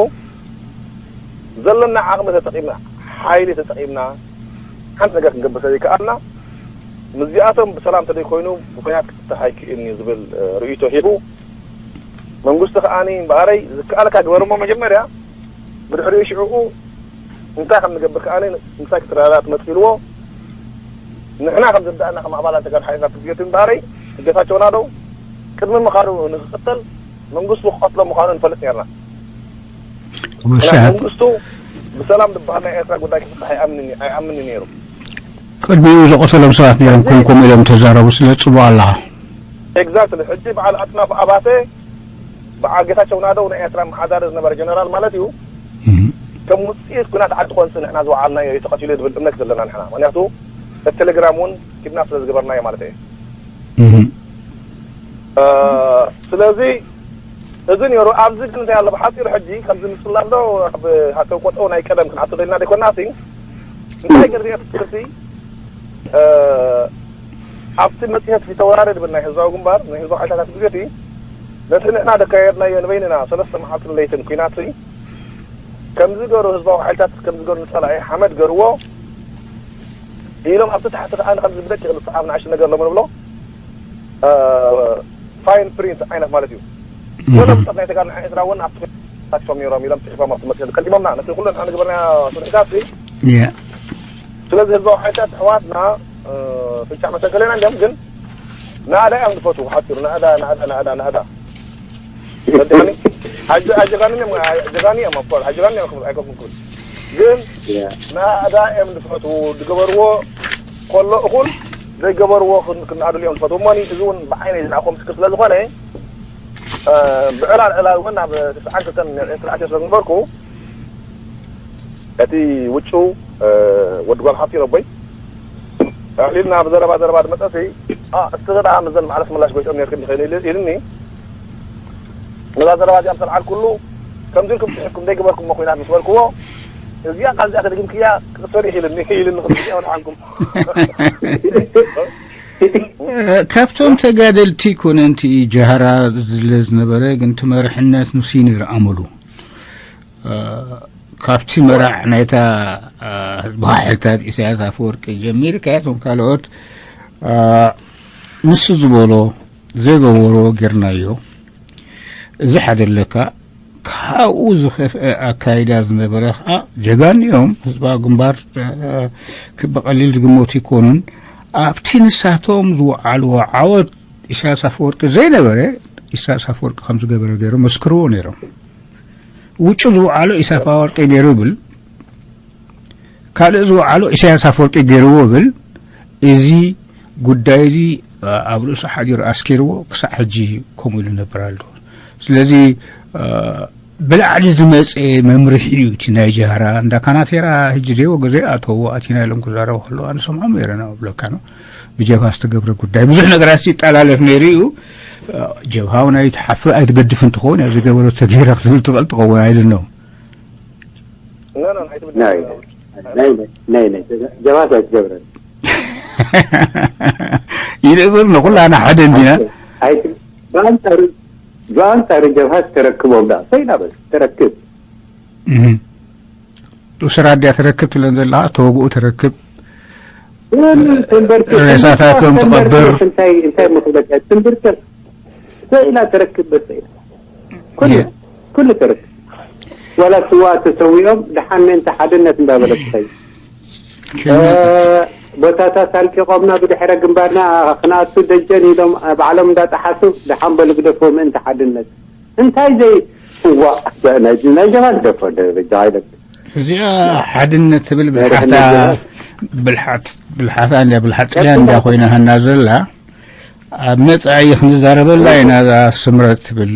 ዘለና ዓቕሚ ተጠቒምና፣ ሓይሊ ተጠቒምና፣ ሓንቲ ነገር ክንገብር ስለዘይከኣልና፣ ምስዚኣቶም ብሰላም ተዘይኮይኑ ብኹናት ክፍታሕ ኣይክእልን እዩ ዝብል፣ እ፣ ርእይቶ ሂቡ። መንግስቱ ከኣኒ እምበኣረይ ዝከኣለካ ግበር እሞ መጀመርያ፣ ብድሕሪኡ ሽዕኡ እንታይ ከም ንገብር ከኣኒ ምሳይ ክትረዳዳ ትመጽእ ኢልዎ። ንሕና ከም ዝርዳእና ከም ኣባላት ተጋሩ ሓይልታት ክዝየት እምበኣረይ፣ ጌታቸው ናደው ቅድሚ ምኻዱ ንክኽተል መንግስቱ ክቐትሎ ምዃኑ ንፈልጥ ነርና። ምኽንያቱ ውሳት መንግስቱ ብሰላም ዝበሃል ናይ ኤርትራ ጉዳይ ክፍታሕ ኣይኣምንን፣ ኣይኣምንን ነይሩ። ቅድሚኡ ዝቐተሎም ሰባት ነይሮም፣ ከምኡ ኢሎም ተዛረቡ ስለ ጽቡቕ ኣለኻ። ኤግዛክትሊ። ሕጂ በዓል ኣጥናፉ ኣባተ፣ በዓል ጌታቸው ናደው ናይ ኤርትራ መሓዳሪ ዝነበረ ጀነራል ማለት እዩ። እም። ከም ውጽኢት ኲናት ዓዲ ኮንሲ ንሕና ዝወዓልናዮ እዩ ተቐቲሉ ዝብል እምነት ዘለና ንሕና። ምኽንያቱ እቲ ቴሌግራም እውን ኪድናፕ ስለ ዝገበርናዮ ማለት እዩ። እም። እ፣ ስለዚ እዚ ነይሩ። ኣብዚ ግን እንታይ ኣሎ ብሓጺሩ ሕጂ ከምዚ ንጽላ ኣሎ ኣብ ሃተው ቆጠው ናይ ቀደም ክንኣቱ ደልና ደይኮና ሲ እንታይ ገር ትምህርቲ፣ እ፣ ኣብቲ መጽሔት ፊተውራሪ ድብል ናይ ህዝባዊ ግንባር፣ ናይ ህዝባዊ ሓይልታት ግዜቲ፣ ነቲ ንሕና ደካየድናዮ ንበይንና ሰለስተ መዓልትን ለይትን ኲናት ሲ፣ ከምዚ ገሩ ህዝባዊ ሓይልታት ከምዚ ገሩ ንጸላኢ ሓመድ ገርዎ ኢሎም ኣብቲ ታሕቲ ከኣ ንኸምዚ ብደቂቕ ንጽሓፍ ንኣሽቱ ነገር ሎም ንብሎ፣ እ፣ ፋይን ፕሪንት ዓይነት ማለት እዩ። እህ። ገለ ብጾት ናይ ተጋሩ ንዓይ ኤርትራ እውን ኣብቲ ታክሶም ነይሮም ኢሎም ጽሒፎም ኣብቲ መጽሔት ቀዲሞምና። ነቲ ኩሉ ንሕና ንግበርና ስርሒታት ሲ፣ ያ። ስለዚ ህዝባዊ ሓይልታት ኣሕዋትና፣ እ፣ ፍንጫዕ መሰንከለና እንዲኦም ግን ናእዳ እዮም ዝፈትዉ። ብሓጺሩ ናእዳ፣ ናእዳ፣ ናእዳ፣ ናእዳ። ረዲኣኒ? ኣጀ-፣ ኣጀጋኒ እዮም፣ ኣጀጋኒ እዮም፣ of course፣ ኣጀጋኒ እዮም ክብል ኣይከብኩም ክብል። ግን ያ። ናእዳ እዮም ዝፈትዉ፣ ዝገበርዎ ከሎ እኹል ዘይገበርዎ ክን-፣ ክናእድሉ እዮም ዝፈትዉ። እሞኒ እዚ እውን ብዓይነይ ዝረኣኹዎ ምስክር ስለ ዝኾነ፣ እ፣ ብዕላል ዕላል እውን ኣብ ትስዓን ክልተን ኤርትራ ኣትዮ ስለ ዝነበርኩ፣ እቲ ውጩ፣ እ፣ ወዲ ጓል ሓፍቲ ነቦይ፣ ኣዕሊልና ብዘረባ ዘረባ ዝመጸሲ፣ "ኣ፣ እስቲ ደኣ ምስዘን መዓለስ ምላሽ ጎይቶም ነርክን ይኸይኑ?" ኢሉ-፣ ኢሉኒ። ነዛ ዘረባ እዚኣ ምስ ኣልዓልኩሉ፣ "ከምዚ ኢልኩም ጽሒፍኩም ዘይገበርኩሞ ኲናት" ምስ በልክዎ፣ "እዚኣ ቃል እዚኣ ተደጊምክያ ክትሰሪሕ" ኢሉኒ፣ ኢሉኒ ክልተ ግዜ ወድሓንኩም። ካብቶም ተጋደልቲ ኮነንቲ ጃህራ ዝለ ዝነበረ፣ ግን እቲ መርሕነት ንሱ እዩ ነይሩ ኣመሉ። እ፣ ካብቲ መራዕ ናይታ፣ እ፣ ህዝባዊ ሓይልታት ኢሳያስ ኣፈወርቂ ጀሚርካ፣ እቶም ካልኦት፣ እ፣ ንሱ ዝበሎ ዘይገበሮ ጌርናዮ። እዚ ሓደ ኣለካ። ካብኡ ዝኸፍአ ኣካይዳ ዝነበረ ኸዓ ጀጋኑ እዮም። ህዝባዊ ግንባር፣ እ፣ ብቐሊል ዝግመቱ ኣይኮኑን። ኣብቲ ንሳቶም ዝወዓልዎ ዓወት ኢሳያስ ኣፈወርቂ ዘይነበረ፣ ኢሳያስ ኣፈወርቂ ከም ዝገበረ ገይሮም መስክርዎ ነይሮም። ውጩ ዝወዓሎ ኢሳያስ ኣፈወርቂ ገይሩ ይብል፣ ካልእ ዝወዓሎ ኢሳያስ ኣፈወርቂ ገይርዎ ይብል። እዚ ጉዳይ እዚ ኣብ ርእሱ ሓዲሩ ኣስኪርዎ ክሳዕ ሕጂ ከምኡ ኢሉ ነበር ኣሎ። ስለዚ፣ እ፣ ብላዕሊ ዝመጸ መምርሒ እዩ እቲ ናይ ጀህራ። እንዳ ካናቴራ ሕጂ ዘይወገዘ ኣተዎ ኣቲና ኢሎም ክዛረቡ ከለዉ ኣነ ሰምዖም ነይረ፣ ናብ ብለካ ነው። ብጀብሃ ዝተገብረ ጉዳይ ብዙሕ ነገራት ይጠላለፍ ነይሩ እዩ። ጀብሃ እውን ኣይትሓፍር ኣይትገድፍን ትኸውን፣ ያው ዝገበረቶ ገይራ ክትብል ትኽእል ትኸውን፣ I don't know። ኖ፣ ኖ፣ ኣይትብል። ናይ፣ ናይ፣ ናይ፣ ናይ፣ ጀብሃ ኣይትገብረን። ይልእብር ንኹላና ሓደ እንዲና። ኣይት-፣ ብኣንጻሩ፣ ብኣንጻሩ ጀብሃ ተረክቦም ዳ፣ ሰይዳ በል፣ ተረክብ። እህ። ኡስራ ድያ ተረክብ ትለን ዘለኻ፣ ተወግኡ ተረክብ። ሬሳታቶም ትቐብር። እንታይ፣ እንታይ ምኽለካ? ትንብርተ ሰኢላ ተረክብ በሰ ኢላ። ኩሉ ኩሉ ትርክ ወላ ስዋ ተሰዊኦም ደሓን ምእንቲ ሓድነት እንዳበለት ትኸይድ። ቦታታት ኣልቂቖምና ብድሕረ ግንባርና ክነኣቱ ደጀን ኢሎም ባዕሎም እንዳጠሓሱ ደሓን በሉ ግደፎ ምእንቲ ሓድነት እንታይ ዘይ እዋ ናይ ናይ ጀማል ግደፎ ደረጃ ኣይለት እዚኣ ሓድነት ትብል ብልሓታ ብልሓት ብልሓታ እንዳ ብልሓት ጥልያን እንዳ ኮይና ሃና ዘላ ኣብ መጻኢ ክንዛረበላ ኢና እዛ ስምረት ትብል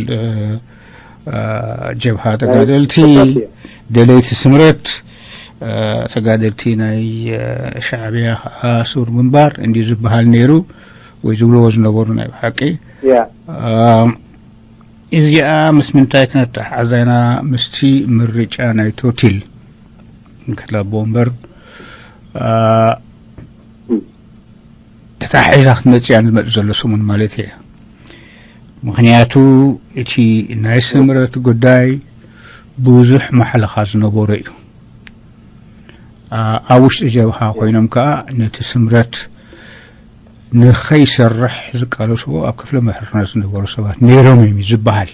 ጀብሃ ተጋደልቲ ደለይቲ ስምረት ተጋደልቲ ናይ ሻዕብያ ከዓ ስውር ግንባር እንዲ ዝበሃል ነይሩ ወይ ዝብልዎ ዝነበሩ ናይ ብሓቂ እዚኣ ምስ ምንታይ ክነተሓሓዛ ኢና ምስቲ ምርጫ ናይ ቶቲል ክለቦ እምበር ተታሒዛ ክትመፅእ እያ ዝመፅ ዘሎ ሰሙን ማለት እየ ምክንያቱ እቲ ናይ ስምረት ጉዳይ ብዙሕ ማሕለኻ ዝነበሮ እዩ ኣብ ውሽጢ ጀብሃ ኮይኖም ከዓ ነቲ ስምረት ንኸይሰርሕ ዝቃለስዎ ኣብ ክፍለ ምሕርነት ዝነበሩ ሰባት ነይሮም እዮም ዝበሃል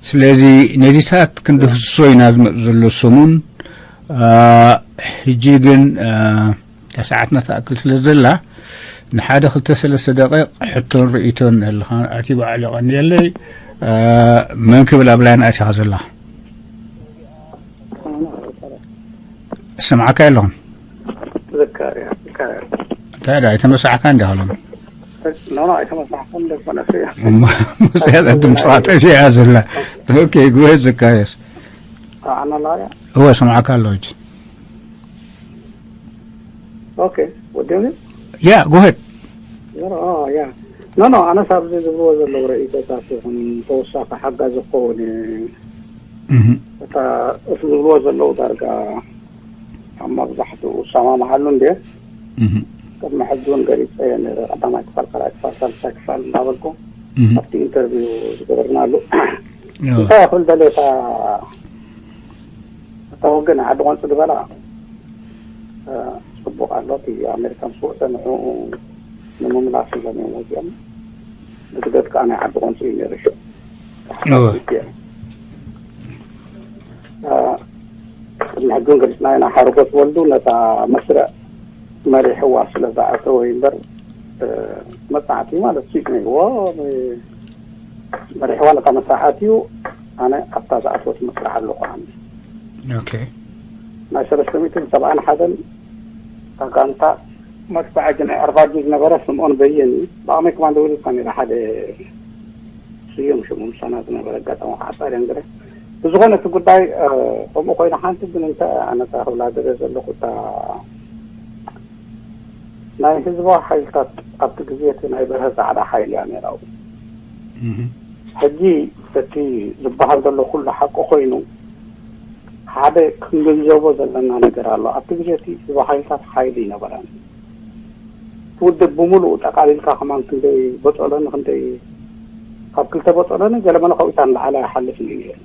ስለዚ ነዚታት ክንድህስሶ ኢና ዝመፅ ዘሎ ሰሙን ሕጂ ግን እታ ሰዓትና ትኣክል ስለ ዘላ ንሓደ ክልተ ሰለስተ ደቂቕ ሕቶን ርእይቶን ኣለኻ ኣቲ በዓል የቐንየለይ መን ክብል ኣብ ላይን ኣቲኻ ዘላ ሰምዓካ ኣለኹም ዘካርያ ዘካርያ እንታይ ዳ ኣይተመሳሕካ እንዳሃሎም ኖ ኖ ኣይተመሳሕኩን ደኮነ ስያ ሙስያት ድምፅኻ ጠፊኣ ዘላ ኦኬ ጉሄ ዘካርያስ ኣና ላያ እወ ሰምዓካ ኣለሁ ሕጂ ኦኬ ወዲኦም ያ ጉሄ ያ ኖ ኖ ኣነስ ኣብዚ ዝብልዎ ዘለዉ ርእይቶታት ይኹን ተወሳኺ ሓጋዚ ክኸውን እታ እሱ ዝብልዎ ዘለዉ ዳርጋ ኣብ መብዛሕትኡ እሰማምዓሉ እንድየ። ቅድሚ ሕጂ እውን ገሊፀዮ ነይረ። ቀዳማይ ክፋል፣ ካልኣይ ክፋል፣ ሳልሳይ ክፋል እናበልኩ ኣብቲ ኢንተርቪው ዝገበርናሉ። እንታይ ክብል ደልየ፣ እታ እታ ወገን ዓዲ ቆንፂ ዝበላ ፅቡቕ ኣሎ። እቲ ኣሜሪካ ምስ ወፀ ንዕኡ ንምምላስ ኢሎም እዮም ወፂኦም። ንግደት ከዓ ናይ ዓዲ ቆንፂ እዩ ነይሩ። ቅድሚ ሕጂ እውን ገሊፅና ኢና። ሓረጎት ወልዱ ነታ መስርዕ መሪሕዋ ስለ ዝኣተወ እዩ እምበር መፅናዕቲ ማለት ስኢት ነይርዎ። መሪሕዋ ነታ መስርዕ ኣትዩ ኣነ ኣብታ ዝኣተወት መስርዕ ኣለኹ። ኣነ ናይ ሰለስተ ሚእትን ሰብዓን ሓደን እታ ጋንታ መድፍዐ ግንዒ ዕርፋጁ ዝነበረ ስምኦን በየን ብኣመይ ኮማንዶ ውድድካ ነይረ ሓደ ስዩም ሽሙ ምሳና ዝነበረ ኣጋጣሚ ከዓ ጣልያን ገለ ብዝኾነ እቲ ጉዳይ ከምኡ ኮይነ ሓንቲ ግን እንተ ኣነታ ክብላ ደለ ዘለኩ እታ ናይ ህዝባዊ ሓይልታት ኣብቲ ግዜ እቲ ናይ በርሀ ፃዕዳ ሓይሊ እያ ነይራ ሕጂ እቲ ዝበሃል ዘሎ ኩሉ ሓቂ ኮይኑ ሓደ ክንግንዘቦ ዘለና ነገር ኣሎ። ኣብቲ ግዜ እቲ ህዝባዊ ሓይልታት ሓይሊ ይነበረን። እቲ ውድብ ብምሉኡ ጠቓሊልካ ከማን ክንደይ በጸሎኒ ክንደይ ካብ ክልተ በጸሎኒ ገለመለ ካብኡ ንላዕሊ ኣይሓልፍን እዩ ነይሩ።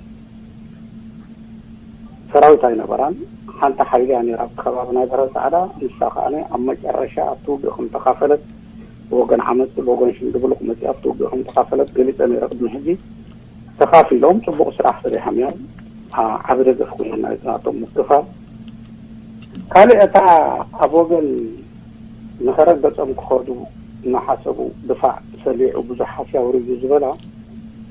ሰራዊት ኣይነበራን። ሓንቲ ሓይሊ እያ ነይራ ኣብቲ ከባቢ ናይ በረ ጻዕዳ። ንሳ ከኣ ኣብ መጨረሻ ኣብቲ ውግእ ከም ተኻፈለት ብወገን ዓመጽ ብወገን ሽንድብሉቕ መጺኣ ኣብቲ ውግእ ከም ተኻፈለት ገሊጸ ነይረ ቅድሚ ሕጂ። ተኻፊሎም ፅቡቕ ስራሕ ሰሪሖም እዮም። ዓቢ ደገፍ ኮይኑና እዩ ናቶም ምክፋል። ካልእ እታ ኣብ ወገን ንኸረን ገፆም ክኸዱ እናሓሰቡ ድፋዕ ሰሊዑ ብዙሕ ሃስያ ወሪዱ ዝበላ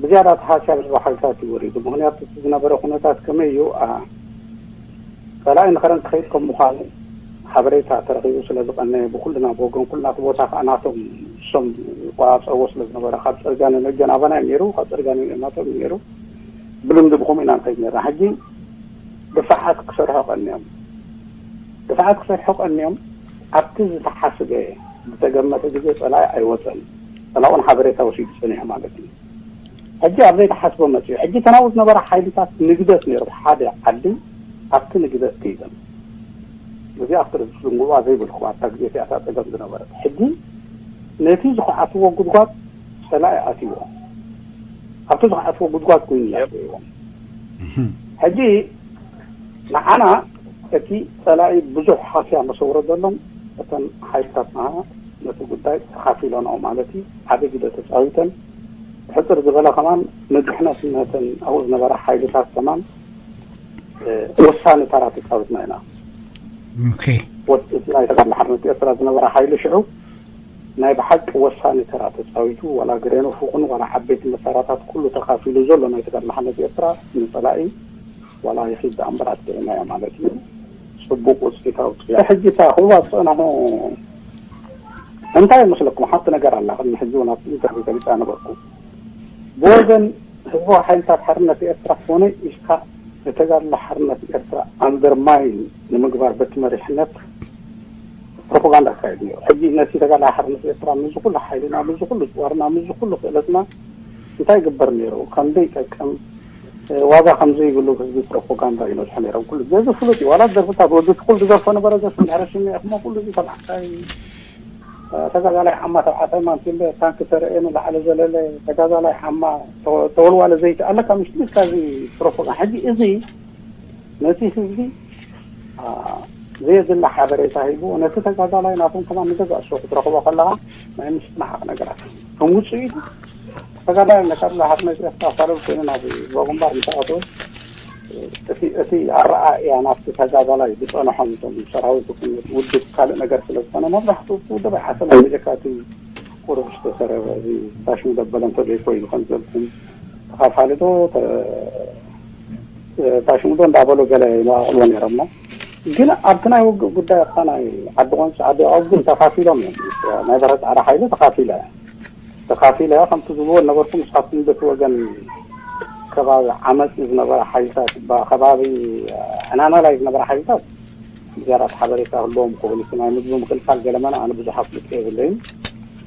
ብዝያዳ እቲ ሃስያ ብዝበሓልታት እዩ ወሪዱ። ምኽንያቱ እቲ ዝነበረ ኩነታት ከመይ እዩ? ጸላኢ ንኸረን ክኸይድ ከም ምዃኑ ሓበሬታ ተረኺቡ ስለ ዝቐነየ ብኩልና ብወገን ኩልና እቲ ቦታ ከዓ ናቶም እሶም ይቆጻጸርዎ ስለ ዝነበረ ካብ ጽርግያ ንነጀን ኣባና እዩ ነይሩ ካብ ጽርግያ ንነጀን ናቶም እዩ ነይሩ ብልምዲ ብኸምኡ ኢና ንኸይድ ነርና ሕጂ ድፋዓት ክሰርሑ ቀንዮም ድፋዓት ክሰርሑ ቀንዮም ኣብቲ ዝተሓስበ ዝተገመተ ግዜ ጸላኢ ኣይወጸን ጸላኡን ሓበሬታ ወሲዱ ጸኒሑ ማለት እዩ ሕጂ ኣብ ዘይተሓስቦ መፅዩ። ሕጂ ተናብኡ ዝነበራ ሓይልታት ንግደት ነይሩ ሓደ ዓዲ ኣብቲ ንግደት ከይደም። እዚኣ ክትርድኡ ዝንግዋ ዘይብልኩም ኣብታ ግዜ እቲኣ እታ ፀገም ዝነበረት። ሕጂ ነቲ ዝኸዓትዎ ጉድጓድ ፀላኢ ኣትይዎ። ኣብቲ ዝኸዓትዎ ጉድጓድ ኮይኑ ኣትይዎም። ሕጂ ንዓና እቲ ፀላኢ ብዙሕ ሃስያ መሰውረ ዘሎም እተን ሓይልታት ንዓና ነቲ ጉዳይ ተኻፊሎንኦ ማለት እዩ። ዓብዪ ግደ ተፃዊተን። ሕፅር ዝበለ ከማን ንድሕነት ነተን ኣብኡ ዝነበራ ሓይልታት ከማን ወሳኒ ተራ ተፃዊትና ኢና። ኦኬ። ወጥ ናይ ተጋድሎ ሓርነት ኤርትራ ዝነበረ ሓይሊ ሽዑ ናይ ብሓቂ ወሳኒ ተራ ተፃዊቱ፣ ዋላ ግሬኖፍ ይኹን ዋላ ዓበይቲ መሳርያታት ኩሉ ተኻፊሉ ዘሎ ናይ ተጋድሎ ሓርነት ኤርትራ ንፀላኢ ዋላ ይኺድ ደኣ እምበር ኣጥቂዕናዮ ማለት እዩ። ፅቡቅ ውፅኢት ኣውፅኡ። ሕጂ እታ ክብሉ ዝፀንሑ እንታይ ይመስለኩም? ሓንቲ ነገር ኣላ። ቅድሚ ሕጂ እውን ኣብቲ ኢንተርቪው ገሊፀ ነበርኩ። ብወገን ህዝባዊ ሓይልታት ሓርነት ኤርትራ ኮነ ኢልካ ንተጋድሎ ሓርነት ኤርትራ ኣንደርማይን ንምግባር በቲ መሪሕነት ፕሮፓጋንዳ ኣካየድ ነይሩ። ሕጂ ነቲ ተጋዳላይ ሓርነት ኤርትራ ምስዚ ኩሉ ሓይልና፣ ምስዚ ኩሉ ጭዋርና፣ ምስዚ ኩሉ ክእለትና እንታይ ይግበር ነይሩ? ከምዘይ ይጠቅም፣ ዋጋ ከምዘይብሉ ህዝቢ ፕሮፓጋንዳ ይነዝሑ ነይሮም። ኩሉ ግዜ እዚ ፍሉጥ እዩ። ዋላ ደርፍታት ወዲ ትኩል ዝደርፎ ነበረ፣ ዘስም ሕረሽም ኢኹሞ ኩሉ እዚ ተባዕታይ ተጋዳላይ ዓማ ተባዕታይ ማንቲለ ታንክ ተረኤ ንላዕሊ ዘለለ ተጋዳላይ ዓማ ተወልዋለ ዘይቲ ኣለካ ምሽ ኢልካ እዚ ፕሮፓጋንዳ። ሕጂ እዚ ነቲ ህዝቢ ዘየድሊ ሓበሬታ ሂቡ ነቲ ተጋዳላይ ናቶም ከማን ንገዛእ ሸው ክትረኽቦ ከለኻ ናይ ምስናዓቕ ነገራት ከም ውፅኢቱ ተጋዳላይ ነካብላ ሓርነት ኤርትራ ፋለል ኮይኑ ናብ ህዝባዊ ግንባር ምስ ኣተወ እቲ ኣረኣእያ ናብቲ ተጋዳላይ ዝፀንሖም እቶም ሰራዊት ይኹን ውድብ ካልእ ነገር ስለ ዝኾነ መብዛሕትኡ እቲ ውድብ ኣይሓሰበን። ብጀካ እቲ ቁሩብ ዝተሰረበ እዚ ታሽሙ ደበለ እንተዘይኮይኑ ከም ዘልኩም ተኻፋሊ ዶ ታሽሙ ዶ እንዳበሉ ገለ ይነቓቕልዎ ነይሮም እሞ ግን ኣብቲ ናይ ውግእ ጉዳይ ኣብታ ናይ ዓዲ ቆንፂ ዓዲ ያዕቆብ ግን ተኻፊሎም እዮም። ናይ በረሃ ፃዕዳ ሓይሊ ተኻፊለ ተኻፊለ ከምቲ ዝብልዎ ነበርኩ። ንስኻትኩም በቲ ወገን ከባቢ ዓመፅ ዝነበረ ሓይልታት ከባቢ ዕናና ላይ ዝነበረ ሓይልታት ዝያዳ ሓበሬታ ህልዎም ክብል እቲ ናይ ምግቢ ምክልካል ገለመና ኣነ ብዙሕ ኣፍልጦ የብለይን።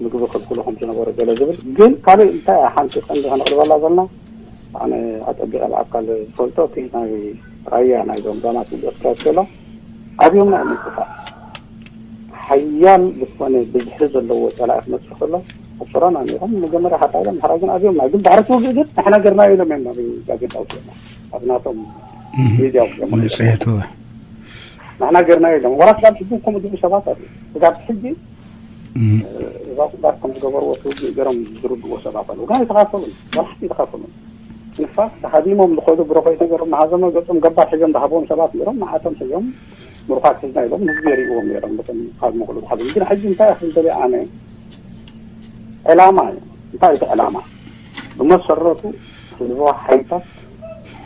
ምግቢ ክልክሉ ከም ዝነበሩ ገለ ዝብል ግን ካልእ እንታይ ሓንቲ ቀንዲ ከነቕርበላ ዘለና ኣነ ኣፀቢቐ ብኣካል ዝፈልጦ እቲ ናይ ራያ ናይዞም ዛማት ዝብሎ ስራዊት ዘሎ ኣብዮምና እዩ ምንቅፋ ሓያል ዝኾነ ብዝሒ ዘለዎ ፀላኢ ክመፅእ ከሎ ኣብ ሶራና ነይሮም መጀመርያ ሓጣሎም ሓራ ግን ኣብዮምና ግን ባሕሪ ትውግእ ግን ንሕና ገርና ኢሎም እዮም ናብ ጋዜጣ ውፅእና ኣብ ናቶም ሚዲያ ውፅኦም መፅሄቱ ንሕና ገርና ኢሎም ወራት ጋር ሕጂ ከምኡ ዝብሉ ሰባት ኣሉ ስጋብ ሕጂ እዛ ቁባር ከም ዝገበርዎ ትውግእ ገሮም ዝርድዎ ሰባት ኣለዉ ግን ኣይተኻፈሉን ወላ ሓንቲ ኣይተኻፈሉን ንፋስ ተሃዲሞም ዝኸዱ ብረኾይ ነገሮም መሃዘመ ገጾም ገባር ሒዞም ዝሃብዎም ሰባት ነይሮም ንዓቶም ሒዞም ምሩኻት ሒዝና ኢሎም ህዝቢ የርእዎም ነይሮም በቶም ካብ መቕሉ ዝሓዞም ግን ሕጂ እንታይ ክብል ደልየ ኣነ ዕላማ እዩ እንታይ እቲ ዕላማ ብመሰረቱ ህዝባዊ ሓይልታት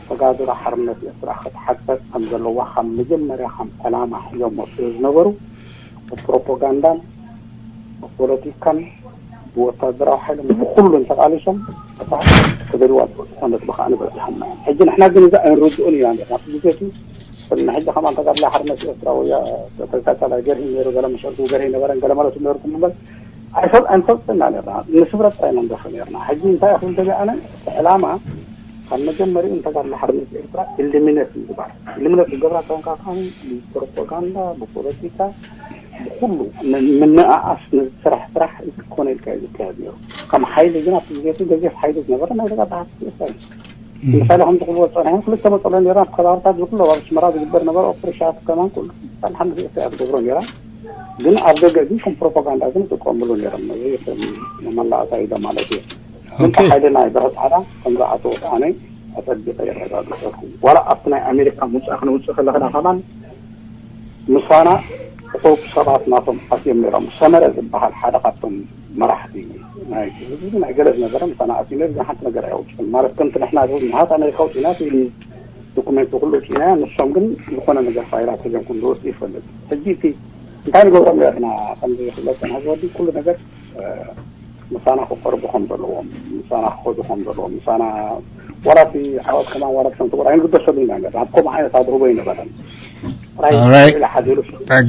ተጋድሎ ሓርነት ኤርትራ ክትሓተት ከም ዘለዋ ካብ መጀመርያ ከም ዕላማ ሒዞሞ ስለ ዝነበሩ ብፕሮፓጋንዳን ብፖለቲካን ብወታደራዊ ሓይልን ብኩሉን ተቃሊሶም እታ ክደልዋ ዝኾነት ብከኣኒ በፂሖምና እዮም ሕጂ ንሕና ግን እዚ ኣይንርድኡን ኢና ነርና እቲ ግዜ እቲ ንሕጂ ከማን ተጋድላይ ሓርነት ኤርትራ ወያ ተጋዳላይ ገርሂ ነይሩ ገለ መሸርቱ ገርሂ ነበረን ገለ ማለት ነርኩም እምበር ኣይፈል ኣይንፈልጥና ነርና ንስብረት ጥራይ ኢና ንደፍእ ነርና ሕጂ እንታይ ኢኹም ደሊ ኣነ ዕላማ ካብ መጀመሪኡ ንተጋድሎ ሓርነት ኤርትራ ኢሊሚነት ምግባር ኢሊሚነት ዝገብራ ተንካፋኒ ብፕሮፓጋንዳ ብፖለቲካ ብኩሉ ምንኣኣስ ንዝስራሕ ስራሕ እዚ ክኾነ ኢልካ እዩ ዝካየድ ነይሩ ከም ሓይሊ ግን ኣብቲ ግዜ እቲ ገዚፍ ሓይሊ ዝነበረ ናይ ተጋድሎ ሓርነት ኤርትራ እዩ ምሳሌ ከም ዝኽልዎ ዝፀንሐን ክልተ መፀሎ ነይራ ኣብ ከባብታት ዝኩሎ ኣብ ኣስመራ ዝግበር ነበረ ኦፕሬሽናት ከማን ኩሉ ሓንቲ ኤርትራ እያ ትገብሮ ነይራ ግን ኣብ ደገ ግን ከም ፕሮፓጋንዳ ግን ይጥቀምሉ ነይሮም እዚ መመላእታ ኢለ ማለት እዩ ግን ሓይሊ ናይ ብረት ዓዳ ከም ዝኣተወ ኣነ ኣፀቢቐ የረጋግፀልኩም ዋላ ኣብቲ ናይ ኣሜሪካ ምውፃእ ክንውፅእ ከለኽና ከማን ምሳና ቁሩብ ሰባት ናቶም ኣትዮም ነይሮም ሰመረ ዝበሃል ሓደ ካብቶም መራሕቲ ናይ ህዝቢ ናይ ገለ ዝነበረ ምሳና ኣትዩ ነይሩ ግን ሓንቲ ነገር ኣየውፅኡን ማለት ከምቲ ንሕና ንሃት ኣሜሪካ ውፅኢና ፊልም ዶኩሜንት ኩሉ ውፅኢናዮ ንሶም ግን ዝኾነ ነገር ፋይላት ሒዞም ከም ዝወፅኡ ይፈልጥ ሕጂ እቲ እንታይ ንገብሮም ነርና ከምዚ ክብለካ ናዚ ወዲ ኩሉ ነገር ምሳና ክቀርቡ ከም ዘለዎም ምሳና ክኸዱ ከም ዘለዎም ምሳና ዋላ እቲ ዓወት ከማን ዋላ ክሰምቱ ዋላ ኣይንግደሰሉ ኢና ነርና ኣብ ከምኡ ዓይነት ኣድህቦ ኣይነበረን ጥራይ Alright. ኢላ ሓዚሉ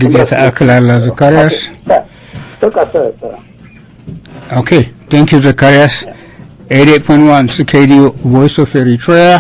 ግዜ ትኣክል ኣላ ዘካርያስ በቃ ሰ Okay, thank you ዘካርያስ eighty-eight point one C K D U Voice of Eritrea